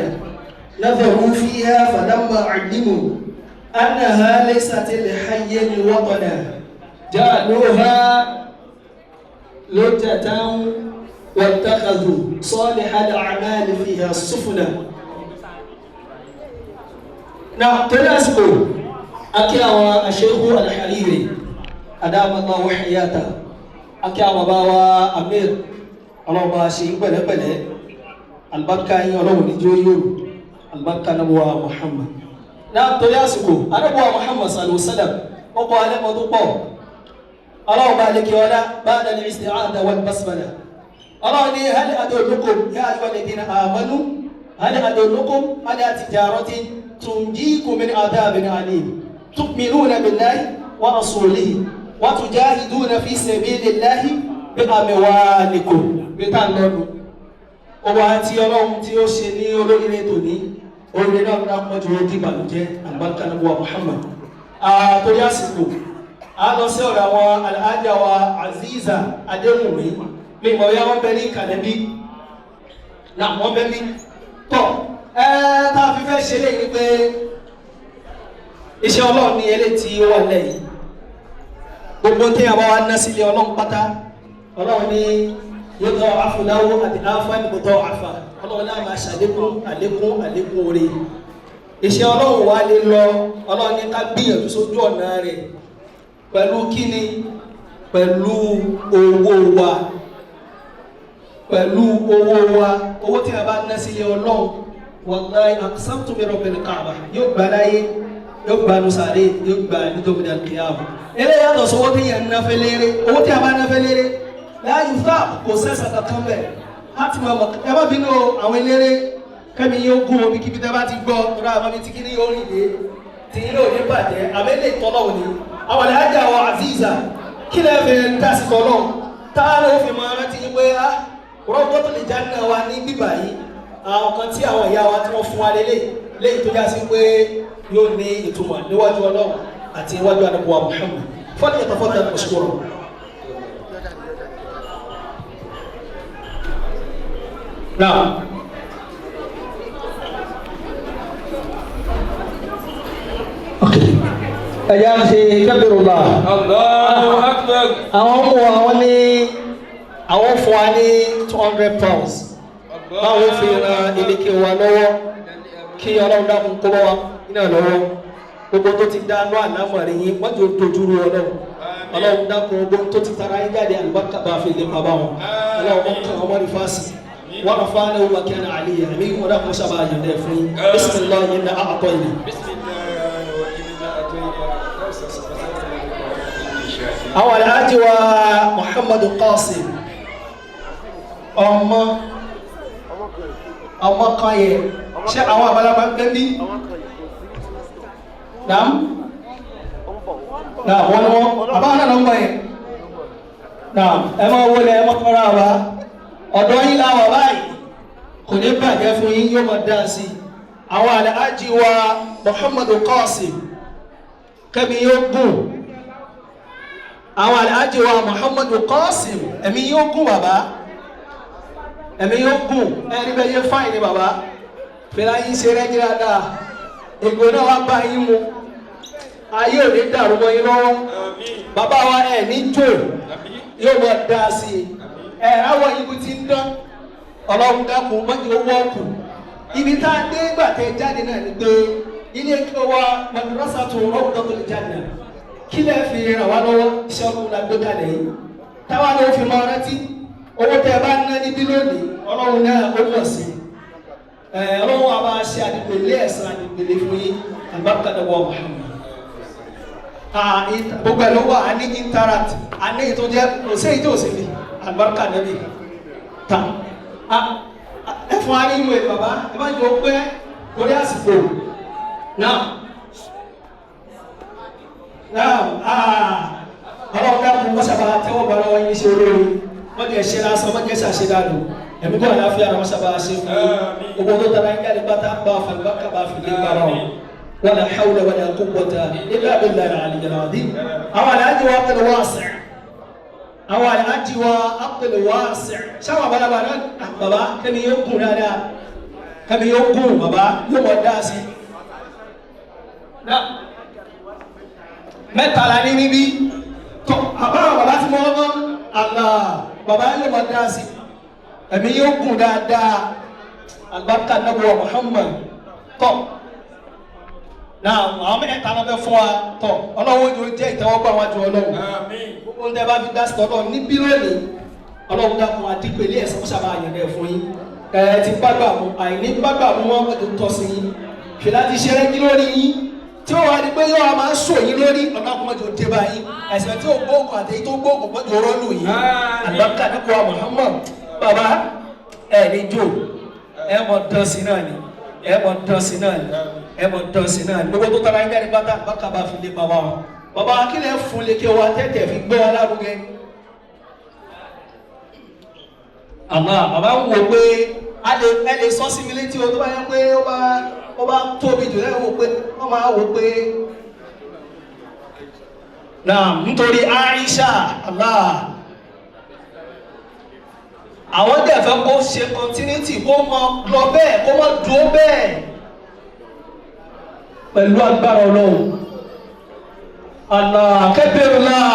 نظروا فيها فلما علموا أنها ليست لحي وطنا جعلوها لجة واتخذوا صالح الأعمال فيها سفنا. نعم تناسبوا أكي الشيخ الحريري أدام الله حياته، أكي بابا أمير ọlọ́run bá ṣe pẹ̀lẹ́pẹ̀lẹ́, alibarika yín ọlọ́run ní jó yóò alibarika nàbọ̀wá Muhammad. Náà torí àsìkò anábọ̀wá Muhammad sallallahu alaihi wasallam ó kọ́ alẹ́ mọ́ tó pọ̀. Ọlọ́run bá lè kí ọlá ba'da al-isti'adha wal basmala. Ọlọ́run ní hal adullukum ya ayyuhalladhina amanu hal adullukum ala tijaratin tunjikum min adhabin alim tu'minuna billahi wa rasulihi wa tujahiduna fi sabilillahi bi amwalikum. Bí tá ń lọ́nu ọba àti ọlọ́run tí ó ṣe ní olóríire tòní, oríire náà ní apọ́jú ó dìbànújẹ́ àlùbáríkà náà wà Muhammad. Torí àsìkò a lọ sí ọ̀dọ̀ àwọn alhaja wa Aziza Adéwùnmí, mi mọ̀ ya wọ́n bẹ ní ìkàlẹ̀ bí náà wọ́n bẹ ní tọ́ ẹ tá a fi fẹ́ ṣe léyìn ni pé iṣẹ́ ọlọ́run ní eléyìí tí ó wà lẹ́yìn gbogbo tí a bá wà ná sílé ọlọ́run pátá, ọlọ́run ní yóò tọ́ àfúnáwó àti àfáàní kò tọ́ àfà, ọlọ́run náà máa ṣàlékún àlékún àlékún oore. Iṣẹ́ ọlọ́run wa lè lọ, ọlọ́run ní ká gbìyànjú sójú ọ̀nà rẹ̀ pẹ̀lú kíni, pẹ̀lú owó wa, pẹ̀lú owó wa. Owó tí a bá ná sílé ọlọ́run, wallahi aqsamtu bi rabbil Kaaba, yóò gbà láyé, yóò gbà nùsàlẹ̀, yóò gbà nítorí al-qiyamah. Eléyà yàtọ̀ sọ́wọ́ tí yẹn ń náfẹ́ léré, owó tí a bá náfẹ́ léré láàyè fà kò sẹ́sà kankan bẹ̀. Láti máa mọ̀ ẹ má bínú àwọn eléré kẹ́mi yóò gún omi kíbi tẹ́ bá ti gbọ́ ọ̀rọ̀ àmọ́ mi ti kí ní yóò rìn dé tí yín lóò ní bàjẹ́ àmì lè tọ́lọ̀ òní. Àwọn àlàájá wa Aziza kí lẹ́ fẹ́ dá sí tọ́lọ̀ tá a ló fi máa rántí pé á Rawdatul Janna wa ní bíbà yìí, àwọn kan tí àwọn ìyá wa tí wọ́n fún wa lélẹ̀ léyìí tó já sí pé yóò ní ìtumọ̀ níwájú Ọlọ́run àti níwájú Ànábì wa Muhammad. Falyatafaddal mashkura. Now, okay. Ẹ̀yà ń ṣe kábírùlá. Allahu Akbar. Àwọn ọmọ àwọn ní àwọn fún wa ní £200. Báwo fi ran ilé wa lọ́wọ́ kí Ọlọ́run dákun kó bá wa iná lọ́wọ́. Gbogbo tó ti dánú àlámọ̀rí yín, wọ́n ti dojúrú Ọlọ́run. Ọlọ́run dákun gbogbo tó ti tara yín jáde àlùbáríkà bá fi lè pa bá wọn. Ọlọ́run mọ̀ kàn wọ́n rí fásitì. ورفعنا مكانا عليا امين ولا مشابه يدافعين. بسم الله إنا أعطينا. بسم الله وإنا أعطينا. أول أجوى محمد قاسم ọmọ ọmọ kan yẹ ṣé àwọn àgbàlagbà ń bẹ bí? Naam naam wọn ni wọn àbáwọn náà ló ń bọ yẹn. Naam ẹ máa wọlé ẹ máa kọ́ra wa ọ̀dọ́ yín láwọ̀ báyìí kò ní bàjẹ́ fún yín, yóò máa dá sí i. Àwọn alhaji wa Muhammadu Qasim kẹ́mi yóò gùn. Àwọn alhaji wa Muhammadu Qasim ẹ̀mí yóò gùn bàbá, ẹ̀mí yóò gùn. Ẹni bẹ́ẹ̀ yé fáìn ni bàbá fìlà yín ṣe rẹ́gí dáadáa, ègbò náà wá bá yín mu, ayé ò ní dàrú mọ́ yín lọ́wọ́. Bàbá wa ẹ̀ ní jò yóò máa dá sí i. Ẹ̀ráwọ̀ ibi tí ń dán ọlọ́run dákun mọ́jú owó ọkù. Ibi tá a dé gbà tẹ jáde náà ni pé ilé kí wa Madrasatu Rawdatul Janna kí lẹ́ fi ràn wá lọ́wọ́, iṣẹ́ ọdún la gbé kalẹ̀ yìí táwa ló fi máa rántí. Owó tẹ́ ẹ bá ná níbí lónìí, Ọlọ́run náà ó mọ̀ sí. Ọlọ́run wa máa ṣe àdìpèlé ẹ̀san àdìpèlé fún yín, àlùbáríkà dọ̀wọ́ Muhammad. Gbogbo ẹ̀ ló wà, a ní interact, a ní èyí tó jẹ́ kò sí èyí tó sì ní àlùbáríkà nẹ́bí. Ta ẹ fún wa ní ìwé bàbá, ẹ má jọ pẹ́ torí àsìkò náà. Náà Ọlọ́run dákun wọ́n sábà tẹ́wọ́ bá lọ́wọ́ yín ṣe olóore, wọ́n jẹ́ ṣe lásán, wọ́n jẹ́ ṣàṣedànù, ẹ̀mí kọ́ àláfíà rẹ̀ wọ́n sábà ṣe fún yín. Gbogbo tó tara yín jáde pátá bá fàlùbákà bá fi lé bára wọn. Wala hawla wala quwwata illa billahi al-aliyyil azim. Àwọn aláàjì wa Abdul Wasi', àwọn aláàjì wa Abdul Wasi', sáwọn àbálàbà náà bàbá kẹ́mi yóò gùn dáadáa, kẹ́mi yóò gùn bàbá yóò mọ̀ dáa sí. Mẹ́ta la ní níbí tọ àbá bàbá tí mo mọ́ àlà bàbá yóò mọ̀ dáa sí, ẹ̀mí yóò gùn dáadáa, àlùbáríkà nàbọ̀ Muhammad. Tọ náà àwọn mẹ́ta ló fẹ́ fún wa tọ Ọlọ́run yóò jẹ́ ìtẹ́wọ́gbà wájú Ọlọ́run. Gbogbo ń tẹ́ bá fi dá sí tọ́lọ́ níbí lónìí, Ọlọ́run dákun àdìpẹ̀lẹ́ ẹ̀sán sábà yẹn fún yín. Ẹ ti gbàgbà mú àìní gbàgbà mú wọn kò tọ́ sí yín, fìlà ti ṣeré kí lórí yín tí ó wà ní pé yóò máa sọ yín lórí ọ̀nà kọ́mọ́jọ dé bá yín, ẹ̀sìn tí ó gbóògùn àti èyí tó gbóògùn mọ́jọ rọ́ọ̀lù yín, àlùbáríkà nípa Muhammad. Bàbá ẹ̀ ní jò ẹ mọ̀ dán sí náà ni, ẹ mọ̀ dán sí náà ni, ẹ mọ̀ dán sí náà ni. Gbogbo tó tara yín jáde pátá bákà bá fi lé bàbá wọn. Bàbá akílẹ̀ fún lè kí wa tẹ́tẹ̀ fi gbé wa lárugẹ. Àmọ́ bàbá ń wò pé a lè ẹ lè sọ sí mi létí o tó bá yẹ pé ó bá tóbi jù lẹ́yìn wò pé wọ́n máa wò pé náà nítorí Aisha Allah àwọn dẹ̀ fẹ́ kó ṣe continuity kó mọ lọ bẹ́ẹ̀ kó mọ dúró bẹ́ẹ̀ pẹ̀lú agbára Ọlọ́run. Allah kẹ́bẹ̀rù náà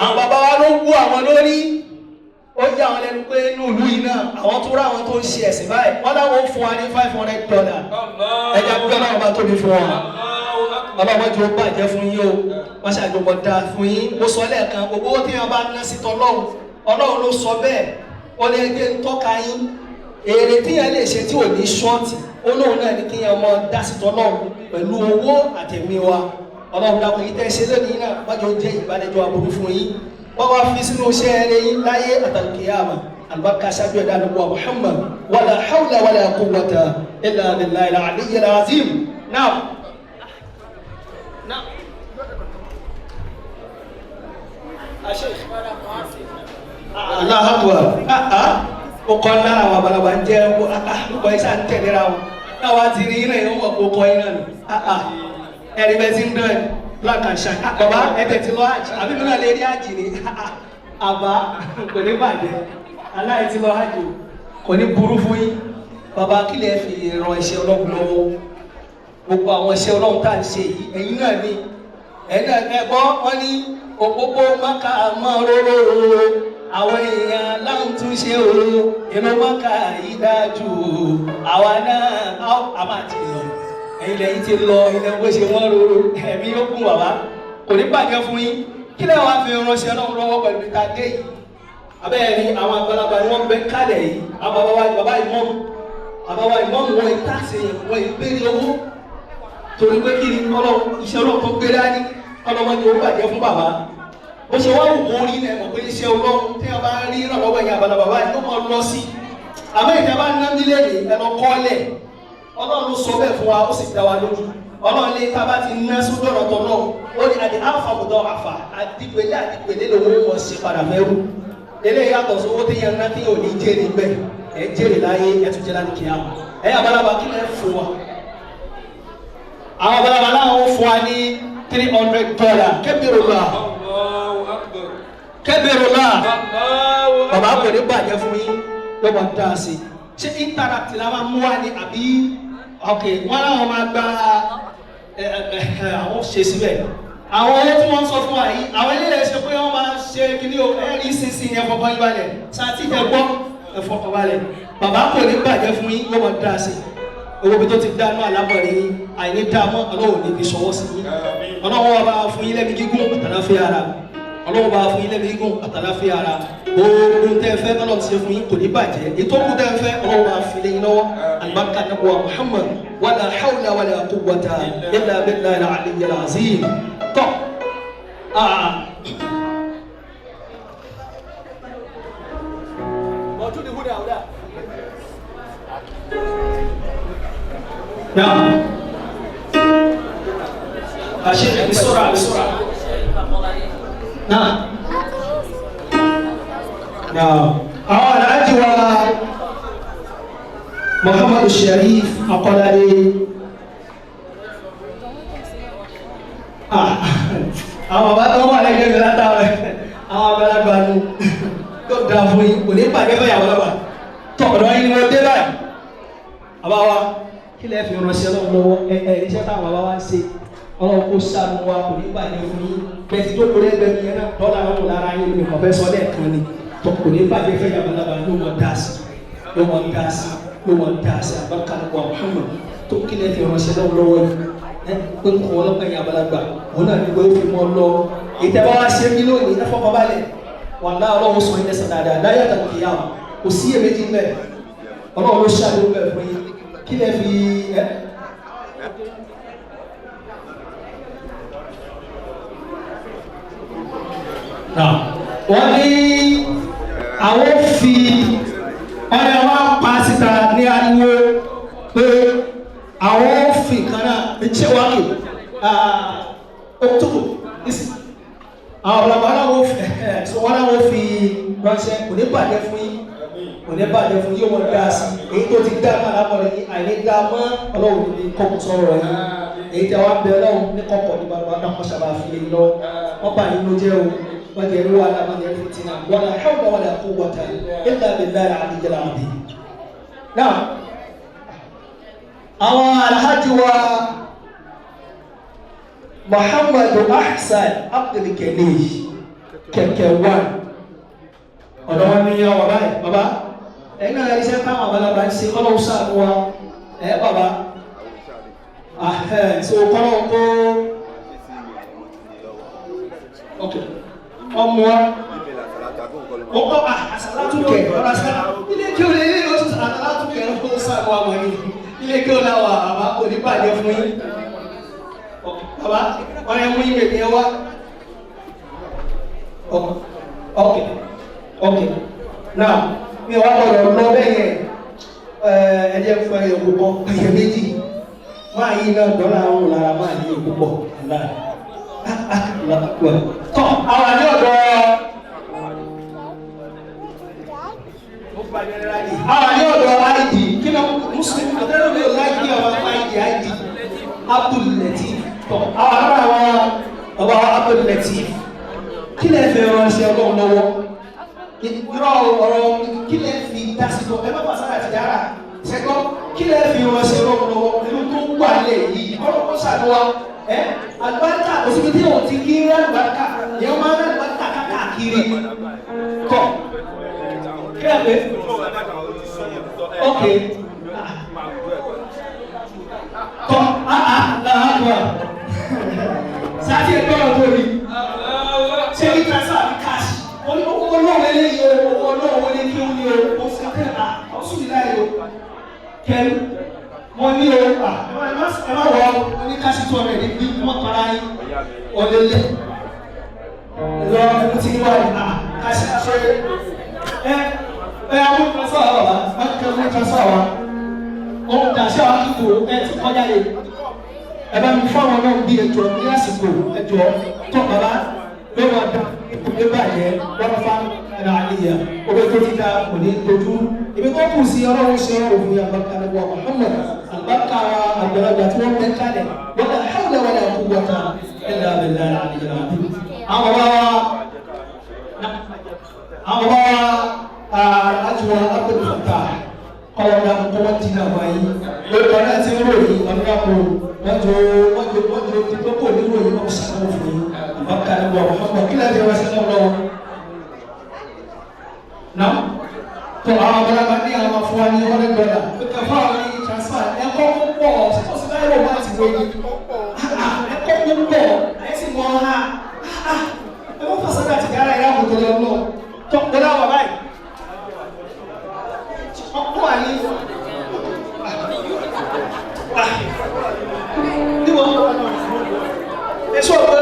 àwọn bàbá wa ló wú àwọn lórí, ó yà àwọn lẹ́nu pé inú ìlú yìí náà àwọn tó rà àwọn tó ń ṣe ẹ̀sìn báyìí wọ́n láwọn fún wa ní $500. Ẹja gbé Ọlọ́run bá tóbi fún wa, Ọlọ́run jù ó bàjẹ́ fún yín o, wọ́n ṣàjọpọ̀ da fún yín. Mo sọ lẹ́ẹ̀kan gbogbo owó tí wọ́n bá ná sí tọ́lọ́run, Ọlọ́run ló sọ bẹ́ẹ̀, ó lè gbé tọ́ka yín èrè tí yẹn lè ṣe tí ò ní ṣọ́ọ̀tì, ó lóun náà ní kí yẹn mọ dá sí tọ́lọ́run pẹ̀lú owó àtẹ̀mí wa. Ọlọ́run dákun yìí tẹ́ ṣe lónìí náà wájú ó jẹ́ ìbánijọ́ aburú fún yín, wọ́n wá fi sínú iṣẹ́ rẹ̀ yín láyé àtàlùkìyàmà, àlùbáríkà ṣáájú ẹ̀dá àdúgbò Muhammad. Wala hawla wala quwwata illa billahi al-aliyyil azim. Now, now, Allahu akbar. Ó kọ́ lára àwọn àgbàlagbà ń jẹ́ ọkọ̀ iṣẹ́ à ń tẹ̀léra wọn náà wá ti rí iná yìí wọ́n mọ̀ kó kọ́ iná nù ẹ̀rí bẹ́ẹ̀ ti ń dán ẹ̀ black and shine. Bàbá ẹ tẹ̀tí lọ hajj àbí mi náà lè rí hajj ni àbá kò ní bàjẹ́, aláì ti lọ hajj kò ní burú fún yín. Bàbá kí lè fi ran iṣẹ́ Ọlọ́run lọ́wọ́? Gbogbo àwọn iṣẹ́ Ọlọ́run tá à ń ṣe yìí ẹ̀yin náà ni ẹ̀yin náà ẹ gbọ́ wọ́n ní òpópó Mákà mọ́ róró àwọn èèyàn láwọn tún ṣe o, inú Mákà yìí dájú o, àwa náà a máa ti lọ ẹ̀yin lẹ́yìn ti lọ ilẹ̀ owó ṣe wọ́n róró ẹ̀mí yóò kún bàbá kò ní bàjẹ́ fún yín. Kí lẹ́ wàá fi ránṣẹ́ Ọlọ́run lọ́wọ́ pẹ̀lú ìta dé yìí? Abẹ́rẹ́ ni àwọn àgbàlagbà ni wọ́n bẹ kálẹ̀ yìí, àwọn bàbá ìmọ̀mù, bàbá ìmọ̀mù wọn ìtàsí wọn ìbéèrè owó torí pé kí ni Ọlọ́run iṣẹ́ Ọlọ́run tó gbé dání Ọlọ́run ni ó bàjẹ́ fún bàbá. Bó ṣe wá wù kó rí ẹ mọ̀ pé iṣẹ́ Ọlọ́run tí wọ́n bá rí ìrànlọ́wọ́ ẹ̀yìn àbàlà bàbá yìí ó mọ̀ lọ sí. Àmọ́ ìjà bá ná mílíọ̀nù ẹ lọ kọ́lẹ̀, Ọlọ́run ló sọ bẹ́ẹ̀ fún wa ó sì dá wa lójú. Ọlọ́run lé tá a bá ti ná sójú ọ̀rọ̀ tọ̀ náà ó ní àdì àfàmùdọ̀ àfà àdìpẹ̀lẹ́ àdìpẹ̀lẹ́ lòun wọ̀ sí padà fẹ́ rú. Eléyìí yàtọ̀ sówó tí yẹn ná tí yóò ní jèrè bẹ́ẹ̀, ẹ jèrè láyé ẹ tún jẹ́ láti kíá. Ẹ àbálàbà kí lẹ́ fún wa? Àwọn àbálàbà láwọn fún wa ní $300. Kébìrì lọ kébìrì lọ bàbá kò ní bàjẹ́ fún yín, yóò máa dá sí i. Ṣé interact la máa mú wa ni àbí ok wọn làwọn máa gba àwọn ṣe síbẹ̀ àwọn owó tí wọ́n ń sọ fún wa yìí, àwọn eléyìí ṣe pé wọ́n máa ṣe kíní o, ẹ rí sísìn ẹ fọkàn yín balẹ̀ sátì ẹ gbọ́ ẹ fọkàn balẹ̀. Bàbá kò ní bàjẹ́ fún yín, yóò máa dá sí i. Owó bí tó ti dánú àlámọ̀rí yín àìní dá mọ́ Ọlọ́run ní fi ṣọwọ́ sí yín. Ọlọ́run wa bá fún yín lẹ́mí gígùn àtàláfíà ara. Ọlọ́run bá fún yín lẹ́nu igun àtàláfíà ara. Gbogbo tẹ́ fẹ́ tọ́lọ̀ ti ṣe fún yín kò ní bàjẹ́. Ètò kù tẹ́ fẹ́ Ọlọ́run bá fi lé yín lọ́wọ́. Alibarika nabuwa Muhammad wala hawla wala quwwata illa billahi al-aliyyil azim. Tọ́ نعم الشيخ بسرعة بسرعة. نعم نعم. الحاج محمد الشريف أقولالي. Àwọn bàbá tó wà lẹ́gbẹ̀ẹ́ mi látàwọn àwọn àgbàlagbà nù tó dáa fún yín kò ní bàjẹ́ fẹ́ yàwó lọ́wọ́ tọ̀ ọ̀dọ̀ yín ni mo dé báyìí. Àbá wa kí lè fi ránṣẹ́ lọ́wọ́ lọ́wọ́ ẹ ẹ iṣẹ́ táwọn bàbá wa ń ṣe Ọlọ́run kó ṣàánú wa kò ní bàjẹ́ fún yín bẹ́ẹ̀ tí tó kórè ẹgbẹ́ mi yẹn náà dọ́là ń wò lára yín mi kàn fẹ́ sọ lẹ́ẹ̀kan ni tọ̀ kò ní bàjẹ́ fẹ́ yàwó lọ́wọ́ ló mọ̀ dá sí ló mọ̀ dá sí ló mọ̀ dá sí àbákà wa Muhammad tó kí lè fi ránṣẹ́ lọ́wọ́ lọ́wọ́ yìí ẹ pé kò wọ́n lọ́pọ̀ ẹ̀yìn àgbàlagbà òun náà ní pé ó fi mọ́ lọ ìtẹ́bá wa ṣe mí lónìí ẹ fọkàn balẹ̀ wà láà Ọlọ́run sọ ilẹ̀ sàn dáadáa láyé àtàkùn kìyà kò sí èméjì ńbẹ Ọlọ́run ló ṣàdéhùn bẹ́ẹ̀ fún yín kí lè fi ẹ. Wọ́n ní àwọn fi ọ̀rẹ́ wa pa síta ní ariwo pé àwọn fi kan náà ṣe wá kì october àwọn ọ̀làgbà náà wọ́n fi so wọ́n náà wọ́n fi ránṣẹ́ kò ní bàjẹ́ fún yín kò ní bàjẹ́ fún yín wọ́n dá sí èyí tó ti dá mọ́ alámọ̀rẹ́ yín àìní dá mọ́ Ọlọ́run ní kọ́kọ́ sọ̀rọ̀ yín èyí tí àwọn abẹ Ọlọ́run ní kọ́kọ́ ní bàbá náà kọ́ sábà fi lé lọ wọ́n bá yín ló jẹ́ o wọ́n jẹ́ ní wàhálà wọ́n jẹ́ fìtínà wala hawla wala quwwata illa billahi al-aliyyil azim. Náà àwọn alhaji wa Muhammadu Ahsan Abdulgani kẹ̀kẹ́ wà ọ̀dọ̀ wọn ní ọwọ́ báyìí bàbá ẹ̀yin náà iṣẹ́ táwọn àgbàlagbà ń ṣe kọ́lọ́ ṣàánú wa ẹ̀ bàbá so kọ́lọ́ kó ok ọmọ wa ọkọ àṣàlátú kẹ ọ̀rọ̀ àṣàlá ilé kí o lè ilé oṣù àṣàlátú kẹ ọ̀rọ̀ ṣàánú wa wọ̀nyí ilé kí o láwà àbá kò ní bàjẹ́ fún yín bàbá wọn yẹn mú ìwé yẹn wá. Ok ok now mi ò wá gbọ́dọ̀ lọ bẹ́ẹ̀ yẹn ẹ jẹ́ fún ẹyẹ púpọ̀ ẹyẹ méjì máa yí iná dọ́là ń wò lára máa yí púpọ̀ lára tọ́ àwọn àní ọ̀dọ́ àwọn àní ọ̀dọ́ id kí ló muslim ọ̀dọ́ mi ò láì kí ọba id id Abdul Latif tọ́ àwọn àná àwọn ọba Abdul Latif kí lè fẹ́ ránṣẹ́ Ọlọ́run lọ́wọ́ irọ́ ọ̀rọ̀ kí lè fi dásìkò ẹ má fàṣà àti dára ṣẹ́gbọ́n kí lè fi ránṣẹ́ Ọlọ́run lọ́wọ́ inú tó wà lẹ̀ yìí ọlọ́kọ́ ṣàdúrà ẹ àlùbáríkà òsibí tí òun ti kí rí àlùbáríkà yẹn máa ń àlùbáríkà káàkiri kọ kí lè pé ok tọ làákùá sáà tí ẹ gbọ́dọ̀ tó rí ṣé ní transfer àbí cash owó olóòwò eléyìí o owó olóòwò ní kí ó ní o ó sì ká à ó sùn níláyè o kẹrin mo ní o à ẹ má wọ ọ ní cash 200 ní bí wọ́n tọ́ra yín ọ̀lẹ́lẹ́ lọ ẹkú tí wà ní à cash ṣe ẹ ẹ àwọn transfer wa bàbá wọn kẹ wọn transfer wa òun dà sí àwọn akíkò ẹ ti kọjá lè ẹ bá mi fún àwọn náà bí ẹjọ́ ní àsìkò ẹjọ́ tó bàbá ló wà dá ìkùnlé bàjẹ́ wọ́n fa ẹ̀rọ àlìyà owó tó ti da kò ní dojú ibi tó kù sí Ọlọ́run ṣe òfin àbáká nípa Muhammad àbáká àgbàlagbà tí wọ́n bẹ́ kalẹ̀ wala hawla wala quwwata illa billahi al-aliyyil azim. Àwọn bàbá wa aláàjì wa Abdul Fattah kọ́lọ́dà kọ́wọ́ ti náà wáyé lórí ọ̀nà tí ń ròyìn ọ̀nà kò wọ́n jọ wọ́n jọ wọ́n jọ ti tó kò ní ròyìn wọ́n ṣàkóso fún yín àbáká nípa Muhammad kí láti wá sí lọ́wọ́ náà tó àwọn abọ́lábá ní àwọn fún wa ní $100 pé fún àwọn ní transfer ẹ̀kọ́ púpọ̀ ṣètò sí báyìí wọ́n ti wé ní ẹ̀kọ́ púpọ̀ ẹ̀ sì mọ́ ha ẹ̀ wọ́n fàṣọ àti Ó dáwọ̀ báyìí. Ọkọ̀ wà ní. Níbo? Èso ọ̀pẹ.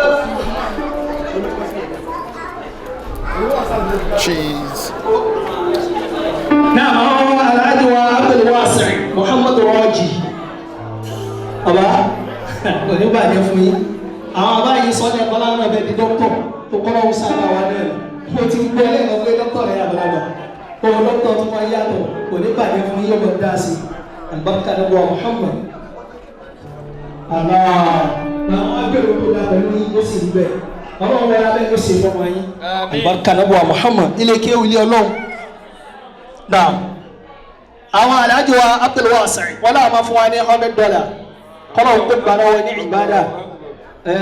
Cheese. Náà àwọn aláàjì wa Abdul Wasi Muhammadu Raji. Bàbá kò ní bàjẹ́ fún yín. Àwọn bàbá yìí sọ ní ẹ̀kọ́ lánàá bẹ́ẹ̀ di dókítọ̀ tó kọ́ lọ́wọ́ sábà wa náà. Mo ti gbọ́ lẹ́nu pé dókítọ̀ rẹ̀ àgbàlagbà. Òun dókítọ̀ tó máa yàtọ̀ kò ní bàjẹ́ fún yín yóò dá sí. Àlùbáríkà ní wa Muhammad. Àlá àwọn agbèrò tó dá pẹ̀lú yín ó sì rí bẹ́ẹ̀. Ọlọ́run wọlé abẹ́ yóò ṣe fọmọ yín. Àlùbáríkà ní wa Muhammad. Ilé kéwù ilé Ọlọ́run. Naam. Àwọn aláàjì wa Abdul Wasi wọn náà máa fún wa ní $100 kọ́lọ̀ ń kó gba lọ́wọ́ ní ìbádà.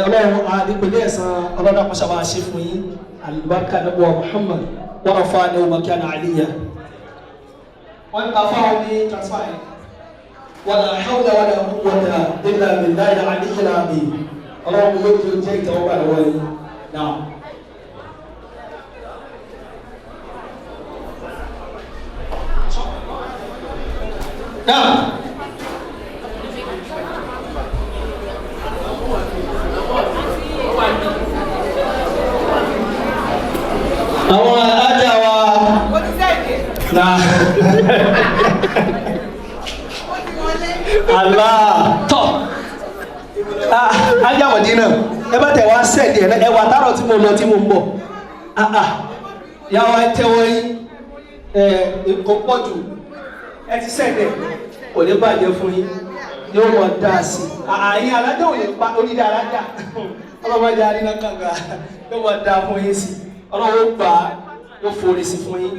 Ọlọ́run àdìpẹ̀lẹ̀ ẹ̀sán ọlọ́run àkọsà máa ṣe fún yín. Àlùbáríkà ní wa Muhammad wa rafa'nahu makana aliyya. Wọ́n ní ká fáwọn ní transfer yẹn. Wala hawla wala quwwata illa billahi al-aliyyil azim. Ọlọ́run yóò tó jẹ́ ìtẹ́wọ́gbà lọ́wọ́ yín. Naam. Naam. Àwọn alájà wa na Allah tọ́ ajá Mọ̀dínà ẹ bá tẹ̀ wá sẹ́ẹ̀dì ẹ̀ ẹ wà tààrọ̀ tí mo lọ tí mo ń bọ̀ yàwá tẹ́wọ́ yín ẹ kò pọ̀ jù ẹ ti sẹ́ẹ̀dì ẹ̀ kò ní bàjẹ́ fún yín yóò wọ́n dá a sí àyìn alájà ò lè pa onídìí alájà ọlọ́mọdé aríná kànga yóò wọ́n dá fún yín sí ọlọ́wọ́ gbà á yóò forí sí fún yín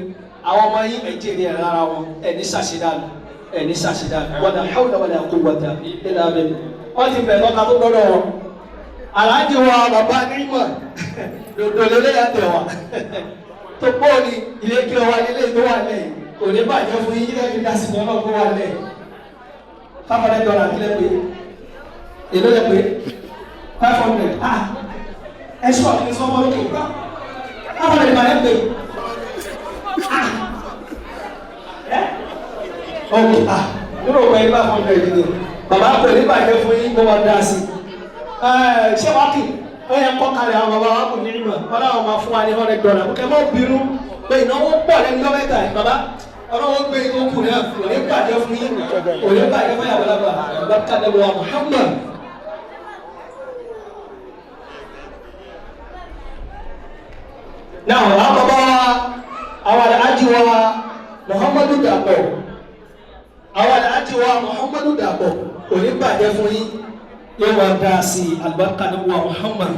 àwọn ọmọ yín ẹ̀ jèrè ẹ̀ lára wọn ẹ̀ ní ṣàṣedànù ẹ̀ ní ṣàṣedànù wala hawla wala quwwata illa billah wọ́n ti bẹ̀rẹ̀ lọ́ka tó dọ́dọ̀ wọn. Aláàjì wa bàbá nímọ̀ dòdò lélẹ́yà tẹ̀ wá tó pọ̀ ní ilé kí wa nílé tó wà lẹ́yìn kò ní bàjẹ́ fún yín lẹ́yìn dásìkò náà kó wà lẹ́yìn. $500 kílẹ̀ pé èló lẹ pé 500 ah ẹ ṣọ́ kí n sọ ọmọ lókè $500 lẹ pé ah ẹ ok ah nínú òpè 500 ni bàbá kò ní bàjẹ́ fún yín kó wọ́n dá sí i ṣé wàá kì ó yẹ kọ́ kalẹ̀ àwọn bàbá wa kò ní ìmọ̀ wọn làwọn máa fún wa ní $100 kẹ́ mọ́ bínú pé ìnáwó pọ̀ lẹ́nu lọ́mẹ́ta yìí bàbá ọlọ́wọ́ gbé ikú kù náà kò ní bàjẹ́ fún yín kò ní bàjẹ́ fún yàrá bàbá bàbá wa Muhammad. Náà àwọn bàbá wa àwọn àlàájì wa Muhammadu Dàpọ̀ àwọn àlàájì wa Muhammadu Dàpọ̀ kò ní bàjẹ́ fún yín yóò wá dá sí i alibarika ní wa Muhammad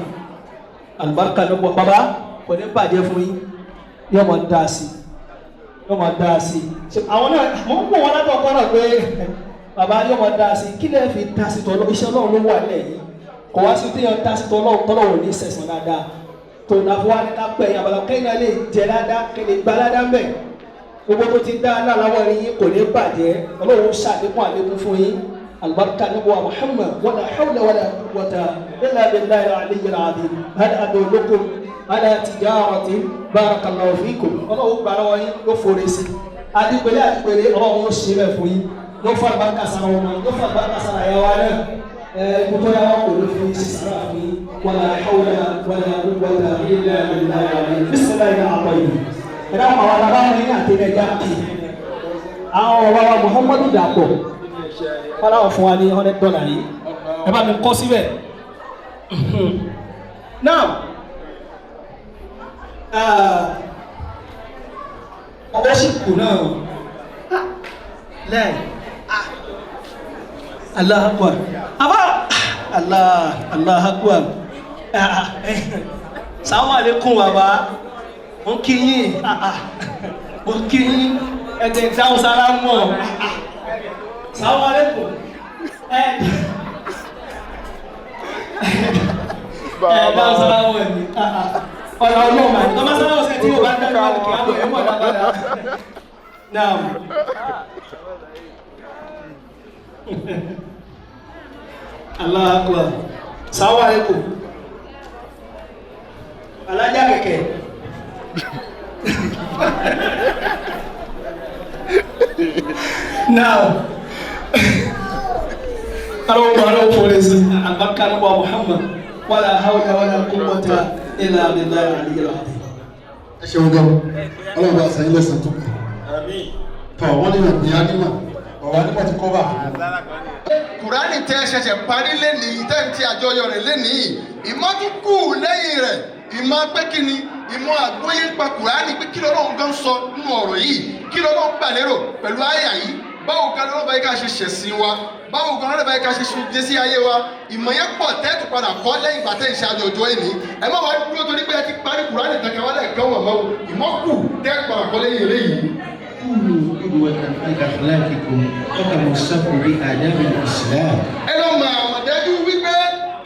alibarika ní wa bàbá kò ní bàjẹ́ fún yín yóò wá dá sí i yóò máa dáa sí i àwọn náà mò ń pò wọn látọ̀ kọ́ náà pé bàbá yóò máa dáa sí i kí lè fi dáa sí tọ́lọ́ iṣẹ́ ọlọ́run ló wà nílẹ̀ yìí kò wá sí téèyàn dáa sí tọ́lọ́ tọ́lọ́ ò ní sẹ̀sán dáadáa tó náà fún wa ní ká pẹ́ yín abala kẹ́yìn náà lè jẹ dáadáa kẹ́ lè gba dáadáa mbẹ̀ gbogbo tó ti dá náà láwọ̀ yín kò ní bàjẹ́ ọlọ́run ṣàlékún àlékún fún yín alibarika níbo wa Muhammad wala hawla wala quwwata illa billahi al-aliyyil azim hal adullukum ala tijarati barakallahu fikum ọlọ́run gbà lọ́wọ́ yín ló forí sí adigbele adigbele ọlọ́run ó ṣe bẹ́ẹ̀ fún yín ló fà bàkà sara wọn ló fà bàkà sara yà wá náà ẹ kótó yà wá kò ló fi ṣe sara fún yín wala hawla wala quwwata illa billahi bisimilayi náà àpọ̀ yìí ẹ̀dá àwọn alábá wọn ní àtẹnẹjà kì àwọn ọba wa Muhammadu Dàpọ̀ wọn làwọn fún wa ní $100 yìí ẹ bá mi kọ́ síbẹ̀ now ọwọ́ sì kù náà lẹ́ẹ̀ Allahu Akbar àbá Allah Allahu Akbar sàwọn àlékún bàbá mo kí yín mo kí yín ẹ̀jẹ̀ dáhùn sára mọ̀ sàwọn àlékún ẹ̀ dáhùn sára mọ̀ ẹ̀ ní ọ̀nà ọlọ́ọ̀mà ní ọmọ sára ọ̀sẹ̀ tí yóò bá dáná wà lókè àbọ̀ ẹ̀mọ̀ dáadáa náà. Allahu Akbar sàwọn àlékún alájà kẹ̀kẹ́. Now, Ọlọ́run fòrè sí àgbàkà nípa Muhammad wala hawla wala quwwata illa billahi al-aliyyil azim. Ẹ ṣeun gan, Ọlọ́run bá sẹ́yìn lẹ́sàn tó kù. Tọ́ wọ́n ní ìpín ánímà, ọ̀rọ̀ ánímà ti kọ́ bá. Kùránì tẹ́ ṣẹ̀ṣẹ̀ parí lénìí, tẹ́ ń ti àjọyọ̀ rẹ̀ lénìí, ìmọ́túnkù lẹ́yìn rẹ̀, ìmọ̀ pé kí ni ìmọ̀ àgbóyé pa Kùránì pé kí lọ́lọ́run gan sọ nínú ọ̀rọ̀ yìí, kí lọ́lọ́run gbà lérò pẹ̀lú àyà yìí, báwo gan lọ́lọ́run bá yẹ ká ṣe ṣẹ̀sìn wa, báwo gan lọ́lọ́run bá yẹ ká ṣe ṣe sí ayé wa, ìmọ̀ yẹn pọ̀ tẹ́tù padà kọ́ lẹ́yìn ìgbà tẹ́ ń ṣe àjọyọ̀ ẹ̀ní. Ẹ má wá dúró torí pé ẹ ti parí Kùránì kankan wálé ẹ̀kan wọ̀ mọ́ o, ìmọ̀ kù tẹ́ padà kọ́ lẹ́yìn eléyìí. كونوا قدوة في أخلاقكم وتمسكوا بآداب الإسلام. Ẹ lọ mọ àmọ̀dájú wípé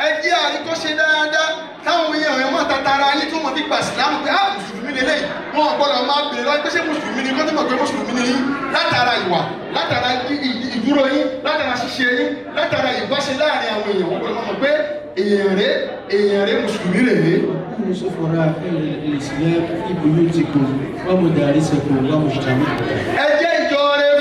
ẹ jẹ́ àríkọ́ṣe dáadáa táwọn èèyàn ẹ̀ mọ̀ tatara yín tí wọ́n fi gbà sílámù pé á mùsùlùmí lélẹ́yìí, wọn ò gbọ́dọ̀ máa bèrè lọ́wọ́ pé ṣé mùsùlùmí ni kó tó mọ̀ pé mùsùlùmí ni yín látara ìwà, látara ìdúró yín, látara ṣíṣe yín, látara ìbáṣe láàrin àwọn èèyàn, wọ́n gbọ́dọ̀ mọ̀ pé èèyàn rẹ̀ mùsùlùmí rèé. كونوا سفراء الإسلام في بيوتكم ومدارسكم ومجتمعكم. Ẹ jẹ́ ìjọ rẹ̀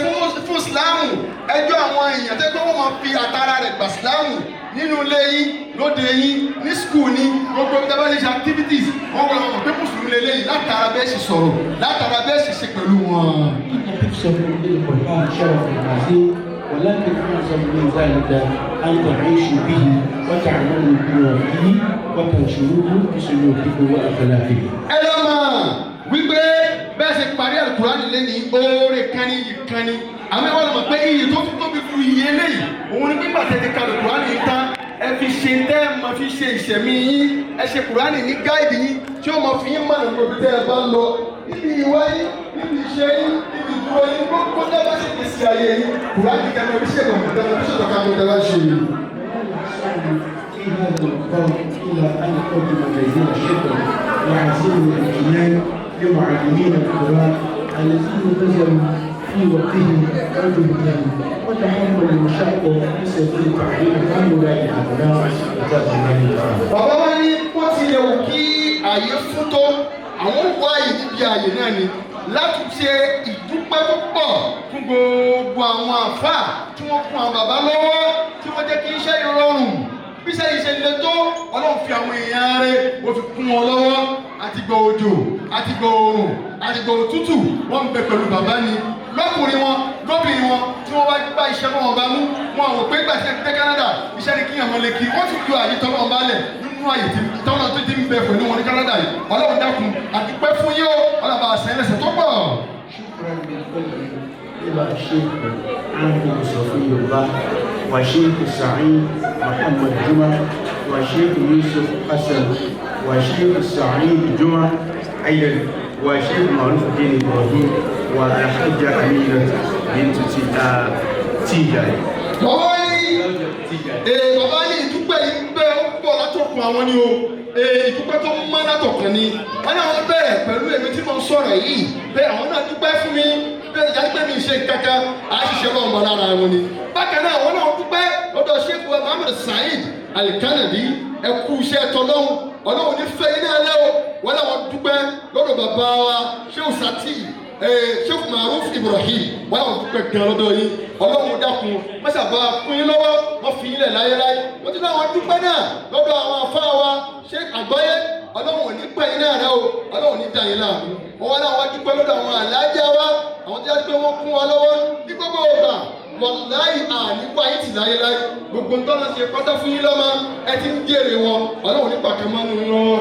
fún ìsìláàmù, ẹ jọ àwọn èèyàn tẹ́ pé wọ́n máa fi àtàrà rẹ̀ gbà ìsìláàmù nínú ilé yín, lóde yín, ní skul ní gbogbo bí tábà ṣe ṣe activities, wọ́n gbọ́dọ̀ mọ̀ pé mùsùlùmí lélẹ́yìí látara bẹ́ẹ̀ ṣe sọ̀rọ̀, látara bẹ́ẹ̀ ṣe ṣe pẹ̀lú wọn. إن حفظكم للقرآن شرف عظيم، ولكن أعظم من ذلك أن تعيشوا به وتعملوا بما فيه وتنشروه بسلوككم وأخلاقكم. Ẹ lọ́ mọ̀ wípé bẹ́ẹ̀ ṣe parí Àlùkùránì lẹ́ni oore kan ní iyì kan ní, àmọ́ ẹ wọ́n lọ mọ̀ pé iyì tó tún tóbi ju iyì eléyìí òun ni nígbà tẹ́ ti ka Àlùkùránì yìí tán, ẹ fi ṣe tẹ́ ẹ mọ̀ fi ṣe ìṣẹ̀mí yín, ẹ ṣe Kùránì ní gáìdì yín tí ó mọ̀ fi yín mọ̀nà gbogbo tẹ́ ẹ bá ń lọ níbi ìwà yín, níbi iṣẹ́ yín, níbi ìdúró yín, gbogbo tẹ́ bá ṣe gbèsè ayé yín, Kùránì kẹ́ ẹ fi ṣe ìgbọ̀n tẹ́ ẹ fi ṣètò káàmù tẹ́ bá ṣe yìí. في هذا المقام إلى أن أقدم جزيل الشكر وعزيم الامتنان لمعلمين الكرام الذين بذلوا في وقتهم وجهدهم وتحملوا المشقة في سبيل تعليم هؤلاء الأبناء كتاب الله تعالى. Bàbá wa ní bó tilẹ̀ wù kí àyè fún tó, àwọn wọ àyè níbi àyè náà ni láti ṣe ìdúpẹ́ tó pọ̀ fún gbogbo àwọn àfáà tí wọ́n fún àwọn bàbá lọ́wọ́ tí wọ́n jẹ́ kí iṣẹ́ yìí rọrùn. Bí iṣẹ́ yìí ṣe le tó, Ọlọ́run fi àwọn èèyàn rẹ̀ ó fi kún wọn lọ́wọ́, àti gbọ́ òjò, àti gbọ́ oòrùn, àti gbọ́ òtútù, wọ́n ń bẹ pẹ̀lú bàbá ni lọ́kùnrin wọn, lóbìnrin wọn, tí wọ́n wá gbá iṣẹ́ wọn ọba mú wọn àwọn pé gbà ṣe dé Canada iṣẹ́ ni kíyàn wọn lè kí wọ́n ti ju àyè tọ́lọ́ ọba lẹ̀ nínú àyè tí tọ́lọ́ tó ti ń bẹ pẹ̀lú wọn ní Canada yìí. Ọlọ́run dákun àdúpẹ́ fún yín o, Ọlọ́run bá àṣẹ ẹlẹ́sẹ̀ tó pọ̀. شكرا من قلبي إلى الشيخ عامر صفي الله والشيخ سعيد محمد جمعة والشيخ يوسف حسن والشيخ سعيد جمعة أيضا والشيخ معروف الدين إبراهيم والحاجة أمينة بنت تيجاي. Bàbá ní bàbá ní ìdúpẹ́ yìí ń bẹ ó pọ̀ látọ̀kùn àwọn ni o, ìdúpẹ́ tó ń mọ́ látọ̀kùn ni wọ́n ní àwọn bẹ̀rẹ̀ pẹ̀lú èmi tí mo ń sọ̀rọ̀ yìí pé àwọn náà dúpẹ́ fún mi bẹ́ẹ̀ ìjà pé mi ṣe kankan àṣìṣe ọlọ́run bọ̀ lára wọn ni. Bákan náà àwọn náà dúpẹ́ lọ́dọ̀ Sheikh Muhammad Saheed Al-Kanadi, ẹ kú iṣẹ́ tọ́lọ́hún, Ọlọ́run ní fẹ́ iná ẹlẹ́ o. Wọ́n náà wọ́n dúpẹ́ lọ́dọ̀ bàbá wa Sheikh Sati Sheikh Maruf Ibrahim, wọ́n náà wọ́n dúpẹ́ gan lọ́dọ̀ yín. Ọlọ́run dákun mọ́sàbá fún yín lọ́wọ́, wọ́n fi yín lẹ̀ láyéláyé. Wọ́n ti náà wọ́n dúpẹ́ náà lọ́dọ̀ àwọn afá wa Sheikh Àgbáyé, Ọlọ́run ò ní pẹ́ yín náà rẹ o, Ọlọ́run ò ní dá yín láàmú. Wọ́n náà wọ́n dúpẹ́ lọ́dọ̀ àwọn àlájá wa, àwọn tí wọ́n pé wọ́n kún wa lọ́wọ́ ní gbogbo ọgbà. Wàláyé àníkú ayé tì láyéláyé, gbogbo ń tọ́lá ṣe pátá fún yín lọ́mọ, ẹ ti ń jèrè wọn, Ọlọ́run ní pàkẹ́ mọ́ nínú lọ́wọ́.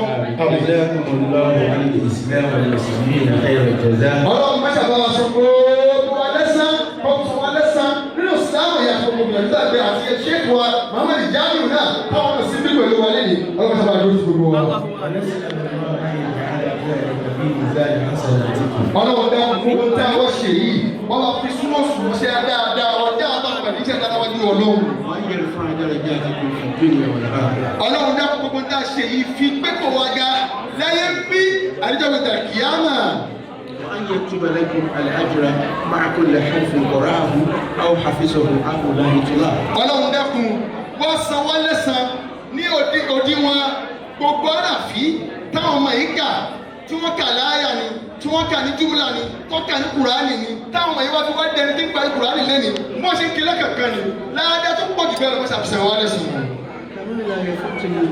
جزاكم الله عن الإسلام والمسلمين خير الجزاء. Ọlọ́run mẹ́sàbá wa sọ gbogbo wa lẹ́sàn, kọ́kọ́ wa lẹ́sàn nínú ìsìlámù ìyàtọ̀ gbogbo ìyàtọ̀ àgbẹ̀ àti Sheikh wa Muhammad Jamiu náà táwọn ọ̀nà síbí pẹ̀lú wa lẹ́yìn, Ọlọ́run mẹ́sàbá dúró sí gbogbo wa. ونسأل الله أن يجعل ذلك في ميزان حسناتكم. Ọlọ́run dá gbogbo tá a wọ́n ṣe yìí, wọ́n bá fi súnmọ́ sùnmọ́ ṣe dáadáa, wọ́n dá àbá pẹ̀lú iṣẹ́ dáadáa wájú Ọlọ́run. وأن يرفع درجاتكم في الدنيا والآخرة. Ọlọ́run dá gbogbo tá a ṣe yìí fi pé kò wá ga láyé ń bí àdíjọ́ kìámà. وأن يكتب لكم الأجر مع كل حرف قرأه أو حفظه هؤلاء الطلاب. Ọlọ́run dákun wọ́n san wọ́n lẹ́san ní òdiwọ̀n gbogbo àràfí táwọn ọmọ yìí kà tí wọ́n kà láàyà ni Tí wọ́n kà ní júbúlà ni, tó kà ní Kùránì ni, táwọn ọmọ yìí wá fi wá dẹni tí ń parí Kùránì lẹ́ni, bọ́n ṣe ń kí lẹ́kọ̀ọ̀kan ni, ládàá tó pọ̀ jù bẹ́ẹ̀ lọ mọ́ṣá fi sàn wá lẹ́sùn. كما لا يفوتني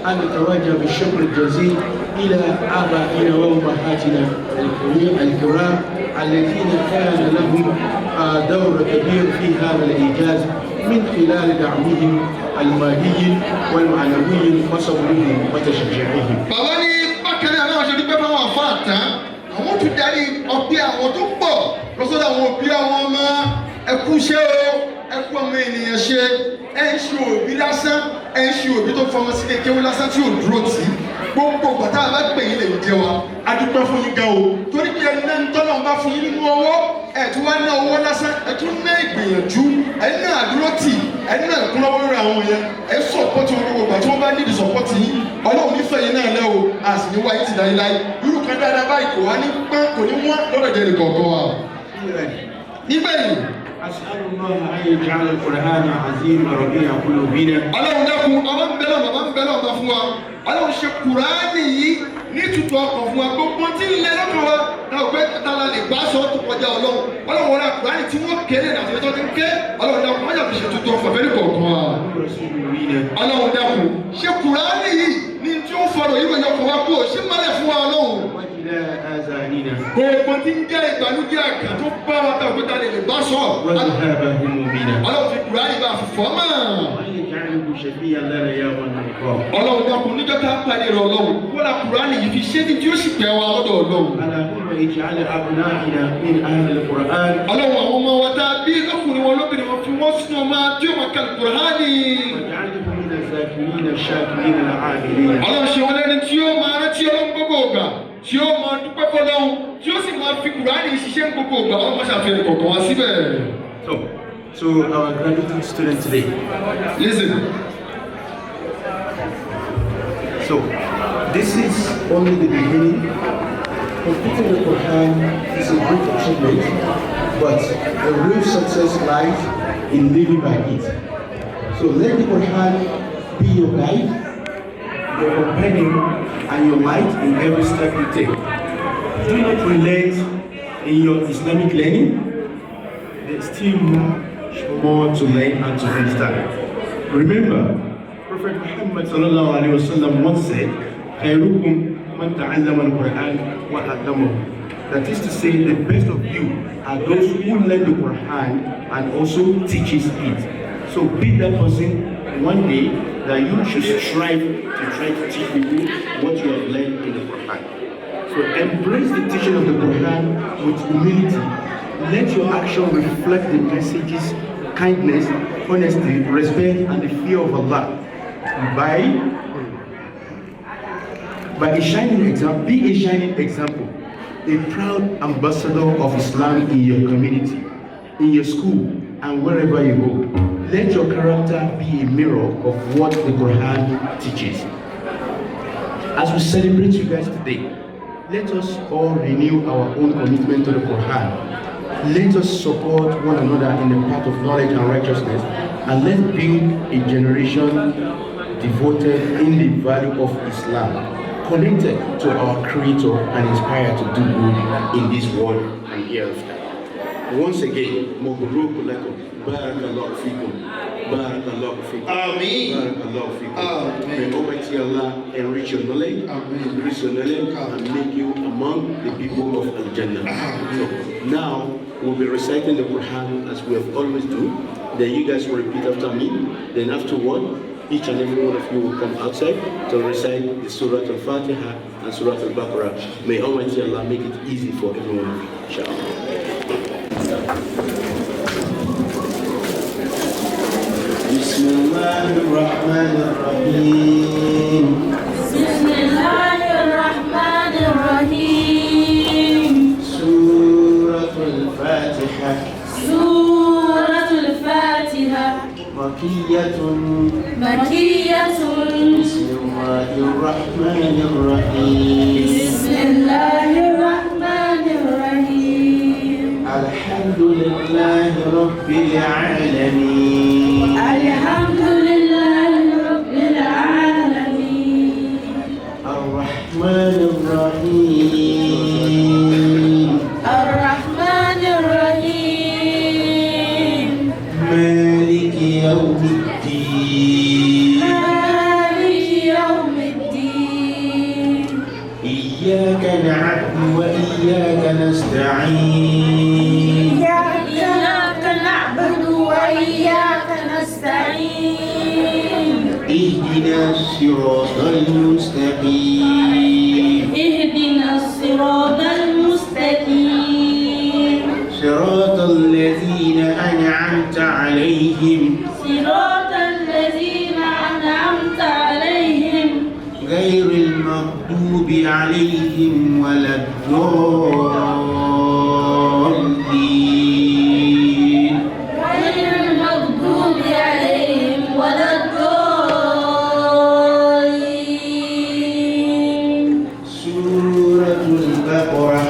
أن أتوجه بالشكر الجزيل إلى آبائنا وأمهاتنا الكرام الذين كان لهم دور كبير في هذا الإيجاز من خلال دعمهم المادي والمعنوي وصبرهم وتشجيعهم. Bàbá ní bákan náà náà ṣe dúpẹ́ fáwọn àfáà tán, àwọn tún darí ọpẹ́ àwọn tó pọ̀ lọ́sọ́dọ̀ àwọn òbí àwọn ọmọ. Ẹkú ṣe o, ẹkú ọmọ ènìyàn ṣe. Ẹ ń ṣe òbí lásán, ẹ ń ṣe òbí tó fọmọ sí kékeré lásán tí ò dúró tì í. Gbogbo bàtà bá pè yín lè jẹ wa, a dúpẹ́ fún yín gan o, torí pé ẹni náà ń tọ́lọ̀ ń bá fún yín nínú ọwọ́ ẹ̀ tún wá ná owó lásán, ẹ̀ tún ná ìgbìyànjú, ẹ̀ ná àdúró tì, ẹ̀ ná ìkúnlọ́wọ́ lórí àwọn yẹn, ẹ̀ support wọn gbogbo ìgbà tí wọ́n bá nídìí support yín. Ọlọ́run nífẹ̀ẹ́ yín náà lẹ́ o, a sì ní wáyé tì láíláí. Irú kan dáadáa báyìí kò wá ní pọ́n, kò ní wọ́n lọ́dọ̀ jẹ́ nìkọ̀ọ̀kan wa. Nígbẹ̀yìn, أسأل الله أن يجعل القرآن العظيم ربيع قلوبنا. Ọlọ́run dákun, ọba ń bẹ lọ́wọ́, bàbá ń bẹ lọ́wọ́ bá fún wa. Ọlọ́run ṣe Kùránì yìí ní tutù ọkàn fún wa. Gbogbo tí ń lẹ lọ́kàn wa náà pé tala lè gbá sọ tó kọjá Ọlọ́run. Ọlọ́run wọlé Kùránì tí wọ́n kéré àti tó ti ń ké. Ọlọ́run dákun, wọ́n yà fi ṣe tutù ọkàn fẹ́ẹ́ kọ̀ọ̀kan wa. Ọlọ́run dákun, ṣe Kùránì yìí ní tí ó fọ̀rọ̀ yìí wọ̀nyí ọkàn wa kú ò ṣe mọ́lẹ̀ fún wa, Ọlọ́run. وجلاء آذاننا. Gbogbo tí ń jẹ́ ìbànújẹ́ àkàn tó bá wa tàbí ta lè bá sọ. وذهاب همومنا. Ọlọ́run fi Kùránì bá fi fọ́ mọ́. وأن يجعله شفيعا لنا يوم نلقاه. Ọlọ́run dákun, níjọ́ tá a pàdé rẹ̀, Ọlọ́run wọ́n la Kùránì yìí fi ṣé ní tí ó sì pẹ́ wa lọ́dọ̀ Ọlọ́run. اللهم اجعل أبنائنا من أهل القرآن. Ọlọ́run, àwọn ọmọ wa tá a bí lọ́kùnrin wọn, lóbìnrin wọn, fi wọ́n sínú ọmọ tí ó máa ka Kùránì. واجعلهم من الذاكرين الشاكرين العاملين. Ọlọ́run, ṣe wọn lẹ́ni tí ó máa rántí Ọlọ́run gbogbo ìgbà, tí ó máa dúpẹ́ fọlọ́run, tí ó sì máa fi Kùránì ṣiṣẹ́ gbogbo ìgbà. Ọlọ́run máa ṣàfihàn kọ̀ọ̀kan wá síbẹ̀. So, to our graduating student today. Listen. So, this is only the beginning. Completing the Quran is a great achievement, but the real success lies in living by it. So let the Quran be your guide, your companion, and your light in every step you take. Do not relent in your Islamic learning. There's still much more to learn and to understand. Remember, Prophet Muhammad sallallahu alaihi wasallam once said, "خيركم من تعلم القرآن وعلمه." That is to say, the best of you are those who learn the Quran and also teaches it. So be that person one day that you should strive to try to teach people what you have learned in the Quran. So embrace the teaching of the Quran with humility. Let your action reflect the messages, kindness, honesty, respect, and the fear of Allah. By a shining example, be a shining example, a proud ambassador of Islam in your community, in your school, and wherever you go. Let your character be a mirror of what the Quran teaches. As we celebrate you guys today, let us all renew our own commitment to the Quran. Let us support one another in the path of knowledge and righteousness, and let's build a generation devoted in the value of Islam, connected to our Creator and inspired to do good in this world and hereafter. Once again, مبروك لكم. بارك الله فيكم. بارك الله فيكم. آمين. بارك الله فيكم. آمين. May Almighty Allah enrich your knowledge, increase your knowledge, and make you among the people of Al Jannah. So now we'll be reciting the Quran as we have always do. Then you guys will repeat after me. Then afterward, each and every one of you will come outside to recite the Surah Al-Fatiha and Surah Al-Baqarah. May Almighty Allah make it easy for every one of you. إن شاء الله. بسم الله الرحمن الرحيم. بسم الله الرحمن الرحيم. سورة الفاتحة. سورة الفاتحة. مكية. مكية. بسم الله الرحمن الرحيم. بسم الله الرحمن الرحيم. الحمد لله رب العالمين. الحمد لله رب العالمين. الرحمن الرحيم. الصراط المستقيم اهدنا الصراط المستقيم صراط الذين أنعمت عليهم صراط الذين أنعمت عليهم غير المغضوب عليهم ولا الضالين غير المغضوب عليهم ولا الضالين. سورة البقرة.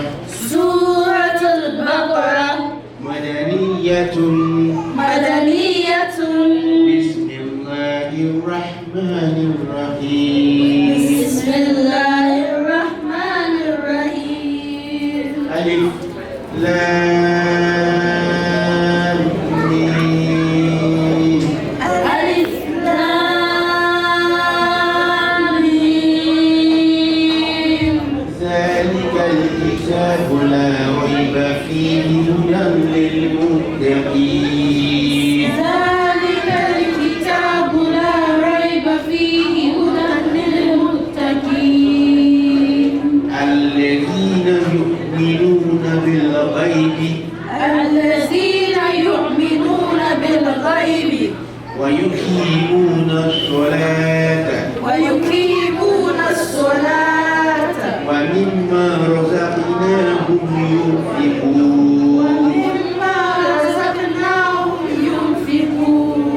سورة البقرة. مدنية. مدنية. بسم الله الرحمن الرحيم. بسم الله الرحمن الرحيم. ألف لام ميم. ألف لام ميم. ذلك الكتاب لا ريب فيه هدى للمتقين. ذلك الكتاب لا ريب فيه هدى للمتقين. الذين يؤمنون بالغيب. الذين يؤمنون بالغيب. ويقيمون الصلاة. ويقيمون الصلاة. ومما رزقناهم ينفقون. ومما رزقناهم ينفقون.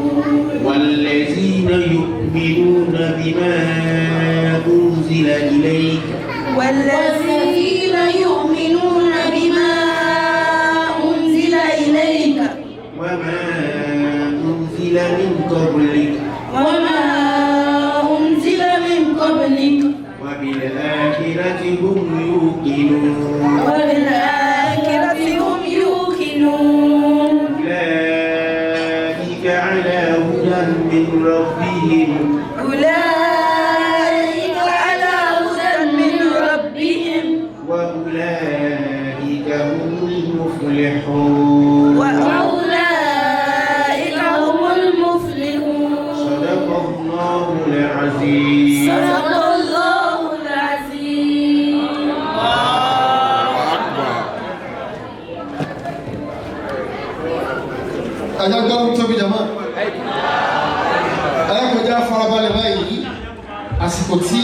والذين يؤمنون بما أنزل إليك. والذين يؤمنون بما أنزل إليك. وما أنزل من قبلك. وما أنزل من قبلك. وبالآخرة هم يوقنون. وبالآخرة هم يوقنون. أولئك على هدى من ربهم. أولئك على هدى من ربهم. وأولئك هم المفلحون. وأولئك هم المفلحون. صدق الله العظيم. صدق الله العظيم. Ẹjọ́ gbọ́dọ̀ tóbi jama. Ẹlẹ́kọ̀ọ́jà farabalẹ̀ báyìí. Àsìkò tí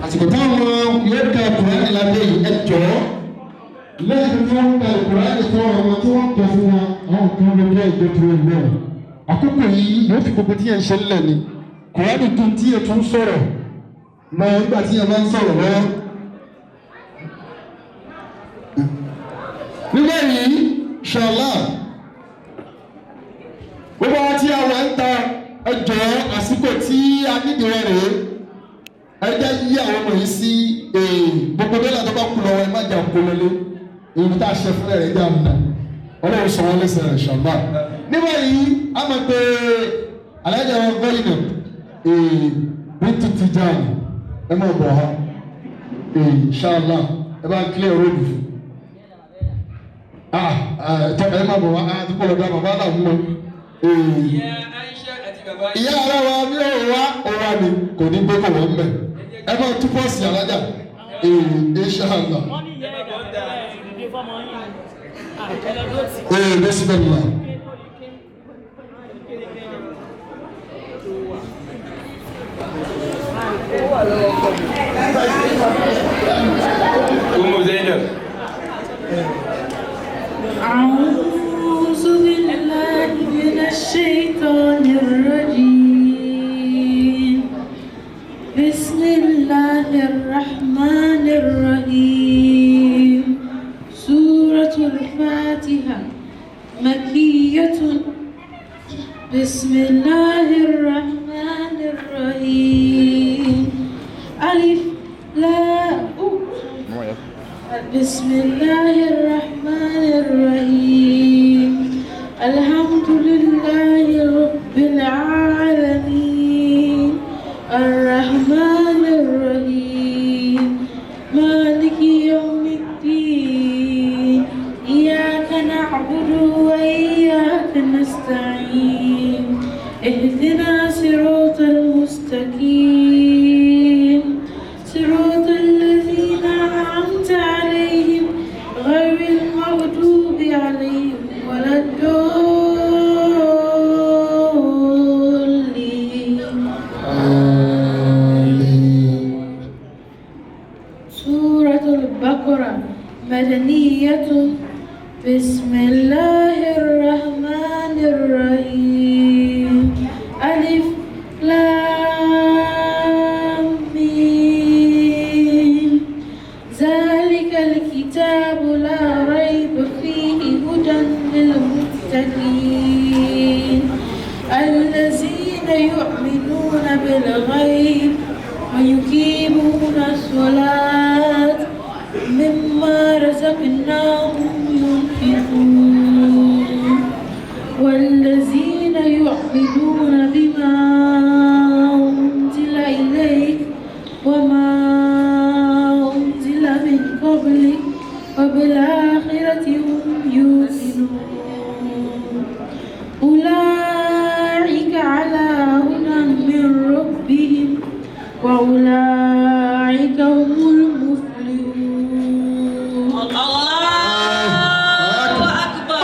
àsìkò táwọn yóò ka Kùránì lábẹ́ yìí, ẹ jọ̀ọ́, lẹ́yìn tí wọ́n ka Kùránì tó àwọn tí wọ́n kọ fún wa àwọn kan ló dé ìjọ tó ń lọ. Àkókò yìí yóò fi gbogbo tí yẹn ń ṣe ńlẹ̀ ni Kùránì tó tí yẹn tún sọ̀rọ̀ lọ nígbà tí yẹn bá ń sọ̀rọ̀ lọ́wọ́. Nígbà yìí, ṣọlá gbogbo àwọn tí a wà ń ta, ẹ jọ̀ọ́, àsìkò tí a nídìí rẹ̀ rèé. Ẹ jẹ́ yí àwọn ọmọ yìí sí gbogbo dọ́là tó bá kú lọ́wọ́, ẹ má jà kó lọlé. Èyí tá a ṣe fún ẹ̀rẹ́ jà nà Ọlọ́run sọ wọ́n lẹ́sẹ̀ rẹ̀ ṣọlá. Nígbà yìí a mọ̀ pé alájà wọn Zainab Bintu Tijani, ẹ má bọ̀ ha, ṣáàlà ẹ bá ń kílẹ̀ róòdù fún ẹ má bọ̀ wá àdúgbò lọ́dọ̀ bàbá náà mú ọ. Ìyá ara wa mi ò wá òwa ni kò ní gbé kò wọ́n mẹ́ ẹ máa tú pọ́ọ̀sì alájà, inṣàlá. Bismillah. Umu Zainab. أعوذ بالله من الشيطان الرجيم. بسم الله الرحمن الرحيم. سورة الفاتحة مكية. بسم الله الرحمن الرحيم. ألف لا بسم الله الرحمن الرحيم. الحمد لله رب العالمين. الرحمن الرحيم. مالك يوم الدين. إياك نعبد وإياك نستعين. اهدنا صراط ولا الضالين. سورة البقرة مدنية. بسم الله الرحمن الرحيم. ألف لام ميم. ذلك الكتاب لا ريب فيه هدى للمتقين الذين يؤمنون بالغيب ويقيمون الصلاة مما رزقناهم ينفقون والذين يؤمنون بما أنزل إليك وما أنزل من قبلك وبالآخرة هم يوقنون. أولئك على هدى من ربهم وأولئك هم المفلحون. الله أكبر.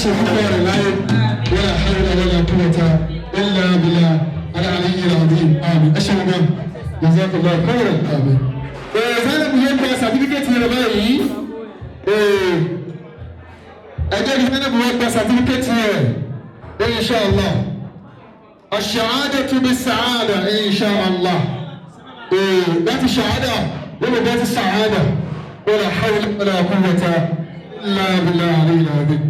Ṣe púpọ̀ rẹ̀ láyé. Wala hawla wala quwwata illa billah al-aliyyil azim. Àmín. Ẹ ṣeun gan, jazakallahu khairan. Àmín. Zainab yẹn gba certificate rẹ̀ báyìí. Ẹ jẹ́ kí Zainab wọ́n gba certificate rẹ̀, inshallah. Ash-shahadatu bis-sa'ada, inshallah. Láti ṣàhádà wọ́n bá ti sàhádà wala hawla wala quwwata illa billahi aliyyil azim.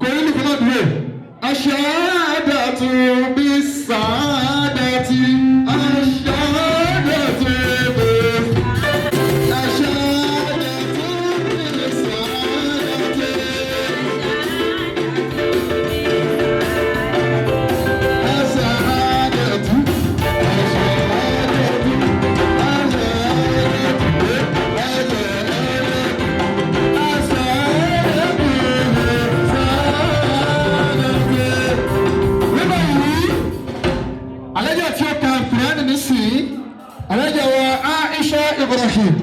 Kò ní nìkan náà dúró. Aṣ-ṣahadatu bis-sa'adati. Aṣ-ṣahadatu Alájà tí ó ka Kùránì nísìnyí, alájà wa Aisha Ibrahim.